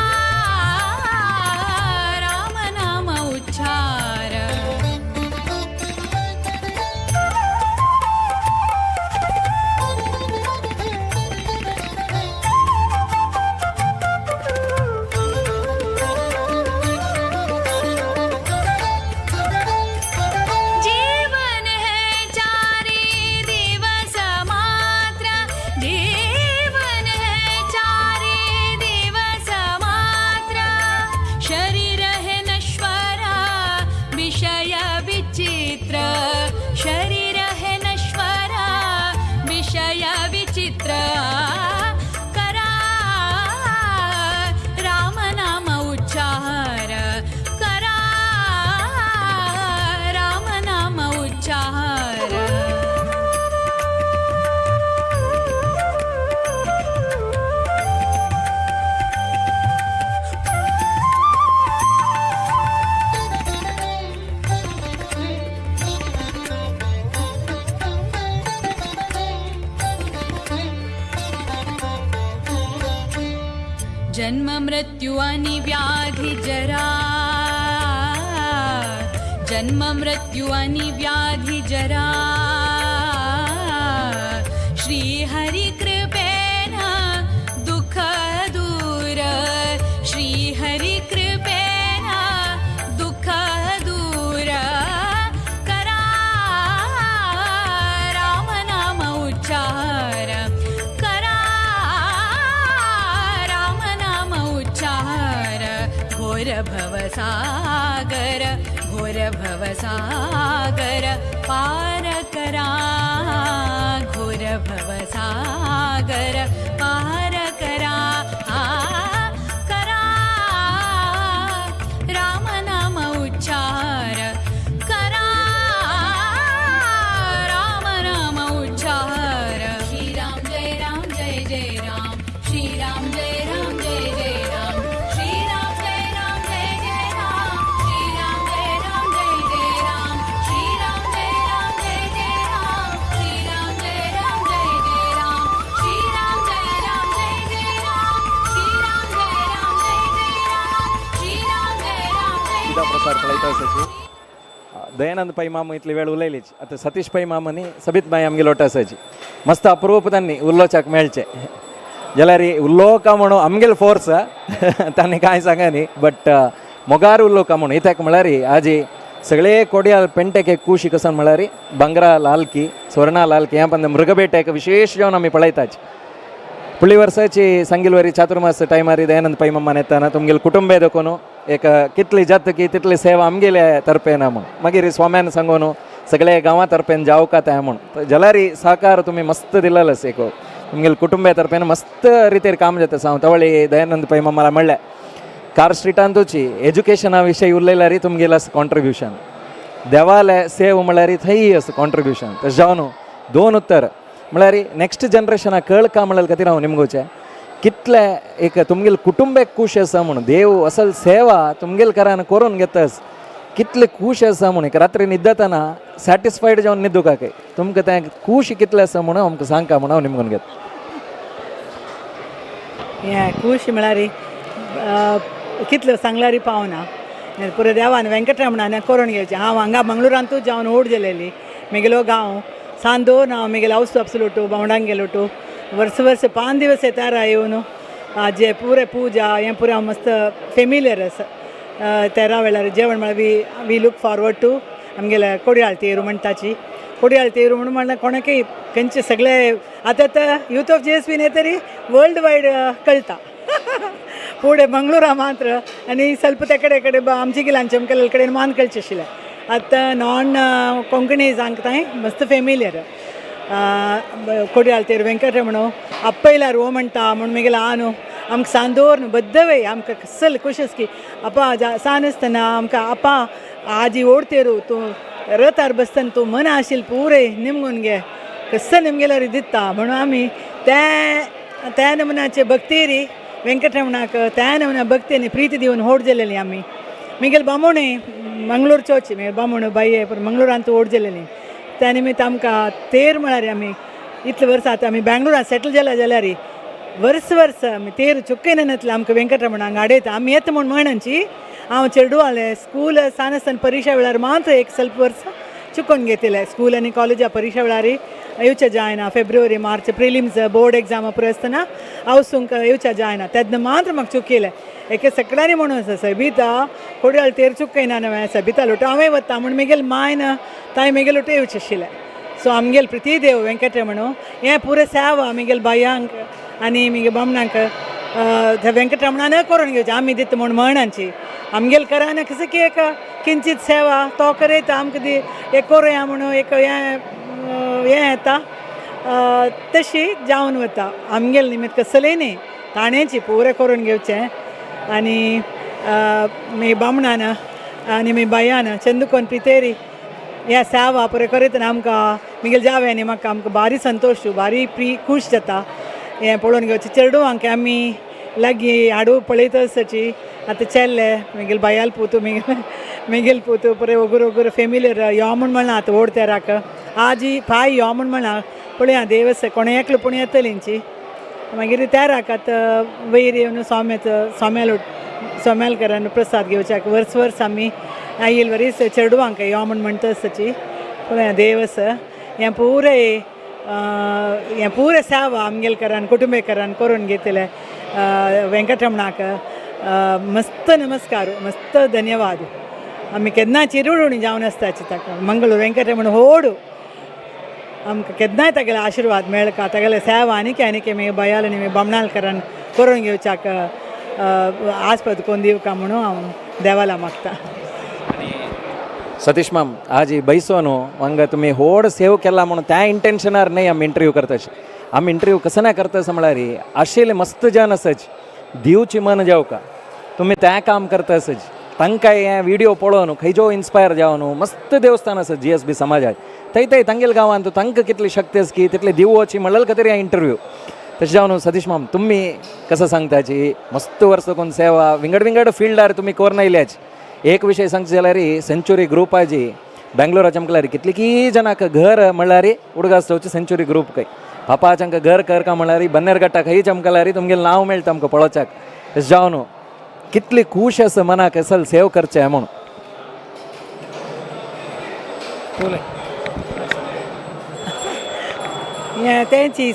राम नाम उच्चार। जन्म मृत्यु आणि व्याधी जरा, जन्म मृत्यु आणि व्याधी जरा, श्री हरि कृपेन दुःख दूर, श्री हरि कृपेन दुःख दूर, करा राम नाम उच्चार, करा राम नाम उच्चार, घोर भवसागर, घोर भवसागर पार करा, घोर भवसागर पार करा, करा राम नाम उच्चार, करा राम नाम उच्चार। श्री राम जय राम जय जय राम, श्री राम जय राम जय जय राम, श्री राम जय राम जय जय राम, श्री राम जय राम जय जय राम, श्री राम जय राम जय जय राम, श्री राम जय राम जय जय राम, श्री राम जय राम जय जय राम, श्री राम जय राम जय जय राम, श्री राम जय राम जय सीधा प्रसार पळयता आसाची. दयानंद पै माम इतली वेळ उलयलीच, आतां सतीश पै माम आनी सबित बाई आमगेलो आसाची. मस्त अप्रूप तांणी उल्लोचाक मेळचें जाल्यार उलोवका म्हणून आमगेलो फोर्स तांणी कांय सांगा न्ही, बट मोगार उलोवका म्हणून इत्याक म्हळ्यार आजी सगळे कोड्याल पेंटेक एक कुशी कसन म्हळ्यार भांगरा लालकी स्वर्णा लालकी ह्या पण मृगबेट एक विशेष जेवण आमी पळयताच. फुडली वर्साची सांगिलवरी चातुर्मास टायमार दयानंद पै मम्मान येताना तुमगेले कुटुंबे देखून एक कितली जात की तितली सेवा आमगेले तर्फेन म्हूण मागीर स्वाम्यान सांगून सगळे गांवा तर्फेन जावका तें म्हूण जाल्यार सहकार तुमी मस्त दिलेलो एक तुमगेले कुटुंबे तर्फेन मस्त रितीर काम जाता. हांव तवळी दयानंद पै मम्माला म्हणलें कार स्ट्रिटांतूची एज्युकेशना विशयी उलयल्यार तुमगेलें कॉन्ट्रिब्युशन, देवाले सेव म्हळ्यार थंय आसा कॉन्ट्रिब्युशन. तशें जावन दोन उत्तर म्हळ्यार नेक्स्ट जनरेशनाक कळका म्हळ्यार खातीर हांव निमगोचें कितले एक तुमगेले कुटुंबेक खूश आसा म्हणून देव असल सेवा तुमगेले घरान करून घेतास कितले खूश आसा म्हणून एक रात्री न्हिदतना सॅटिस्फायड जावन न्हिदूका काय तुमकां तें खूश कितलें आसा म्हणून आमकां सांगका म्हणून हांव निमगून घेता. हें खूश म्हळ्यार कितलें सांगल्यार पावना. पुरो देवान वेंकटरमणान करून घेवचें. हांव हांगा मंगळुरांतूच जावन व्हड जालेली. म्हगेलो गांव सांदोर, हांव म्हगेलो हावस अब्सलूट भावंडांक गेलोटू वर्स वर्स 5 दिवस येतारा येवन जे पुरे पुजा हें पुरो हांव मस्त फेमिलियर आसा. तेरा वेळार जेवण म्हळ्यार we look forward to आमगेले कोडयाळ तेरू म्हणटाची. कोडयाळ तेरू म्हणून म्हणल्यार कोणाकय खंयचे सगळे आतां आतां यूथ ऑफ GSB न्ही तरी वर्ल्ड वायड कळटा. फुडें मंगळुरा मात्र आनी ಸ್ವಲ್ಪ ते कडेन कडेन आमचे गिलांचे आमकां कडेन मान कळचें आशिल्लें. आतां नॉन कोंकणी सांगता मस्त फेमिलियर. कोडयाळ तेरू वेंकटरमण अप्पयल्यार हो म्हणटा म्हूण म्हगेलो आहा न्हू आमकां सांदोर न्हू बद्दवे आमकां कसल खूश आसा की आपा सान आसतना आमकां आपा आजी ओडतेरू तूं रथार बसतना तूं मन आशिल्लें पुरे निमगून घे कसं निमगेल्यार दिता म्हणून आमी त्या नमुन्याचे भक्तीरी वेंकटरमणाक त्या नमुन्या भक्ती आनी प्रिती दिवन होड जालेली आमी. म्हगेले बामूणय मंगळूरचोच, म्हगेले बामूण बाये पूण मंगळुरांत व्हड जालेली. त्या निमित्त आमकां तेर म्हळ्यार आमी इतले वर्सां आतां आमी बेंगलोरांत सेटल जाल्या जाल्यार वर्स वर्स आमी तेर चुकयनातले आमकां वेंकटरमण हांगा हाडयता. आमी येता म्हूण म्हणची हांव चेडवालें स्कूल सान आसतना परिक्षा वेळार मात्र एक ಸ್ವಲ್ಪ वर्स चुकोवन घेतिल्लें. स्कूल आनी कॉलेजा परिक्षा वेळार येवचें जायना, फेब्रुवारी मार्च प्रिलिम्स बोर्ड एग्जाम पुरो आसतना हांव येवचें जायना तेन्ना मात्र म्हाका चुकयलें. एके सगळ्यांनी म्हणून आसा सबिता कोडयाळ तेर चुकयना न्हय सबिता लोटो हांवें वता म्हूण म्हगेले मायन तांय म्हगेले लोटो येवचें आशिल्लें. सो आमगेले प्रतिदेव वेंकटरमण हें पुरो सेवा म्हगेले बायांक आनी म्हगे बामणांक वेंकटरमणान करून घेवचें आमी दिता म्हूण म्हणची आमगेले करान कसं की एक किंचित सेवा तो करयता आमकां दी एक करुया म्हणून एक हें हें येता तशी जावन वता. आमगेले निमित्त कसलें न्ही ताणेंची पुरें करून घेवचें. आनी मागीर बामणान आनी मागीर बायान चंदुकोन पितेरी ह्या सेवा पुरें करयतना आमकां म्हगेले जाव्यांनी म्हाका आमकां भारी संतोश भारी खूश जाता हें पळोवन घेवचें. चेडवांक आमी लागीं हाडू पळयता आसची आतां चेल्ले म्हगेले बायाल पूत म्हगेले पूत पुरे ओगूर ओगूर फेमिलियर यो म्हूण म्हणलां आतां व्हड तेराक आजी पाय यो म्हूण म्हणलां पळया देवस कोणें एकलो पूण येतलींची. मागीर तेराक आतां वयर येवन स्वाम्याचो स्वाम्याल सोम्यालकरान प्रसाद घेवच्याक वर्स वर्स आमी आयल वरी चेडवांक यो म्हूण म्हणटा आसची पूण देव आसा हें पुरें हें पुरें सेवा आमगेलकरान कुटुंबेकरान करून घेतलें वेंकटरमणाक मस्त नमस्कार मस्त धन्यवाद. आमी केन्ना चिरडून जावन आसताची ताका मंगळूर वेंकटरमण होडू आमकां केन्नाय तागेले आशिर्वाद मेळका तागेले सेवा आनीक आनीक मागीर बयाल आनी बामणालकरान करून घेवच्याक आस्पद कोण दिवका म्हणून हांव देवाला मागता. सतीश माम आज ही बैसो न्हू हांगा तुमी होड सेव केला म्हणून त्या इंटेन्शनार न्हय आमी इंटरव्यू करताची. आमी इंटरव्यू कसो ना करता म्हळ्यार आशिल्ले मस्त जन आसाची दिवची मन जावका तुमी तें काम करता आसाची तांकां हें व्हिडियो पळोवन खंयचो इन्स्पायर जावन न्हू मस्त देवस्थान आसा जी एस बी समाजाक थंय थंय तांगेल गांवांत तांकां कितली शक्ती आसा की तितली दिवची म्हणल्यार खातीर हें इंटरव्यू. तशें जावन सतीश माम तुमी कसो सांगताची मस्त वर्सां कोण सेवा विंगड विंगड फिल्डार तुमी कोरून आयल्याची. एक विशय सांगचे जाल्यार सेंचुरी ग्रुपाची बेंगलोरा चमकल्यार कितली जनाक घर म्हणल्यार उडगास जावची सेंचुरी ग्रुप खंय पापाचांक घर कर का म्हणल्यार बन्नेरघट्टा खंय चमकल्यार तुमगेलें नांव मेळटा आमकां पळोवच्याक. तशें जावन कितली खूश आसा मनाक असल सेव करचें म्हणून. हें तेंची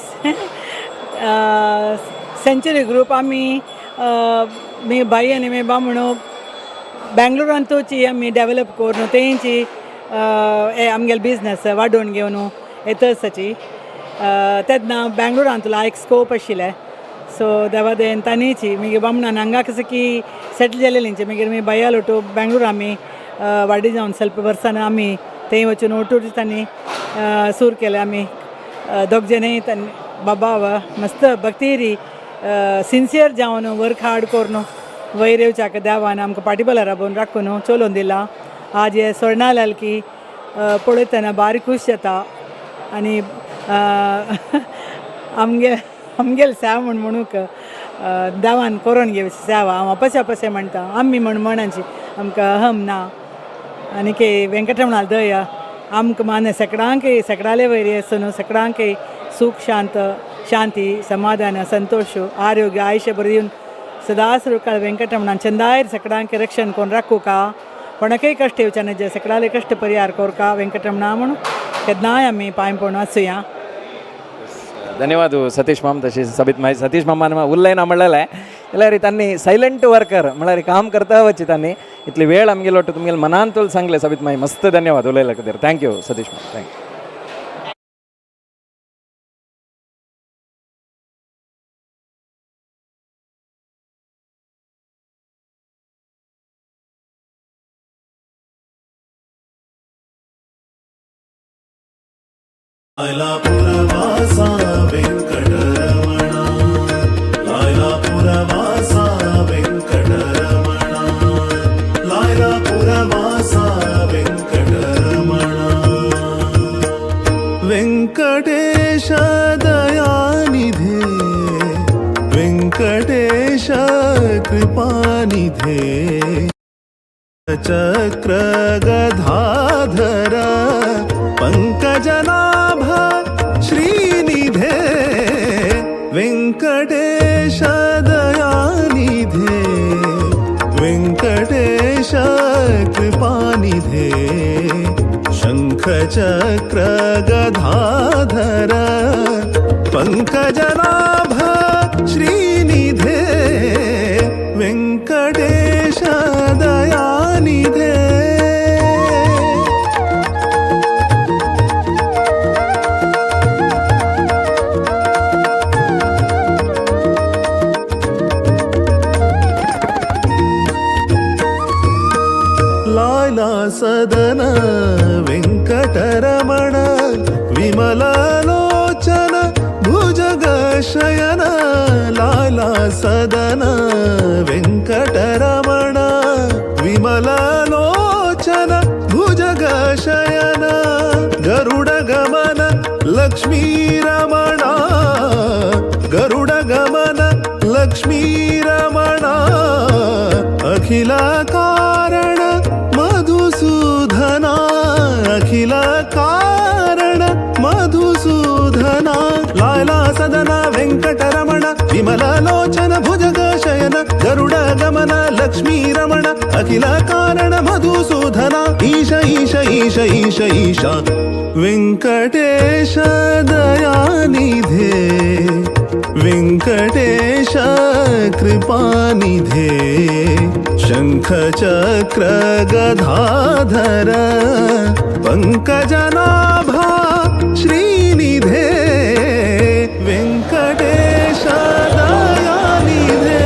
सेंचुरी ग्रूप आमी मे बाई आनी मे बामणो बेंगलोरांतूच आमी डेवलप करून तेंची आमगेले बिजनस वाडोवन घेवन येता आसाची. तेन्ना बेंगलोरांतलो एक स्कोप आशिल्लें सो देवा दयेन तांणीची मागीर बामणान हांगा कसं की सेटल जालेलींचे मागीर मागीर बायाल ओटू बेंगलोर आमी वाडी जावन स्वल्प वर्सान आमी थंय वचून ओटू तांणी सूर केले आमी दोग जाणय तांणी बाबा मस्त भक्तीरी सिन्सियर जावन वर्क हार्ड करून वयर येवच्याक देवान आमकां पाटिबला राबोवन राखून चलोवन दिला. आज हे स्वर्णालाल की पळयतना बारीक खूश जाता आनी आमगे आमगेले सेवा म्हूण म्हणूंक देवान करून घेवची सेवा हांव अपशे अपशे म्हणटा आमी म्हण म्हणाची आमकां अहम ना आनी के वेंकटरमणाल दया आमकां मान्य सगळ्यांक सगळ्याले वयर आसून न्हू सगळ्यांक सूख शांत शांती समाधान संतोश आरोग्य आयुष्य बरें दिवन सदांच रुकाळ वेंकटरमणान चंदायर सगळ्यांक रक्षण कोण राखूका कोणाकय कश्ट येवचे न्हय जे सगळ्याले कश्ट परिहार कोरका वेंकटरमणा म्हणून केन्नाय आमी पांय पडून आसुया. धन्यवाद सतीश माम. तशी सबित माय सतीश मामान उल्लय ना म्हणलेलें जाल्यार तांणी सायलंट वर्कर म्हळ्यार काम करता वची तांणी इतली वेळ आमगेलो तुमगेले मनांतूल सांगले सबित माई मस्त धन्यवाद उलयल्या खातीर. Thank you Satish माम, thank you. Mylapore Vasa Venkataramana, Mylapore Vasa Venkataramana, Mylapore Vasa Venkataramana. Venkatesha Dayanidhe, Venkatesha Kripanidhe, चक्र गदाधर पंकजनाभ श्रीनिधे, वेंकटेश दयानिधे, वेंकटेश कृपानिधे, शंख चक्र गदाधर पंकजनाभ श्रीनिधे, वेंकटेश दयानिधे. लायला सदन वेंकटरमण विमललोचन भुजगशयन, लायला सदन वेंकटरमण विमललोचन भुजगशयन, गरुडगमन लक्ष्मीरमण, गरुडगमन लक्ष्मीरमण, अखिल कारण मधुसूदना, अखिल कारण मधुसूदना, लायला सदन वेंकटरमण ವಿಮಲಲೋಚನ ಭುಜಗ ಶಯನ ಗರುಡ ಗಮನ ಲಕ್ಷ್ಮೀ ರಮಣ ಅಖಿಲ ಕಾರಣ ಮಧುಸೂದನ ಈಶ ಈಶ ಈಶ ಈಶ ಈಶ ವೆಂಕಟೇಶ ದಯಾನಿಧೆ ವೆಂಕಟೇಶ ಕೃಪಾನಿಧೆ ಶಂಖಚಕ್ರ ಗದಾಧರ ಪಂಕಜನಾಭ ಶ್ರೀನಿಧೆ ವೆಂಕಟೇಶ ದಯಾನಿಧೆ.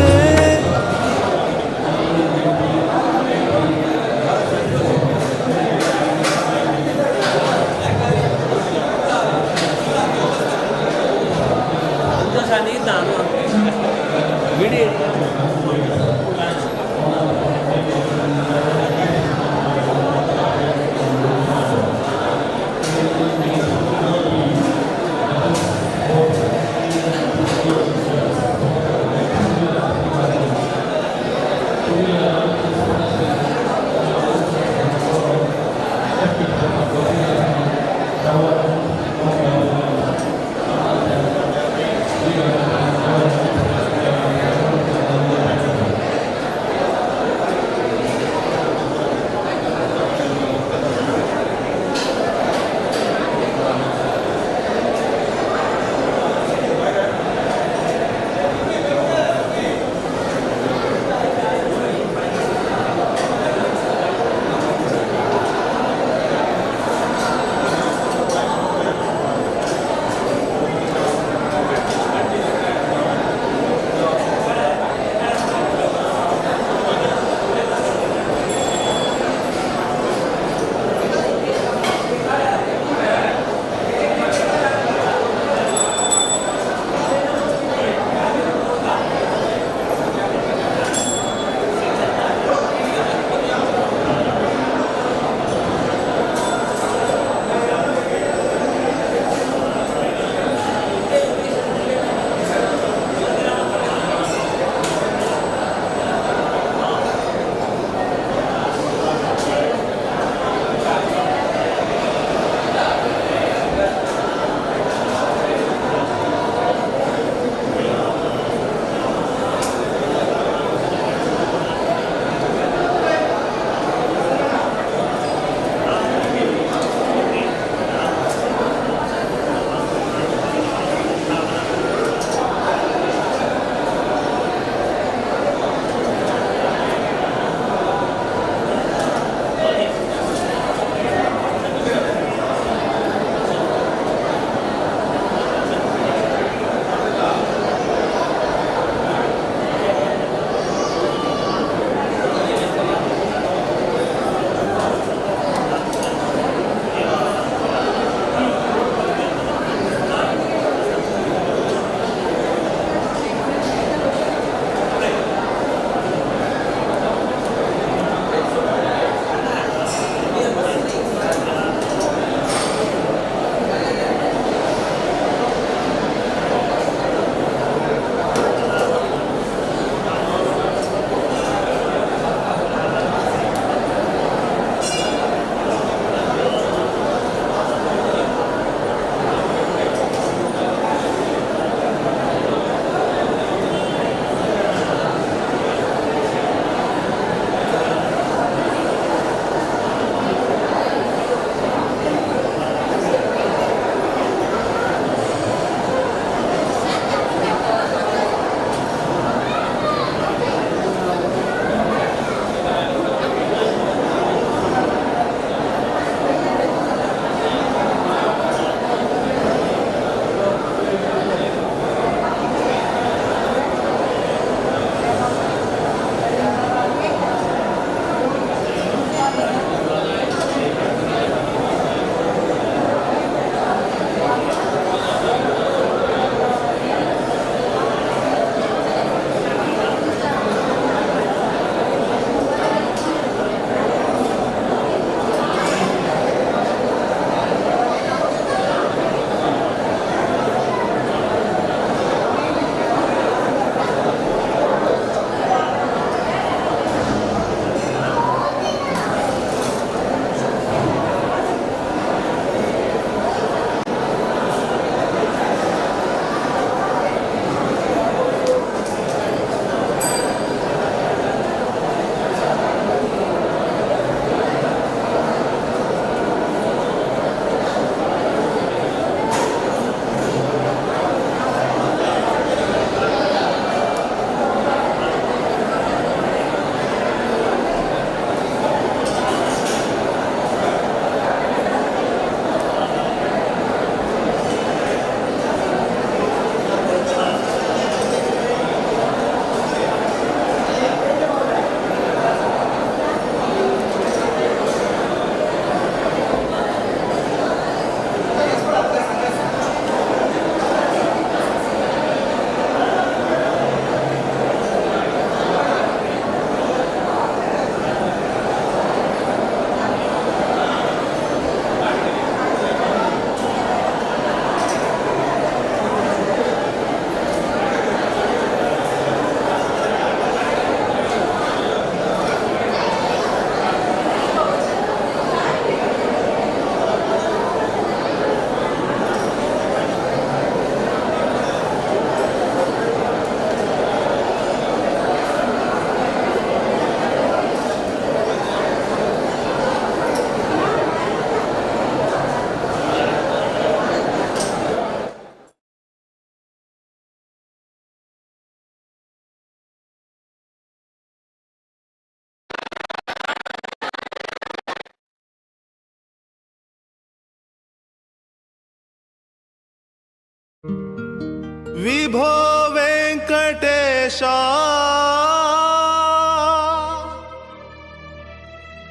विभो वेङ्कटेशा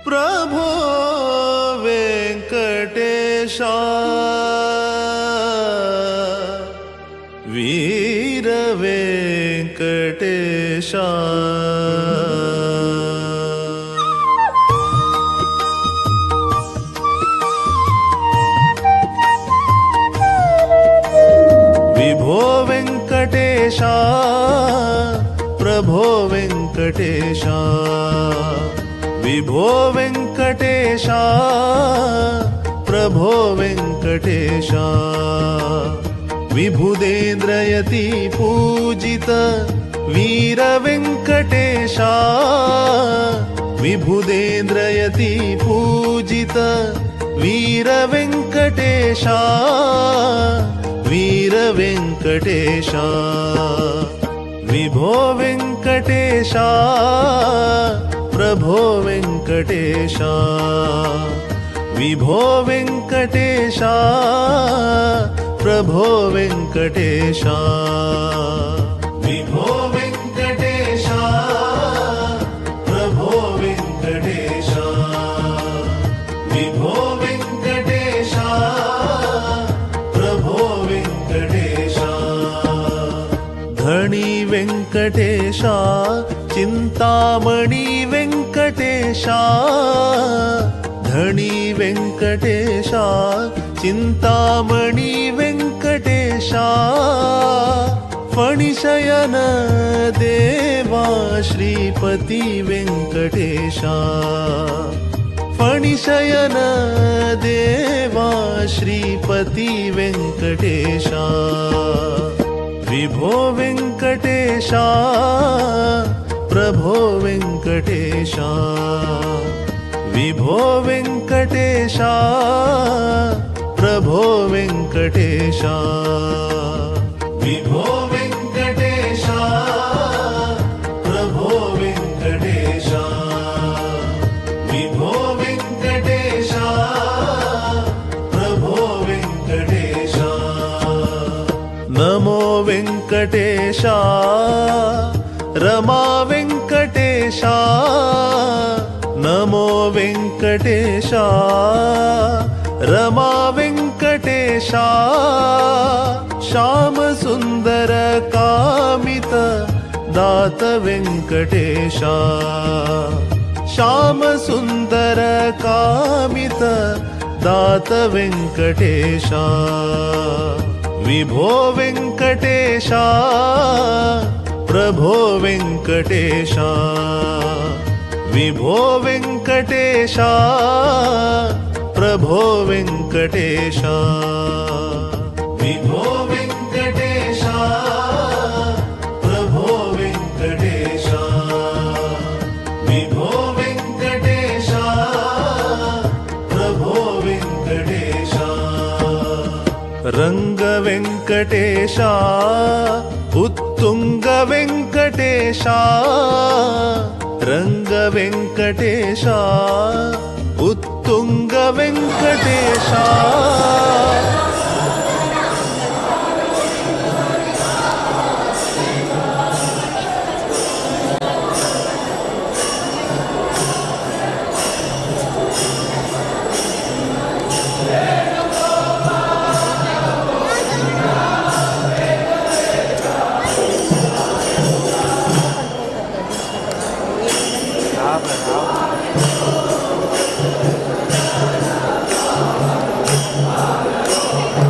प्रभो वेङ्कटेशा वीर वेङ्कटेशा। विभो वेङ्कटेशा प्रभो वेङ्कटेशा विभो वेङ्कटेशा प्रभो वेङ्कटेशा विभुदेन्द्रयति पूजित वीर वेङ्कटेशा विभुदेन्द्रयति पूजित वीर वेङ्कटेशा वीर वेङ्कटेशा विभो वेङ्कटेशा प्रभो वेङ्कटेशा विभो वेङ्कटेशा प्रभो वेङ्कटेशा विभो वेङ्कटेशा प्रभो वेङ्कटेशा विभो वेङ्कटेशा प्रभो वेङ्कटेशा धणी वेङ्कटेशा चिन्तामणि वेङ्कटेशा धणी वेङ्कटेशा चिन्तामणि वेङ्कटेशा फणिशयन देवा श्रीपति वेङ्कटेशा फणिशयन देवा श्रीपति वेङ्कटेशा विभो वेङ्कटेशा प्रभो वेङ्कटेशा विभो वेङ्कटेशा प्रभो वेङ्कटेशा विभो वेङ्कटेशा प्रभो वेङ्कटेशा विभो वेङ्कटेशा प्रभो वेङ्कटेशा नमो वेङ्कटेशा रमा वेङ्कटेशा नमो वेङ्कटेशा रमा वेङ्कटेशा श्याम सुन्दर कामित दात वेङ्कटेशा श्याम सुन्दर कामित दात वेङ्कटेशा विभो वेङ्कटेशा प्रभो वेङ्कटेशा विभो वेङ्कटेशा प्रभो वेङ्कटेशा विभो वेङ्कटेशा प्रभो वेङ्कटेशा विभो वेङ्कटेशा प्रभो वेङ्कटेशा रङ्ग वेङ्कटेशा उत्तुङ्ग वेङ्कटेशा रङ्ग वेङ्कटेशा उत्तुङ्ग वेङ्कटेशा। Thank you.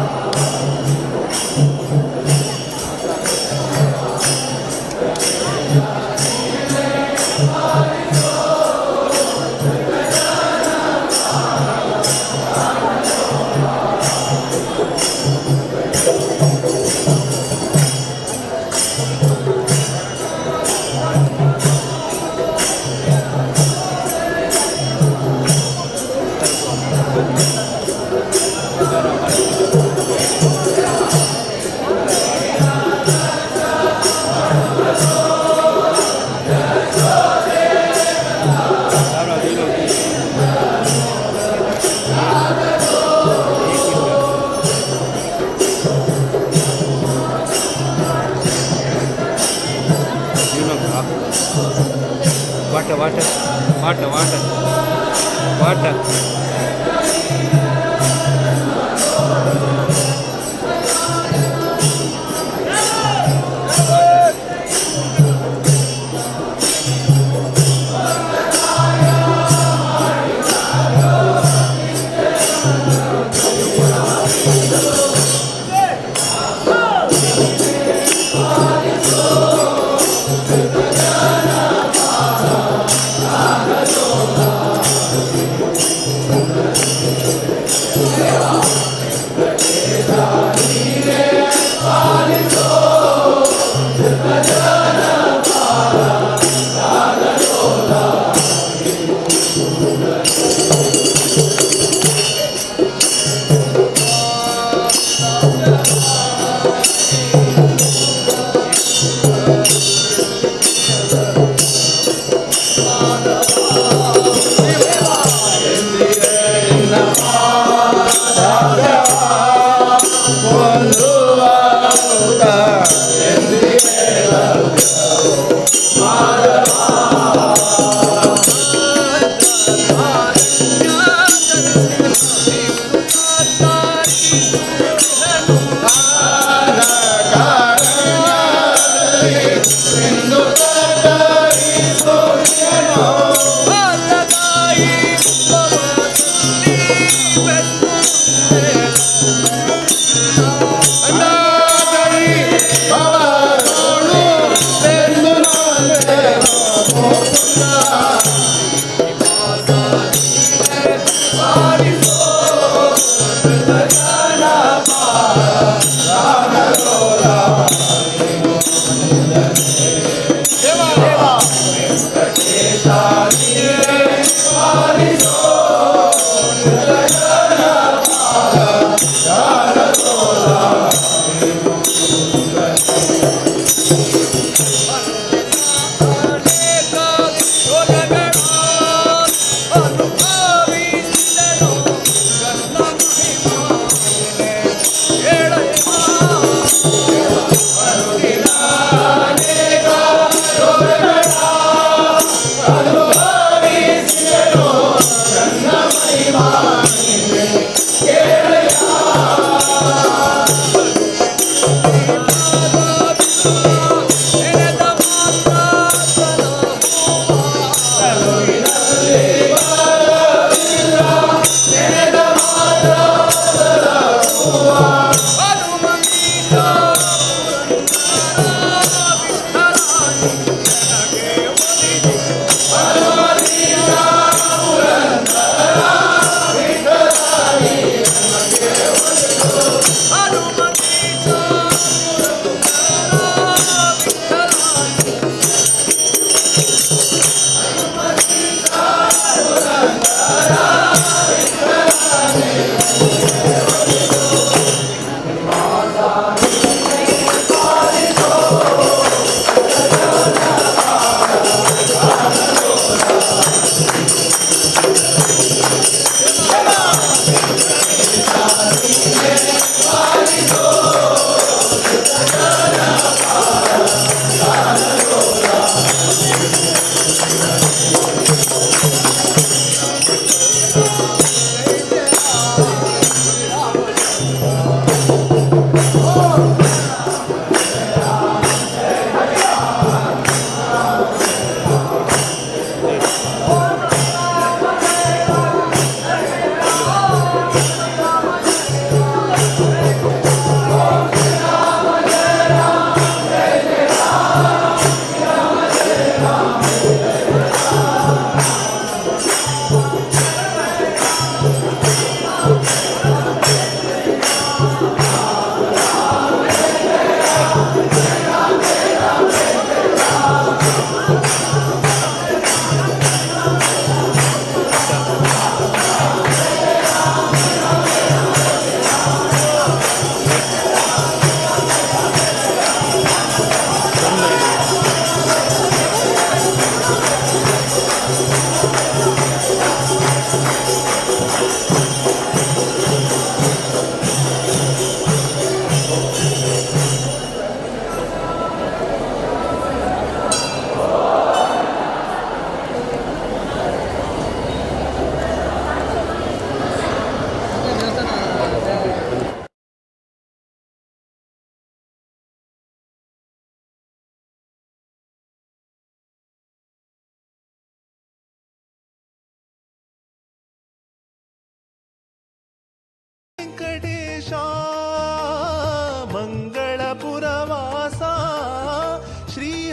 Water, water, water, water, water.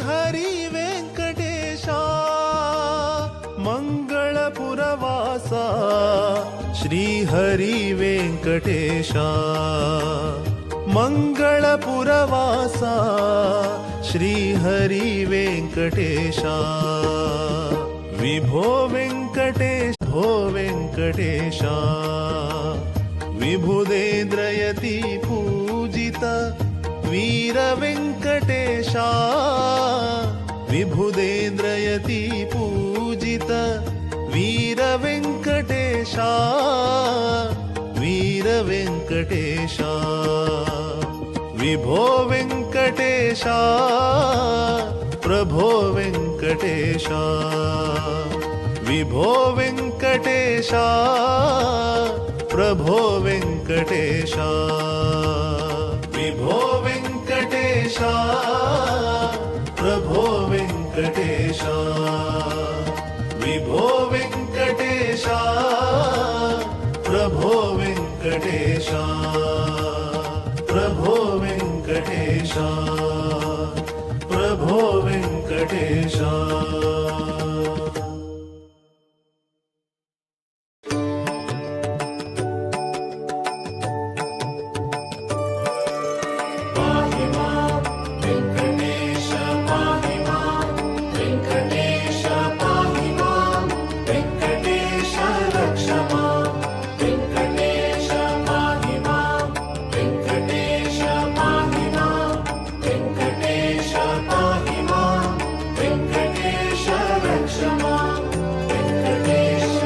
Hari Venkatesha ಮಂಗಳಪುರವಾಸ Shri ಹರಿ ವೆಂಕಟೇಶ ಮಂಗಳಪುರವಾಸ ಶ್ರೀ ಹರಿ ವೆಂಕಟೇಶ ವಿಭೋ ವೆಂಕಟೇಶ ಭೋ ವೆಂಕಟೇಶ ವಿಭುದೇಂದ್ರಯತಿ ಪೂಜಿತ ವೀರ ವೆಂಕಟೇಶ ವಿಭುದೇಂದ್ರಯತಿ ಪೂಜಿತ ವೀರ ವೆಂಕಟೇಶ ವೀರ ವೆಂಕಟೇಶ ವಿಭೋ ವೆಂಕಟೇಶ ಪ್ರಭೋ ವೆಂಕಟೇಶ ವಿಭೋ ವೆಂಕಟೇಶ ಪ್ರಭೋ ವೆಂಕಟೇಶ ವಿಭೋ ವೆಂಕಟೇಶ ಪ್ರಭೋ ವೆಂಕಟೇಶ ವಿಭೋ ವೆಂಕಟೇಶ ಪ್ರಭೋ ವೆಂಕಟೇಶ ಪ್ರಭೋ ವೆಂಕಟೇಶ ಪ್ರಭೋ ವೆಂಕಟೇಶ. पाहि मां वेङ्कटेश पाहि मां वेङ्कटेश पाहि मां वेङ्कटेश रक्ष मां वेङ्कटेश पाहि मां वेङ्कटेश पाहि मां वेङ्कटेश पाहि मां वेङ्कटेश रक्ष मां वेङ्कटेश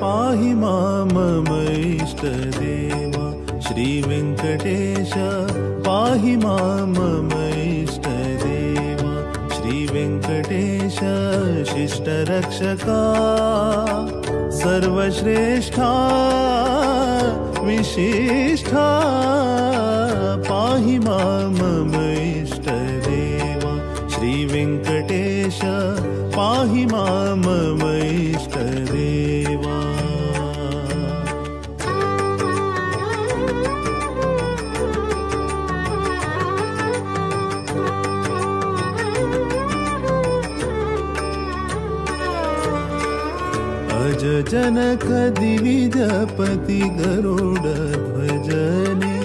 पाहि मां मम इष्टदेवा श्री वेङ्कटेश पाहि मां मम इष्टदेवा श्री वेङ्कटेश शिष्टरक्षका सर्वश्रेष्ठा विशिष्ठा पाहि मां मम इष्टदेवा श्री वेङ्कटेश पाहि मां मम इष्टदेवा. अज जनक दिविजपति गरुड ध्वजने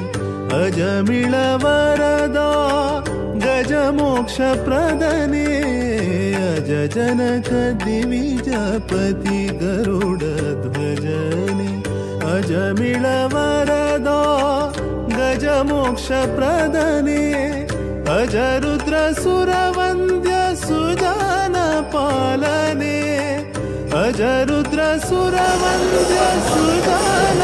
अजमिळ वरदा गज मोक्ष प्रदने अज जनक दिविजपति गरुड ध्वजने अजमिळ वरदा गज मोक्ष प्रदने अज रुद्र सुरवन्द्य सुजन पालने अज रुद्र सुरवन्द्य सुजन.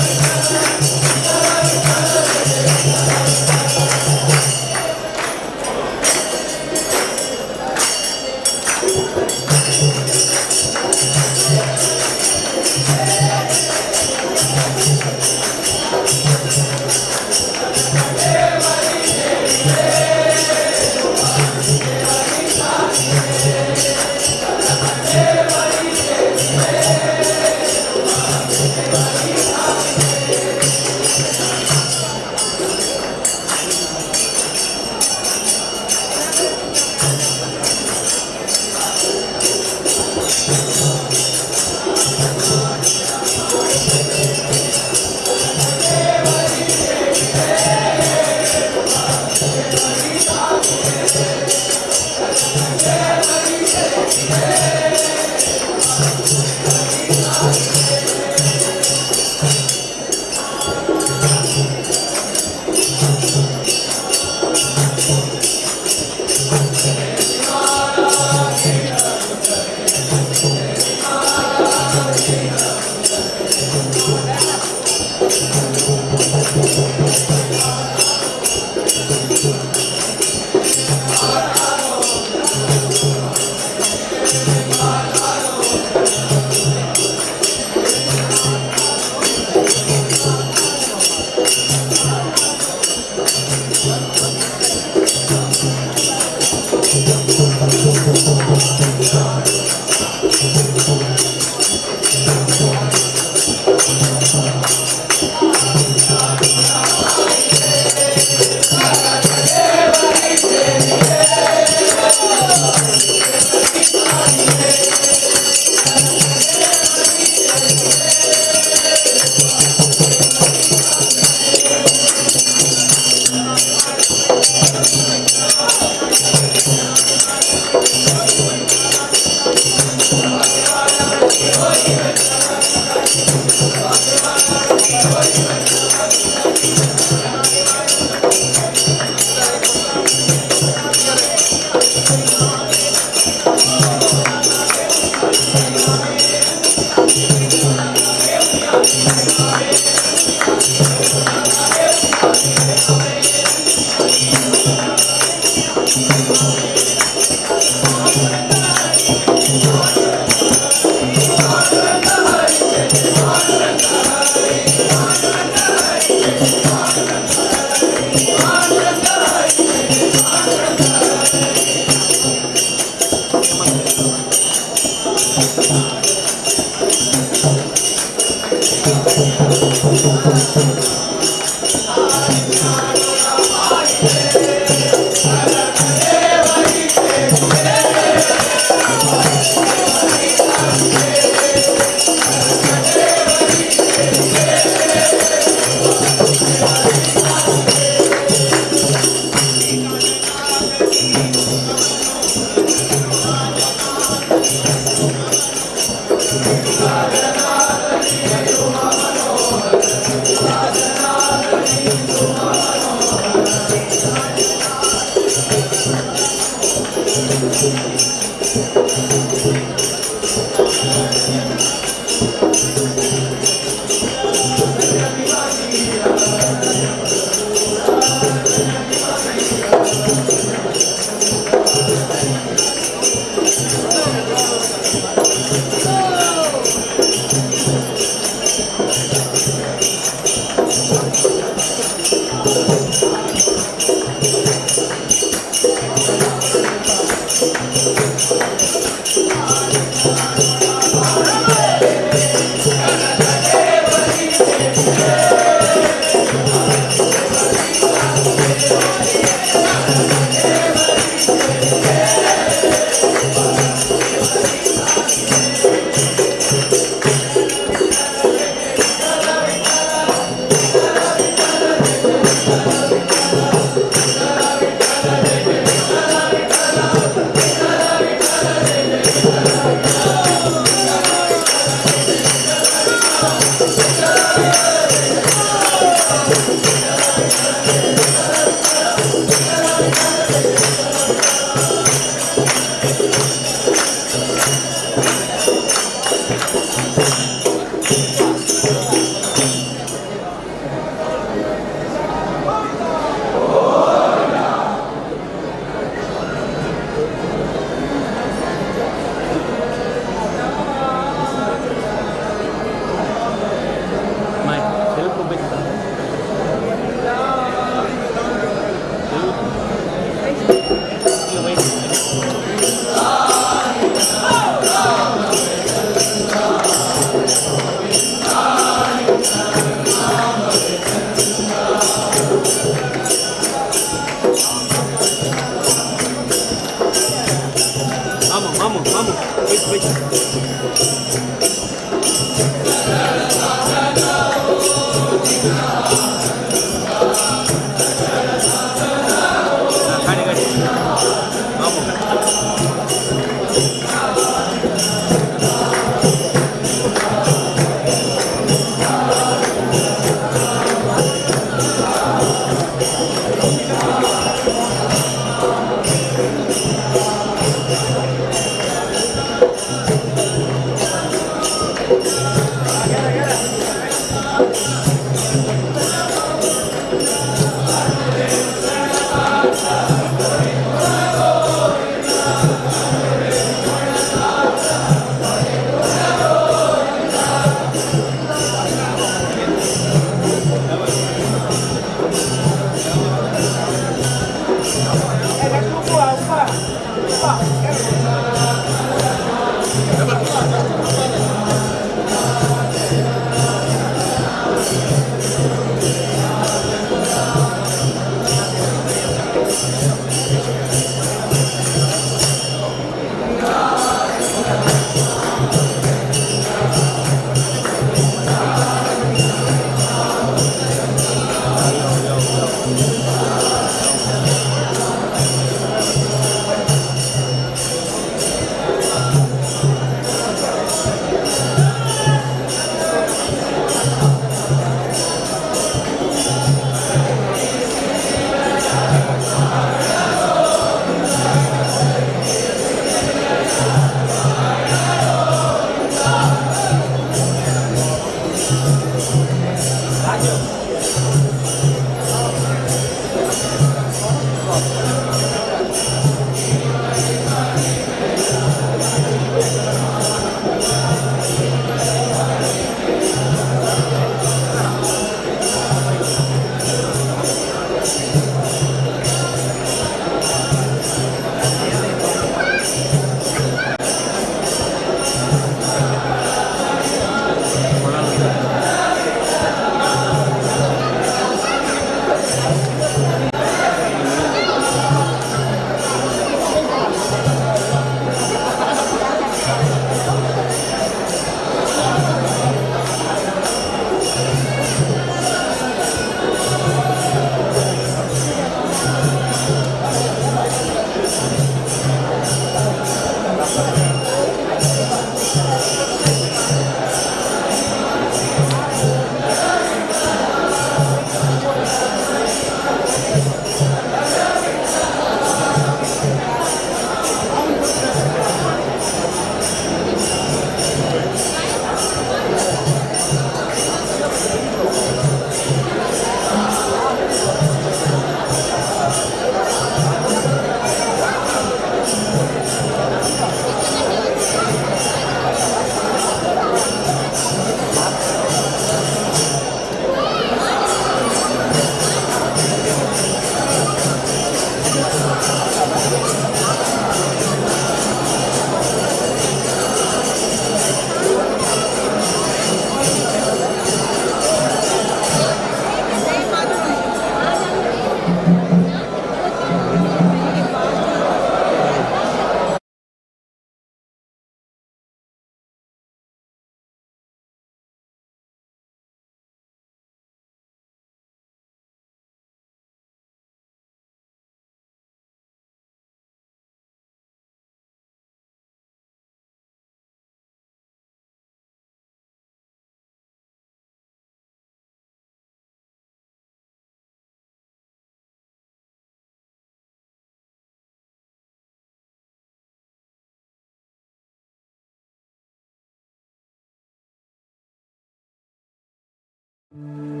You.